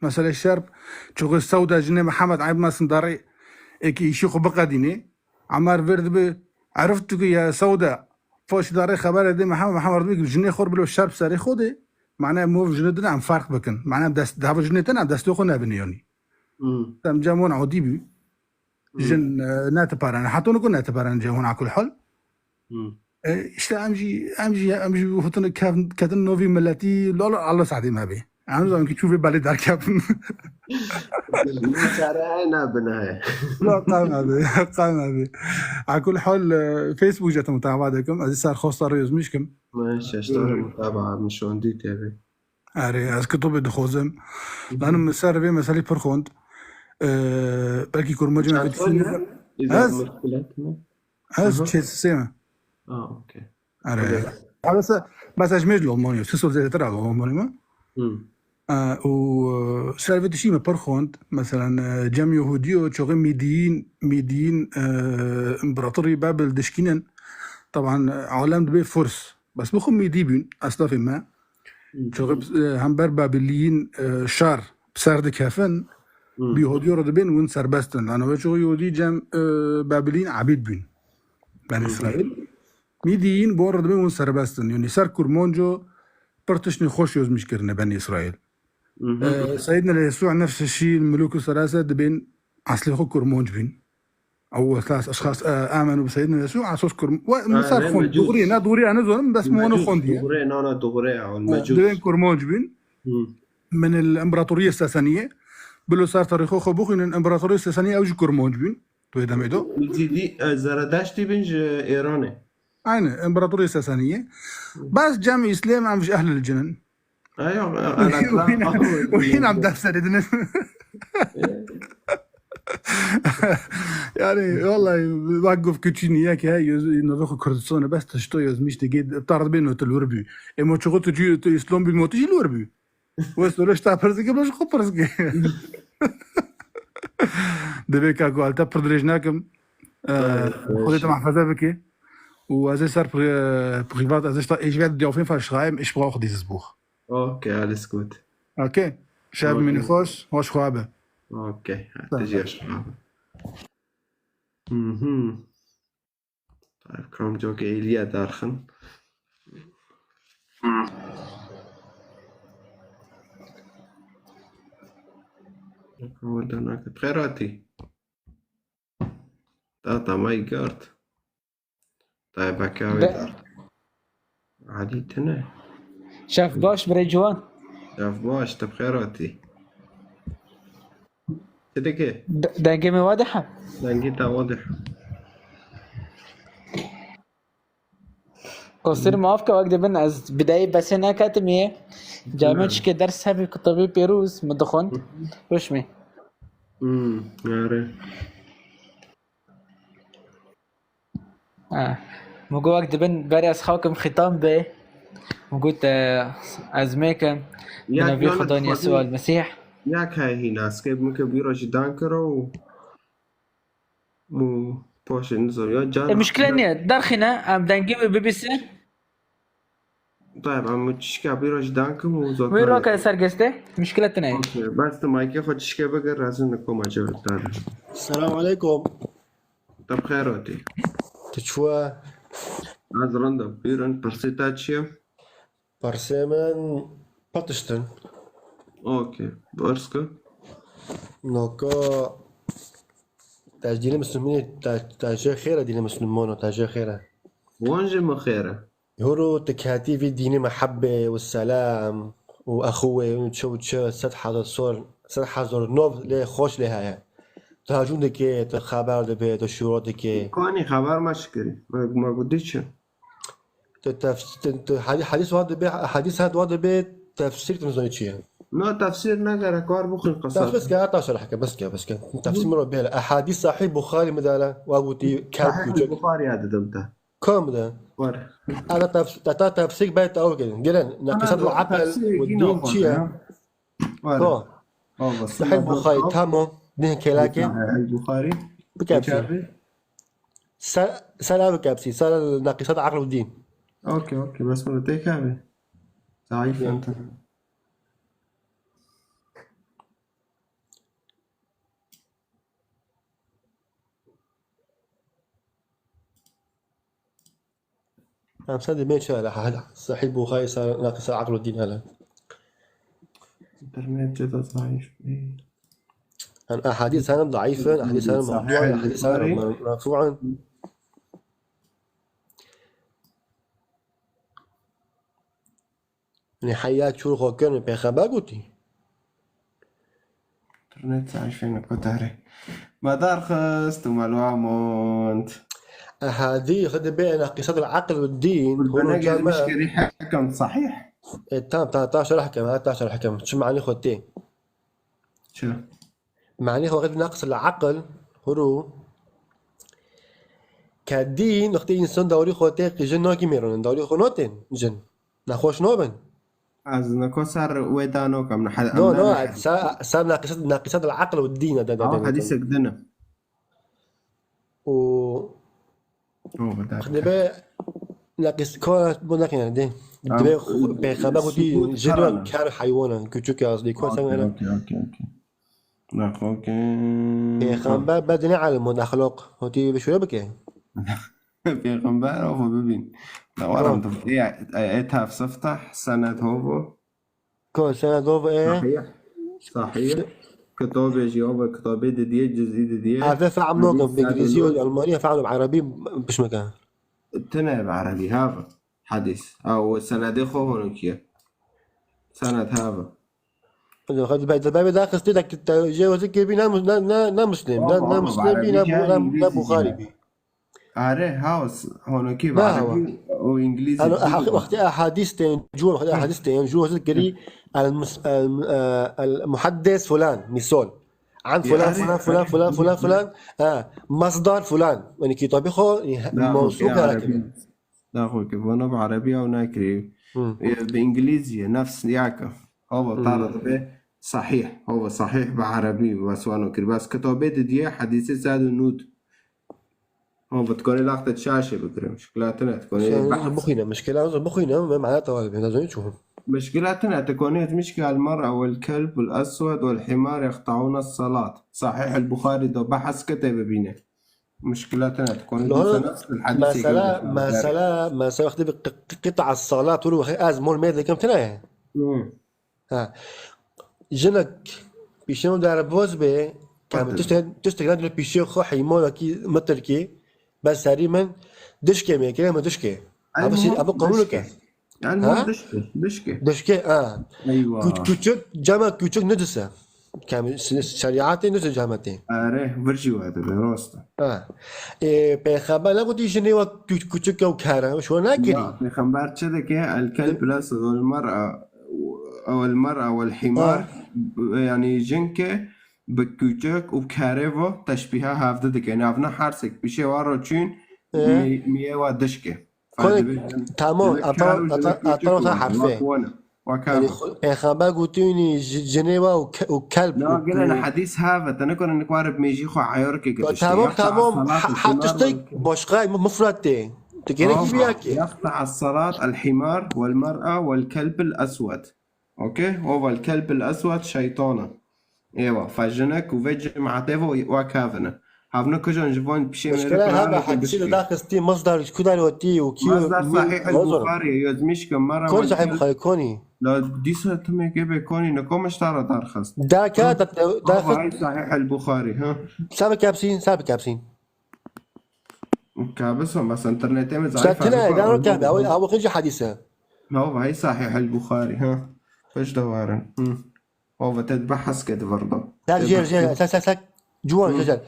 Meselê şerp, çiqo Sewda jinê Mihemed Eyb Mesin darê êkî îşî xwe biqedînê. Emer vêr dibe, erif tu ki ya Sewda, poşî darê xeberê dê Mihemed, Mihemed dibe ki jinê xwe bilo şerp serê xwe dê. Mane mov jinê din em ferq bikin. Mane em dest, dava jinê din em destê xwe nebinê yanî. Hmm. Em cem wan odî bî. Hmm. Jin, e, netiparane. Heta niku netiparane cem wan akul hal. Hmm. E, işte em jî, em jî, em jî hutine kev-, ketin novî milletî, lala Allah sadê me bê. Em zanim ki çû vê belê derkevin. Çare ne bine. La, qe me bê, qe me bê. Akul hal, e, Facebook jete mutaba dekim. Ez ser xosta rêz mişkim. Me şeştar mutaba nişon dî tebe. Erê, ez kitobê dixwazim. Hı hı. Lanim min ser vê meselê pir xwend. E, belkî kurmancî me Çend vê solî tişî ne? Îza Ez? Muskilet mi? Ez Aha. çêl sê me. Ah, okey. Erê. Okey. Ha, bes, bes ez ji mêj li Almanya, sê sol zêdetir a li Almanya me. Hmm. E, û, e, ser vê tiştî me pir xwend. Meselen, e, cem Yehûdiyo, çoxê Mîdiyîn, Mîdiyîn, e, împeratorî Babil dişkînin. Taban, e, alem dibê Furs. Bes bi xwe Mîdî bûn, eslafê me. Hı. Çoxê, e, hember Babiliyîn, e, şar bi ser dikefin, Hı. bi Yehûdiyo re dibên win serbest in. Lano wê çoxê Yehûdî cem, e, Babiliyîn ebîd bûn. Ben Hı. Îsraîl. Mîdiyîn bi wan re dibên win serbest in. Yanî ser kurmanco pir tiştên xweş yozmîş kirine ben Îsraîl. Mhm. Ee, Seyyidina Yesû nefs şî, Mulûk û Serase dibên eslê xwe kurmanc bîn. Ew esas eşxas, e, amenu bi Seyyidina Yesû, esos kurm-, we, Ha, misal ne, xwend, mecûs. Doğru ye, ne doğru ye, ne zorim, bes mi onu Mecûs, xwendiye. Doğru ye, na, na, doğru ye, Ha, mecûs. Dibên kurmanc bîn. Hı. Min el împaratoriyê Seseniyê. Bilo ser tarîxo xwe bixwînin, împaratoriyê Seseniyê ew jî kurmanc bîn. Tu ê demê do. Mecîdî, e, Zeredeştî bin ji Êranê. Aynen, împaratoriyê Seseniyê. Hı. Bes cem Îslam em ji ehlil cinin. Ayo, Wî hîn em dest serê dinin. Yani, vallahi, bak, guf küçüğünü ya ki, he, yüz, navê xwe Kurdistan, bes tişto yazmış, de git, tar bin otel vurbi. Emo çoğu tu, tu İslam bin motu jil vurbi. Wê sore ji te pirs dike, bila ji xwe pirs dike. Divê ka ku te pir dirêj nakim. Ee, Tabii, Xwedê te tabii. Mehfeze bike. Û ez ê ser pri-, privat, ez ê ji te, ê ji ve diyafên fer şixayim, iş bixwe Xwedê ziz bûx. Ok, alles gut. Ok. Şev Ok. Mînî xweş, hoş xwe be. Ok, Sağ ol. Te jî hoş xwe be. Mhm. Tayyip Kramcok êliye derxin. Werdana ke xêratî. Data me gert. Tayyip eke wê Be- der. Elî tine. Şef baş birê ciwan. Şef baş, te bi xêr hatî. Çi dike? De-, dengê me wadih e? Dengê te wadih. Qusir maf ke wek dibin ez bidayî besê neketimiye. Came Ne. çike ders hebî kitabê pêrûz mi dixwend. Ruşmî. Hmm, are. Ha. Min got wek dibin berê ez xew kim xîtan bê. Min got, e, ez mêkim. Bi Ya navê Xudan Yesû el Mesîh. Ya ka hîna, ez kê min ke bîra jî dan kiro û, û paşê nizam ya can. E, muşkile niye. Derxîne, em dengê wê bibîsin. Tayyip, em tişka bîra jî dan kim û zaten. Wê roke sergestê, muşkile tine. Okey, bes tu maykê xwe tişkê bigir, ez ê koma cevap dade. Selamun aleykum. Te bi xêr hatî. Tu çi we? Ez rind im. Bîrin, pirsê te çi ye? Pirsê min pir tişt in. Okey. Pirs ke? Noka te ji dînê Misilmanê, te, te jê xêr e dînê Misilmano, te jê xêr e. Wan jî min xêr e. Hûro tu ketî vî dînê mehebê û selam û exûwê û çi û çi sed hezar sor, sed hezar nov lê xweş lê heye. Tu hejûm dikê, tu xeber dibê, tu şûro dikê. Kanî xeber me çi kirî? Me, me gotî çi? Tu tefs-, tu, tu hedi-, hedîs wa dibê, hedîs het wa dibê tefsîr tu nizanî çi ye. Na tefsîr ne gerek, war bixwîn qisa. Tefsîr ke heta şerh ke, bes ke, bes ke. Tefsîr min ro bêle. Ehadîs Sahîh Buxarî min de hele, wa gotî kelb Sahîh kuçek. Buxarî ya didim te. Kam de? War. Ala tefs-, ta, ta tefsir bay tawil kedin. Gelen, Ana naqisat da al-aql tefsir ve yine din var çiye? Ya. Var. Ko. Baba, Sahih Bukhari, tamam. Din kelake. Sahih Bukhari. Bikapsi. Bikapsi. Sa-, sala bikapsi. Sala naqisat aql ve din. Okey, okey. Bas bunu tek abi. Zayıf yöntem. Em sen dibên çi hele? Sahih Buxarî ser naqisa aql û dîn hele. Dermê ceda zayıf. Em ehadîs henin daîf in, ehadîs henin mewdû in, ehadîs henin merfû in. Yanî heya çûr xwe kirin, pêxember gotî. Internet zayıfêne kotarê. Me derxist û me li wa mond. Ehadî xwe dibê ena qîsa dil eqil û dîn, hûn Bana gelmiş keri hekem sahih. E, tamam, ta, ta şerh kem, ha, ta şerh kem. Çi manî xwe tê? Çi? Manî xwe wextê naqis li eqil, huru. Ke dîn, wextê însan dawrî xwe tê, jin nakî mêronin, dawrî xwe natên jin. Nexweş nabin. Ez niko ser wê dano kam. No, no, ser, ser naqisat, naqisat al-aql ve dîn de, de, de, de. Hadîsek din e. O Dibe naqis ko bu ne yani de. Dibe peygamber gotî jin û ker heywana, küçük yazdı. Ko sen yani. Okey, okey, okey. Nako ke. Peygamber bedine alim û ahlak. Hotî bi şöyle bike. Peygamber o bibîn. Dawaram tu. Ya, e, e, taf sıftah, senet hovo. Ko senet hovo e. Sahih. Sahih. Kitabê jî hovo, kitabê didiye, cizî didiye. Eve fehm nokim, bi İngilizce û Almanya fehm bi Arabi pişmeke. Tine bi Arabi, hava. Hadis. Ew senedê xwe hûn kiye. Senet hava. Xwe di beyde bebe daxistî de ki te jê wezî kir bî ne, ne, ne, ne Muslim, ne, ne Muslim bî, ne, ne, ne Buxarî bî. Are, haos, honokî bi Erebî û Îngilîzî. Wextê ehadîs tên, cû wextê ehadîs tên, cû wezî kirî el mus-, el, e, el muhaddes fulan, misal. An fulan, fulan, fulan, fulan, fulan, fulan. Ha, masdar fulan. Yani kitabî xwe, mewsûf yaratî. Naxwe ke vana bi erebî ew nakirî. Bi îngilîzî ye, nefs yaka. Hava tara dibe sahih. Hava sahih bi erebî weswano kir. Bes kitabê didiye hedîsê sed û nûd. Hava dikanê laxte çaşê bikire. Muşkila tine dikanê behs. Bixwîne, muşkila zor bixwîne, me mana tewal be, nazanî çû. Muşkila tine dikanê muşkil el mer'a vel kelb vel eswed vel himar yeqta'ûne salat. Sahih el Buxarî de behs kete bibîne. Muşkila tine, tu konî dîsa nas bil hadîsê. Mesela, mesela, mesela wextê bi qi-, qi-, qita salat û wextê ez mol mêr dikim tine ye. Ha. Jinek pîşeno derbaz be, kam tiştek, tiştek ne dile pîşê xwe heymalekî mitirkî, ben serî min dişkê me kire me dişkê. Abi siz abi kabul ke. Yani mor dişke, dişke. Dişke, ha. Eywa. Küç-, küçük, cama küçük ne dise? Kam şeriatê ne dise cametê? Are, vir jî wa dibe, rast e. Ha. E, peyxamber ne gotî jinê wa küç-, küçük ew kare, şo nakirî. Ya, peyxamber çi dike? El kelb lasig vel mer'a, vel mer'a vel himar, yani jinke bi küçük û kare vo teşbîha hevdi dike. Yani ev ne hersek, pişê wa ro çûn, mi-, miyê wa dişke. Tamam, ata, ata, ata, ata harfê. Yani, peyxamber gotînî ji-, jinê wa û ke-, û kelb. Na, gelen hadîs have, te nekone nikware bi mêjî xwe ayar ke. Tamam, tamam. Ha-, ha tiştek başka mu-, mufrad tê. Te gerek gibi ya ki. Yaqta as-salat al-himar wal mar'a wal kelb al-aswad. Okey? Ova el-kelb el-eswed şeytan e. Êwa, fe jinek û vê cimatê ve wek hev in. Hevne kijan ji van pişê mêrik hebe hadîsê li daxistî, masdar ji ku derê hatî û kî? Masdar Sahih el-Buxarî ye, yozmîş ke mera. Konî Sahih Buxarî, konî. La dîsa tu me gebe konî, ne komiş tara darxist. Da ka, da, da, da. Sahih el-Buxarî, ha. Sabe kapsîn, sabe kapsîn. Kabisa, bas internetê me zayıf. Tine, da ro kabe, awe, awe xinci hadîse. No, vay Sahih el-Buxarî, ha. Pişt de warin. Ova te behs ke di vir de. Ser jêr, jêr, ser, ser, ser. Ciwan, jêr, jêr.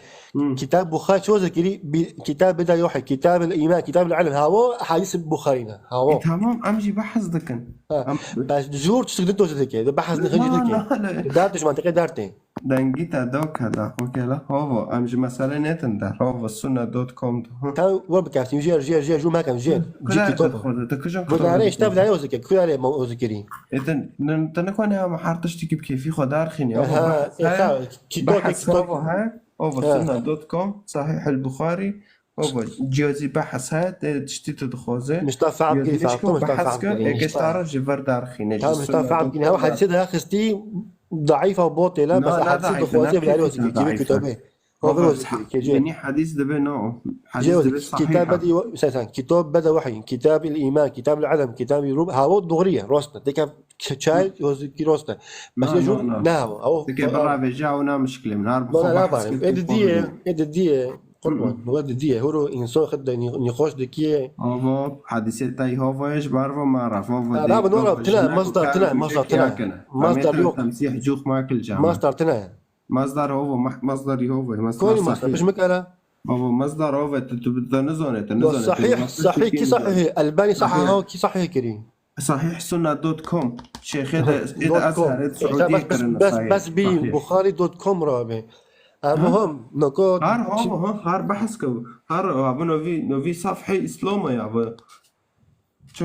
Kitab Buxarî ço zikirî, kitab bida yohe, kitab el-iman, kitab el-ilm. Hawo hadîs Buxarî ne. Hawo. E, tamam, em jî behs dikin. Bes jor tiştik di to zikirî, de behs dikin. Da tu ji mantiqê dertê. Dengî te do keda, okey la. Hovo, em ji mesele netin der. Hovo, sunne dot com. Te wer bikeftin, jêr, jêr, jêr, jû mekem, jêr. Ji kitap. Te kijan kitap? Vegare işte vegare o zikir, kuyare o zikirî. Êdin, te ne kone ama her tiştî ki bi keyfî xwe derxînî. Ha, ha, kitap, kitap. Hovo, sunne dot com, Sahih el-Buxarî. Hovo, cihazî behs he, te tiştî tu dixwaze. Mustafa Abdî, Mustafa Abdî. Eke stara ji vir derxîne. Tamam, Mustafa Abdî, ne hadîse de xistî daîf û botêle, bes hadîse dixwaze vegare o zikir, kitabê. Yanî hadîs dibe no. Hadîs dibe sahih. Kitab bedi, sen, sen, kitab beda wahî, kitab il iman, kitab il ilm, kitab il rub, hawo doğru ye, rost e. Deke çay, o zikir rost e. Mesela ju, ne hawo. Deke bera veja o na muşkile min. Har bu bahs. Edi diye, edi diye. Qurban, we didiye. Huro insan xid de nî-, nîxoş dikiye. Ava, hadîse tay hava ji ber va ma ra, va va. Ha, de, va, no, ra, tine, masdar, tine, masdar, tine. Masdar yok. Temsih cûx ma kil cama. Masdar, tine. Masdar hava, ma-, masdar hava, masdar. Koni masdar, sahih. Pişmik ara. Ava, masdar hava, tu, tu, tu nizane, tu nizane. Sahih, sahih, ki sahih? Elbani sahih, ki sahih kiri? Sahih sunne dot com. Şeyxê de, ê de Azher, ê de Suudiyê kirine sahih. Bes, bes, bes bî Buxarî dot com ra be. Em hom, noko. Har, ha, ha, har behs ke. Har, ha, bu novî, novî safhê Îslam ya bu. Çi?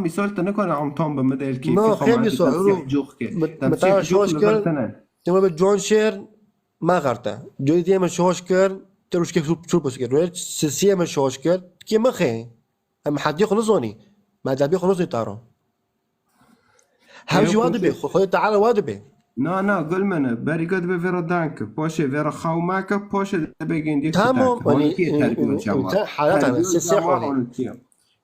mîsal te nikane em tam bi min de el kêfî No, xwe xê me mîsal, demsî ro- cox ke. mit- Demsî mitara cox şoş li ber kir. te ne. Dema bi John Şer me xerte. Coy diye me şoş kir. Te ruşke çul çul pis kir. Roj sisiye me şoş kir. Ki me xê. Em hadî xwe nizonî. Me debî xwe nizonî taro. Hev jî wa dibe. Xwe Teala wa dibe. Na, na, gul mene. Berî ka dibe vêra dan ke. Paşê vêra xew make. Paşê dibe gêndî Tamam, kutak. hani, Hani ki terbiyo e, e, cama. te halat hani, Terbiyo sisi cama hani. Hani ki.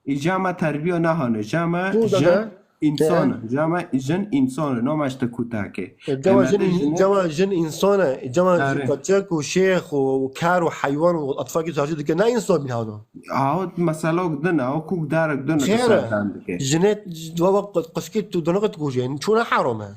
Îcama terbiyo nahane. Cama Tu jin dede. insan. Cama jin insan. Nama işte kutake. E, cama Em jin, de jin- cama jin insan e. Cama Are. jin kaçak û şêx û kar û heywan û atfakî saçı dike. Ne insan bin hano. Aho mesela din, aho kuk darek din Xêr e. serdan dike. Jinet, wa wa qıskit tu dönük tu kujen. Çuna haram e.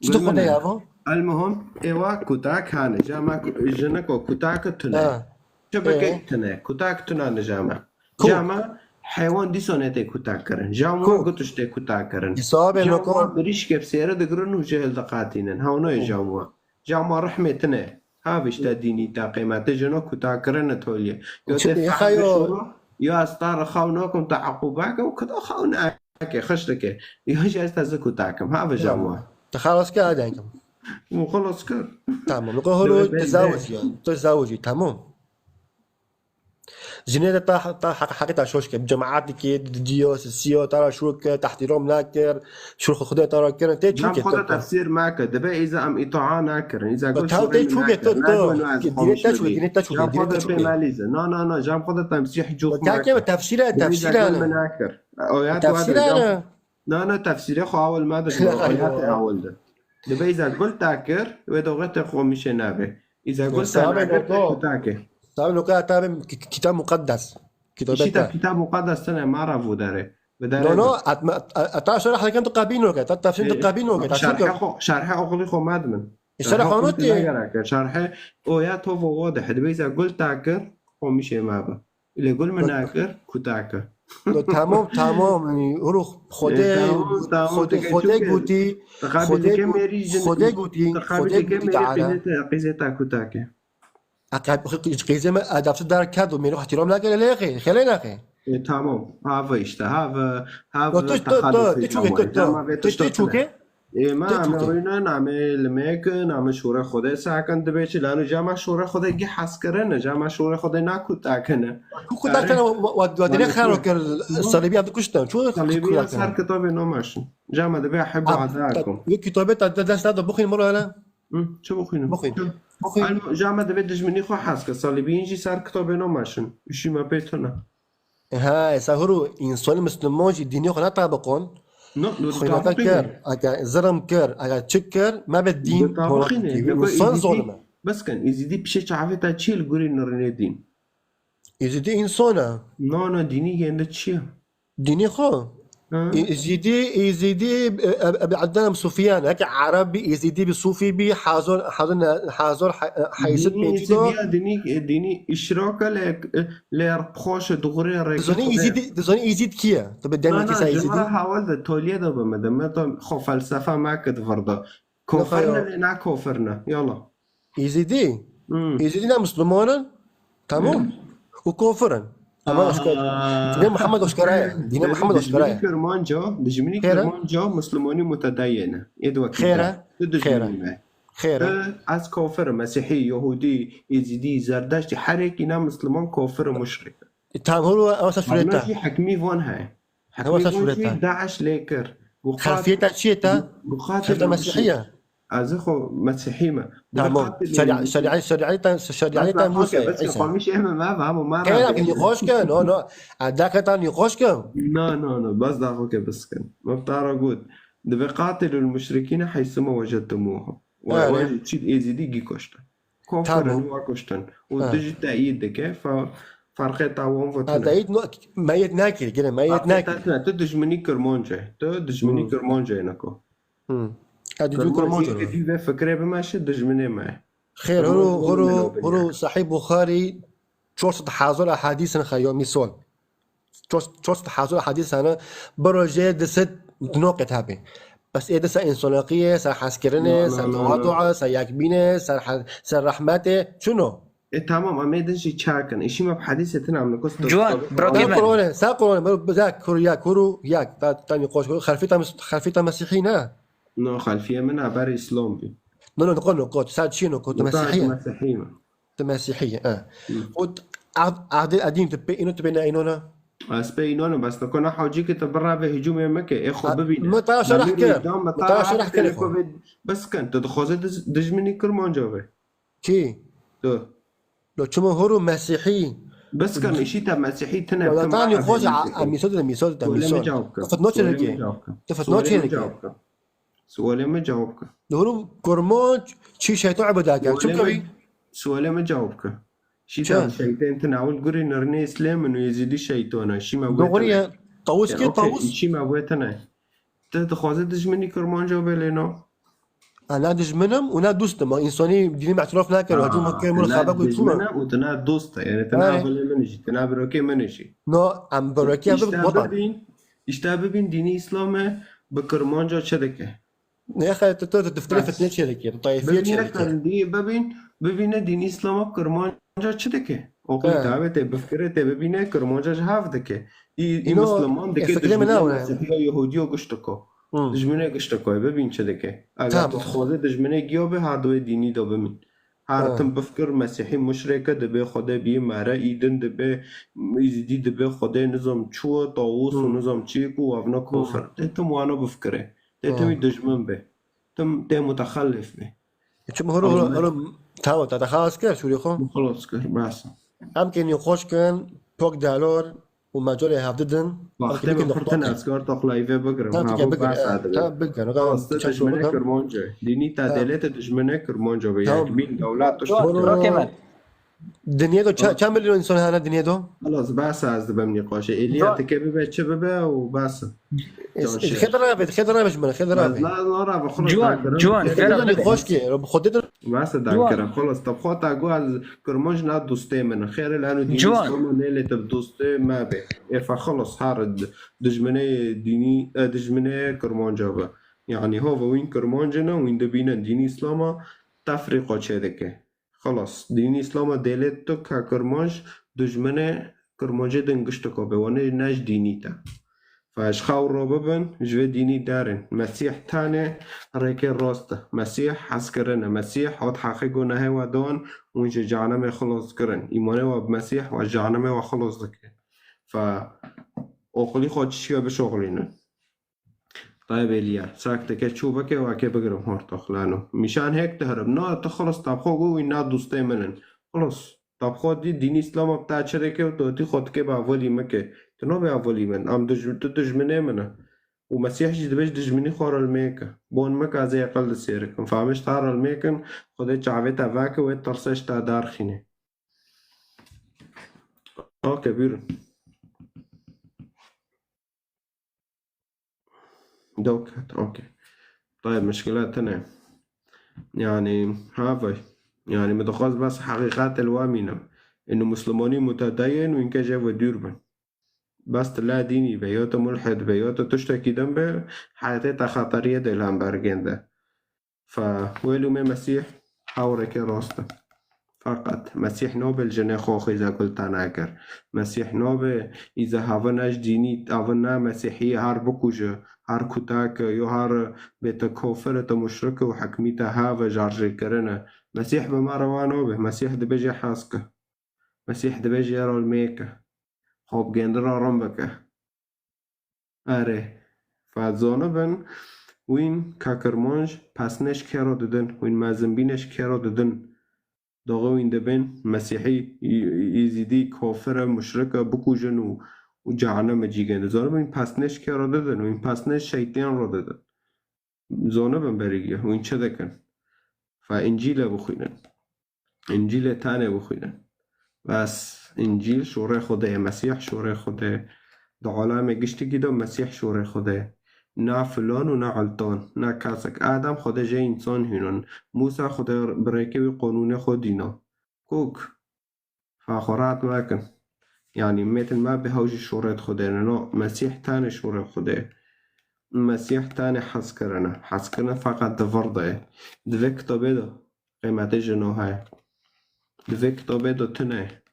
Çi tu Bilmem xwede ne. Ya bu? Elmuhim, êwa kutak hane. Cama ku- jinik o kutak tune. Ha. Çi bike Ee? Tune. Kutak tuna ne cama. Kuk. Cama Heywan dîsa ne tê kutak kirin. Jam wan Ku? Gutiş tê kutak kirin. Îsa bê Jam noko? Wan mirîşkê bi sêre digirin û jê hildiqatînin. Hewnoyê Ku? Jam wan. Jam wan rehmê tine. Hav işte dînî te qîmetê jino kutak kirine tolye. Yo Çi tê dê fehmê xeyo? Şoro, yo ez ta re xew nakim te eqûbeke û kuda xew nake, xiştike. Yo jî ez te zi kutakim. Hav jam wan. Te xelas kir, hadi enkim. Û xelas kir. Tamam. Noko horo Dewê te bel zawicî. Te zawicî, tamam. Jinê de ta, ta heq-, heqê ta şoş ke, bi cemaat dike, di diyo, sisiyo, ta ra şûr ke, tehtîrom nakir, şûr xwe Xwedê ta ra kirin, tê Cem çûke, xwe de to, to. Tefsîr meke, dibe îza em îtaa nakirin, îza Ba gul taw şûrê tê min çûke, nakir, to, to. Nadwin ez Dînê xomîş te çûke, bibî. Dînê te çûke, Cem dînê xwe te de çûke. Pêmelîze. Na, na, na, Cem xwe de temsîh cûx Ba meke. Kake be tefsîre, Dibe îza tefsîre gul ne. Min nakir. Oyat Tefsîre wade Cem. Ne. Na, na, tefsîrê xwe awil me didin, oyatê awil de. Dibe îza gul takir, wê doxetê xomîşê nabê. Îza gul Sabe takir, noko. Kutakê. Sabe noko heta be ki-, ki-, kitab mukaddes. Kitabe Îşî te te. Kitab mukaddes tine ma ra vû derê. Bi derê No, no, be. At me, at, at, ta şerh hekem tu qabî noke, ta tefsîr tu Ê, qabî noke, ta şerhe şirke. Xo, şerhe oxulî xo me dimin. Îşte Şerhe oxulî xanûtî. Negereke. Şerhe oya to vo wade. Dibe îza gul takir, xomîşê me be. Lê gul min Bak. Nakir, kutake. Tamam, tamam. Yani, ruh, Xwedê, Tamam, tamam, Xwedê, te Xwedê çûke, gotî, te Xwedê qabilike got-, mêrî jin, Xwedê gotî, te Xwedê qabilike gotî mêrî Teala. Qîzê te, qîzê te kutake. Aqab, qîzê me edabsiz derket û mêrî ihtiram nake, lê xê-, xêlê nake. E, tamam. Have işte, have, have Yo, tu, tu, tu, taxalufî tu çûke, ama. Tu, tu. Cama vê Tu, tu tiştotine. çûke? Ê, me Tê ame çûke? Rûyne, name li me kin, name şûre Xwedê sakin dibe çi? Lano cama şûre Xwedê gî hes kirine, cama şûre Xwedê nakutakine. Ku kutakine wa, wa, wa dine xero kir, Salîbî ev dikuştin. Çu Salîbî kutakine? Ser kitabê namaşin. Cama dibe heb adakum. Wê kitabê te de dest nado bixwîn miro hele. Hı, çi bixwînim? Bixwîn. Çi? Bixwîn. Alo, cama dibe dijminî xwe hes kir. Salîbîyin jî ser kitabê namaşin. Üşî me pê tune. Ha, esa huru însanê Misliman jî dînê xwe netabiqon. No, no, Xwînete tabiqîne. Kir, eke zirm kir, eke çi kir, me be dîn Tabiqîne. Yeko însan Êzîdî, zolime. Bes kin, Êzîdî pişê çavê te çi li gurî nirînê dîn? Êzîdî însan e. No, no, dînî yende çi ye? Dînî xwe. Ha. Ê-, Êzîdî, Êzîdî, e, e, Ebi Ebdel Sufyan, eke Ereb bî, Êzîdî bî, Sufî bî, hazor, hazor, hazor, he-, e, heyset Dînî pêncî do. Êzîdiya dînî, dînî îşrake lê, lê xweş dixurê rêkê Dizanî Xwedê. Êzîdî, dizanî Êzîd kî ye? Tu bi demekî Na, na, ser ji Êzîdî? Me hawal de, toliyê de bimide. Me to xwe felsefe me kir di vir de. Kofir ne, lê ne kofir ne. Yala. Êzîdî? Hmm. Êzîdî ne Misliman in? Tamam. Hmm. Û kofir in. Ama Aa. Aşkar. Dînê Mihemed aşkara ye. Dînê Mihemed aşkara ye. Dijminî Kirmanca, dijminî Kirmanca Mislimanî mutedeyene. Ê di wekî Xêre. Tu dijminî me. Xêre. Tu, ez kofir, Mesîhî, Yahudî, Êzîdî, Zerdeştî, her yekî ne Misliman kofir û muşrik. E, tamam, holo, ew sa şûreta. Jî hekmî van heye. Ew sa şûreta. Daeş lê kir. Xelfiyeta çi ye ta? Xelfiyeta Mesîhî ye. Ez xwe Mesîhî me. Tamam. Şerî-, şerî-, şerîeta, şerîeta Musa. Bes xwe mişê me, me, me, me. Xêra, nîqaş ke, no, no. Edaketa nîqaş ke. No, no, no. Bes da xwe ke bes kin. Me tara got. Dibe qatilul muşrikîne heysu me wecedtumuhum. Û çî Êzîdî gî koşte. Kofirin wa kuştin. Û tu jî teyîd dike. Fe-, ferqê ta wan ve tune. Teyîd no-, meyet nakir, gene meyet nakir. Ferqê ta tune. Tu dijminî Kirmanc e. Tu dijminî Kirmanc e neko. Hmm. Hadi tu Kirmanc e. Dî vê fikrê bimeşe dijminê me. Xêr, huru, huru, huru Sahîh Buxarî çar sed hazar ehadîsin xeyo mîsol. Çar sed hazar hadîs hene, bi rojê du sed dinoqê hebê. Bes ê dîsa însanaqiyê, ser hezkirinê, ser tewaduê, ser yekbînê, ser he-, ser rehmetê, çuno? E, tamam, em ê din jî çakin. Îşî me bi hadîsê tune em nikust Ciwan, doktor bira Qur'anê. Ser Qur'anê, ser Qur'anê, me zek, kuru yek, kuru yek. Ta, ta nîqaş, xelfî ta mes-, xelfî ta mesîhî ne? No, xelfiyê min a ber Îslam bî. No, no, no, no, kot, ser çi no, kot, mesîhî ye. Mesîhî me. Tu mesîhî ye, e. Hı. Û t-, ad-, adê edîm tu pê îno, tu pê ne îno ne? Ez pê îno ne, bes tu kona hocî ki tu birave hicûmê me ke, ê xwe bibîne. Me ta şerh kir. Me ta şerh kir xwe. Bes kin, tu dixwaze diz-, dijminî Kirmanca be. Kî? Tu. Lo çima horo mesîhî? Bes kin, îşî te mesîhî tine. Lo tanî xoj a, a, mîsod de, mîsod de, mîsod. Fitno çêrike. Fitno çêrike. Sualê min cewab ke. Li hûn Kurmanc çi şeytan ibade kin? Çi bikevî? Sualê min cewab ke. Şî te şeytên tine ewil gurî nirnê Îslam in û Êzîdî şeytan e. Şî me wê tine. Doğru ya. Tawus ki tawus. Şî me wê tine. Te dixwaze dijminî Kurmanca bê lê no? Ha, ne dijmin im û ne dost im. Însanî dînî me îtiraf nekir, ha, hecûm kir, min ne xebek û dijmin çûme. Im û tu ne dost e. Yani tu ne, erê, avilê min jî, tu ne birokê min jî. No, em birokê, işte, baba, bibîn, işte bibîn dînî Îslamê bi Kirmanca çi dike. Ne xeyr, tu, tu, tu, tu fitnê, fitnê çê dike, tu tayfiyê çê dike. Bibîne, bibîne dînî Îslamê bi Kirmanca çi dike. Oxirî, he, tavê tê bifkire, tê bibîne Kirmanca ji hev dike. Î, î, îno, Misliman dike, e, fikrê min dijminê, ew e. Mesîhiya Yehûdiya giştiko. Hmm. Dijminê giştiko, bibîn çi dike. Eger, tamam, tu dixwaze dijminê giya be, her di wê dînî de bimîn. Her, ha, tim bifkir Mesîhî muşreke dibe, Xwedê biyê mere, î din dibe, Îzîdî dibe, Xwedê nizam çi ye, Tawûs û, hmm, nizam çi ye ku wavna, hmm, kofir. Tê tim wana bifkire. Tê tim, hmm, wî dijmin be. Tim tê mutexellif be. Çim horo, horo, horo, tawa, te xelas kir, şûrê xwe? Xelas kir, bes. Em kê nîqaş kin, pok dalor û mecalê hevdidin. Wextê min xurtin, ez kar toxlayî vê bigirim. Tamam, bigir, bas, e, adibe. Tamam, bigir. Tamam, dijminê Kirmanca. Dînî te, ha, dêlê te dijminê Kirmanca be. Tamam. Yek bîn dewlet tişt. Horo, horo. Dinyê de ça-, çend milyon însan hene dinyê de? Xelas, bes, ez dibim nîqaşê. Êliya, tike bibe, çi bibe û bes. Xêr de rabe, xêr de rabe ji min, xêr de rabe. Ez na, na rabe, xelas, ciwan, ciwan, xêr de rabe. Xweş ki, bi Xwedê de. Bes, dankirim. Xelas, te xwe ta got ez Kirmanc ne dostê min. Xêr e, lano dînî Îslam nêlê te bi dostê me be. Ê fe xelas, her di-, dijminê dînî, e, dijminê Kirmanca be. Yani hova wîn Kirmanc ne, wîn dibînin dînî Îslama tefrîqa çêdike. Xelas, dînî Îslama dêlê tu ka Kirmanc dijminê Kirmancê din giştiko be, wane ne ji dînî te. Fe ji xew re bibin, ji vê dînî derin. Mesîh tenê rêkê rast e. Mesîh hezkirin e. Mesîh hat heqê gunehê we dan, hûn ji cehenemê xilas kirin. Îmanê we bi Mesîh we ji cehenemê we xilas dike. Fe oxilî xwe çişiya bişoxilînin. Tayê bêliye. Sak teke çû bike, wekê bigirim hortoxlano. Mîşan hêk dihirim. Na, tu xilas tabxo got wî na dostê min in. Xilas. Tabxo dî dînî Îslama bi te çi dike û tu tî xwe dike bi avolî min ke. Tu nabê avolî min. Em dij-, tu dijminê min e. Û Mesîh jî dibê ji dijminî xwe re li mêke. Bon min ke ez ê aqil disêrikim. Fehmê ji te re li mêkin, Xwedê çavê te veke wê tirsê ji te derxîne. Ok, buyurun. Dewket, okey. Tayeb, mişkile tune. Yani, ha vay. Yani, min dixwest bes heqîqet li we mînim. Inu Muslimanî mutedeyin û înke jê ve dûr bin. Bes tu la dînî be, ya tu mulhid be, ya tu tiştekî din be, heyetê te xeteriyê de li hembergên de. Fe wê lûmê Mesîh hewrekê rast e. Feqet Mesîh nabe li jinê xwe xîza gul te nekir. Mesîh nabe îza hava ne ji dînî, hava ne Mesîhî her bikuje, her kutake, yo her bête kofir e, te muşrik e û hikmî te have jarjêkirin e. Mesîh bi me rewa nabe. Mesîh dibêje hez ke. Mesîh dibêje ya re mêke. Xwe bi gêndira rin bike. Erê. Fe zanibin, wîn kakirmanc pesnê ji kê re didin, wîn mezinbînê ji kê re didin. Doxê wîn dibên Mesîhî, Î-, Îzîdî, kafir e, muşrik e, bikujin û, û cehennemê cî gên. Zanibin, wîn pesnê ji kê re didin, wîn pesnê ji şeytên re didin. Zanibin berî giya, wîn çi dikin. Fe Încîle bixwînin. Încîlê tenê bixwînin. Bes Încîl şûrê Xwedê ye, Mesîh şûrê Xwedê ye. Di alemê giştikî de Mesîh şûrê Xwedê ye. Na filan û na iltan, na kesek. Adem Xwedê jê însan hînin. Mûsa Xwedê bi rêkê wî qonûnê xwe dîna. Kok. Fa xwe rahat mekin. Yanî mêtin me bi hew jî şûrê Xwedê ne. No, Mesîh tenê şûrê Xwedê ye. Mesîh tenê hezkirin e. Hezkirin feqet di vir de ye. Di vê kitabê de qîmetê jino heye. Di vê kitabê de tune ye.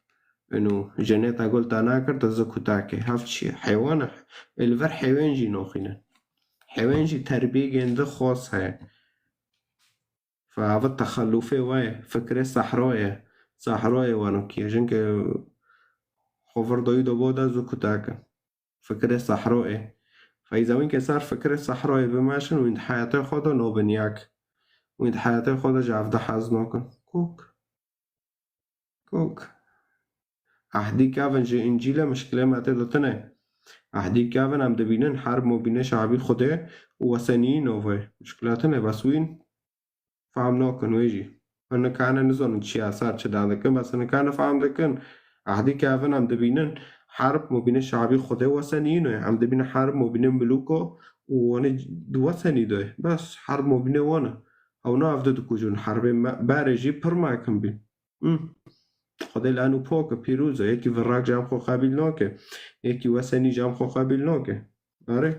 Ino jinê te gul te nakir, tu zi kutakê. Hev çi ye? Heywan e. Ê li vir heywan jî noxînin. Heywan jî terbiyê gêndi xas heye. Fe ev texelufê we ye. Fikrê sehra ye. Sehra ye wano kiye. Jinke xwe vir doyî de bo de zi kutak e. Fikrê sehra ye. Feyza wîn ke ser fikrê sehra ye bimeşin, wîn di heyatê xwe de nobin yek. Wîn di heyatê xwe de ji ev de hez nakin. Kok. Kok. Ehdî kevin ji Încîle mişkilê me tê de tune. Ehdî kevin em dibînin herb mobîne şabî Xwedê û wesenî nove. Mişkile tune bes wîn. Fehm nakin wê jî. Hinek hene nizanin çiya ser çi dan dikin, bes hinek hene fehm dikin. Ehdî kevin em dibînin herb mobîne şabî Xwedê wesenî ne. Em dibînin herb mobîne milûko û wane di wesenî de. Bes herb mobîne wane. Ew nav de dikujin herbê me-, berê jî pir mekim bî. Hmm. Xwedê li eno pok e, pîroz e. Yekî virak jam xwe qebîl nake. Yekî wesenî jam xwe qebîl nake. Erê.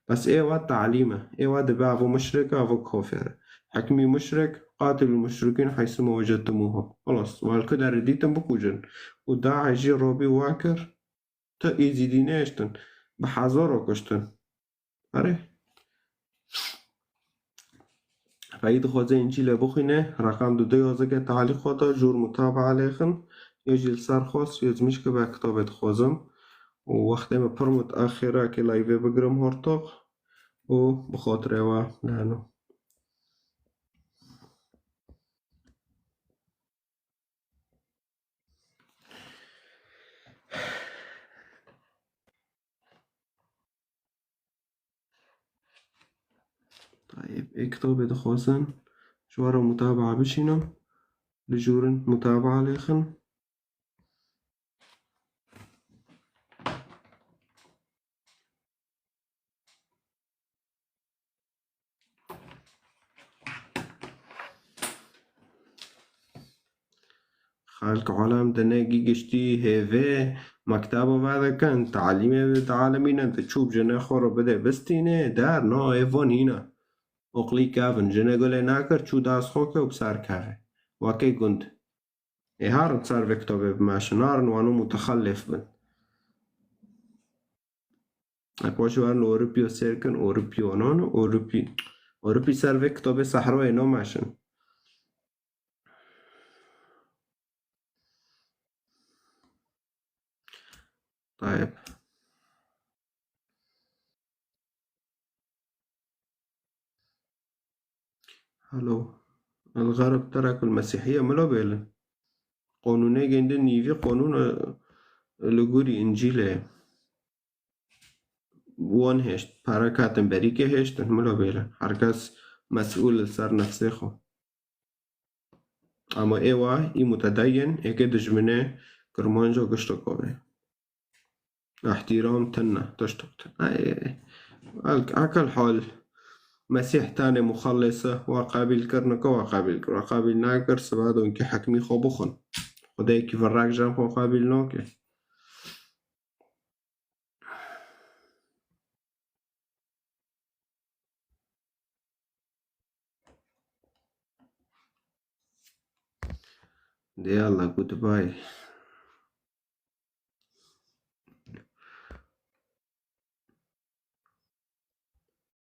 Bes ê wa talîm e. Ê wa dibe evo muşrik e, evo kofir e. Hikmî muşrik, qatilul muşrikîn heysu ma wecedtumuhum. Xelas. Wan ku derê dîtin bikujin. Û DAIŞ jî robî wa kir. Tu êzîdî nehiştin. Bi hezaro kuştin. Erê. Feyî dixwaze Încîle bixwîne, reqam du du yazike talîq xwe da, jûr mutabaa lêxin, yê jî li ser xwest, yê zimîşke be kitabê dixwazim. Û wextê me pir mutaxîr e ke live bigirim hortoq û bi xatirê we lehno. Tayeb, ê kitabê dixwazin ji we re mutabaa bişînim, li jûrin mutabaa lêxin. Xelk alem dine gî giştî hêvê mekteba vedikin, talîmê di alemîne de çû bi jinê xwe re bide bistînê, der na ê van hîne. Oqlî kevin, jinê gulê nakir, çû dest xwe ke û bi ser kevê. Wekê gund. Ê herin ser vê kitobê bimeşin, narin wano mutexellif bin. Ê paşê werin li Ewropiyo sêr kin, Ewropiyo non, Ewropî, Ewropî ser vê kitobê sehroyê nomeşin. Tayeb. Hello. الغرب تركوا المسيحية, milo bêlin. Qonûnê gêndin nîvî qonûn, e, li gorî Încîlê ye. Wan hêşt, pere ketin berîkê hêştin, milo bêlin. Her kes mesûl li ser nefsê xwe. Ama ê wa, î mutedeyin, êkê dijminê Kirmanco gişto kovê. Îhtîram tune, tiştok tune. Ay, ay, ay. Al-, akel hal. Mesîh tenê muxellis e, wa qebîl kir, nike wa qebîl kir. Wa qebîl nakir, sibe donkî hekmî xwe bixwin. Xwedê yekî virek jan xwe qebîl nake. De yallah, goodbye.